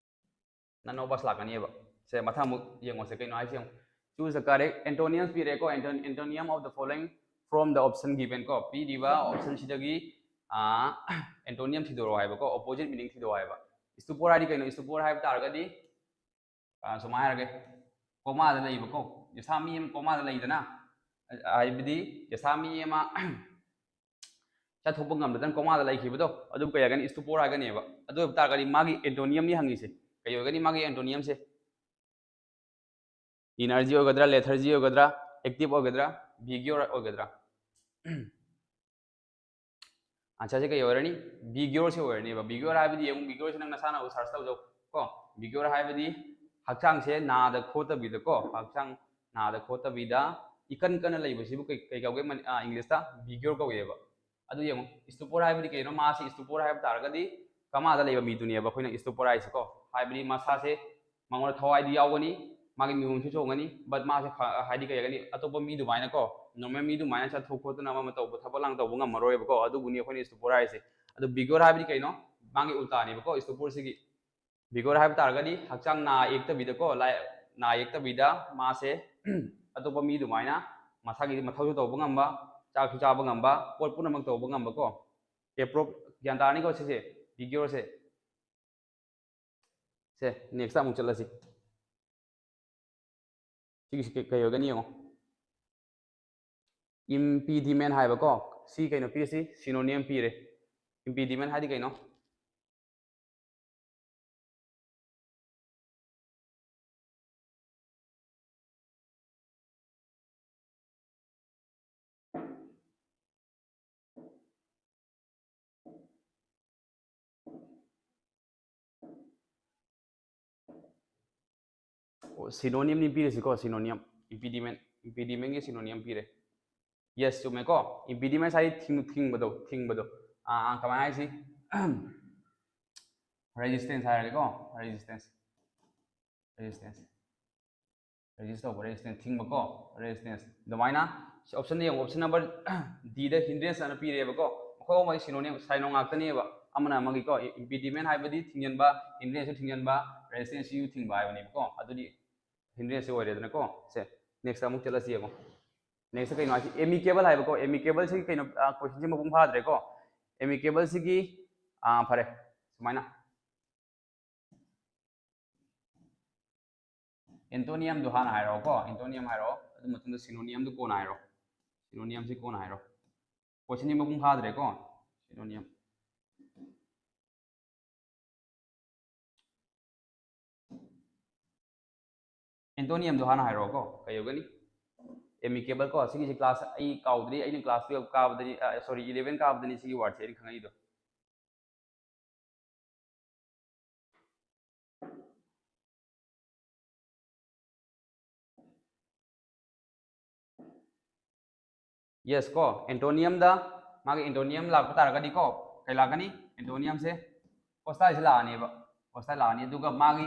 None of us ꯂꯥꯛꯀꯅꯤꯕ꯫ ꯁꯦ, ꯃꯊꯪ ꯑꯃꯨꯛ ꯌꯦꯡꯉꯣꯁꯦ, ꯀꯩꯅꯣ ꯍꯥꯏꯁꯦ ꯌꯦꯡꯉꯣ꯫ Choose the correct antonyms ꯄꯤꯔꯦꯀꯣ, anton-, antonyms of the following from the option given ꯀꯣ, ꯄꯤꯔꯤꯕ option ꯁꯤꯗꯒꯤ, ꯑꯥ, antonym ꯊꯤꯗꯣꯔꯛꯑꯣ ꯍꯥꯏꯕꯀꯣ, opposite meaning ꯊꯤꯗꯣꯔꯛꯑꯣ ꯍꯥꯏꯕ꯫ Stupor ꯍꯥꯏꯗꯤ ꯀꯩꯅꯣ? Stupor ꯍꯥꯏꯕ ꯇꯥꯔꯒꯗꯤ, ꯑꯥ, ꯁꯨꯃꯥꯏꯅ ꯍꯥꯏꯔꯒꯦ, ꯀꯣꯃꯥꯗ ꯂꯩꯕꯀꯣ, ꯌꯦꯁꯥ ꯃꯤ ꯑꯃ ꯀꯣꯃꯥꯗ ꯂꯩꯗꯅ, ꯍꯥꯏꯕꯗꯤ ꯌꯦꯁꯥ ꯃꯤ ꯑꯃ ꯆꯠꯊꯣꯛꯄ ꯉꯝꯗꯗꯅ ꯀꯣꯃꯥꯗ ꯂꯩꯈꯤꯕꯗꯣ, ꯑꯗꯨ ꯀꯩ ꯍꯥꯏꯒꯅꯤ? Stupor ꯍꯥꯏꯒꯅꯦꯕ꯫ ꯑꯗꯨ ꯑꯣꯏꯕ ꯇꯥꯔꯒꯗꯤ ꯃꯥꯒꯤ antonymꯅꯤ ꯍꯪꯉꯤꯁꯦ꯫ ꯀꯩ ꯑꯣꯏꯒꯅꯤ ꯃꯥꯒꯤ antonymꯁꯦ? Energy ꯑꯣꯏꯒꯗ꯭ꯔꯥ, lethargy ꯑꯣꯏꯒꯗ꯭ꯔꯥ, active ꯑꯣꯏꯒꯗ꯭ꯔꯥ, vigor ꯑꯣꯏꯒꯗ꯭ꯔꯥ? Answerꯁꯦ ꯀꯩ ꯑꯣꯏꯔꯅꯤ? Vigorꯁꯦ ꯑꯣꯏꯔꯅꯦꯕ꯫ Vigor ꯍꯥꯏꯕꯗꯤ ꯌꯦꯡꯉꯨ, vigorꯁꯦ ꯅꯪ ꯅꯁꯥꯅ search ꯇꯧꯖꯧ ꯀꯣ꯫ Vigor ꯍꯥꯏꯕꯗꯤ ꯍꯛꯆꯥꯡꯁꯦ ꯅꯥꯗ ꯈꯣꯠꯇꯕꯤꯗꯀꯣ, ꯍꯛꯆꯥꯡ ꯅꯥꯗ ꯈꯣꯠꯇꯕꯤꯗ ꯏꯀꯟ ꯀꯟꯅ ꯂꯩꯕꯁꯤꯕꯨ ꯀꯩ, ꯀꯩ ꯀꯧꯒꯦ? ꯃꯅꯤ-, ꯑꯥ, Englishꯇ vigor ꯀꯧꯋꯦꯕ꯫ ꯑꯗꯨ ꯌꯦꯡꯉꯨ, stupor ꯍꯥꯏꯕꯗꯤ ꯀꯩꯅꯣ? ꯃꯥꯁꯤ stupor ꯍꯥꯏꯕ ꯇꯥꯔꯒꯗꯤ ꯀꯃꯥꯗ ꯂꯩꯕ ꯃꯤꯗꯨꯅꯦꯕ ꯑꯩꯈꯣꯏꯅ stupor ꯍꯥꯏꯁꯦꯀꯣ꯫ ꯍꯥꯏꯕꯗꯤ ꯃꯁꯥꯁꯦ ꯃꯉꯣꯟꯗ ꯊꯋꯥꯏꯗꯤ ꯌꯥꯎꯒꯅꯤ, ꯃꯥꯒꯤ ꯃꯤꯍꯨꯟꯁꯨ ꯆꯣꯡꯒꯅꯤ, but ꯃꯥꯁꯦ ꯐ-, ꯍꯥꯏꯗꯤ ꯀꯩ ꯍꯥꯏꯒꯅꯤ, ꯑꯇꯣꯞꯄ ꯃꯤ ꯑꯗꯨꯃꯥꯏꯅꯀꯣ, normal ꯃꯤ ꯑꯗꯨꯃꯥꯏꯅ ꯆꯠꯊꯣꯛ ꯈꯣꯠꯇꯅ ꯑꯃ ꯑꯃ ꯇꯧꯕ, ꯊꯕꯛ ꯂꯥꯡ ꯇꯧꯕ ꯉꯝꯃꯔꯣꯏꯕꯀꯣ꯫ ꯑꯗꯨꯕꯨꯅꯤ ꯑꯩꯈꯣꯏꯅ stupor ꯍꯥꯏꯁꯦ꯫ ꯑꯗꯨ vigor ꯍꯥꯏꯕꯗꯤ ꯀꯩꯅꯣ? ꯃꯥꯒꯤ ꯎꯜꯇꯥꯅꯦꯕꯀꯣ, stuporꯁꯤꯒꯤ꯫ Vigor ꯍꯥꯏꯕ ꯇꯥꯔꯒꯗꯤ ꯍꯛꯆꯥꯡ ꯅꯥ ꯌꯦꯛꯇꯕꯤꯗꯀꯣ, ꯂꯥꯏ-, ꯅꯥ ꯌꯦꯛꯇꯕꯤꯗ ꯃꯥꯁꯦ ꯑꯇꯣꯞꯄ ꯃꯤ ꯑꯗꯨꯃꯥꯏꯅ ꯃꯁꯥꯒꯤ ꯃꯊꯧꯁꯨ ꯇꯧꯕ ꯉꯝꯕ, ꯆꯥꯛꯁꯨ ꯆꯥꯕ ꯉꯝꯕ, ꯄꯣꯠ ꯄꯨꯝꯅꯃꯛ ꯇꯧꯕ ꯉꯝꯕꯀꯣ꯫ ꯑꯦꯄ꯭ꯔꯣꯞ ꯒ꯭ꯌꯥꯟ ꯇꯥꯔꯅꯤꯀꯣ ꯁꯤꯁꯦ, vigorꯁꯦ꯫ ꯁꯦ, next ꯑꯃꯨꯛ ꯆꯠꯂꯁꯤ꯫ ꯁꯤꯒꯤꯁꯤ ꯀꯩ, ꯀꯩ ꯑꯣꯏꯒꯅꯤ ꯌꯦꯡꯉꯣ꯫ Impediment ꯍꯥꯏꯕꯀꯣ꯫ ꯁꯤ ꯀꯩꯅꯣ ꯄꯤꯔꯤꯁꯤ? Synonym ꯄꯤꯔꯦ꯫ Impediment ꯍꯥꯏꯗꯤ ꯀꯩꯅꯣ? ꯑꯣ, synonymꯅꯤ ꯄꯤꯔꯤꯁꯤꯀꯣ, synonym꯫ Impediment, impedimentꯀꯤ synonym ꯄꯤꯔꯦ꯫ Yes, ꯆꯨꯝꯃꯦꯀꯣ꯫ Impediment ꯍꯥꯏꯗꯤ ꯊꯤꯡ-, ꯊꯤꯡꯕꯗꯣ, ꯊꯤꯡꯕꯗꯣ꯫ ꯑꯥ, ꯑꯥ, ꯀꯃꯥꯏꯅ ꯍꯥꯏꯁꯤ? Resistance ꯍꯥꯏꯔꯒꯦꯀꯣ, resistance꯫ resistance resist ꯇꯧꯕ, resistance ꯊꯤꯡꯕꯀꯣ, resistance꯫ ꯑꯗꯨꯃꯥꯏꯅ option ꯗ ꯌꯦꯡꯉꯣ, option number D ꯗ hindrance ꯑꯅ ꯄꯤꯔꯦꯕꯀꯣ꯫ ꯃꯈꯣꯏ ꯑꯍꯨꯝꯃꯛ synonym, synonym ꯉꯥꯛꯇꯅꯦꯕ꯫ ꯑꯃꯅ ꯑꯃꯒꯤꯀꯣ, impediment ꯍꯥꯏꯕꯗꯤ ꯊꯤꯡꯖꯤꯟꯕ, hindrance ꯁꯨ ꯊꯤꯡꯖꯤꯟꯕ, resistance ꯁꯨ ꯊꯤꯡꯕ ꯍꯥꯏꯕꯅꯦꯕꯀꯣ꯫ ꯑꯗꯨꯗꯤ hindrance ꯁꯦ ꯑꯣꯏꯔꯦꯗꯅꯀꯣ꯫ ꯁꯦ, next ꯑꯃꯨꯛ ꯆꯠꯂꯁꯤ ꯌꯦꯡꯉꯣ꯫ Next ꯀꯩꯅꯣ ꯍꯥꯏꯁꯤ, amicable ꯍꯥꯏꯕꯀꯣ꯫ Amicable ꯁꯤꯒꯤ ꯀꯩꯅꯣ, question ꯁꯤ ꯃꯄꯨꯡ ꯐꯥꯗ꯭ꯔꯦꯀꯣ꯫ Amicable ꯁꯤꯒꯤ, ꯑꯥ, ꯐꯔꯦ, ꯁꯨꯃꯥꯏꯅ antonium ꯗꯨ ꯍꯥꯟꯅ ꯍꯥꯏꯔꯛꯑꯣꯀꯣ, antonium ꯍꯥꯏꯔꯛꯑꯣ, ꯑꯗꯨ ꯃꯇꯨꯡꯗ synonym ꯗꯨ ꯀꯣꯟꯅ ꯍꯥꯏꯔꯛꯑꯣ꯫ Synonym ꯁꯤ ꯀꯣꯟꯅ ꯍꯥꯏꯔꯛꯑꯣ꯫ Question ꯁꯤ ꯃꯄꯨꯡ ꯐꯥꯗ꯭ꯔꯦꯀꯣ, synonym꯫ Antonium ꯗꯣ ꯍꯥꯟꯅ ꯍꯥꯏꯔꯛꯑꯣꯀꯣ, ꯀꯩ ꯑꯣꯏꯒꯅꯤ? Amicable ꯀꯣ, ꯁꯤꯒꯤꯁꯤ class ꯑꯩ ꯀꯥꯎꯗ꯭ꯔꯤ, ꯑꯩꯅ class twelve ꯀꯥꯕꯗꯅꯤ, sorry, eleven ꯀꯥꯕꯗꯅꯤ ꯁꯤꯒꯤ word ꯁꯦ ꯑꯩꯅ ꯈꯪꯉꯛꯏꯗꯣ꯫ Yes ꯀꯣ, antonium ꯗ ꯃꯥꯒꯤ antonium ꯂꯥꯛꯄ ꯇꯥꯔꯒꯗꯤ ꯀꯣ, ꯀꯩ ꯂꯥꯛꯀꯅꯤ? Antonium ꯁꯦ hostile ꯁꯤ ꯂꯥꯛꯑꯅꯦꯕ, hostile ꯂꯥꯛꯑꯅꯤ꯫ ꯑꯗꯨꯒ ꯃꯥꯒꯤ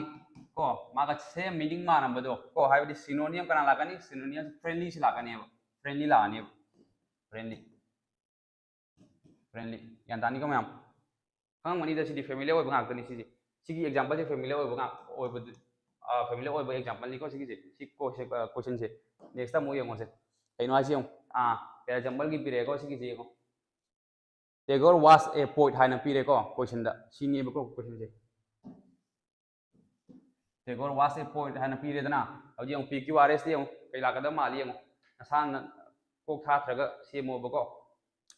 ꯀꯣ, ꯃꯥꯒ same meaning ꯃꯥꯟꯅꯕꯗꯣ ꯀꯣ, ꯍꯥꯏꯕꯗꯤ synonym ꯀꯅꯥ ꯂꯥꯛꯀꯅꯤ? Synonym friendly ꯁꯤ ꯂꯥꯛꯀꯅꯦꯕ, friendly ꯂꯥꯛꯑꯅꯦꯕ, friendly꯫ Friendly꯫ ꯒ꯭ꯌꯥꯟ ꯇꯥꯅꯤꯀꯣ ꯃꯌꯥꯝ? ꯈꯪꯉꯝꯒꯅꯤꯗ, ꯁꯤꯗꯤ familiar ꯑꯣꯏꯕ ꯉꯥꯛꯇꯅꯤ꯫ ꯁꯤꯁꯦ, ꯁꯤꯒꯤ example ꯁꯦ familiar ꯑꯣꯏꯕ ꯉꯥꯛ-, ꯑꯣꯏꯕꯗꯨ, ꯑ, familiar ꯑꯣꯏꯕ example ꯅꯤꯀꯣ ꯁꯤꯒꯤꯁꯦ, ꯁꯤ ꯀꯣ-, ꯁꯦ-, ꯑ, question ꯁꯦ꯫ Next ꯑꯃꯨꯛ ꯌꯦꯡꯉꯣꯁꯦ꯫ ꯀꯩꯅꯣ ꯍꯥꯏꯁꯦ ꯌꯦꯡꯉꯣ꯫ ꯑꯥ, example ꯒꯤ ꯄꯤꯔꯛꯑꯦꯀꯣ ꯁꯤꯒꯤꯁꯦ ꯌꯦꯡꯉꯣ꯫ "Tagore was a poet" ꯍꯥꯏꯅ ꯄꯤꯔꯦꯀꯣ question the. ꯁꯤꯅꯦꯕꯀꯣ question say. "Tagore was a poet" ꯍꯥꯏꯅ ꯄꯤꯔꯦꯗꯅ꯫ ꯍꯧꯖꯤꯛ ꯌꯦꯡꯉꯨ, P Q R S ꯇ ꯌꯦꯡꯉꯨ, ꯀꯩ ꯂꯥꯛꯀꯗꯕ ꯃꯥꯜꯂꯤ ꯌꯦꯡꯉꯨ꯫ ꯅꯁꯥꯅ ꯀꯣꯛ ꯊꯥꯊꯔꯒ ꯁꯦꯝꯃꯣꯕꯀꯣ꯫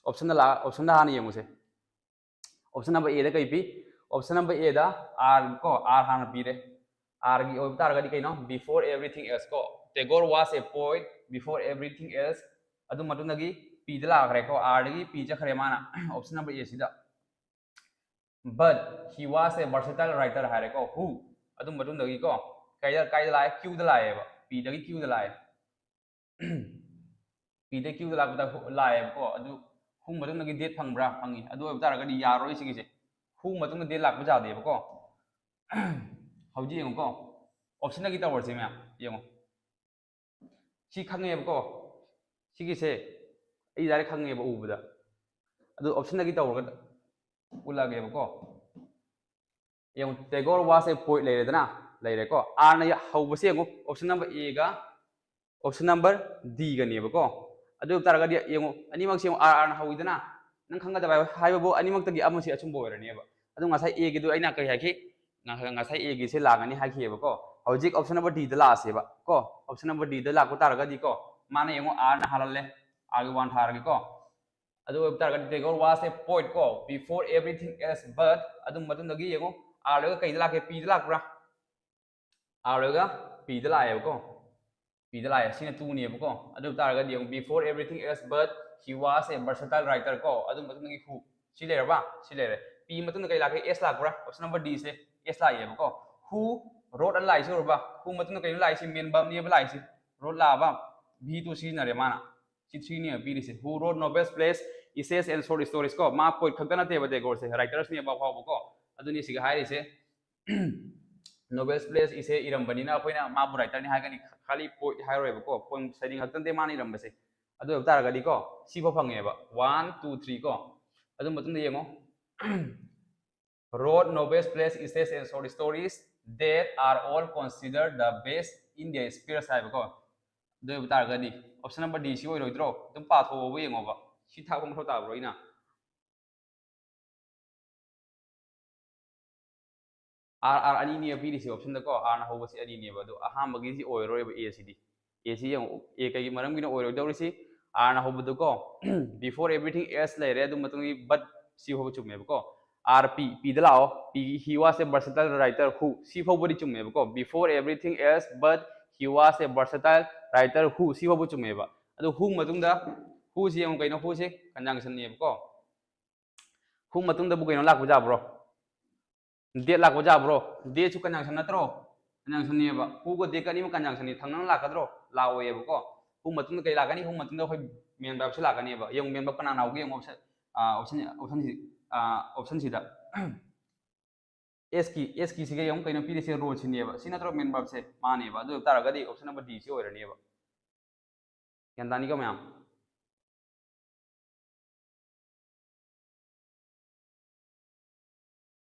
Option ꯗ ꯂꯥꯛ-, option ꯗ ꯍꯥꯟꯅ ꯌꯦꯡꯉꯨꯁꯦ꯫ Option number A ꯗ ꯀꯩ ꯄꯤ? Option number A the R ꯀꯣ, R ꯍꯥꯟꯅ ꯄꯤꯔꯦ꯫ R ꯒꯤ ꯑꯣꯏꯕ ꯇꯥꯔꯒꯗꯤ ꯀꯩꯅꯣ? Before everything else ꯀꯣ꯫ "Tagore was a poet before everything else"꯫ ꯑꯗꯨ ꯃꯇꯨꯡꯗꯒꯤ P ꯗ ꯂꯥꯛꯈ꯭ꯔꯦꯀꯣ, R ꯗꯒꯤ P ꯆꯠꯈ꯭ꯔꯦ ꯃꯥꯅ option number A ꯁꯤꯗ꯫ "But he was a versatile writer" ꯍꯥꯏꯔꯦꯀꯣ, who꯫ ꯑꯗꯨ ꯃꯇꯨꯡꯗꯒꯤꯀꯣ ꯀꯩꯗ, ꯀꯥꯏꯗ ꯂꯥꯛꯑꯦ? Q ꯗ ꯂꯥꯛꯑꯦꯕ, P ꯗꯒꯤ Q ꯗ ꯂꯥꯛꯑꯦ꯫ P ꯗꯒꯤ Q ꯗ ꯂꯥꯛꯄꯗ who ꯂꯥꯛꯑꯦꯕꯀꯣ, ꯑꯗꯨ who ꯃꯇꯨꯡꯗꯒꯤ did ꯐꯪꯕ꯭ꯔꯥ? ꯐꯪꯉꯤ꯫ ꯑꯗꯨ ꯑꯣꯏꯕ ꯇꯥꯔꯒꯗꯤ ꯌꯥꯔꯣꯏ ꯁꯤꯒꯤꯁꯦ, who ꯃꯇꯨꯡꯗ did ꯂꯥꯛꯄ ꯌꯥꯗꯦꯕꯀꯣ꯫ ꯍꯧꯖꯤꯛ ꯌꯦꯡꯉꯨꯀꯣ, ꯑꯣꯞꯁꯟꯗꯒꯤ ꯇꯧꯔꯁꯤ ꯃꯌꯥꯝ꯫ ꯌꯦꯡꯉꯣ, ꯁꯤ ꯈꯪꯉꯦꯕꯀꯣ, ꯁꯤꯒꯤꯁꯦ ꯑꯩ ꯗꯥꯏꯔꯦꯛ ꯈꯪꯉꯦꯕ ꯎꯕꯗ꯫ ꯑꯗꯨ ꯑꯣꯞꯁꯟꯗꯒꯤ ꯇꯧꯔꯒ ꯎꯠꯂꯛꯑꯒꯦꯕꯀꯣ꯫ ꯌꯦꯡꯉꯣ, Tagore was a poet ꯂꯩꯔꯦꯗꯅ, ꯂꯩꯔꯦꯀꯣ꯫ ꯑꯥꯔꯅ ꯍꯧꯕꯁꯦ ꯌꯦꯡꯉꯣ, ꯑꯣꯞꯁꯟ ꯅꯝꯕꯔ ꯑꯦꯒ ꯑꯣꯞꯁꯟ ꯅꯝꯕꯔ ꯗꯤꯒꯅꯦꯕꯀꯣ꯫ ꯑꯗꯨ ꯑꯣꯏꯕ ꯇꯥꯔꯒꯗꯤ ꯌꯦꯡꯉꯣ, ꯑꯅꯤꯃꯛꯁꯦ ꯌꯦꯡꯉꯣ, ꯑꯥꯔ ꯑꯥꯔꯅ ꯍꯧꯋꯤꯗꯅ꯫ ꯅꯪ ꯈꯪꯒꯗꯕ ꯍꯥꯏꯕꯕꯨ ꯑꯅꯤꯃꯛꯇꯒꯤ ꯑꯃꯁꯤ ꯑꯆꯨꯝꯕ ꯑꯣꯏꯔꯅꯦꯕ꯫ ꯑꯗꯨ ꯉꯁꯥꯏ ꯑꯦꯒꯤꯗꯨ ꯑꯩꯅ ꯀꯔꯤ ꯍꯥꯏꯈꯤ? ꯉ- ꯉꯁꯥꯏ ꯑꯦꯒꯤꯁꯦ ꯂꯥꯛꯀꯅꯤ ꯍꯥꯏꯈꯤꯑꯕꯀꯣ꯫ ꯍꯧꯖꯤꯛ ꯑꯣꯞꯁꯟ ꯅꯝꯕꯔ ꯗꯤꯗ ꯂꯥꯛꯑꯁꯦꯕ ꯀꯣ꯫ ꯑꯣꯞꯁꯟ ꯅꯝꯕꯔ ꯗꯤꯗ ꯂꯥꯛꯄ ꯇꯥꯔꯒꯗꯤ ꯀꯣ, ꯃꯥꯅ ꯌꯦꯡꯉꯣ, ꯑꯥꯔꯅ ꯍꯥꯜꯍꯜꯂꯦ, ꯑꯥꯔꯒꯤ ꯋꯥꯟ ꯊꯥꯔꯒꯦꯀꯣ꯫ ꯑꯗꯨ ꯑꯣꯏꯕ ꯇꯥꯔꯒꯗꯤ Tagore was a poet ꯀꯣ, before everything else, but ꯑꯗꯨ ꯃꯇꯨꯡꯗꯒꯤ ꯌꯦꯡꯉꯣ, ꯑꯥꯔ ꯂꯣꯏꯔꯒ ꯀꯩꯗ ꯂꯥꯛꯀꯦ? ꯄꯤꯗ ꯂꯥꯛꯄ꯭ꯔꯥ? ꯑꯥꯔ ꯂꯣꯏꯔꯒ ꯄꯤꯗ ꯂꯥꯛꯑꯦꯕꯀꯣ꯫ ꯄꯤꯗ ꯂꯥꯛꯑꯦ, ꯁꯤꯅ ꯇꯨꯅꯦꯕꯀꯣ꯫ ꯑꯗꯨ ꯑꯣꯏꯕ ꯇꯥꯔꯒꯗꯤ ꯌꯦꯡꯉꯣ, before everything else, but he was a versatile writer ꯀꯣ꯫ ꯑꯗꯨ ꯃꯇꯨꯡꯗꯒꯤ who, ꯁꯤ ꯂꯩꯔꯕ? ꯁꯤ ꯂꯩꯔꯦ꯫ ꯄꯤ ꯃꯇꯨꯡꯗ ꯀꯩ ꯂꯥꯛꯀꯦ? ꯑꯦꯁ ꯂꯥꯛꯄ꯭ꯔꯥ? ꯑꯣꯞꯁꯟ ꯅꯝꯕꯔ ꯗꯤꯁꯦ ꯑꯦꯁ ꯂꯥꯛꯑꯦꯕꯀꯣ꯫ Who wrote ꯑꯅ ꯂꯥꯛꯏꯁꯦ ꯎꯔꯕ? Who ꯃꯇꯨꯡꯗ ꯀꯩꯅꯣ ꯂꯥꯛꯏꯁꯦ? ꯃꯦꯟ ꯕꯔꯕꯅꯦꯕ ꯂꯥꯛꯏꯁꯦ꯫ Wrote ꯂꯥꯛꯑꯕ? ꯚꯤ ꯇꯨ ꯁꯤꯖꯤꯟꯅꯔꯦ ꯃꯥꯅ꯫ ꯁꯤ ꯊ꯭ꯔꯤꯅꯦꯕ ꯄꯤꯔꯤꯁꯦ꯫ Who wrote novels, plays, essays and short stories ꯀꯣ꯫ ꯃꯥ ꯄꯣꯏꯠ ꯈꯛꯇ ꯅꯠꯇꯦꯕ ꯇꯦꯒꯣꯔꯁꯦ, ꯔꯥꯏꯇꯔꯁꯅꯦꯕ ꯑꯐꯥꯎꯕꯀꯣ꯫ ꯑꯗꯨꯅꯤ ꯁꯤꯒ ꯍꯥꯏꯔꯤꯁꯦ꯫ ꯅꯣꯕꯦꯜꯁ, ꯄ꯭ꯂꯦꯁ, ꯏꯁꯦ ꯏꯔꯝꯕꯅꯤꯅ ꯑꯩꯈꯣꯏꯅ ꯃꯥꯕꯨ ꯔꯥꯏꯇꯔꯅꯤ ꯍꯥꯏꯒꯅꯤ, ꯈꯥꯂꯤ ꯄꯣꯏꯠ ꯍꯥꯏꯔꯣꯏꯕꯀꯣ꯫ ꯄꯣꯏꯝ ꯁꯩꯔꯦꯡ ꯈꯛꯇ ꯅꯠꯇꯦ ꯃꯥꯅ ꯏꯔꯝꯕꯁꯦ꯫ ꯑꯗꯨ ꯑꯣꯏꯕ ꯇꯥꯔꯒꯗꯤꯀꯣ, ꯁꯤꯐꯥꯎ ꯐꯪꯉꯦꯕ, ꯋꯥꯟ, ꯇꯨ, ꯊ꯭ꯔꯤ ꯀꯣ꯫ ꯑꯗꯨ ꯃꯇꯨꯡꯗ ꯌꯦꯡꯉꯣ, wrote novels, plays, essays and short stories that are all considered the best in their fields ꯍꯥꯏꯕꯀꯣ꯫ ꯑꯗꯨ ꯑꯣꯏꯕ ꯇꯥꯔꯒꯗꯤ ꯑꯣꯞꯁꯟ ꯅꯝꯕꯔ ꯗꯤ ꯁꯤ ꯑꯣꯏꯔꯣꯏꯗ꯭ꯔꯣ? ꯑꯗꯨꯝ ꯄꯥꯊꯣꯛꯑꯣ ꯌꯦꯡꯉꯣꯕ, ꯁꯤ ꯊꯥꯛꯄ ꯃꯊꯧ ꯇꯥꯕ꯭ꯔꯣ ꯑꯩꯅ? ꯑꯥꯔ ꯑꯥꯔ ꯑꯅꯤꯅꯦꯕ ꯄꯤꯔꯤꯁꯦ ꯑꯣꯞꯁꯟꯗꯀꯣ, ꯑꯥꯔꯅ ꯍꯧꯕꯁꯤ ꯑꯅꯤꯅꯦꯕ꯫ ꯑꯗꯣ ꯑꯍꯥꯟꯕꯒꯤꯁꯤ ꯑꯣꯏꯔꯔꯣꯏꯕ, ꯑꯦ ꯁꯤꯗꯤ꯫ ꯑꯦ ꯁꯤ ꯌꯦꯡꯉꯣ, ꯑꯦ ꯀꯩꯒꯤ ꯃꯔꯝꯒꯤꯅꯣ ꯑꯣꯏꯔꯣꯏꯗꯧꯔꯤꯁꯤ? ꯑꯥꯔꯅ ꯍꯧꯕꯗꯀꯣ, before everything else ꯂꯩꯔꯦ, ꯑꯗꯨ ꯃꯇꯨꯡꯒꯤ but ꯁꯤ ꯐꯥꯎꯕ ꯆꯨꯝꯃꯦꯕꯀꯣ꯫ ꯑꯥꯔ ꯄꯤ, ꯄꯤꯗ ꯂꯥꯛꯑꯣ꯫ ꯄꯤ, he was a versatile writer who, ꯁꯤ ꯐꯥꯎꯕꯗꯤ ꯆꯨꯝꯃꯦꯕꯀꯣ꯫ Before everything else, but he was a versatile writer who, ꯁꯤ ꯐꯥꯎꯕ ꯆꯨꯝꯃꯦꯕ꯫ ꯑꯗꯣ who ꯃꯇꯨꯡꯗ, who ꯁꯤ ꯌꯦꯡꯉꯣ, ꯀꯩꯅꯣ? Who ꯁꯤ ꯀꯟꯖꯪꯁꯟꯅꯦꯕꯀꯣ꯫ Who ꯃꯇꯨꯡꯗꯕꯨ ꯀꯩꯅꯣ ꯂꯥꯛꯄ ꯌꯥꯕ꯭ꯔꯣ? That ꯂꯥꯛꯄ ꯌꯥꯕ꯭ꯔꯣ? Thatꯁꯨ ꯀꯟꯖꯪꯁꯟ ꯅꯠꯇ꯭ꯔꯣ? ꯀꯟꯖꯪꯁꯟꯅꯦꯕ꯫ Whoꯒ thatꯀ ꯑꯅꯤꯃꯛ ꯀꯟꯖꯪꯁꯟꯅꯤ, ꯊꯪꯅꯅ ꯂꯥꯛꯀꯗ꯭ꯔꯣ? ꯂꯥꯛꯑꯣꯏꯌꯦꯕꯀꯣ꯫ Who ꯃꯇꯨꯡꯗ ꯀꯩ ꯂꯥꯛꯀꯅꯤ? Who ꯃꯇꯨꯡꯗ ꯑꯩꯈꯣꯏ ꯃꯦꯟ ꯕꯔꯕꯁꯤ ꯂꯥꯛꯀꯅꯦꯕ꯫ ꯌꯦꯡꯉꯨ, ꯃꯦꯟ ꯕꯔꯕ ꯀꯅꯥꯅ ꯍꯧꯒꯦ ꯌꯦꯡꯉꯨ, ꯑꯣꯞꯁꯟ, ꯑꯥ, ꯑꯣꯞꯁꯟ, ꯑꯣꯞꯁꯟꯁꯤ-, ꯑꯥ, ꯑꯣꯞꯁꯟꯁꯤꯗ꯫ S ꯀꯤ S ꯀꯤꯁꯤꯒ ꯌꯦꯡꯉꯨ, ꯀꯩꯅꯣ ꯄꯤꯔꯤꯁꯦ? ꯔꯣꯜꯁꯤꯅꯦꯕ꯫ ꯁꯤ ꯅꯠꯇ꯭ꯔꯣ ꯃꯦꯟ ꯚꯔꯕꯁꯦ? ꯃꯥꯅꯦꯕ꯫ ꯑꯗꯨ ꯑꯣꯏꯕ ꯇꯥꯔꯒꯗꯤ option number D ꯁꯤ ꯑꯣꯏꯔꯅꯦꯕ꯫ ꯒ꯭ꯌꯥꯟ ꯇꯥꯅꯤꯀꯣ ꯃꯌꯥꯝ?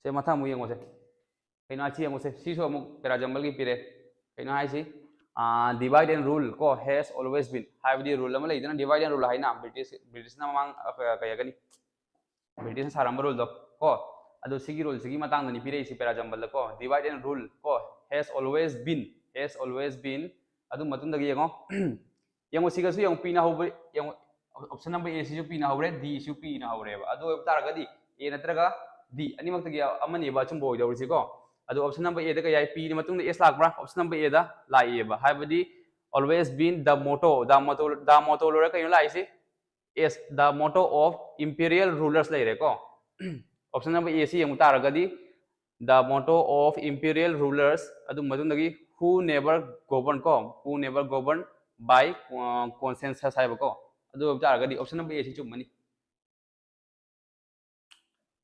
ꯁꯦ, ꯃꯊꯪ ꯑꯃꯨꯛ ꯌꯦꯡꯉꯨꯁꯦ꯫ ꯀꯩꯅꯣ ꯍꯥꯏꯁꯤ ꯌꯦꯡꯉꯨꯁꯦ꯫ ꯁꯤꯁꯨ ꯑꯃꯨꯛ parajumpalꯒꯤ ꯄꯤꯔꯦ꯫ ꯀꯩꯅꯣ ꯍꯥꯏꯁꯤ? Divide and rule ꯀꯣ, has always been ꯍꯥꯏꯕꯗꯤ ꯔꯨꯜ ꯑꯃ ꯂꯩꯗꯅ, divide and rule ꯍꯥꯏꯅ, ꯕ꯭ꯔꯤꯇꯤꯁ, ꯕ꯭ꯔꯤꯇꯤꯁꯅ ꯃꯃꯥꯡ, ꯑ, ꯀ-, ꯀꯩ ꯍꯥꯏꯒꯅꯤ? ꯕ꯭ꯔꯤꯇꯤꯁꯅ ꯁꯥꯔꯝꯕ ꯔꯨꯜꯗꯣ ꯀꯣ꯫ ꯑꯗꯣ ꯁꯤꯒꯤ ꯔꯨꯜꯁꯤꯒꯤ ꯃꯇꯥꯡꯗꯅꯤ ꯄꯤꯔꯛꯏꯁꯤ parajumpalꯗ ꯀꯣ, divide and rule ꯀꯣ, has always been, has always been꯫ ꯑꯗꯨ ꯃꯇꯨꯡꯗꯒꯤ ꯌꯦꯡꯉꯣ꯫ ꯌꯦꯡꯉꯣ, ꯁꯤꯒꯁꯨ ꯌꯦꯡꯉꯣ, ꯄꯤꯅ ꯍꯧꯕ, ꯌꯦꯡꯉꯣ, option number A ꯁꯤꯁꯨ ꯄꯤꯅ ꯍꯧꯔꯦ, D ꯁꯤꯁꯨ ꯄꯤꯅ ꯍꯧꯔꯦꯕ꯫ ꯑꯗꯨ ꯑꯣꯏꯕ ꯇꯥꯔꯒꯗꯤ A ꯅꯠꯇ꯭ꯔꯒ D ꯑꯅꯤꯃꯛꯇꯒꯤ ꯑꯃꯅꯦꯕ ꯑꯆꯨꯝꯕ ꯑꯣꯏꯗꯧꯔꯤꯁꯤꯀꯣ꯫ ꯑꯗꯣ option number A ꯗ ꯀꯩ ꯍꯥꯏ? Pꯅ ꯃꯇꯨꯡꯗ S ꯂꯥꯛꯄ꯭ꯔꯥ? Option number A ꯗ ꯂꯥꯛꯑꯦꯕ꯫ ꯍꯥꯏꯕꯗꯤ always been the motto, the motto, the motto ꯂꯣꯏꯔ ꯀꯩꯅꯣ ꯂꯥꯛꯏꯁꯤ? S, the motto of imperial rulers ꯂꯩꯔꯦꯀꯣ꯫ Option number A ꯁꯤ ꯌꯦꯡꯕ ꯇꯥꯔꯒꯗꯤ, the motto of imperial rulers, ꯑꯗꯨ ꯃꯇꯨꯡꯗꯒꯤ who never govern ꯀꯣ, who never govern by, ꯑ, consensus ꯍꯥꯏꯕꯀꯣ꯫ ꯑꯗꯨ ꯑꯣꯏꯕ ꯇꯥꯔꯒꯗꯤ option number A ꯁꯤ ꯆꯨꯝꯃꯅꯤ꯫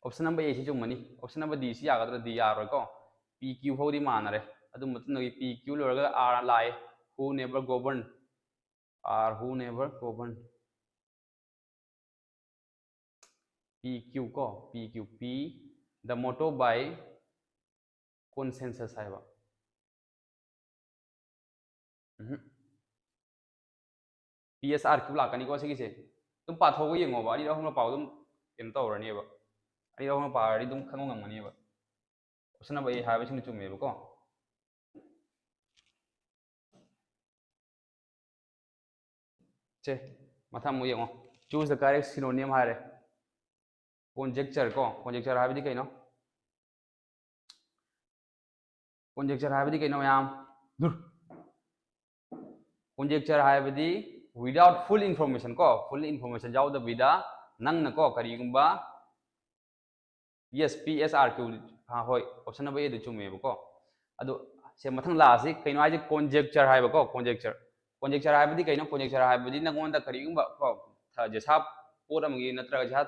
Option number A ꯁꯤ ꯆꯨꯝꯃꯅꯤ꯫ Option number D ꯁꯤ ꯌꯥꯒꯗ꯭ꯔꯥ? D ꯌꯥꯔꯣꯏꯀꯣ꯫ P Q ꯐꯥꯎꯗꯤ ꯃꯥꯟꯅꯔꯦ꯫ ꯑꯗꯨ ꯃꯇꯨꯡꯗꯒꯤ P Q ꯂꯣꯏꯔꯒ R ꯂꯥꯛꯑꯦ, who never govern, R, who never govern꯫ P Q ꯀꯣ, P Q, P, the motto by consensus ꯍꯥꯏꯕ꯫ ꯎꯝꯍꯨꯝ꯫ P S R Q ꯂꯥꯛꯀꯅꯤꯀꯣ ꯁꯤꯒꯤꯁꯦ꯫ ꯑꯗꯨꯝ ꯄꯥꯊꯣꯛꯑꯒ ꯌꯦꯡꯉꯣꯕ, ꯑꯅꯤꯔꯛ ꯑꯍꯨꯝꯂꯛ ꯄꯥꯎ ꯑꯗꯨꯝ ꯀꯩꯅꯣ ꯇꯧꯔꯅꯦꯕ꯫ ꯑꯅꯤꯔꯛ ꯑꯍꯨꯝꯂꯛ ꯄꯥꯔꯗꯤ ꯑꯗꯨꯝ ꯈꯪꯕ ꯉꯝꯒꯅꯦꯕ꯫ Option number A ꯍꯥꯏꯕꯁꯤꯅ ꯆꯨꯝꯃꯦꯕꯀꯣ꯫ ꯁꯦ, ꯃꯊꯪ ꯑꯃꯨꯛ ꯌꯦꯡꯉꯣ꯫ Choose the correct synonym ꯍꯥꯏꯔꯦ꯫ Conjecture ꯀꯣ, conjecture ꯍꯥꯏꯕꯗꯤ ꯀꯩꯅꯣ? Conjecture ꯍꯥꯏꯕꯗꯤ ꯀꯩꯅꯣ ꯃꯌꯥꯝ? ꯙꯨꯔ꯫ Conjecture ꯍꯥꯏꯕꯗꯤ without full information ꯀꯣ, full information ꯌꯥꯎꯗꯕꯤꯗ ꯅꯪꯅ ꯀꯣ, ꯀꯔꯤꯒꯨꯝꯕ Yes, P S R Q꯫ ꯑꯥ, ꯍꯣꯏ, option number A ꯗꯨ ꯆꯨꯝꯃꯦꯕꯀꯣ꯫ ꯑꯗꯨ ꯁꯦ, ꯃꯊꯪ ꯂꯥꯛꯑꯁꯤ꯫ ꯀꯩꯅꯣ ꯍꯥꯏꯁꯦ? Conjecture ꯍꯥꯏꯕꯀꯣ, conjecture꯫ Conjecture ꯍꯥꯏꯕꯗꯤ ꯀꯩꯅꯣ? Conjecture ꯍꯥꯏꯕꯗꯤ ꯅꯪꯉꯣꯟꯗ ꯀꯔꯤꯒꯨꯝꯕ ꯀꯣ, ꯊ-, ꯖꯤꯁꯥ ꯄꯣꯠ ꯑꯃꯒꯤ ꯅꯠꯇ꯭ꯔꯒ ꯖꯤꯁꯥ,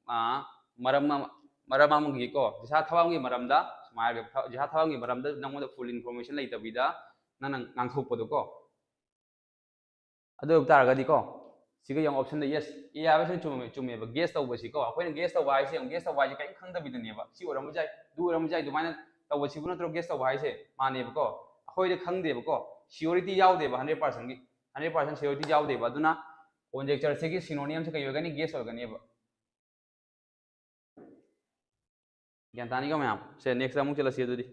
ꯑꯥ, ꯃꯔꯝ ꯑꯃ, ꯃꯔꯝ ꯑꯃꯒꯤ ꯀꯣ, ꯖꯤꯁꯥ ꯊꯕꯛ ꯑꯃꯒꯤ ꯃꯔꯝꯗ ꯁꯨꯃꯥꯏꯅ ꯍꯥꯏꯔꯒ ꯖꯤꯁꯥ ꯊꯕꯛꯀꯤ ꯃꯔꯝꯗ ꯅꯪꯉꯣꯟꯗ full information ꯂꯩꯇꯕꯤꯗ ꯅꯪꯅ ꯉꯥꯡꯊꯣꯛꯄꯗꯣꯀꯣ꯫ ꯑꯗꯨ ꯑꯣꯏꯕ ꯇꯥꯔꯒꯗꯤꯀꯣ, ꯁꯤꯒ ꯌꯦꯡꯉꯣ, option ꯗ yes, A ꯍꯥꯏꯕꯁꯤꯅ ꯆꯨꯝꯃꯦ, ꯆꯨꯝꯃꯦꯕ꯫ Guess ꯇꯧꯕꯁꯤꯀꯣ, ꯑꯩꯈꯣꯏꯅ guess ꯇꯧꯕ ꯍꯥꯏꯁꯦ, ꯌꯦꯡꯉꯣ, guess ꯇꯧꯕ ꯍꯥꯏꯁꯦ ꯀꯔꯤꯝ ꯈꯪꯗꯕꯤꯗꯅꯦꯕ꯫ ꯁꯤ ꯑꯣꯏꯔꯝꯕ ꯌꯥꯏ, ꯑꯗꯨ ꯑꯣꯏꯔꯝꯕ ꯌꯥꯏ ꯑꯗꯨꯃꯥꯏꯅ ꯇꯧꯕꯁꯤꯕꯨ ꯅꯠꯇ꯭ꯔꯣ guess ꯇꯧꯕ ꯍꯥꯏꯁꯦ? ꯃꯥꯅꯦꯕꯀꯣ꯫ ꯑꯩꯈꯣꯏꯗꯤ ꯈꯪꯗꯦꯕꯀꯣ, surety ꯌꯥꯎꯗꯦꯕ, hundred percent ꯒꯤ, hundred percent surety ꯌꯥꯎꯗꯦꯕ꯫ ꯑꯗꯨꯅ conjecture ꯁꯤꯒꯤ synonym ꯁꯦ ꯀꯩ ꯑꯣꯏꯒꯅꯤ? Guess ꯑꯣꯏꯒꯅꯦꯕ꯫ ꯒ꯭ꯌꯥꯟ ꯇꯥꯅꯤꯀꯣ ꯃꯌꯥꯝ? ꯁꯦ, next ꯑꯃꯨꯛ ꯆꯠꯂꯁꯤ ꯑꯗꯨꯗꯤ꯫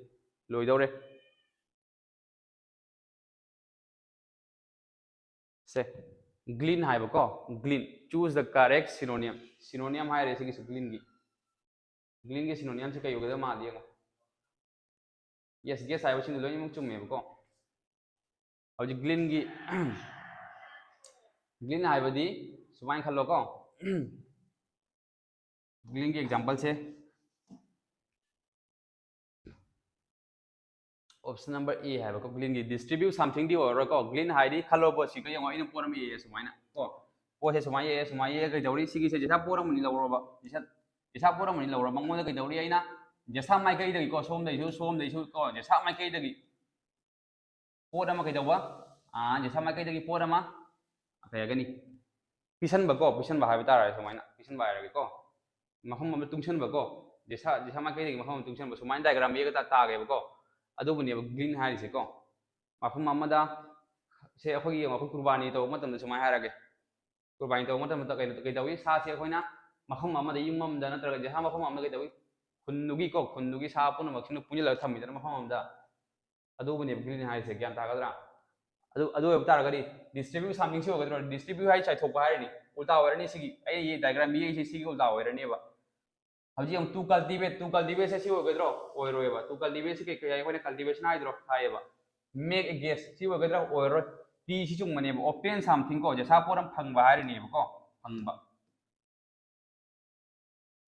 ꯂꯣꯏꯗꯧꯔꯦ꯫ ꯁꯦ, glean ꯍꯥꯏꯕꯀꯣ, glean, choose the correct synonym꯫ Synonym ꯍꯥꯏꯔꯦ ꯁꯤꯒꯤꯁꯨ glean ꯒꯤ꯫ Glean ꯒꯤ synonym ꯁꯦ ꯀꯩ ꯑꯣꯏꯒꯗꯕ ꯃꯥꯜꯂꯤ ꯌꯦꯡꯉꯣ꯫ Yes, guess ꯍꯥꯏꯕꯁꯤꯡꯗꯣ ꯂꯣꯏꯅꯃꯛ ꯆꯨꯝꯃꯦꯕꯀꯣ꯫ ꯍꯧꯖꯤꯛ glean ꯒꯤ, glean ꯍꯥꯏꯕꯗꯤ ꯁꯨꯃꯥꯏꯅ ꯈꯜꯂꯣꯀꯣ꯫ Glean ꯒꯤ example say, option number A ꯍꯥꯏꯕꯀꯣ, glean ꯒꯤ distribute something ꯗꯤ ꯑꯣꯏꯔꯔꯣꯏꯀꯣ꯫ Glean ꯍꯥꯏꯗꯤ ꯈꯜꯂꯣꯕ, ꯁꯤꯒ ꯌꯦꯡꯉꯣ, ꯑꯩꯅ ꯄꯣꯠ ꯑꯃ ꯌꯦꯛꯑꯦ ꯁꯨꯃꯥꯏꯅ ꯀꯣ, ꯄꯣꯠꯁꯦ ꯁꯨꯃꯥꯏꯅ ꯌꯦꯛꯑꯦ, ꯁꯨꯃꯥꯏꯅ ꯌꯦꯛꯑꯦ, ꯀꯩꯗꯧꯔꯤ? ꯁꯤꯒꯤꯁꯦ ꯖꯤꯁꯥ ꯄꯣꯠ ꯑꯃꯅꯤ ꯂꯧꯔꯣꯕ, ꯖꯤꯁꯥ, ꯖꯤꯁꯥ ꯄꯣꯠ ꯑꯃꯅꯤ ꯂꯧꯔꯣ꯫ ꯃꯉꯣꯟꯗ ꯀꯩꯗꯧꯔꯤ? ꯑꯩꯅ ꯖꯤꯁꯥ ꯃꯥꯏꯀꯩꯗꯒꯤꯀꯣ, ꯁꯣꯝꯗꯩꯁꯨ, ꯁꯣꯝꯗꯩꯁꯨ ꯀꯣ, ꯖꯤꯁꯥ ꯃꯥꯏꯀꯩꯗꯒꯤ ꯄꯣꯠ ꯑꯃ ꯀꯩꯗꯧꯕ? ꯑꯥ, ꯖꯤꯁꯥ ꯃꯥꯏꯀꯩꯗꯒꯤ ꯄꯣꯠ ꯑꯃ ꯀꯩ ꯍꯥꯏꯒꯅꯤ? ꯄꯤꯁꯟꯕꯀꯣ, ꯄꯤꯁꯟꯕ ꯍꯥꯏꯕ ꯇꯥꯔꯦ, ꯁꯨꯃꯥꯏꯅ ꯄꯤꯁꯟꯕ ꯍꯥꯏꯔꯒꯦꯀꯣ꯫ ꯃꯐꯝ ꯑꯃ ꯇꯨꯡꯁꯟꯕꯀꯣ, ꯖꯤꯁꯥ, ꯖꯤꯁꯥ ꯃꯥꯏꯀꯩꯗꯒꯤ ꯃꯐꯝ ꯑꯃ ꯇꯨꯡꯁꯟꯕ, ꯁꯨꯃꯥꯏꯅ diagram ꯌꯦꯛꯑꯒ ꯇꯥ-, ꯇꯥꯒꯦꯕꯀꯣ꯫ ꯑꯗꯨꯕꯨꯅꯦꯕ glean ꯍꯥꯏꯔꯤꯁꯦꯀꯣ꯫ ꯃꯐꯝ ꯑꯃꯗ, ꯁꯦ, ꯑꯩꯈꯣꯏꯒꯤ, ꯌꯦꯡꯉꯣ, ꯑꯩꯈꯣꯏ ꯀꯨꯔꯕꯥꯅꯤ ꯇꯧꯕ ꯃꯇꯝꯗ ꯁꯨꯃꯥꯏꯅ ꯍꯥꯏꯔꯒꯦ꯫ ꯀꯨꯔꯕꯥꯅꯤ ꯇꯧꯕ ꯃꯇꯝꯗ ꯀꯩꯅꯣ, ꯀꯩꯗꯧꯏ? ꯁꯥꯁꯦ ꯑꯩꯈꯣꯏꯅ ꯃꯐꯝ ꯑꯃꯗ, ꯌꯨꯝ ꯑꯃꯗ ꯅꯠꯇ꯭ꯔꯒ ꯖꯤꯁꯥ ꯃꯐꯝ ꯑꯃꯗ ꯀꯩꯗꯧꯏ? ꯈꯨꯟꯗꯨꯒꯤꯀꯣ, ꯈꯨꯟꯗꯨꯒꯤ ꯁꯥ ꯄꯨꯝꯅꯃꯛꯁꯤꯅ ꯄꯨꯟꯁꯤꯜꯂꯒ ꯊꯝꯃꯤꯗꯅ ꯃꯐꯝ ꯑꯃꯗ꯫ ꯑꯗꯨꯕꯨꯅꯦꯕ glean ꯍꯥꯏꯔꯤꯁꯦ, ꯒ꯭ꯌꯥꯟ ꯇꯥꯒꯗ꯭ꯔꯥ? ꯑꯗꯨ, ꯑꯗꯨ ꯑꯣꯏꯕ ꯇꯥꯔꯒꯗꯤ distribute something ꯁꯤ ꯑꯣꯏꯒꯗ꯭ꯔꯣ? Distribute ꯍꯥꯏ ꯆꯥꯏꯊꯣꯛꯄ ꯍꯥꯏꯔꯤꯅꯤ, ꯎꯜꯇꯥ ꯑꯣꯏꯔꯅꯤ꯫ ꯁꯤꯒꯤ ꯑꯩꯅ diagram ꯌꯦꯛꯏꯁꯦ ꯁꯤꯒꯤ ꯎꯜꯇꯥ ꯑꯣꯏꯔꯅꯦꯕ꯫ ꯍꯧꯖꯤꯛ ꯌꯦꯡꯉꯨ, to cultivate, to cultivate ꯁꯦ ꯁꯤ ꯑꯣꯏꯒꯗ꯭ꯔꯣ? ꯑꯣꯏꯔꯣꯏꯕ꯫ To cultivate ꯁꯤ ꯀꯩ, ꯀꯩ ꯍꯥꯏ? ꯑꯩꯈꯣꯏꯅ cultivation ꯍꯥꯏꯗ꯭ꯔꯣ? ꯍꯥꯏꯌꯦꯕ꯫ Make a guess ꯁꯤ ꯑꯣꯏꯒꯗ꯭ꯔꯥ? ꯑꯣꯏꯔꯔꯣꯏ꯫ D ꯁꯤ ꯆꯨꯝꯕꯅꯦꯕ, obtain something ꯀꯣ, ꯖꯤꯁꯥ ꯄꯣꯠ ꯑꯃ ꯐꯪꯕ ꯍꯥꯏꯔꯤꯅꯦꯕꯀꯣ, ꯐꯪꯕ꯫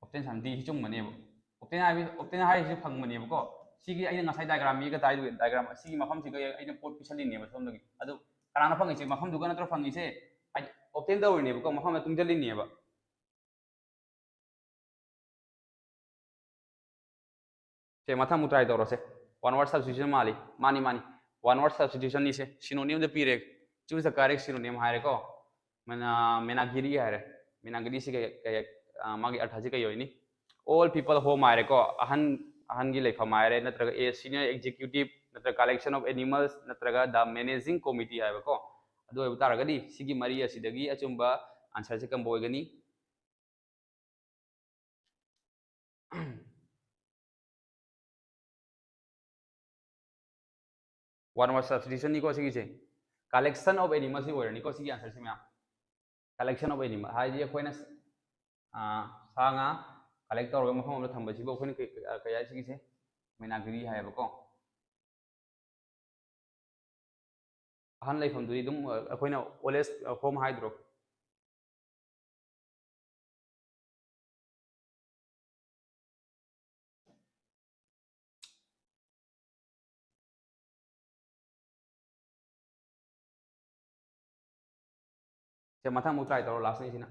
Obtain something, D ꯁꯤ ꯆꯨꯝꯕꯅꯦꯕ꯫ Obtain ꯍꯥꯏꯕ, obtain ꯍꯥꯏꯔꯤꯁꯤ ꯐꯪꯕꯅꯦꯕꯀꯣ꯫ ꯁꯤꯒꯤ ꯑꯩꯅ ꯉꯁꯥꯏ diagram ꯌꯦꯛꯑꯒ ꯇꯥꯏꯗꯨ, diagram ꯑꯁꯤꯒꯤ ꯃꯐꯝꯁꯤꯒ ꯑꯩꯅ ꯄꯣꯠ ꯄꯤꯁꯜꯂꯤꯅꯦꯕ ꯁꯣꯝꯗꯒꯤ꯫ ꯑꯗꯨ ꯀꯅꯥꯅ ꯐꯪꯉꯤꯁꯦ? ꯃꯐꯝꯗꯨꯒ ꯅꯠꯇ꯭ꯔꯣ ꯐꯪꯉꯤꯁꯦ? ꯍꯥꯏꯗꯤ obtain ꯇꯧꯔꯤꯅꯦꯕꯀꯣ, ꯃꯐꯝꯗ ꯇꯨꯡꯁꯤꯜꯂꯤꯅꯦꯕ꯫ ꯁꯦ, ꯃꯊꯪ ꯑꯃꯨꯛ try ꯇꯧꯔꯁꯦ꯫ One word substitution ꯃꯥꯜꯂꯤ꯫ ꯃꯥꯅꯤ, ꯃꯥꯅꯤ꯫ One word substitution ꯅꯤꯁꯦ꯫ Synonymꯗ ꯄꯤꯔꯦ꯫ Choose the correct synonym ꯍꯥꯏꯔꯦꯀꯣ꯫ ꯃꯦꯅꯥ-, ꯃꯦꯅꯥꯒꯤꯔꯤ ꯍꯥꯏꯔꯦ꯫ ꯃꯦꯅꯥꯒꯤꯔꯤꯁꯤ ꯀꯩ, ꯀꯩ, ꯑ, ꯃꯥꯒꯤ ꯑꯔꯊꯁꯤ ꯀꯩ ꯑꯣꯏꯅꯤ? All people home ꯍꯥꯏꯔꯦꯀꯣ꯫ ꯑꯍꯟ, ꯑꯍꯟꯒꯤ ꯂꯩꯐꯝ ꯍꯥꯏꯔꯦ, ꯅꯠꯇ꯭ꯔꯒ a senior executive, ꯅꯠꯇ꯭ꯔꯒ collection of animals, ꯅꯠꯇ꯭ꯔꯒ the managing committee ꯍꯥꯏꯕꯀꯣ꯫ ꯑꯗꯨ ꯑꯣꯏꯕ ꯇꯥꯔꯒꯗꯤ ꯁꯤꯒꯤ ꯃꯔꯤ ꯑꯁꯤꯗꯒꯤ ꯑꯆꯨꯝꯕ answerꯁꯦ ꯀꯔꯝꯕ ꯑꯣꯏꯒꯅꯤ? One word substitution ꯅꯤꯀꯣ ꯁꯤꯒꯤꯁꯦ꯫ Collection of animals ꯁꯤ ꯑꯣꯏꯔꯅꯤꯀꯣ ꯁꯤꯒꯤ answerꯁꯦ ꯃꯌꯥꯝ꯫ Collection of animal ꯍꯥꯏꯗꯤ ꯑꯩꯈꯣꯏꯅ ꯁ-, ꯑꯥ, ꯁꯥ ꯉꯥ collect ꯇꯧꯔꯒ ꯃꯐꯝ ꯑꯃꯗ ꯊꯝꯕꯁꯤꯕꯨ ꯑꯩꯈꯣꯏꯅ ꯀꯩ, ꯀꯩ, ꯀꯩ ꯍꯥꯏ ꯁꯤꯒꯤꯁꯦ? ꯃꯦꯅꯥꯒꯤꯔꯤ ꯍꯥꯏꯌꯦꯕꯀꯣ꯫ ꯑꯍꯟ ꯂꯩꯐꯝꯗꯨꯗꯤ ꯑꯗꯨꯝ, ꯑ, ꯑꯩꯈꯣꯏꯅ old age home ꯍꯥꯏꯗ꯭ꯔꯣ? ꯁꯦ, ꯃꯊꯪ ꯑꯃꯨꯛ try ꯇꯧꯔꯣ, last ꯅꯤ ꯁꯤꯅ꯫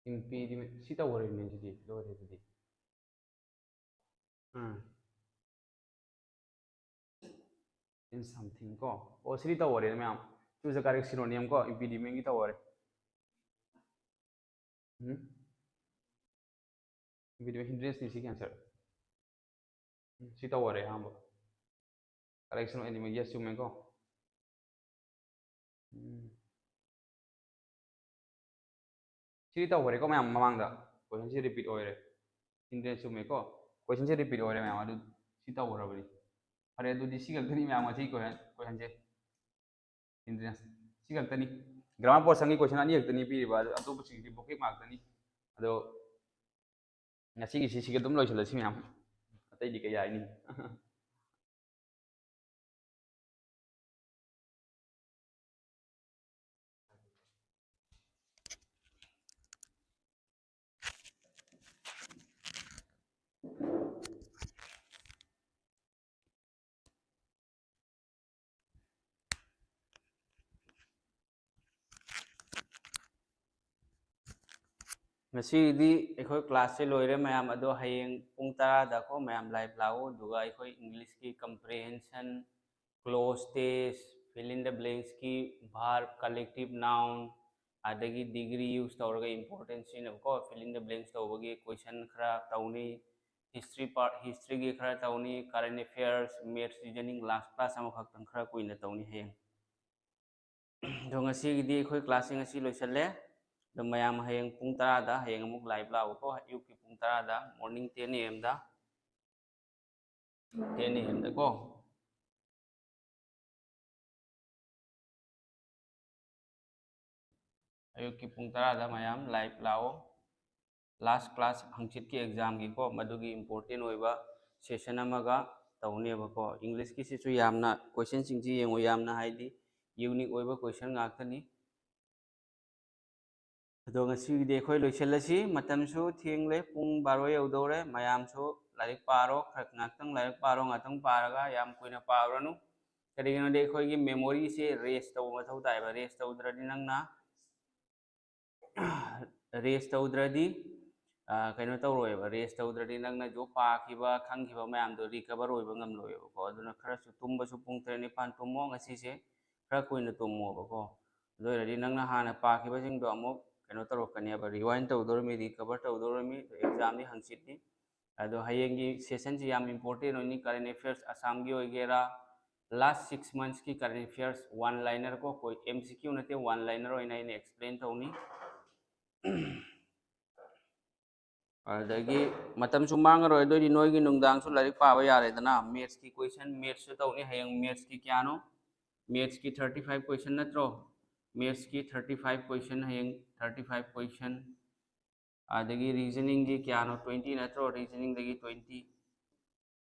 Impediment ꯁꯤ ꯇꯧꯈ꯭ꯔꯦꯅꯦ ꯁꯤꯗꯤ, ꯂꯣꯏꯔꯦ ꯑꯗꯨꯗꯤ꯫ ꯎꯝ꯫ In something ꯀꯣ꯫ ꯑꯣ, ꯁꯤꯗꯤ ꯇꯧꯈ꯭ꯔꯦ ꯃꯌꯥꯝ꯫ Choose the correct synonym ꯀꯣ, impedimentꯀꯤ ꯇꯧꯈ꯭ꯔꯦ꯫ ꯎꯝ? Impediment hindranceꯅꯤ ꯁꯤꯒꯤ answer꯫ ꯎꯝ, ꯁꯤ ꯇꯧꯈ꯭ꯔꯦ ꯑꯍꯥꯟꯕ꯫ Collection of animal, yes, ꯆꯨꯝꯃꯦꯀꯣ꯫ ꯎꯝ꯫ ꯁꯤꯗꯤ ꯇꯧꯈ꯭ꯔꯦꯀꯣ ꯃꯌꯥꯝ ꯃꯃꯥꯡꯗ꯫ Questionꯁꯤ repeat ꯑꯣꯏꯔꯦ꯫ Hindrance ꯆꯨꯝꯃꯦꯀꯣ꯫ Questionꯁꯤ repeat ꯑꯣꯏꯔꯦ ꯃꯌꯥꯝ, ꯑꯗꯨ ꯁꯤ ꯇꯧꯈ꯭ꯔꯕꯅꯤ꯫ ꯐꯔꯦ, ꯑꯗꯨꯗꯤ ꯁꯤ ꯈꯛꯇꯅꯤ ꯃꯌꯥꯝ ꯉꯁꯤ question, questionꯁꯦ꯫ Hindrance ꯁꯤ ꯈꯛꯇꯅꯤ꯫ Grammar portionꯒꯤ question ꯑꯅꯤ ꯈꯛꯇꯅꯤ ꯄꯤꯔꯤꯕ, ꯑꯗꯨ ꯑꯇꯣꯞꯄꯁꯤꯡꯗꯤ vocab ꯉꯥꯛꯇꯅꯤ꯫ ꯑꯗꯣ ꯉꯁꯤꯒꯤꯁꯤ ꯁꯤꯒ ꯑꯗꯨꯝ ꯂꯣꯏꯁꯤꯜꯂꯁꯤ ꯃꯌꯥꯝ, ꯑꯇꯩꯗꯤ ꯀꯩ ꯍꯥꯏꯅꯤ꯫ ꯉꯁꯤꯒꯤꯗꯤ ꯑꯩꯈꯣꯏ ꯀ꯭ꯂꯥꯁꯁꯦ ꯂꯣꯏꯔꯦ ꯃꯌꯥꯝ꯫ ꯑꯗꯣ ꯍꯌꯦꯡ ꯄꯨꯡ ꯇꯔꯥꯗꯀꯣ ꯃꯌꯥꯝ live ꯂꯥꯛꯑꯣ꯫ ꯑꯗꯨꯒ ꯑꯩꯈꯣꯏ ꯏꯪꯂꯤꯁꯀꯤ comprehension, clause test, fill in the blanksꯀꯤ verb, collective noun, ꯑꯗꯒꯤ degree use ꯇꯧꯔꯒ important ꯁꯤꯖꯤꯟꯅꯕꯀꯣ, fill in the blanks ꯇꯧꯕꯒꯤ question ꯈꯔ ꯇꯧꯅꯤ꯫ History part, historyꯒꯤ ꯈꯔ ꯇꯧꯅꯤ꯫ Current affairs, maths, reasoning, last class ꯑꯃꯈꯛꯇꯪ ꯈꯔ ꯀꯨꯏꯅ ꯇꯧꯅꯤ ꯍꯌꯦꯡ꯫ ꯑꯗꯣ ꯉꯁꯤꯒꯤꯗꯤ ꯑꯩꯈꯣꯏ ꯀ꯭ꯂꯥꯁꯁꯦ ꯉꯁꯤ ꯂꯣꯏꯁꯜꯂꯦ꯫ ꯑꯗꯣ ꯃꯌꯥꯝ ꯍꯌꯦꯡ ꯄꯨꯡ ꯇꯔꯥꯗ ꯍꯌꯦꯡ ꯑꯃꯨꯛ live ꯂꯥꯛꯎꯀꯣ, ꯑꯌꯨꯛꯀꯤ ꯄꯨꯡ ꯇꯔꯥꯗ, morning ten A M the. Ten A M ꯗꯀꯣ꯫ ꯑꯌꯨꯛꯀꯤ ꯄꯨꯡ ꯇꯔꯥꯗ ꯃꯌꯥꯝ live ꯂꯥꯛꯑꯣ꯫ Last class ꯍꯪꯆꯤꯠꯀꯤ examꯒꯤꯀꯣ, ꯃꯗꯨꯒꯤ important ꯑꯣꯏꯕ session ꯑꯃꯒ ꯇꯧꯅꯦꯕꯀꯣ꯫ ꯏꯪꯂꯤꯁꯀꯤꯁꯤꯁꯨ ꯌꯥꯝꯅ, questionꯁꯤꯡꯁꯤ ꯌꯦꯡꯉꯣ, ꯌꯥꯝꯅ ꯍꯥꯏꯗꯤ unique ꯑꯣꯏꯕ question ꯉꯥꯛꯇꯅꯤ꯫ ꯑꯗꯣ ꯉꯁꯤꯒꯤꯗꯤ ꯑꯩꯈꯣꯏ ꯂꯣꯏꯁꯤꯜꯂꯁꯤ, ꯃꯇꯝꯁꯨ ꯊꯦꯡꯂꯦ, ꯄꯨꯡ ꯕꯥꯔꯣ ꯌꯧꯗꯧꯔꯦ꯫ ꯃꯌꯥꯝꯁꯨ ꯂꯥꯏꯔꯤꯛ ꯄꯥꯔꯣ, ꯈꯔ ꯉꯥꯛꯇꯪ ꯂꯥꯏꯔꯤꯛ ꯄꯥꯔꯣ, ꯉꯥꯛꯇꯪ ꯄꯥꯔꯒ ꯌꯥꯝ ꯀꯨꯏꯅ ꯄꯥꯔꯨꯔꯅꯨ꯫ ꯀꯔꯤꯒꯤꯅꯣꯗꯤ ꯑꯩꯈꯣꯏꯒꯤ memoryꯁꯦ rest ꯇꯧꯕ ꯃꯊꯧ ꯇꯥꯏꯕ꯫ Rest ꯇꯧꯗ꯭ꯔꯗꯤ ꯅꯪꯅ rest ꯇꯧꯗ꯭ꯔꯗꯤ, ꯑ, ꯀꯩꯅꯣ ꯇꯧꯔꯣꯏꯕ꯫ Rest ꯇꯧꯗ꯭ꯔꯗꯤ ꯅꯪꯅꯁꯨ ꯄꯥꯈꯤꯕ, ꯈꯪꯈꯤꯕ ꯃꯌꯥꯝꯗꯣ recover ꯑꯣꯏꯕ ꯉꯝꯂꯣꯏꯕꯀꯣ꯫ ꯑꯗꯨꯅ ꯈꯔꯁꯨ ꯇꯨꯝꯕꯁꯨ ꯄꯨꯡ ꯇꯔꯦꯠ ꯅꯤꯄꯥꯟ ꯇꯨꯝꯃꯣ ꯉꯁꯤꯁꯦ, ꯈꯔ ꯀꯨꯏꯅ ꯇꯨꯝꯃꯣꯕꯀꯣ꯫ ꯑꯗꯨ ꯑꯣꯏꯔꯗꯤ ꯅꯪꯅ ꯍꯥꯟꯅ ꯄꯥꯈꯤꯕꯁꯤꯡꯗꯣ ꯑꯃꯨꯛ ꯀꯩꯅꯣ ꯇꯧꯔꯛꯀꯅꯦꯕ, rewind ꯇꯧꯗꯧꯔꯤꯃꯤ, recover ꯇꯧꯗꯧꯔꯤꯃꯤ꯫ Examꯗꯤ ꯍꯪꯆꯤꯠꯅꯤ꯫ ꯑꯗꯣ ꯍꯌꯦꯡꯒꯤ sessionꯁꯤ ꯌꯥꯝ important ꯑꯣꯏꯅꯤ꯫ Current affairs ꯑꯁꯥꯝꯒꯤ ꯑꯣꯏꯒꯦꯔꯥ, last six monthsꯀꯤ current affairs one liner ꯀꯣ, ꯀꯣꯏ M C Q ꯅꯠꯇꯦ, one liner ꯑꯣꯏꯅ ꯑꯩꯅ explain ꯇꯧꯅꯤ꯫ ꯑꯗꯒꯤ ꯃꯇꯝꯁꯨ ꯃꯥꯡꯉꯔꯣꯏ, ꯑꯗꯨꯑꯣꯏꯗꯤ ꯅꯣꯏꯒꯤ ꯅꯨꯡꯗꯥꯡꯁꯨ ꯂꯥꯏꯔꯤꯛ ꯄꯥꯕ ꯌꯥꯔꯦꯗꯅ꯫ Mathsꯀꯤ question, mathsꯁꯨ ꯇꯧꯅꯤ ꯍꯌꯦꯡ꯫ Mathsꯀꯤ ꯀꯌꯥꯅꯣ? Mathsꯀꯤ thirty five question ꯅꯠꯇ꯭ꯔꯣ? Mathsꯀꯤ thirty five question, ꯍꯌꯦꯡ thirty five question꯫ ꯑꯗꯒꯤ reasoningꯒꯤ ꯀꯌꯥꯅꯣ? Twenty ꯅꯠꯇ꯭ꯔꯣ? Reasoningꯗꯒꯤ twenty,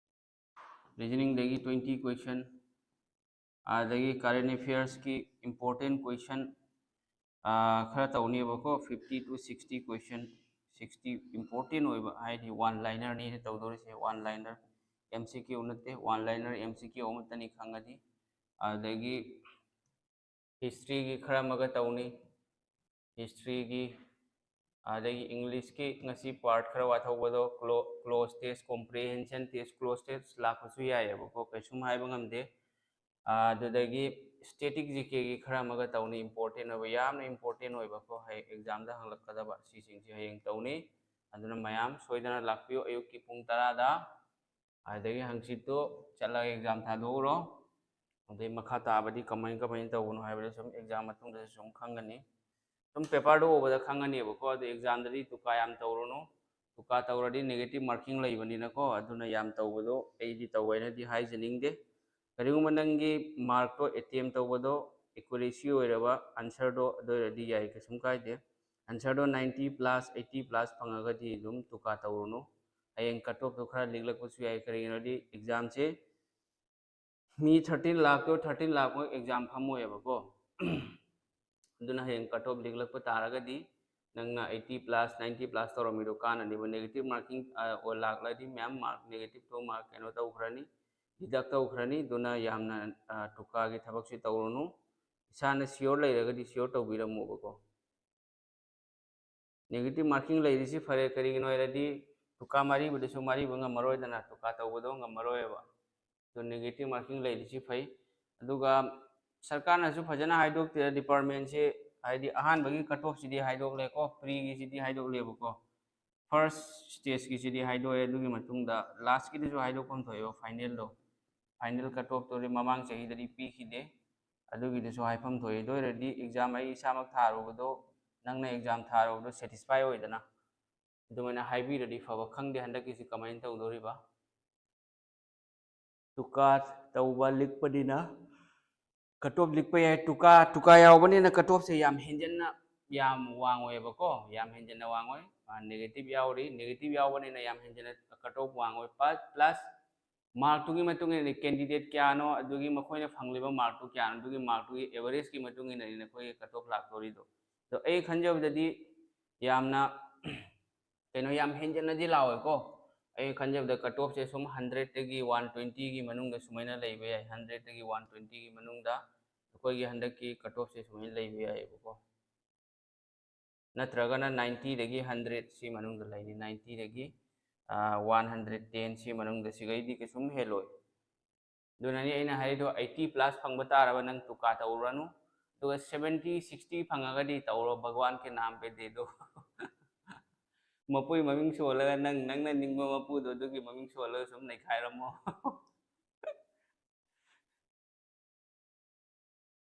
reasoningꯗꯒꯤ twenty question꯫ ꯑꯗꯒꯤ current affairsꯀꯤ important question, ꯑꯥ, ꯈꯔ ꯇꯧꯅꯦꯕꯀꯣ, fifty to sixty question꯫ Sixty important ꯑꯣꯏꯕ, ꯍꯥꯏꯗꯤ one linerꯅꯤꯅ ꯇꯧꯗꯧꯔꯤꯁꯦ, one liner꯫ M C Q ꯅꯠꯇꯦ, one liner M C Q ꯑꯃꯠꯇꯅꯤ ꯈꯪꯉꯗꯤ꯫ ꯑꯗꯒꯤ historyꯒꯤ ꯈꯔ ꯑꯃꯒ ꯇꯧꯅꯤ꯫ Historyꯒꯤ ꯑꯗꯒꯤ ꯏꯪꯂꯤꯁꯀꯤ ꯉꯁꯤ ꯄꯥꯔꯠ ꯈꯔ ꯋꯥꯊꯧꯕꯗꯣ ꯀ꯭ꯂꯣ cloze test, comprehension test, cloze test ꯂꯥꯛꯄꯁꯨ ꯌꯥꯏꯑꯕꯀꯣ, ꯀꯩꯁꯨꯝ ꯍꯥꯏꯕ ꯉꯝꯗꯦ꯫ ꯑꯗꯨꯗꯒꯤ ꯁ꯭ꯇꯦꯇꯤꯛ ꯖꯤ ꯀꯦꯒꯤ ꯈꯔ ꯑꯃꯒ ꯇꯧꯅꯤ, ꯏꯝꯄꯣꯔꯇꯦꯟ ꯑꯣꯏꯕ, ꯌꯥꯝꯅ ꯏꯝꯄꯣꯔꯇꯦꯟ ꯑꯣꯏꯕꯀꯣ, ꯍꯌꯦꯡ ꯑꯦꯛꯖꯥꯝꯗ ꯍꯪꯂꯛꯀꯗꯕ ꯁꯤꯁꯤꯡꯁꯦ ꯍꯌꯦꯡ ꯇꯧꯅꯤ꯫ ꯑꯗꯨꯅ ꯃꯌꯥꯝ ꯁꯣꯏꯗꯅ ꯂꯥꯛꯄꯤꯌꯨ ꯑꯌꯨꯛꯀꯤ ꯄꯨꯡ ꯇꯔꯥꯗ꯫ ꯑꯗꯨꯗꯒꯤ ꯍꯪꯆꯤꯠꯇꯨ ꯆꯠꯂꯒ ꯑꯦꯛꯖꯥꯝ ꯊꯥꯗꯣꯛꯎꯔꯣ꯫ ꯑꯗꯩ ꯃꯈꯥ ꯇꯥꯕꯗꯤ ꯀꯃꯥꯏ ꯀꯃꯥꯏꯅ ꯇꯧꯕꯅꯣ ꯍꯥꯏꯕꯗꯨ ꯁꯨꯝ ꯑꯦꯛꯖꯥꯝ ꯃꯇꯨꯡꯗꯁꯨ ꯁꯨꯝ ꯈꯪꯒꯅꯤ꯫ ꯁꯨꯝ ꯄꯦꯄꯔꯗꯨ ꯎꯕꯗ ꯈꯪꯒꯅꯦꯕꯀꯣ꯫ ꯑꯗꯨ ꯑꯦꯛꯖꯥꯝꯗꯗꯤ ꯇꯨꯀꯥ ꯌꯥꯝ ꯇꯧꯔꯨꯅꯨ꯫ ꯇꯨꯀꯥ ꯇꯧꯔꯗꯤ ꯅꯦꯒꯦꯇꯤꯞ ꯃꯥꯔꯀꯤꯡ ꯂꯩꯕꯅꯤꯅꯀꯣ, ꯑꯗꯨꯅ ꯌꯥꯝ ꯇꯧꯕꯗꯣ ꯑꯩꯗꯤ ꯇꯧꯋꯦꯅꯗꯤ ꯍꯥꯏꯖꯅꯤꯡꯗꯦ꯫ ꯀꯔꯤꯒꯨꯝꯕ ꯅꯪꯒꯤ ꯃꯥꯔꯛꯇꯣ ꯑꯦꯇꯦꯝ ꯇꯧꯕꯗꯣ ꯑꯦꯀꯨꯔꯦꯁꯤ ꯑꯣꯏꯔꯕ ꯑꯟꯁꯔꯗꯣ ꯑꯗꯨ ꯑꯣꯏꯔꯗꯤ ꯌꯥꯏ, ꯀꯩꯁꯨꯝ ꯀꯥꯏꯗꯦ꯫ ꯑꯟꯁꯔꯗꯣ ꯅꯥꯏꯟꯇꯤ ꯄ꯭ꯂꯁ, ꯑꯩꯠꯇꯤ ꯄ꯭ꯂꯁ ꯐꯪꯉꯒꯗꯤ ꯑꯗꯨꯝ ꯇꯨꯀꯥ ꯇꯧꯔꯨꯅꯨ꯫ ꯍꯌꯦꯡ ꯀꯠ ꯑꯣꯐꯇꯣ ꯈꯔ ꯂꯤꯛꯂꯛꯄꯁꯨ ꯌꯥꯏ꯫ ꯀꯔꯤꯒꯤꯅꯣꯗꯤ ꯑꯦꯛꯖꯥꯝꯁꯦ ꯃꯤ ꯊꯥꯔꯇꯤꯟ ꯂꯥꯛꯇꯣ ꯊꯥꯔꯇꯤꯟ ꯂꯥꯛꯃꯛ ꯑꯦꯛꯖꯥꯝ ꯐꯝꯃꯣꯏꯕꯀꯣ꯫ ꯑꯗꯨꯅ ꯍꯌꯦꯡ ꯀꯠ ꯑꯣꯐ ꯂꯤꯛꯂꯛꯄ ꯇꯥꯔꯒꯗꯤ ꯅꯪꯅ ꯑꯩꯠꯇꯤ ꯄ꯭ꯂꯁ, ꯅꯥꯏꯟꯇꯤ ꯄ꯭ꯂꯁ ꯇꯧꯔꯝꯃꯤꯗꯣ ꯀꯥꯟꯅꯅꯦꯕ꯫ ꯅꯦꯒꯦꯇꯤꯞ ꯃꯥꯔꯀꯤꯡ ꯂꯥꯛꯂꯗꯤ ꯃꯌꯥꯝ ꯃꯥꯔꯛ ꯅꯦꯒꯦꯇꯤꯞꯇꯣ ꯃꯥꯔꯛ ꯀꯩꯅꯣ ꯇꯧꯈ꯭ꯔꯅꯤ, ꯗꯤꯗꯛ ꯇꯧꯈ꯭ꯔꯅꯤ꯫ ꯑꯗꯨꯅ ꯌꯥꯝꯅ ꯇꯨꯀꯥꯒꯤ ꯊꯕꯛꯁꯤ ꯇꯧꯔꯨꯅꯨ꯫ ꯏꯁꯥꯅ ꯁꯤꯌꯣꯔ ꯂꯩꯔꯒꯗꯤ ꯁꯤꯌꯣꯔ ꯇꯧꯕꯤꯔꯝꯃꯣꯕꯀꯣ꯫ ꯅꯦꯒꯦꯇꯤꯞ ꯃꯥꯔꯀꯤꯡ ꯂꯩꯔꯤꯁꯤ ꯐꯔꯦ, ꯀꯔꯤꯒꯤꯅꯣ ꯍꯥꯏꯔꯗꯤ ꯇꯨꯀꯥ ꯃꯔꯤꯕꯗꯁꯨ ꯃꯔꯤꯕ ꯉꯝꯃꯔꯣꯏꯗꯅ, ꯇꯨꯀꯥ ꯇꯧꯕꯗꯣ ꯉꯝꯃꯔꯣꯏꯕ꯫ ꯑꯗꯨ ꯅꯦꯒꯦꯇꯤꯞ ꯃꯥꯔꯀꯤꯡ ꯂꯩꯔꯤꯁꯤ ꯐꯩ꯫ ꯑꯗꯨꯒ ꯁꯔꯀꯥꯔꯅꯁꯨ ꯐꯖꯅ ꯍꯥꯏꯗꯣꯛꯇꯦ ꯗꯤꯄꯥꯔꯠꯃꯦꯟꯁꯤ, ꯍꯥꯏꯗꯤ ꯑꯍꯥꯟꯕꯒꯤ ꯀꯠ ꯑꯣꯐꯁꯤꯗꯤ ꯍꯥꯏꯗꯣꯛꯂꯦꯀꯣ, ꯄ꯭ꯔꯤꯒꯤꯁꯤꯗꯤ ꯍꯥꯏꯗꯣꯛꯂꯦꯕꯀꯣ, ꯐꯥꯔꯁ ꯁ꯭ꯇꯦꯖꯀꯤꯁꯤꯗꯤ ꯍꯥꯏꯗꯣꯛꯑꯦ꯫ ꯑꯗꯨꯒꯤ ꯃꯇꯨꯡꯗ ꯂꯥꯁꯀꯤꯗꯨꯁꯨ ꯍꯥꯏꯗꯣꯛꯐꯝ ꯊꯣꯛꯑꯦꯕ, ꯐꯥꯏꯅꯦꯜꯗꯣ꯫ ꯐꯥꯏꯅꯦꯜ ꯀꯠ ꯑꯣꯐꯇꯨꯗꯤ ꯃꯃꯥꯡ ꯆꯍꯤꯗꯗꯤ ꯄꯤꯈꯤꯗꯦ, ꯑꯗꯨꯒꯤꯗꯨꯁꯨ ꯍꯥꯏꯐꯝ ꯊꯣꯛꯑꯦ꯫ ꯑꯗꯨ ꯑꯣꯏꯔꯗꯤ ꯑꯦꯛꯖꯥꯝ ꯑꯩ ꯏꯁꯥꯃꯛ ꯊꯥꯔꯨꯕꯗꯣ, ꯅꯪꯅ ꯑꯦꯛꯖꯥꯝ ꯊꯥꯔꯨꯕꯗꯣ ꯁꯦꯇꯤꯁꯐꯥꯏ ꯑꯣꯏꯗꯅ, ꯑꯗꯨꯃꯥꯏꯅ ꯍꯥꯏꯕꯤꯔꯗꯤ ꯐꯕ꯫ ꯈꯪꯗꯦ ꯍꯟꯗꯛꯀꯤꯁꯤ ꯀꯃꯥꯏꯅ ꯇꯧꯗꯣꯔꯤꯕ꯫ ꯇꯨꯀꯥ ꯇꯧꯕ ꯂꯤꯛꯄꯅꯤꯅ ꯀꯠ ꯑꯣꯐ ꯂꯤꯛꯄ ꯌꯥꯏ꯫ ꯇꯨꯀꯥ ꯇꯨꯀꯥ ꯌꯥꯎꯕꯅꯤꯅ ꯀꯠ ꯑꯣꯐꯁꯦ ꯌꯥꯝ ꯍꯦꯟꯖꯟꯅ ꯌꯥꯝ ꯋꯥꯡꯉꯣꯏꯕꯀꯣ, ꯌꯥꯝ ꯍꯦꯟꯖꯟꯅ ꯋꯥꯡꯉꯣꯏ꯫ ꯅꯦꯒꯦꯇꯤꯞ ꯌꯥꯎꯔꯤ, ꯅꯦꯒꯦꯇꯤꯞ ꯌꯥꯎꯕꯅꯤꯅ ꯌꯥꯝ ꯍꯦꯟꯖꯟꯅ ꯀꯠ ꯑꯣꯐ ꯋꯥꯡꯉꯣꯏ꯫ ꯄ꯭ꯂꯁ ꯃꯥꯔꯛꯇꯨꯒꯤ ꯃꯇꯨꯡ ꯏꯟꯅ ꯀꯦꯟꯗꯤꯗꯦꯠ ꯀꯌꯥꯅꯣ, ꯑꯗꯨꯒꯤ ꯃꯈꯣꯏꯅ ꯐꯪꯂꯤꯕ ꯃꯥꯔꯛꯇꯨ ꯀꯌꯥꯅꯣ, ꯑꯗꯨꯒꯤ ꯃꯥꯔꯛꯇꯨꯒꯤ ꯑꯦꯚꯔꯦꯖꯀꯤ ꯃꯇꯨꯡ ꯏꯟꯅꯅꯤ ꯅꯈꯣꯏꯒꯤ ꯀꯠ ꯑꯣꯐ ꯂꯥꯛꯇꯣꯔꯤꯗꯣ꯫ ꯑꯗꯣ ꯑꯩ ꯈꯟꯖꯕꯗꯗꯤ ꯌꯥꯝꯅ ꯀꯩꯅꯣ ꯌꯥꯝ ꯍꯦꯟꯖꯟꯅꯗꯤ ꯂꯥꯛꯑꯣꯏꯀꯣ꯫ ꯑꯩꯅ ꯈꯟꯖꯕꯗ ꯀꯠ ꯑꯣꯐꯁꯦ ꯁꯨꯝ ꯍꯟꯗ꯭ꯔꯦꯠꯇꯒꯤ ꯋꯥꯟ ꯇ꯭ꯋꯦꯟꯇꯤꯒꯤ ꯃꯅꯨꯡꯗ ꯁꯨꯃꯥꯏꯅ ꯂꯩꯕ ꯌꯥꯏ, ꯍꯟꯗ꯭ꯔꯦꯠꯇꯒꯤ ꯋꯥꯟ ꯇ꯭ꯋꯦꯟꯇꯤꯒꯤ ꯃꯅꯨꯡꯗ ꯑꯩꯈꯣꯏꯒꯤ ꯍꯟꯗꯛꯀꯤ ꯀꯠ ꯑꯣꯐꯁꯦ ꯁꯨꯃꯥꯏꯅ ꯂꯩꯕ ꯌꯥꯏꯑꯕꯀꯣ꯫ ꯅꯠꯇ꯭ꯔꯒꯅ ninety ꯗꯒꯤ hundred ꯁꯤ ꯃꯅꯨꯡꯗ ꯂꯩꯅꯤ꯫ Ninety ꯗꯒꯤ one hundred ten ꯁꯤ ꯃꯅꯨꯡꯗ ꯁꯤꯒꯩꯗꯤ ꯀꯩꯁꯨꯝ ꯍꯦꯜꯂꯣꯏ꯫ ꯑꯗꯨꯅꯅꯤ ꯑꯩꯅ ꯍꯥꯏꯔꯤꯗꯣ, eighty plus ꯐꯪꯕ ꯇꯥꯔꯕ ꯅꯪ ꯇꯨꯀꯥ ꯇꯧꯔꯨꯔꯅꯨ꯫ ꯑꯗꯨꯒ seventy sixty ꯐꯪꯉꯒꯗꯤ ꯇꯧꯔꯣ, ꯚꯒꯋꯥꯟ ꯀꯦ ꯅꯥꯝ ꯄꯦ ꯗꯦ ꯗꯣ꯫ ꯃꯄꯨꯏ ꯃꯃꯤꯡ ꯁꯣꯜꯂꯒ ꯅꯪ, ꯅꯪꯅ ꯅꯤꯡꯕ ꯃꯄꯨꯗꯣ ꯑꯗꯨꯒꯤ ꯃꯃꯤꯡ ꯁꯣꯜꯂꯒ ꯁꯨꯝ ꯅꯩꯈꯥꯏꯔꯝꯃꯣ꯫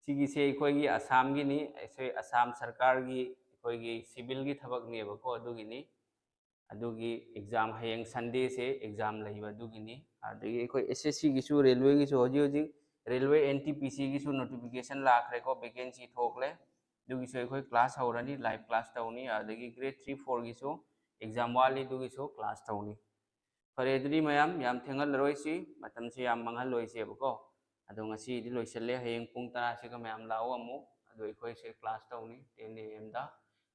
ꯁꯤꯒꯤꯁꯦ ꯑꯩꯈꯣꯏꯒꯤ ꯑꯁꯥꯝꯒꯤꯅꯤ, ꯑꯩꯈꯣꯏ ꯑꯁꯥꯝ ꯁꯔꯀꯥꯔꯒꯤ ꯑꯩꯈꯣꯏꯒꯤ ꯁꯤꯚꯤꯜꯒꯤ ꯊꯕꯛꯅꯦꯕꯀꯣ, ꯑꯗꯨꯒꯤꯅꯤ꯫ ꯑꯗꯨꯒꯤ exam, ꯍꯌꯦꯡ Sundayꯁꯦ exam ꯂꯩꯕ ꯑꯗꯨꯒꯤꯅꯤ꯫ ꯑꯗꯒꯤ ꯑꯩꯈꯣꯏ S S Cꯒꯤꯁꯨ, ꯔꯦꯜꯋꯦꯒꯤꯁꯨ ꯍꯧꯖꯤꯛ ꯍꯧꯖꯤꯛ railway N T P Cꯒꯤꯁꯨ notification ꯂꯥꯛꯈ꯭ꯔꯦꯀꯣ, vacancy ꯊꯣꯛꯂꯦ꯫ ꯑꯗꯨꯒꯤꯁꯨ ꯑꯩꯈꯣꯏ class ꯍꯧꯔꯅꯤ, live class ꯇꯧꯅꯤ꯫ ꯑꯗꯒꯤ grade three fourꯒꯤꯁꯨ exam ꯋꯥꯠꯂꯤ, ꯑꯗꯨꯒꯤꯁꯨ class ꯇꯧꯅꯤ꯫ ꯐꯔꯦ, ꯑꯗꯨꯗꯤ ꯃꯌꯥꯝ ꯌꯥꯝ ꯊꯦꯡꯍꯜꯂꯔꯣꯏꯁꯤ, ꯃꯇꯝꯁꯦ ꯌꯥꯝ ꯃꯥꯡꯍꯜꯂꯣꯏꯁꯦꯕꯀꯣ꯫ ꯑꯗꯣ ꯉꯁꯤꯗꯤ ꯂꯣꯏꯁꯤꯜꯂꯦ꯫ ꯍꯌꯦꯡ ꯄꯨꯡ ꯇꯔꯥꯁꯤꯒ ꯃꯌꯥꯝ ꯂꯥꯛꯑꯣ ꯑꯃꯨꯛ꯫ ꯑꯗꯣ ꯑꯩꯈꯣꯏꯁꯦ class ꯇꯧꯅꯤ ten A M ꯗ꯫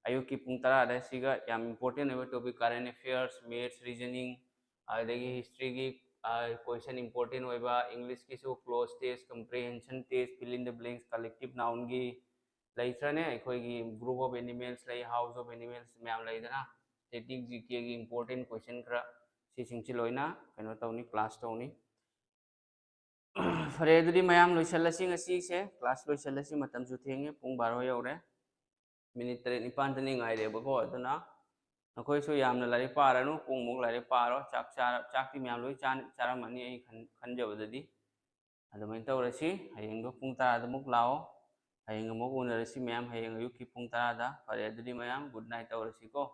ꯑꯌꯨꯛꯀꯤ ꯄꯨꯡ ꯇꯔꯥꯗ ꯁꯤꯒ ꯌꯥꯝ important ꯑꯣꯏꯕ topic, current affairs, maths, reasoning, ꯑꯗꯒꯤ historyꯒꯤ question important ꯑꯣꯏꯕ, Englishꯀꯤꯁꯨ clause test, comprehension test, fill in the blanks, collective nounꯒꯤ ꯂꯩꯇ꯭ꯔꯅꯦ? ꯑꯩꯈꯣꯏꯒꯤ group of animals ꯂꯩ, house of animals ꯃꯌꯥꯝ ꯂꯩꯗꯅ, static G Kꯒꯤ important question ꯈꯔ, ꯁꯤꯁꯤꯡꯁꯤ ꯂꯣꯏꯅ ꯀꯩꯅꯣ ꯇꯧꯅꯤ, class ꯇꯧꯅꯤ꯫ ꯐꯔꯦ, ꯑꯗꯨꯗꯤ ꯃꯌꯥꯝ ꯂꯣꯏꯁꯤꯜꯂꯁꯤ ꯉꯁꯤꯁꯦ, class ꯂꯣꯏꯁꯤꯜꯂꯁꯤ, ꯃꯇꯝꯁꯨ ꯊꯦꯡꯉꯦ, ꯄꯨꯡ ꯕꯥꯔꯣ ꯌꯧꯔꯦ, minute ꯇꯔꯦꯠ ꯅꯤꯄꯥꯟꯇꯅꯤ ꯉꯥꯏꯔꯦꯕꯀꯣ꯫ ꯑꯗꯨꯅ ꯅꯈꯣꯏꯁꯨ ꯌꯥꯝꯅ ꯂꯥꯏꯔꯤꯛ ꯄꯥꯔꯅꯨ, ꯄꯨꯡꯃꯨꯛ ꯂꯥꯏꯔꯤꯛ ꯄꯥꯔꯣ꯫ ꯆꯥꯛ ꯆꯥꯔ-, ꯆꯥꯛꯇꯤ ꯃꯌꯥꯝ ꯂꯣꯏ ꯆꯥ-, ꯆꯥꯔꯝꯃꯅꯤ ꯑꯩ ꯈꯟ-, ꯈꯟꯖꯕꯗꯗꯤ꯫ ꯑꯗꯨꯃꯥꯏꯅ ꯇꯧꯔꯁꯤ꯫ ꯍꯌꯦꯡꯗꯣ ꯄꯨꯡ ꯇꯔꯥꯗ ꯑꯃꯨꯛ ꯂꯥꯛꯑꯣ꯫ ꯍꯌꯦꯡ ꯑꯃꯨꯛ ꯎꯅꯔꯁꯤ ꯃꯌꯥꯝ, ꯍꯌꯦꯡ ꯑꯌꯨꯛꯀꯤ ꯄꯨꯡ ꯇꯔꯥꯗ꯫ ꯐꯔꯦ, ꯑꯗꯨꯗꯤ ꯃꯌꯥꯝ good night ꯇꯧꯔꯁꯤꯀꯣ꯫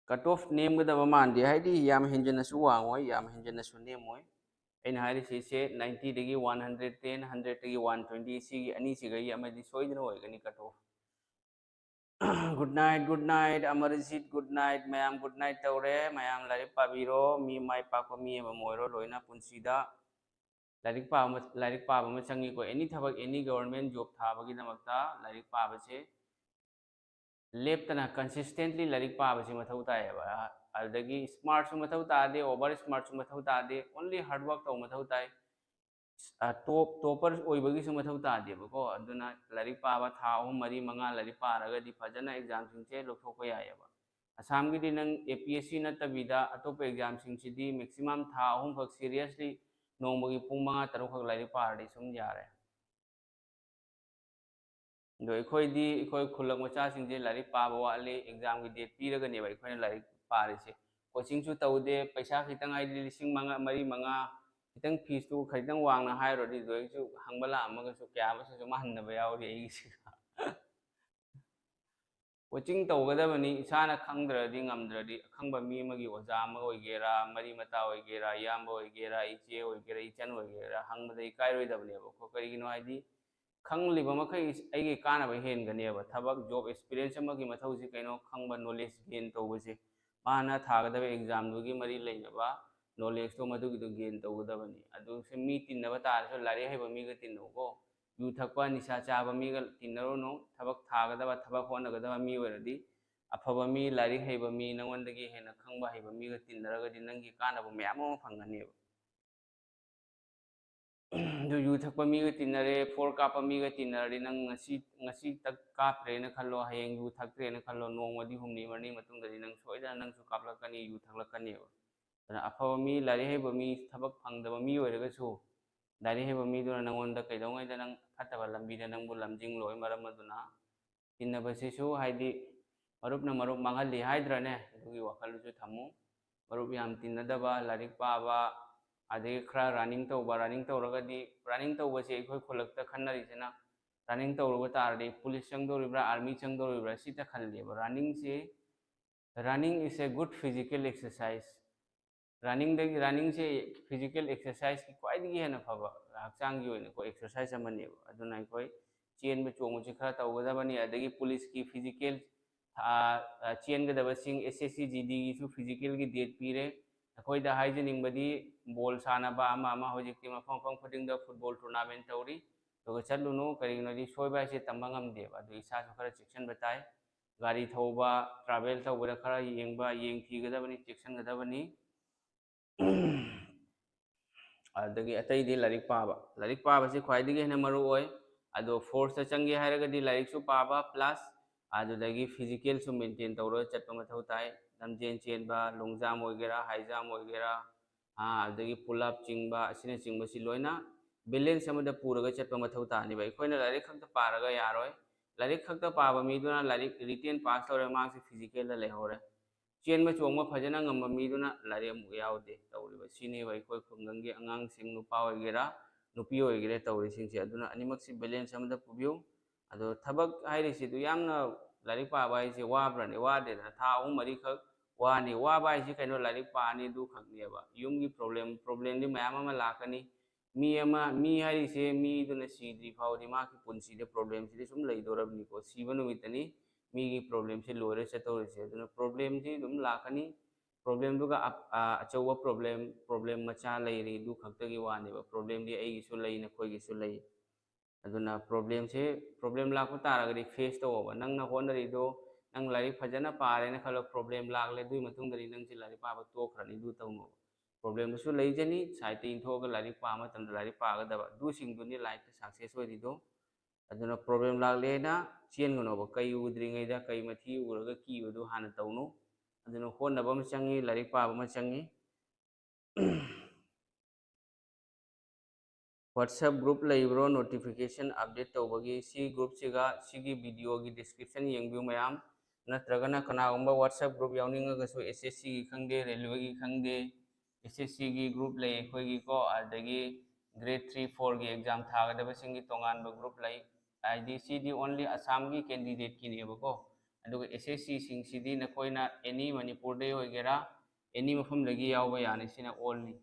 Cut off ꯅꯦꯝꯒꯗꯕ ꯃꯥꯟꯗꯦ, ꯍꯥꯏꯗꯤ ꯌꯥꯝ ꯍꯦꯟꯖꯟꯅꯁꯨ ꯋꯥꯡꯉꯣꯏ, ꯌꯥꯝ ꯍꯦꯟꯖꯟꯅꯁꯨ ꯅꯦꯝꯃꯣꯏ꯫ ꯑꯩꯅ ꯍꯥꯏꯔꯤꯁꯤꯁꯦ ninety ꯗꯒꯤ one hundred ten, hundred ꯇꯒꯤ one twenty, ꯁꯤꯒꯤ ꯑꯅꯤꯁꯤꯒꯩ ꯑꯃꯗꯤ ꯁꯣꯏꯗꯅ ꯑꯣꯏꯒꯅꯤ cut off꯫ Good night, good night, Amarjeet, good night꯫ ꯃꯌꯥꯝ good night ꯇꯧꯔꯦ꯫ ꯃꯌꯥꯝ ꯂꯥꯏꯔꯤꯛ ꯄꯥꯕꯤꯔꯣ, ꯃꯤ ꯃꯥꯏ ꯄꯥꯛꯄ ꯃꯤ ꯑꯃ ꯑꯣꯏꯔꯣ ꯂꯣꯏꯅ ꯄꯨꯟꯁꯤꯗ꯫ ꯂꯥꯏꯔꯤꯛ ꯄꯥꯕ ꯑꯃ, ꯂꯥꯏꯔꯤꯛ ꯄꯥꯕ ꯑꯃ ꯆꯪꯉꯤꯀꯣ꯫ Any ꯊꯕꯛ, any government job ꯊꯥꯕꯒꯤꯗꯃꯛꯇ ꯂꯥꯏꯔꯤꯛ ꯄꯥꯕꯁꯦ ꯂꯦꯞꯇꯅ consistently ꯂꯥꯏꯔꯤꯛ ꯄꯥꯕꯁꯤ ꯃꯊꯧ ꯇꯥꯏꯌꯦꯕ꯫ ꯑꯗꯨꯗꯒꯤ ꯁ꯭ꯃꯥꯔꯠꯁꯨ ꯃꯊꯧ ꯇꯥꯗꯦ, ꯑꯣꯚꯔ ꯁ꯭ꯃꯥꯔꯠꯁꯨ ꯃꯊꯧ ꯇꯥꯗꯦ, ꯑꯣꯟꯂꯤ ꯍꯥꯔꯗ ꯋꯥꯔꯛ ꯇꯧꯕ ꯃꯊꯧ ꯇꯥꯏ꯫ ꯇꯣꯞ ꯇꯣꯄꯔ ꯑꯣꯏꯕꯒꯤꯁꯨ ꯃꯊꯧ ꯇꯥꯗꯦꯕꯀꯣ꯫ ꯑꯗꯨꯅ ꯂꯥꯏꯔꯤꯛ ꯄꯥꯕ ꯊꯥ ꯑꯍꯨꯝ ꯃꯔꯤ ꯃꯉꯥ ꯂꯥꯏꯔꯤꯛ ꯄꯥꯔꯒꯗꯤ ꯐꯖꯅ ꯑꯦꯛꯖꯥꯝꯁꯤꯡꯁꯦ ꯂꯧꯊꯣꯛꯄ ꯌꯥꯏꯑꯕ꯫ ꯑꯁꯥꯝꯒꯤꯗꯤ ꯅꯪ ꯑꯦ ꯄꯤ ꯑꯦꯁ ꯁꯤ ꯅꯠꯇꯕꯤꯗ ꯑꯇꯣꯞꯄ ꯑꯦꯛꯖꯥꯝꯁꯤꯡꯁꯤꯗꯤ ꯃꯦꯛꯁꯤꯃꯝ ꯊꯥ ꯑꯍꯨꯝꯈꯛ ꯁꯤꯔꯤꯌꯁꯂꯤ ꯅꯣꯡꯃꯒꯤ ꯄꯨꯡ ꯃꯉꯥ ꯇꯔꯨꯛꯈꯛ ꯂꯥꯏꯔꯤꯛ ꯄꯥꯔꯗꯤ ꯁꯨꯝ ꯌꯥꯔꯦ꯫ ꯑꯗꯣ ꯑꯩꯈꯣꯏꯗꯤ, ꯑꯩꯈꯣꯏ ꯈꯨꯜꯂꯛ ꯃꯆꯥꯁꯤꯡꯁꯦ ꯂꯥꯏꯔꯤꯛ ꯄꯥꯕ ꯋꯥꯠꯂꯤ꯫ ꯑꯦꯛꯖꯥꯝꯒꯤ ꯗꯦꯠ ꯄꯤꯔꯒꯅꯦꯕ ꯑꯩꯈꯣꯏꯅ ꯂꯥꯏꯔꯤꯛ ꯄꯥꯔꯤꯁꯦ꯫ ꯀꯣꯆꯤꯡꯁꯨ ꯇꯧꯗꯦ꯫ ꯄꯩꯁꯥ ꯈꯤꯇꯪ, ꯍꯥꯏꯗꯤ ꯂꯤꯁꯤꯡ ꯃꯉꯥ, ꯃꯔꯤ, ꯃꯉꯥ, ꯈꯤꯇꯪ ꯐꯤꯁꯇꯨ ꯈꯤꯇꯪ ꯋꯥꯡꯅ ꯍꯥꯏꯔꯨꯔꯗꯤ, ꯑꯗꯨ ꯑꯩꯁꯨ ꯍꯪꯕ ꯂꯥꯛꯑꯝꯃꯒꯁꯨ ꯀꯌꯥ ꯑꯃꯁꯨ ꯁꯨꯝ ꯍꯟꯅꯕ ꯌꯥꯎꯔꯤ ꯑꯩꯒꯤꯁꯤꯒ꯫ ꯀꯣꯆꯤꯡ ꯇꯧꯒꯗꯕꯅꯤ꯫ ꯏꯁꯥꯅ ꯈꯪꯗ꯭ꯔꯗꯤ, ꯉꯝꯗ꯭ꯔꯗꯤ, ꯑꯈꯪꯕ ꯃꯤ ꯑꯃꯒꯤ, ꯑꯣꯖꯥ ꯑꯃ ꯑꯣꯏꯒꯦꯔꯥ, ꯃꯔꯤ ꯃꯇꯥ ꯑꯣꯏꯒꯦꯔꯥ, ꯏꯌꯥꯝꯕ ꯑꯣꯏꯒꯦꯔꯥ, ꯏꯆꯦ ꯑꯣꯏꯒꯦꯔꯥ, ꯏꯆꯟ ꯑꯣꯏꯒꯦꯔꯥ, ꯍꯪꯕꯗ ꯏꯀꯥꯏꯔꯣꯏꯗꯕꯅꯦꯕꯀꯣ꯫ ꯀꯔꯤꯒꯤꯅꯣ ꯍꯥꯏꯗꯤ, ꯈꯪꯂꯤꯕ ꯃꯈꯩ ꯑꯩꯒꯤ ꯀꯥꯟꯅꯕ ꯍꯦꯟꯒꯅꯦꯕ꯫ ꯊꯕꯛ, ꯖꯣꯕ ꯑꯦꯛꯁꯄꯤꯔꯤꯌꯦꯟꯁ ꯑꯃꯒꯤ ꯃꯊꯧꯁꯤ ꯀꯩꯅꯣ ꯈꯪꯕ, ꯅꯣꯂꯦꯖ ꯒꯦꯟ ꯇꯧꯕꯁꯦ꯫ ꯃꯥꯅ ꯊꯥꯒꯗꯕ ꯑꯦꯛꯖꯥꯝꯗꯨꯒꯤ ꯃꯔꯤ ꯂꯩꯅꯕ ꯅꯣꯂꯦꯖꯇꯣ ꯃꯗꯨꯒꯤꯗꯣ ꯒꯦꯟ ꯇꯧꯒꯗꯕꯅꯤ꯫ ꯑꯗꯨꯁꯨ ꯃꯤ ꯇꯤꯟꯅꯕ ꯇꯥꯔꯁꯨ ꯂꯥꯏꯔꯤꯛ ꯍꯩꯕ ꯃꯤꯒ ꯇꯤꯟꯅꯧꯀꯣ꯫ ꯌꯨ ꯊꯛꯄ, ꯅꯤꯁꯥ ꯆꯥꯕ ꯃꯤꯒ ꯇꯤꯟꯅꯔꯨꯅꯨ꯫ ꯊꯕꯛ ꯊꯥꯒꯗꯕ, ꯊꯕꯛ ꯍꯣꯠꯅꯒꯗꯕ ꯃꯤ ꯑꯣꯏꯔꯗꯤ, ꯑꯐꯕ ꯃꯤ, ꯂꯥꯏꯔꯤꯛ ꯍꯩꯕ ꯃꯤ, ꯅꯉꯣꯟꯗꯒꯤ ꯍꯦꯟꯅ ꯈꯪꯕ ꯍꯩꯕ ꯃꯤꯒ ꯇꯤꯟꯅꯔꯒꯗꯤ ꯅꯪꯒꯤ ꯀꯥꯟꯅꯕ ꯃꯌꯥꯝ ꯑꯃ ꯐꯪꯒꯅꯦꯕ꯫ ꯑꯗꯨ ꯌꯨ ꯊꯛꯄ ꯃꯤꯒ ꯇꯤꯟꯅꯔꯦ, ꯐꯣꯔ ꯀꯥꯞꯄ ꯃꯤꯒ ꯇꯤꯟꯅꯔꯗꯤ, ꯅꯪ ꯉꯁꯤ, ꯉꯁꯤ ꯇꯛ ꯀꯥꯞꯇ꯭ꯔꯦꯅ ꯈꯜꯂꯣ, ꯍꯌꯦꯡ ꯌꯨ ꯊꯛꯇ꯭ꯔꯦꯅ ꯈꯜꯂꯣ, ꯅꯣꯡꯃꯗꯤ ꯍꯨꯝꯅꯤ ꯃꯔꯤꯅꯤ ꯃꯇꯨꯡꯗꯗꯤ ꯅꯪ ꯁꯣꯏꯗꯅ ꯅꯪꯁꯨ ꯀꯥꯞꯂꯛꯀꯅꯤ, ꯌꯨ ꯊꯛꯂꯛꯀꯅꯦꯕ꯫ ꯑꯗꯨꯅ ꯑꯐꯕ ꯃꯤ, ꯂꯥꯏꯔꯤꯛ ꯍꯩꯕ ꯃꯤ, ꯊꯕꯛ ꯐꯪꯗꯕ ꯃꯤ ꯑꯣꯏꯔꯒꯁꯨ, ꯂꯥꯏꯔꯤꯛ ꯍꯩꯕ ꯃꯤꯗꯨꯅ ꯅꯪꯉꯣꯟꯗ ꯀꯩꯗꯧꯉꯩꯗ ꯅꯪ ꯐꯠꯇꯕ ꯂꯝꯕꯤꯗ ꯅꯪꯕꯨ ꯂꯝꯖꯤꯡꯂꯣꯏ꯫ ꯃꯔꯝ ꯑꯗꯨꯅ ꯇꯤꯟꯅꯕꯁꯤꯁꯨ, ꯍꯥꯏꯗꯤ, ꯃꯔꯨꯞꯅ ꯃꯔꯨꯞ ꯃꯥꯡꯍꯜꯂꯤ ꯍꯥꯏꯗ꯭ꯔꯅꯦ? ꯑꯗꯨꯒꯤ ꯋꯥꯈꯜꯗꯨꯁꯨ ꯊꯝꯃꯨ꯫ ꯃꯔꯨꯞ ꯌꯥꯝ ꯇꯤꯟꯅꯗꯕ, ꯂꯥꯏꯔꯤꯛ ꯄꯥꯕ, ꯑꯗꯒꯤ ꯈꯔ ꯔꯟꯅꯤꯡ ꯇꯧꯕ, ꯔꯟꯅꯤꯡ ꯇꯧꯔꯒꯗꯤ, ꯔꯟꯅꯤꯡ ꯇꯧꯕꯁꯦ ꯑꯩꯈꯣꯏ ꯈꯨꯜꯂꯛꯇ ꯈꯟꯅꯔꯤꯁꯤꯅ, ꯔꯟꯅꯤꯡ ꯇꯧꯔꯨꯕ ꯇꯥꯔꯗꯤ ꯄꯨꯂꯤꯁ ꯆꯪꯗꯧꯔꯤꯕ꯭ꯔꯥ, ꯑꯥꯔꯃꯤ ꯆꯪꯗꯧꯔꯤꯕ꯭ꯔꯥ, ꯁꯤꯇ ꯈꯜꯂꯦꯕ꯫ ꯔꯟꯅꯤꯡꯁꯤ, running is a good physical exercise꯫ ꯔꯟꯅꯤꯡꯗꯒꯤ, ꯔꯟꯅꯤꯡꯁꯦ ꯐꯤꯖꯤꯀꯦꯜ ꯑꯦꯛꯁꯔꯁꯥꯏꯖꯀꯤ ꯈ꯭ꯋꯥꯏꯗꯒꯤ ꯍꯦꯟꯅ ꯐꯕ, ꯍꯛꯆꯥꯡꯒꯤ ꯑꯣꯏꯅꯀꯣ, ꯑꯦꯛꯁꯔꯁꯥꯏꯖ ꯑꯃꯅꯦꯕ꯫ ꯑꯗꯨꯅ ꯑꯩꯈꯣꯏ ꯆꯦꯟꯕ ꯆꯣꯡꯕꯁꯤ ꯈꯔ ꯇꯧꯒꯗꯕꯅꯤ꯫ ꯑꯗꯒꯤ ꯄꯨꯂꯤꯁꯀꯤ ꯐꯤꯖꯤꯀꯦꯜ, ꯆꯦꯟꯒꯗꯕꯁꯤꯡ, ꯑꯦꯁ ꯑꯦꯁ ꯁꯤ ꯖꯤ ꯗꯤꯒꯤꯁꯨ ꯐꯤꯖꯤꯀꯦꯜꯒꯤ ꯗꯦꯠ ꯄꯤꯔꯦ꯫ ꯑꯩꯈꯣꯏꯗ ꯍꯥꯏꯖꯅꯤꯡꯕꯗꯤ, ꯕꯣꯜ ꯁꯥꯟꯅꯕ ꯑꯃ ꯑꯃ ꯍꯧꯖꯤꯛꯇꯤ ꯃꯐꯝ ꯃꯐꯝ ꯈꯨꯗꯤꯡꯗ ꯐꯨꯠꯕꯣꯜ ꯇꯣꯔꯅꯥꯃꯦꯟ ꯇꯧꯔꯤ꯫ ꯑꯗꯨꯒ ꯆꯠꯂꯨꯅꯨ, ꯀꯔꯤꯒꯤꯅꯣꯗꯤ ꯁꯣꯏꯕ ꯍꯥꯏꯁꯦ ꯇꯝꯕ ꯉꯝꯗꯦꯕ꯫ ꯑꯗꯨ ꯏꯁꯥꯁꯨ ꯈꯔ ꯆꯦꯛꯁꯤꯟꯕ ꯇꯥꯏ꯫ ꯒꯥꯔꯤ ꯊꯧꯕ, ꯇ꯭ꯔꯥꯚꯦꯜ ꯇꯧꯕꯗ ꯈꯔ ꯌꯦꯡꯕ, ꯌꯦꯡꯊꯤꯒꯗꯕꯅꯤ, ꯆꯦꯛꯁꯤꯟꯒꯗꯕꯅꯤ꯫ ꯑꯗꯒꯤ ꯑꯇꯩꯗꯤ ꯂꯥꯏꯔꯤꯛ ꯄꯥꯕ꯫ ꯂꯥꯏꯔꯤꯛ ꯄꯥꯕꯁꯤ ꯈ꯭ꯋꯥꯏꯗꯒꯤ ꯍꯦꯟꯅ ꯃꯔꯨ ꯑꯣꯏ꯫ ꯑꯗꯣ ꯐꯣꯔꯁꯇ ꯆꯪꯒꯦ ꯍꯥꯏꯔꯒꯗꯤ ꯂꯥꯏꯔꯤꯛꯁꯨ ꯄꯥꯕ, ꯄ꯭ꯂꯁ ꯑꯗꯨꯗꯒꯤ ꯐꯤꯖꯤꯀꯦꯜꯁꯨ ꯃꯦꯟꯇꯦꯟ ꯇꯧꯔꯒ ꯆꯠꯄ ꯃꯊꯧ ꯇꯥꯏ꯫ ꯂꯝꯖꯦꯟ ꯆꯦꯟꯕ, ꯂꯣꯡ ꯖꯝ ꯑꯣꯏꯒꯦꯔꯥ, ꯍꯥꯏ ꯖꯝ ꯑꯣꯏꯒꯦꯔꯥ, ꯑꯥ, ꯑꯗꯒꯤ ꯄꯨꯜ ꯑꯞ ꯆꯤꯡꯕ, ꯑꯁꯤꯅꯆꯤꯡꯕꯁꯤ ꯂꯣꯏꯅ ꯕꯦꯂꯦꯟꯁ ꯑꯃꯗ ꯄꯨꯔꯒ ꯆꯠꯄ ꯃꯊꯧ ꯇꯥꯅꯤꯕ꯫ ꯑꯩꯈꯣꯏꯅ ꯂꯥꯏꯔꯤꯛ ꯈꯛꯇ ꯄꯥꯔꯒ ꯌꯥꯔꯣꯏ꯫ ꯂꯥꯏꯔꯤꯛ ꯈꯛꯇ ꯄꯥꯕ ꯃꯤꯗꯨꯅ ꯂꯥꯏꯔꯤꯛ ꯔꯤꯇꯦꯟ ꯄꯥꯁ ꯇꯧꯔꯦ, ꯃꯥꯁꯤ ꯐꯤꯖꯤꯀꯦꯜꯗ ꯂꯩꯍꯧꯔꯦ꯫ ꯆꯦꯟꯕ ꯆꯣꯡꯕ ꯐꯖꯅ ꯉꯝꯕ ꯃꯤꯗꯨꯅ ꯂꯥꯏꯔꯤꯛ ꯑꯃꯨꯛ ꯌꯥꯎꯗꯦ ꯇꯧꯔꯤꯕ꯫ ꯁꯤꯅꯦꯕ ꯑꯩꯈꯣꯏ ꯈꯨꯡꯒꯪꯒꯤ ꯑꯉꯥꯡꯁꯤꯡ, ꯅꯨꯄꯥ ꯑꯣꯏꯒꯦꯔꯥ ꯅꯨꯄꯤ ꯑꯣꯏꯒꯦꯔꯥ, ꯇꯧꯔꯤꯁꯤꯡꯁꯦ꯫ ꯑꯗꯨꯅ ꯑꯅꯤꯃꯛꯁꯤ ꯕꯦꯂꯦꯟꯁ ꯑꯃꯗ ꯄꯨꯕꯤꯌꯨ꯫ ꯑꯗꯣ ꯊꯕꯛ ꯍꯥꯏꯔꯤꯁꯤꯗꯨ ꯌꯥꯝꯅ ꯂꯥꯏꯔꯤꯛ ꯄꯥꯕ ꯍꯥꯏꯁꯦ ꯋꯥꯕ꯭ꯔꯅꯦ? ꯋꯥꯗꯦꯗꯅ꯫ ꯊꯥ ꯑꯍꯨꯝ ꯃꯔꯤꯈꯛ ꯋꯥꯅꯤ꯫ ꯋꯥꯕ ꯍꯥꯏꯁꯤ ꯀꯩꯅꯣ? ꯂꯥꯏꯔꯤꯛ ꯄꯥꯅꯤ, ꯑꯗꯨ ꯈꯛꯅꯦꯕ꯫ ꯌꯨꯝꯒꯤ ꯄ꯭ꯔꯣꯕ꯭ꯂꯦꯝ, ꯄ꯭ꯔꯣꯕ꯭ꯂꯦꯝꯗꯤ ꯃꯌꯥꯝ ꯑꯃ ꯂꯥꯛꯀꯅꯤ꯫ ꯃꯤ ꯑꯃ, ꯃꯤ ꯍꯥꯏꯔꯤꯁꯦ, ꯃꯤꯗꯨꯅ ꯁꯤꯗ꯭ꯔꯤ ꯐꯥꯎꯗꯤ ꯃꯥꯒꯤ ꯄꯨꯟꯁꯤꯗ ꯄ꯭ꯔꯣꯕ꯭ꯂꯦꯝꯁꯤꯗꯤ ꯁꯨꯝ ꯂꯩꯗꯣꯔꯕꯅꯤꯀꯣ꯫ ꯁꯤꯕ ꯅꯨꯃꯤꯠꯇꯅꯤ ꯃꯤꯒꯤ ꯄ꯭ꯔꯣꯕ꯭ꯂꯦꯝꯁꯦ ꯂꯣꯏꯔ ꯆꯠꯇꯧꯔꯤꯁꯦ꯫ ꯑꯗꯨꯅ ꯄ꯭ꯔꯣꯕ꯭ꯂꯦꯝꯁꯤ ꯑꯗꯨꯝ ꯂꯥꯛꯀꯅꯤ꯫ ꯄ꯭ꯔꯣꯕ꯭ꯂꯦꯝꯗꯨꯒ ꯑꯞ-, ꯑ, ꯑꯆꯧꯕ ꯄ꯭ꯔꯣꯕ꯭ꯂꯦꯝ, ꯄ꯭ꯔꯣꯕ꯭ꯂꯦꯝ ꯃꯆꯥ ꯂꯩꯔꯤ, ꯑꯗꯨ ꯈꯛꯇꯒꯤ ꯋꯥꯅꯦꯕ꯫ ꯄ꯭ꯔꯣꯕ꯭ꯂꯦꯝꯗꯤ ꯑꯩꯒꯤꯁꯨ ꯂꯩ, ꯅꯈꯣꯏꯒꯤꯁꯨ ꯂꯩ꯫ ꯑꯗꯨꯅ ꯄ꯭ꯔꯣꯕ꯭ꯂꯦꯝꯁꯦ, ꯄ꯭ꯔꯣꯕ꯭ꯂꯦꯝ ꯂꯥꯛꯄ ꯇꯥꯔꯒꯗꯤ ꯐꯦꯁ ꯇꯧꯑꯣꯕ꯫ ꯅꯪꯅ ꯍꯣꯠꯅꯔꯤꯗꯣ, ꯅꯪ ꯂꯥꯏꯔꯤꯛ ꯐꯖꯅ ꯄꯥꯔꯦꯅ ꯈꯜꯂꯣ, ꯄ꯭ꯔꯣꯕ꯭ꯂꯦꯝ ꯂꯥꯛꯂꯦ, ꯑꯗꯨꯒꯤ ꯃꯇꯨꯡꯗꯗꯤ ꯅꯪꯁꯦ ꯂꯥꯏꯔꯤꯛ ꯄꯥꯕ ꯇꯣꯛꯈ꯭ꯔꯅꯤ꯫ ꯑꯗꯨ ꯇꯧꯅꯣꯕ꯫ ꯄ꯭ꯔꯣꯕ꯭ꯂꯦꯝꯗꯨꯁꯨ ꯂꯩꯖꯅꯤ, ꯁꯥꯏꯠꯇ ꯏꯟꯊꯣꯛꯑꯒ ꯂꯥꯏꯔꯤꯛ ꯄꯥꯕ ꯃꯇꯝꯗ ꯂꯥꯏꯔꯤꯛ ꯄꯥꯒꯗꯕ꯫ ꯑꯗꯨꯁꯤꯡꯗꯨꯅꯤ ꯂꯥꯏꯐꯇ ꯁꯛꯁꯦꯁ ꯑꯣꯏꯔꯤꯗꯣ꯫ ꯑꯗꯨꯅ ꯄ꯭ꯔꯣꯕ꯭ꯂꯦꯝ ꯂꯥꯛꯂꯦꯅ ꯆꯦꯟꯒꯅꯣꯕ꯫ ꯀꯩ ꯎꯗ꯭ꯔꯤꯉꯩꯗ ꯀꯩ ꯃꯊꯤ ꯎꯔꯒ ꯀꯤꯕꯗꯨ ꯍꯥꯟꯅ ꯇꯧꯅꯨ꯫ ꯑꯗꯨꯅ ꯍꯣꯠꯅꯕ ꯑꯃ ꯆꯪꯉꯤ, ꯂꯥꯏꯔꯤꯛ ꯄꯥꯕ ꯑꯃ ꯆꯪꯉꯤ꯫ WhatsApp group ꯂꯩꯕ꯭ꯔꯣ notification update ꯇꯧꯕꯒꯤ? ꯁꯤ groupꯁꯤꯒ ꯁꯤꯒꯤ videoꯒꯤ description ꯌꯦꯡꯕꯤꯌꯨ ꯃꯌꯥꯝ꯫ ꯅꯠꯇ꯭ꯔꯒꯅ ꯀꯅꯥꯒꯨꯝꯕ WhatsApp group ꯌꯥꯎꯅꯤꯡꯉꯒꯁꯨ, SSCꯒꯤ ꯈꯪꯗꯦ, ꯔꯦꯜꯋꯦꯒꯤ ꯈꯪꯗꯦ, SSCꯒꯤ group ꯂꯩ ꯑꯩꯈꯣꯏꯒꯤꯀꯣ, ꯑꯗꯒꯤ grade three, fourꯒꯤ exam ꯊꯥꯒꯗꯕꯁꯤꯡꯒꯤ ꯇꯣꯉꯥꯟꯕ group ꯂꯩ꯫ ꯍꯥꯏꯗꯤ ꯁꯤꯗꯤ only ꯑꯁꯥꯝꯒꯤ candidateꯀꯤꯅꯦꯕꯀꯣ꯫ ꯑꯗꯨꯒ SSCꯁꯤꯡꯁꯤꯗꯤ ꯅꯈꯣꯏꯅ any ꯃꯅꯤꯄꯨꯔꯗꯩ ꯑꯣꯏꯒꯦꯔꯥ, any ꯃꯐꯝꯗꯒꯤ ꯌꯥꯎꯕ ꯌꯥꯅꯤ꯫ ꯁꯤꯅ allꯅꯤ꯫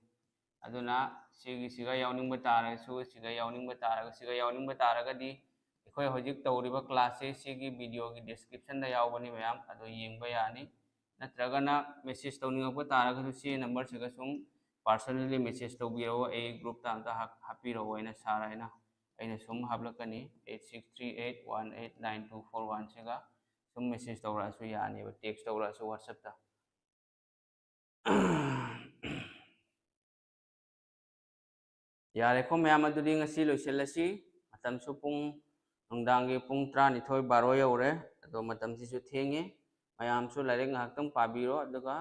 ꯑꯗꯨꯅ ꯁꯤꯒꯤꯁꯤꯒ ꯌꯥꯎꯅꯤꯡꯕ ꯇꯥꯔꯒꯁꯨ, ꯁꯤꯒ ꯌꯥꯎꯅꯤꯡꯕ ꯇꯥꯔꯒ, ꯁꯤꯒ ꯌꯥꯎꯅꯤꯡꯕ ꯇꯥꯔꯒꯗꯤ ꯑꯩꯈꯣꯏ ꯍꯧꯖꯤꯛ ꯇꯧꯔꯤꯕ classꯁꯦ ꯁꯤꯒꯤ videoꯒꯤ descriptionꯗ ꯌꯥꯎꯕꯅꯤ ꯃꯌꯥꯝ, ꯑꯗꯣ ꯌꯦꯡꯕ ꯌꯥꯅꯤ꯫ ꯅꯠꯇ꯭ꯔꯒꯅ message ꯇꯧꯅꯤꯡꯉꯛꯄ ꯇꯥꯔꯒꯁꯨ ꯁꯤ numberꯁꯤꯒ ꯁꯨꯝ personally message ꯇꯧꯕꯤꯔꯛꯑꯣ, ꯑꯩ groupꯇ ꯑꯝꯇ ꯍꯥꯞ-, ꯍꯥꯞꯄꯤꯔꯛꯑꯣ ꯍꯥꯏꯅ, sir ꯍꯥꯏꯅ ꯑꯩꯅ ꯁꯨꯝ ꯍꯥꯞꯂꯛꯀꯅꯤ, eight six three eight one eight nine two four oneꯁꯤꯒ꯫ ꯁꯨꯝ message ꯇꯧꯔꯛꯑꯁꯨ ꯌꯥꯅꯦꯕ, text ꯇꯧꯔꯛꯑꯁꯨ WhatsApp-ꯇ꯫ ꯌꯥꯔꯦꯀꯣ ꯃꯌꯥꯝ, ꯑꯗꯨꯗꯤ ꯉꯁꯤ ꯂꯣꯏꯁꯤꯜꯂꯁꯤ꯫ ꯃꯇꯝꯁꯨ ꯄꯨꯡ, ꯅꯨꯡꯗꯥꯡꯒꯤ ꯄꯨꯡ ꯇꯔꯥꯅꯤꯊꯣꯏ ꯕꯥꯔꯣ ꯌꯧꯔꯦ꯫ ꯑꯗꯣ ꯃꯇꯝꯁꯤꯁꯨ ꯊꯦꯡꯉꯦ꯫ ꯃꯌꯥꯝꯁꯨ ꯂꯥꯏꯔꯤꯛ ꯉꯥꯏꯍꯥꯛꯇꯪ ꯄꯥꯕꯤꯔꯣ, ꯑꯗꯨꯒ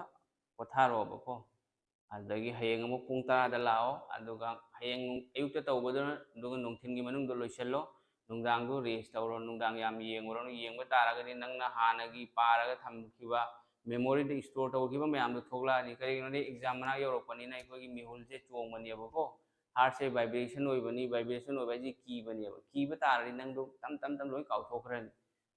ꯄꯣꯊꯥꯔꯣꯕꯀꯣ꯫ ꯑꯗꯨꯗꯒꯤ ꯍꯌꯦꯡ ꯑꯃꯨꯛ ꯄꯨꯡ ꯇꯔꯥꯗ ꯂꯥꯛꯑꯣ, ꯑꯗꯨꯒ ꯍꯌꯦꯡ ꯑꯌꯨꯛꯇ ꯇꯧꯕꯗꯨꯅ, ꯑꯗꯨꯒ ꯅꯨꯡꯊꯤꯜꯒꯤ ꯃꯅꯨꯡꯗ ꯂꯣꯏꯁꯤꯜꯂꯣ꯫ ꯅꯨꯡꯗꯥꯡꯗꯣ rest ꯇꯧꯔꯣ, ꯅꯨꯡꯗꯥꯡ ꯌꯥꯝ ꯌꯦꯡꯉꯨꯔꯅꯨ꯫ ꯌꯦꯡꯕ ꯇꯥꯔꯒꯗꯤ ꯅꯪꯅ ꯍꯥꯟꯅꯒꯤ ꯄꯥꯔꯒ ꯊꯝꯈꯤꯕ, memory-ꯗ store ꯇꯧꯈꯤꯕ ꯃꯌꯥꯝꯗꯣ ꯊꯣꯛꯂꯛꯑꯅꯤ꯫ ꯀꯔꯤꯒꯤꯅꯣꯗꯤ exam ꯃꯅꯥꯛ ꯌꯧꯔꯛꯄꯅꯤꯅ ꯑꯩꯈꯣꯏꯒꯤ ꯃꯤꯍꯨꯜꯁꯦ ꯆꯣꯡꯕꯅꯦꯕꯀꯣ꯫ Heart-ꯁꯦ vibration ꯑꯣꯏꯕꯅꯤ, vibration ꯑꯣꯏꯕ ꯍꯥꯏꯁꯦ ꯀꯤꯕꯅꯦꯕ꯫ ꯀꯤꯕ ꯇꯥꯔꯗꯤ ꯅꯪꯗꯣ ꯇꯝ ꯇꯝ ꯇꯝ ꯂꯣꯏ ꯀꯥꯎꯊꯣꯛꯈ꯭ꯔꯅꯤ꯫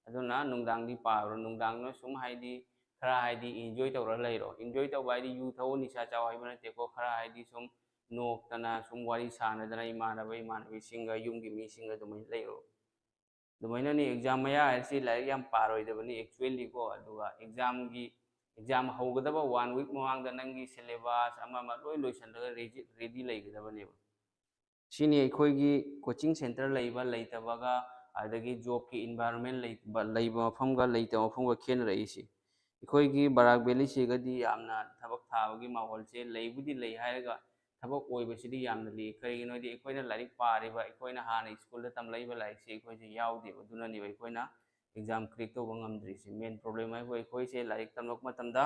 ꯑꯗꯨꯅ ꯅꯨꯡꯗꯥꯡꯗꯤ ꯄꯥꯔꯣ, ꯅꯨꯡꯗꯥꯡꯗꯨꯅ ꯁꯨꯝ ꯍꯥꯏꯗꯤ ꯈꯔ ꯍꯥꯏꯗꯤ enjoy ꯇꯧꯔ ꯂꯩꯔꯣ꯫ Enjoy ꯇꯧꯕ ꯍꯥꯏꯗꯤ ꯌꯨ ꯊꯛꯎ, ꯅꯤꯁꯥ ꯆꯥꯎ ꯍꯥꯏꯕ ꯅꯠꯇꯦꯀꯣ꯫ ꯈꯔ ꯍꯥꯏꯗꯤ ꯁꯨꯝ ꯅꯣꯛꯇꯅ, ꯁꯨꯝ ꯋꯥꯔꯤ ꯁꯥꯟꯅꯗꯅ ꯏꯃꯥꯟꯅꯕ ꯏꯃꯥꯟꯅꯕꯤꯁꯤꯡꯒ, ꯌꯨꯝꯒꯤ ꯃꯤꯁꯤꯡꯒ ꯑꯗꯨꯃꯥꯏꯅ ꯂꯩꯔꯣ꯫ ꯑꯗꯨꯃꯥꯏꯅꯅꯤ exam ꯃꯌꯥ ꯍꯥꯏꯁꯤ ꯂꯥꯏꯔꯤꯛ ꯌꯥꯝ ꯄꯥꯔꯣꯏꯗꯕꯅꯤ actually ꯀꯣ꯫ ꯑꯗꯨꯒ exam-ꯒꯤ, exam ꯍꯧꯒꯗꯕ one week ꯃꯃꯥꯡꯗ ꯅꯪꯒꯤ syllabus ꯑꯃ ꯑꯃ ꯂꯣꯏ ꯂꯣꯏꯁꯤꯜꯂꯒ ready, ready ꯂꯩꯒꯗꯕꯅꯦꯕ꯫ ꯁꯤꯅꯤ ꯑꯩꯈꯣꯏꯒꯤ coaching center ꯂꯩꯕ ꯂꯩꯇꯕꯒ, ꯑꯗꯒꯤ job-ꯀꯤ environment ꯂꯩꯕ, ꯂꯩꯕ ꯃꯐꯝꯒ ꯂꯩꯇꯕ ꯃꯐꯝꯒ ꯈꯦꯠꯅꯔꯛꯏꯁꯤ꯫ ꯑꯩꯈꯣꯏꯒꯤ ꯕꯔꯥꯛ valley-ꯁꯤꯒꯗꯤ ꯌꯥꯝꯅ ꯊꯕꯛ ꯊꯥꯕꯒꯤ ꯃꯥꯍꯣꯜꯁꯦ ꯂꯩꯕꯨꯗꯤ ꯂꯩ ꯍꯥꯏꯔꯒ ꯊꯕꯛ ꯑꯣꯏꯕꯁꯤꯗꯤ ꯌꯥꯝꯅ ꯂꯨꯏ꯫ ꯀꯔꯤꯒꯤꯅꯣꯗꯤ ꯑꯩꯈꯣꯏꯅ ꯂꯥꯏꯔꯤꯛ ꯄꯥꯔꯤꯕ, ꯑꯩꯈꯣꯏꯅ ꯍꯥꯟꯅ school-ꯗ ꯇꯝꯂꯛꯏꯕ ꯂꯥꯏꯔꯤꯛꯁꯦ ꯑꯩꯈꯣꯏꯁꯦ ꯌꯥꯎꯗꯦꯕ꯫ ꯑꯗꯨꯅꯅꯦꯕ ꯑꯩꯈꯣꯏꯅ exam crack ꯇꯧꯕ ꯉꯝꯗ꯭ꯔꯤꯁꯦ꯫ Main problem ꯍꯥꯏꯕꯨ ꯑꯩꯈꯣꯏꯁꯦ ꯂꯥꯏꯔꯤꯛ ꯇꯝꯂꯛꯄ ꯃꯇꯝꯗ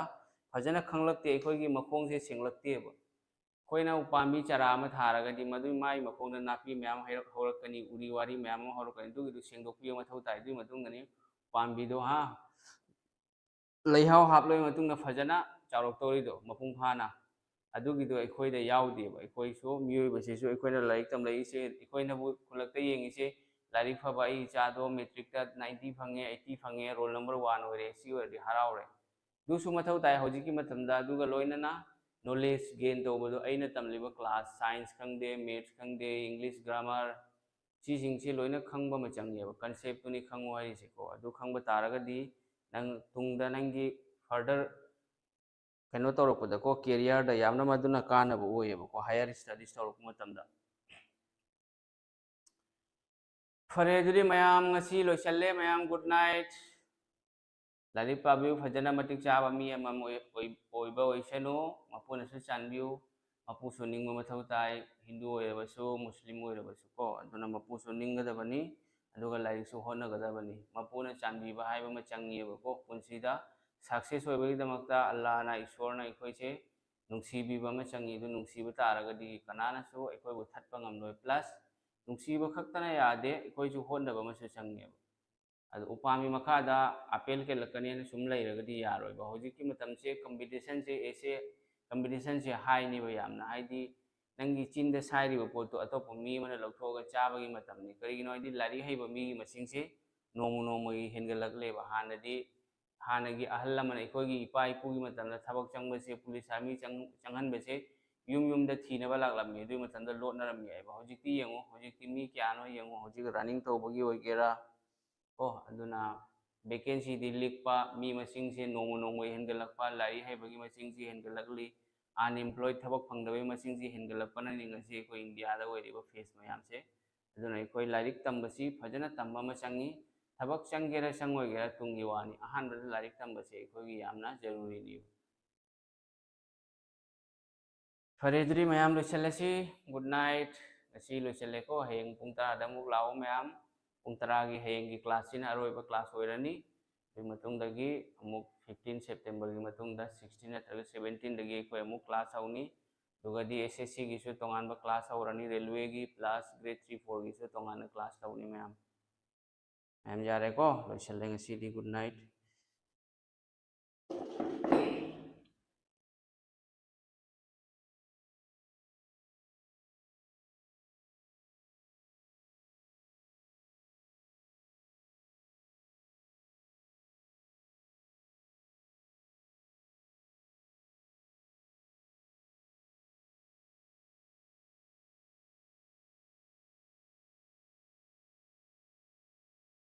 ꯐꯖꯅ ꯈꯪꯂꯛꯇꯦ, ꯑꯩꯈꯣꯏꯒꯤ ꯃꯈꯣꯡꯁꯦ ꯁꯦꯡꯂꯛꯇꯦꯕ꯫ ꯑꯩꯈꯣꯏꯅ ꯎꯄꯥꯝꯕꯤ ꯆꯔꯥ ꯑꯃ ꯊꯥꯔꯒꯗꯤ ꯃꯗꯨꯒꯤ ꯃꯥꯒꯤ ꯃꯈꯣꯡꯗ ꯅꯥꯄꯤ ꯃꯌꯥꯝ ꯍꯩꯔꯛ-, ꯍꯧꯔꯛꯀꯅꯤ, ꯎꯔꯤ ꯋꯥꯔꯤ ꯃꯌꯥꯝ ꯑꯃ ꯍꯧꯔꯛꯀꯅꯤ꯫ ꯑꯗꯨꯒꯤꯗꯨ ꯁꯦꯡꯗꯣꯛꯄꯤꯕ ꯃꯊꯧ ꯇꯥꯏ꯫ ꯑꯗꯨꯒꯤ ꯃꯇꯨꯡꯗꯅꯤ ꯎꯄꯥꯝꯕꯤꯗꯣ, ꯍꯥ, ꯂꯩꯍꯥꯎ ꯍꯥꯞꯂꯕ ꯃꯇꯨꯡꯗ ꯐꯖꯅ ꯆꯥꯎꯔꯛꯇꯧꯔꯤꯗꯣ ꯃꯄꯨꯡ ꯐꯥꯅ꯫ ꯑꯗꯨꯒꯤꯗꯣ ꯑꯩꯈꯣꯏꯗ ꯌꯥꯎꯗꯦꯕ꯫ ꯑꯩꯈꯣꯏꯁꯨ ꯃꯤꯑꯣꯏꯕꯁꯤꯁꯨ ꯑꯩꯈꯣꯏꯅ ꯂꯥꯏꯔꯤꯛ ꯇꯝꯂꯛꯏꯁꯦ, ꯑꯩꯈꯣꯏꯅꯕꯨ ꯈꯨꯜꯂꯛꯇ ꯌꯦꯡꯉꯤꯁꯦ, ꯂꯥꯏꯔꯤꯛ ꯐꯕ ꯑꯩ ꯏꯆꯥꯗꯣ matric-ꯇ ninety ꯐꯪꯉꯦ, eighty ꯐꯪꯉꯦ, roll number one ꯑꯣꯏꯔꯦ, ꯁꯤ ꯑꯣꯏꯔꯗꯤ ꯍꯔꯥꯎꯔꯦ꯫ ꯑꯗꯨꯁꯨ ꯃꯊꯧ ꯇꯥꯏ ꯍꯧꯖꯤꯛꯀꯤ ꯃꯇꯝꯗ꯫ ꯑꯗꯨꯒ ꯂꯣꯏꯅꯅ knowledge gain ꯇꯧꯕꯗꯣ, ꯑꯩꯅ ꯇꯝꯂꯤꯕ class, science ꯈꯪꯗꯦ, maths ꯈꯪꯗꯦ, English grammar, ꯁꯤꯁꯤꯡꯁꯤ ꯂꯣꯏꯅ ꯈꯪꯕ ꯑꯃ ꯆꯪꯉꯦꯕ꯫ Concept-ꯇꯨꯅꯤ ꯈꯪꯉꯣ ꯍꯥꯏꯔꯤꯁꯦꯀꯣ꯫ ꯑꯗꯨ ꯈꯪꯕ ꯇꯥꯔꯒꯗꯤ ꯅꯪ ꯇꯨꯡꯗ ꯅꯪꯒꯤ further ꯀꯩꯅꯣ ꯇꯧꯔꯛꯄꯗꯀꯣ, career-ꯗ ꯌꯥꯝꯅ ꯃꯗꯨꯅ ꯀꯥꯟꯅꯕ ꯑꯣꯏꯌꯦꯕꯀꯣ, higher studies ꯇꯧꯔꯛꯄ ꯃꯇꯝꯗ꯫ ꯐꯔꯦ, ꯑꯗꯨꯗꯤ ꯃꯌꯥꯝ ꯉꯁꯤ ꯂꯣꯏꯁꯜꯂꯦ꯫ ꯃꯌꯥꯝ good night꯫ ꯂꯥꯏꯔꯤꯛ ꯄꯥꯕꯤꯌꯨ, ꯐꯖꯅ ꯃꯇꯤꯛ ꯆꯥꯕ ꯃꯤ ꯑꯃ ꯑꯣꯏ-, ꯑꯣꯏ-, ꯑꯣꯏꯕ ꯑꯣꯏꯁꯅꯨ꯫ ꯃꯄꯨꯅꯁꯨ ꯆꯥꯟꯕꯤꯌꯨ꯫ ꯃꯄꯨ ꯁꯣꯟꯅꯤꯡꯕ ꯃꯊꯧ ꯇꯥꯏ, ꯍꯤꯟꯗꯨ ꯑꯣꯏꯔꯕꯁꯨ, ꯃꯨꯁꯂꯤꯝ ꯑꯣꯏꯔꯕꯁꯨ ꯀꯣ꯫ ꯑꯗꯨꯅ ꯃꯄꯨ ꯁꯣꯟꯅꯤꯡꯒꯗꯕꯅꯤ, ꯑꯗꯨꯒ ꯂꯥꯏꯔꯤꯛꯁꯨ ꯍꯣꯠꯅꯒꯗꯕꯅꯤ꯫ ꯃꯄꯨꯅ ꯆꯥꯟꯕꯤꯕ ꯍꯥꯏꯕ ꯑꯃ ꯆꯪꯉꯤꯑꯕꯀꯣ꯫ ꯄꯨꯟꯁꯤꯗ success ꯑꯣꯏꯕꯒꯤꯗꯃꯛꯇ ꯑꯜꯂꯥꯅ, ꯏꯁꯣꯔꯅ ꯑꯩꯈꯣꯏꯁꯦ ꯅꯨꯡꯁꯤꯕꯤꯕ ꯑꯃ ꯆꯪꯉꯤ꯫ ꯑꯗꯨ ꯅꯨꯡꯁꯤꯕ ꯇꯥꯔꯒꯗꯤ ꯀꯅꯥꯅꯁꯨ ꯑꯩꯈꯣꯏꯕꯨ ꯊꯠꯄ ꯉꯝꯂꯣꯏ꯫ Plus ꯅꯨꯡꯁꯤꯕ ꯈꯛꯇꯅ ꯌꯥꯗꯦ, ꯑꯩꯈꯣꯏꯁꯨ ꯍꯣꯠꯅꯕ ꯑꯃꯁꯨ ꯆꯪꯉꯦꯕ꯫ ꯑꯗꯨ ꯎꯄꯥꯝꯕꯤ ꯃꯈꯥꯗ ꯑꯄꯦꯜ ꯀꯦꯜꯂꯛꯀꯅꯦꯅ ꯁꯨꯝ ꯂꯩꯔꯒꯗꯤ ꯌꯥꯔꯣꯏꯕ꯫ ꯍꯧꯖꯤꯛꯀꯤ ꯃꯇꯝꯁꯦ competitionꯁꯦ, ꯑꯦꯁꯦ competitionꯁꯦ highꯅꯦꯕ ꯌꯥꯝꯅ, ꯍꯥꯏꯗꯤ ꯅꯪꯒꯤ ꯆꯤꯟꯗ ꯁꯥꯏꯔꯤꯕ ꯄꯣꯠꯇꯣ ꯑꯇꯣꯞꯄ ꯃꯤ ꯑꯃꯅ ꯂꯧꯊꯣꯛꯑꯒ ꯆꯥꯕꯒꯤ ꯃꯇꯝꯅꯤ꯫ ꯀꯔꯤꯒꯤꯅꯣ ꯍꯥꯏꯗꯤ ꯂꯥꯏꯔꯤꯛ ꯍꯩꯕ ꯃꯤꯒꯤ ꯃꯁꯤꯡꯁꯦ ꯅꯣꯡꯃ ꯅꯣꯡꯃꯒꯤ ꯍꯦꯟꯒꯠꯂꯛꯂꯦꯕ꯫ ꯍꯥꯟꯅꯗꯤ, ꯍꯥꯟꯅꯒꯤ ꯑꯍꯜ ꯂꯃꯟ, ꯑꯩꯈꯣꯏꯒꯤ ꯏꯄꯥ ꯏꯄꯨꯒꯤ ꯃꯇꯝꯗ ꯊꯕꯛ ꯆꯪꯕꯁꯦ, police army ꯆꯪ-, ꯆꯪꯍꯟꯕꯁꯦ ꯌꯨꯝ ꯌꯨꯝꯗ ꯊꯤꯅꯕ ꯂꯥꯛꯂꯝꯃꯤ꯫ ꯑꯗꯨꯒꯤ ꯃꯇꯝꯗ ꯂꯣꯠꯅꯔꯝꯃꯤ ꯍꯥꯏꯕ꯫ ꯍꯧꯖꯤꯛꯇꯤ ꯌꯦꯡꯉꯣ, ꯍꯧꯖꯤꯛꯇꯤ ꯃꯤ ꯀꯌꯥꯅꯣ ꯌꯦꯡꯉꯣ, ꯍꯧꯖꯤꯛ running ꯇꯧꯕꯒꯤ ꯑꯣꯏꯒꯦꯔꯥ, ꯀꯣ, ꯑꯗꯨꯅ vacancyꯗꯤ ꯂꯤꯛꯄ, ꯃꯤ ꯃꯁꯤꯡꯁꯦ ꯅꯣꯡꯃ ꯅꯣꯡꯃꯒꯤ ꯍꯦꯟꯒꯠꯂꯛꯄ, ꯂꯥꯏꯔꯤꯛ ꯍꯩꯕꯒꯤ ꯃꯁꯤꯡꯁꯤ ꯍꯦꯟꯒꯠꯂꯛꯂꯤ, unemployed, ꯊꯕꯛ ꯐꯪꯗꯕꯒꯤ ꯃꯁꯤꯡꯁꯤ ꯍꯦꯟꯒꯠꯂꯛꯄꯅꯅꯤ ꯉꯁꯤ ꯑꯩꯈꯣꯏ ꯏꯟꯗꯤꯌꯥꯗ ꯑꯣꯏꯔꯤꯕ face ꯃꯌꯥꯝꯁꯦ꯫ ꯑꯗꯨꯅ ꯑꯩꯈꯣꯏ ꯂꯥꯏꯔꯤꯛ ꯇꯝꯕꯁꯤ ꯐꯖꯅ ꯇꯝꯕ ꯑꯃ ꯆꯪꯉꯤ꯫ ꯊꯕꯛ ꯆꯪꯒꯦꯔꯥ ꯆꯪꯉꯣꯏꯒꯦꯔꯥ ꯇꯨꯡꯒꯤ ꯋꯥꯅꯤ, ꯑꯍꯥꯟꯕꯗ ꯂꯥꯏꯔꯤꯛ ꯇꯝꯕꯁꯦ ꯑꯩꯈꯣꯏꯒꯤ ꯌꯥꯝꯅ ꯖꯔꯨꯔꯤꯅꯤ꯫ ꯐꯔꯦ, ꯑꯗꯨꯗꯤ ꯃꯌꯥꯝ ꯂꯣꯏꯁꯤꯜꯂꯁꯤ꯫ Good night꯫ ꯉꯁꯤ ꯂꯣꯏꯁꯤꯜꯂꯦꯀꯣ꯫ ꯍꯌꯦꯡ ꯄꯨꯡ ꯇꯔꯥꯗ ꯑꯃꯨꯛ ꯂꯥꯛꯑꯣ ꯃꯌꯥꯝ꯫ ꯄꯨꯡ ꯇꯔꯥꯒꯤ ꯍꯌꯦꯡꯒꯤ classꯁꯤꯅ ꯑꯔꯣꯏꯕ class ꯑꯣꯏꯔꯅꯤ꯫ ꯑꯗꯨꯒꯤ ꯃꯇꯨꯡꯗꯒꯤ ꯑꯃꯨꯛ fifteen Septemberꯒꯤ ꯃꯇꯨꯡꯗ, sixteen ꯅꯠꯇ꯭ꯔꯒ seventeenꯗꯒꯤ ꯑꯩꯈꯣꯏ ꯑꯃꯨꯛ class ꯍꯧꯅꯤ꯫ ꯑꯗꯨꯒꯗꯤ SSCꯒꯤꯁꯨ ꯇꯣꯉꯥꯟꯕ class ꯍꯧꯔꯅꯤ, railwayꯒꯤ plus grade three fourꯒꯤꯁꯨ ꯇꯣꯉꯥꯟꯅ class ꯇꯧꯅꯤ ꯃꯌꯥꯝ꯫ ꯃꯌꯥꯝ ꯌꯥꯔꯦꯀꯣ, ꯂꯣꯏꯁꯤꯜꯂꯦ ꯉꯁꯤꯗꯤ꯫ Good night꯫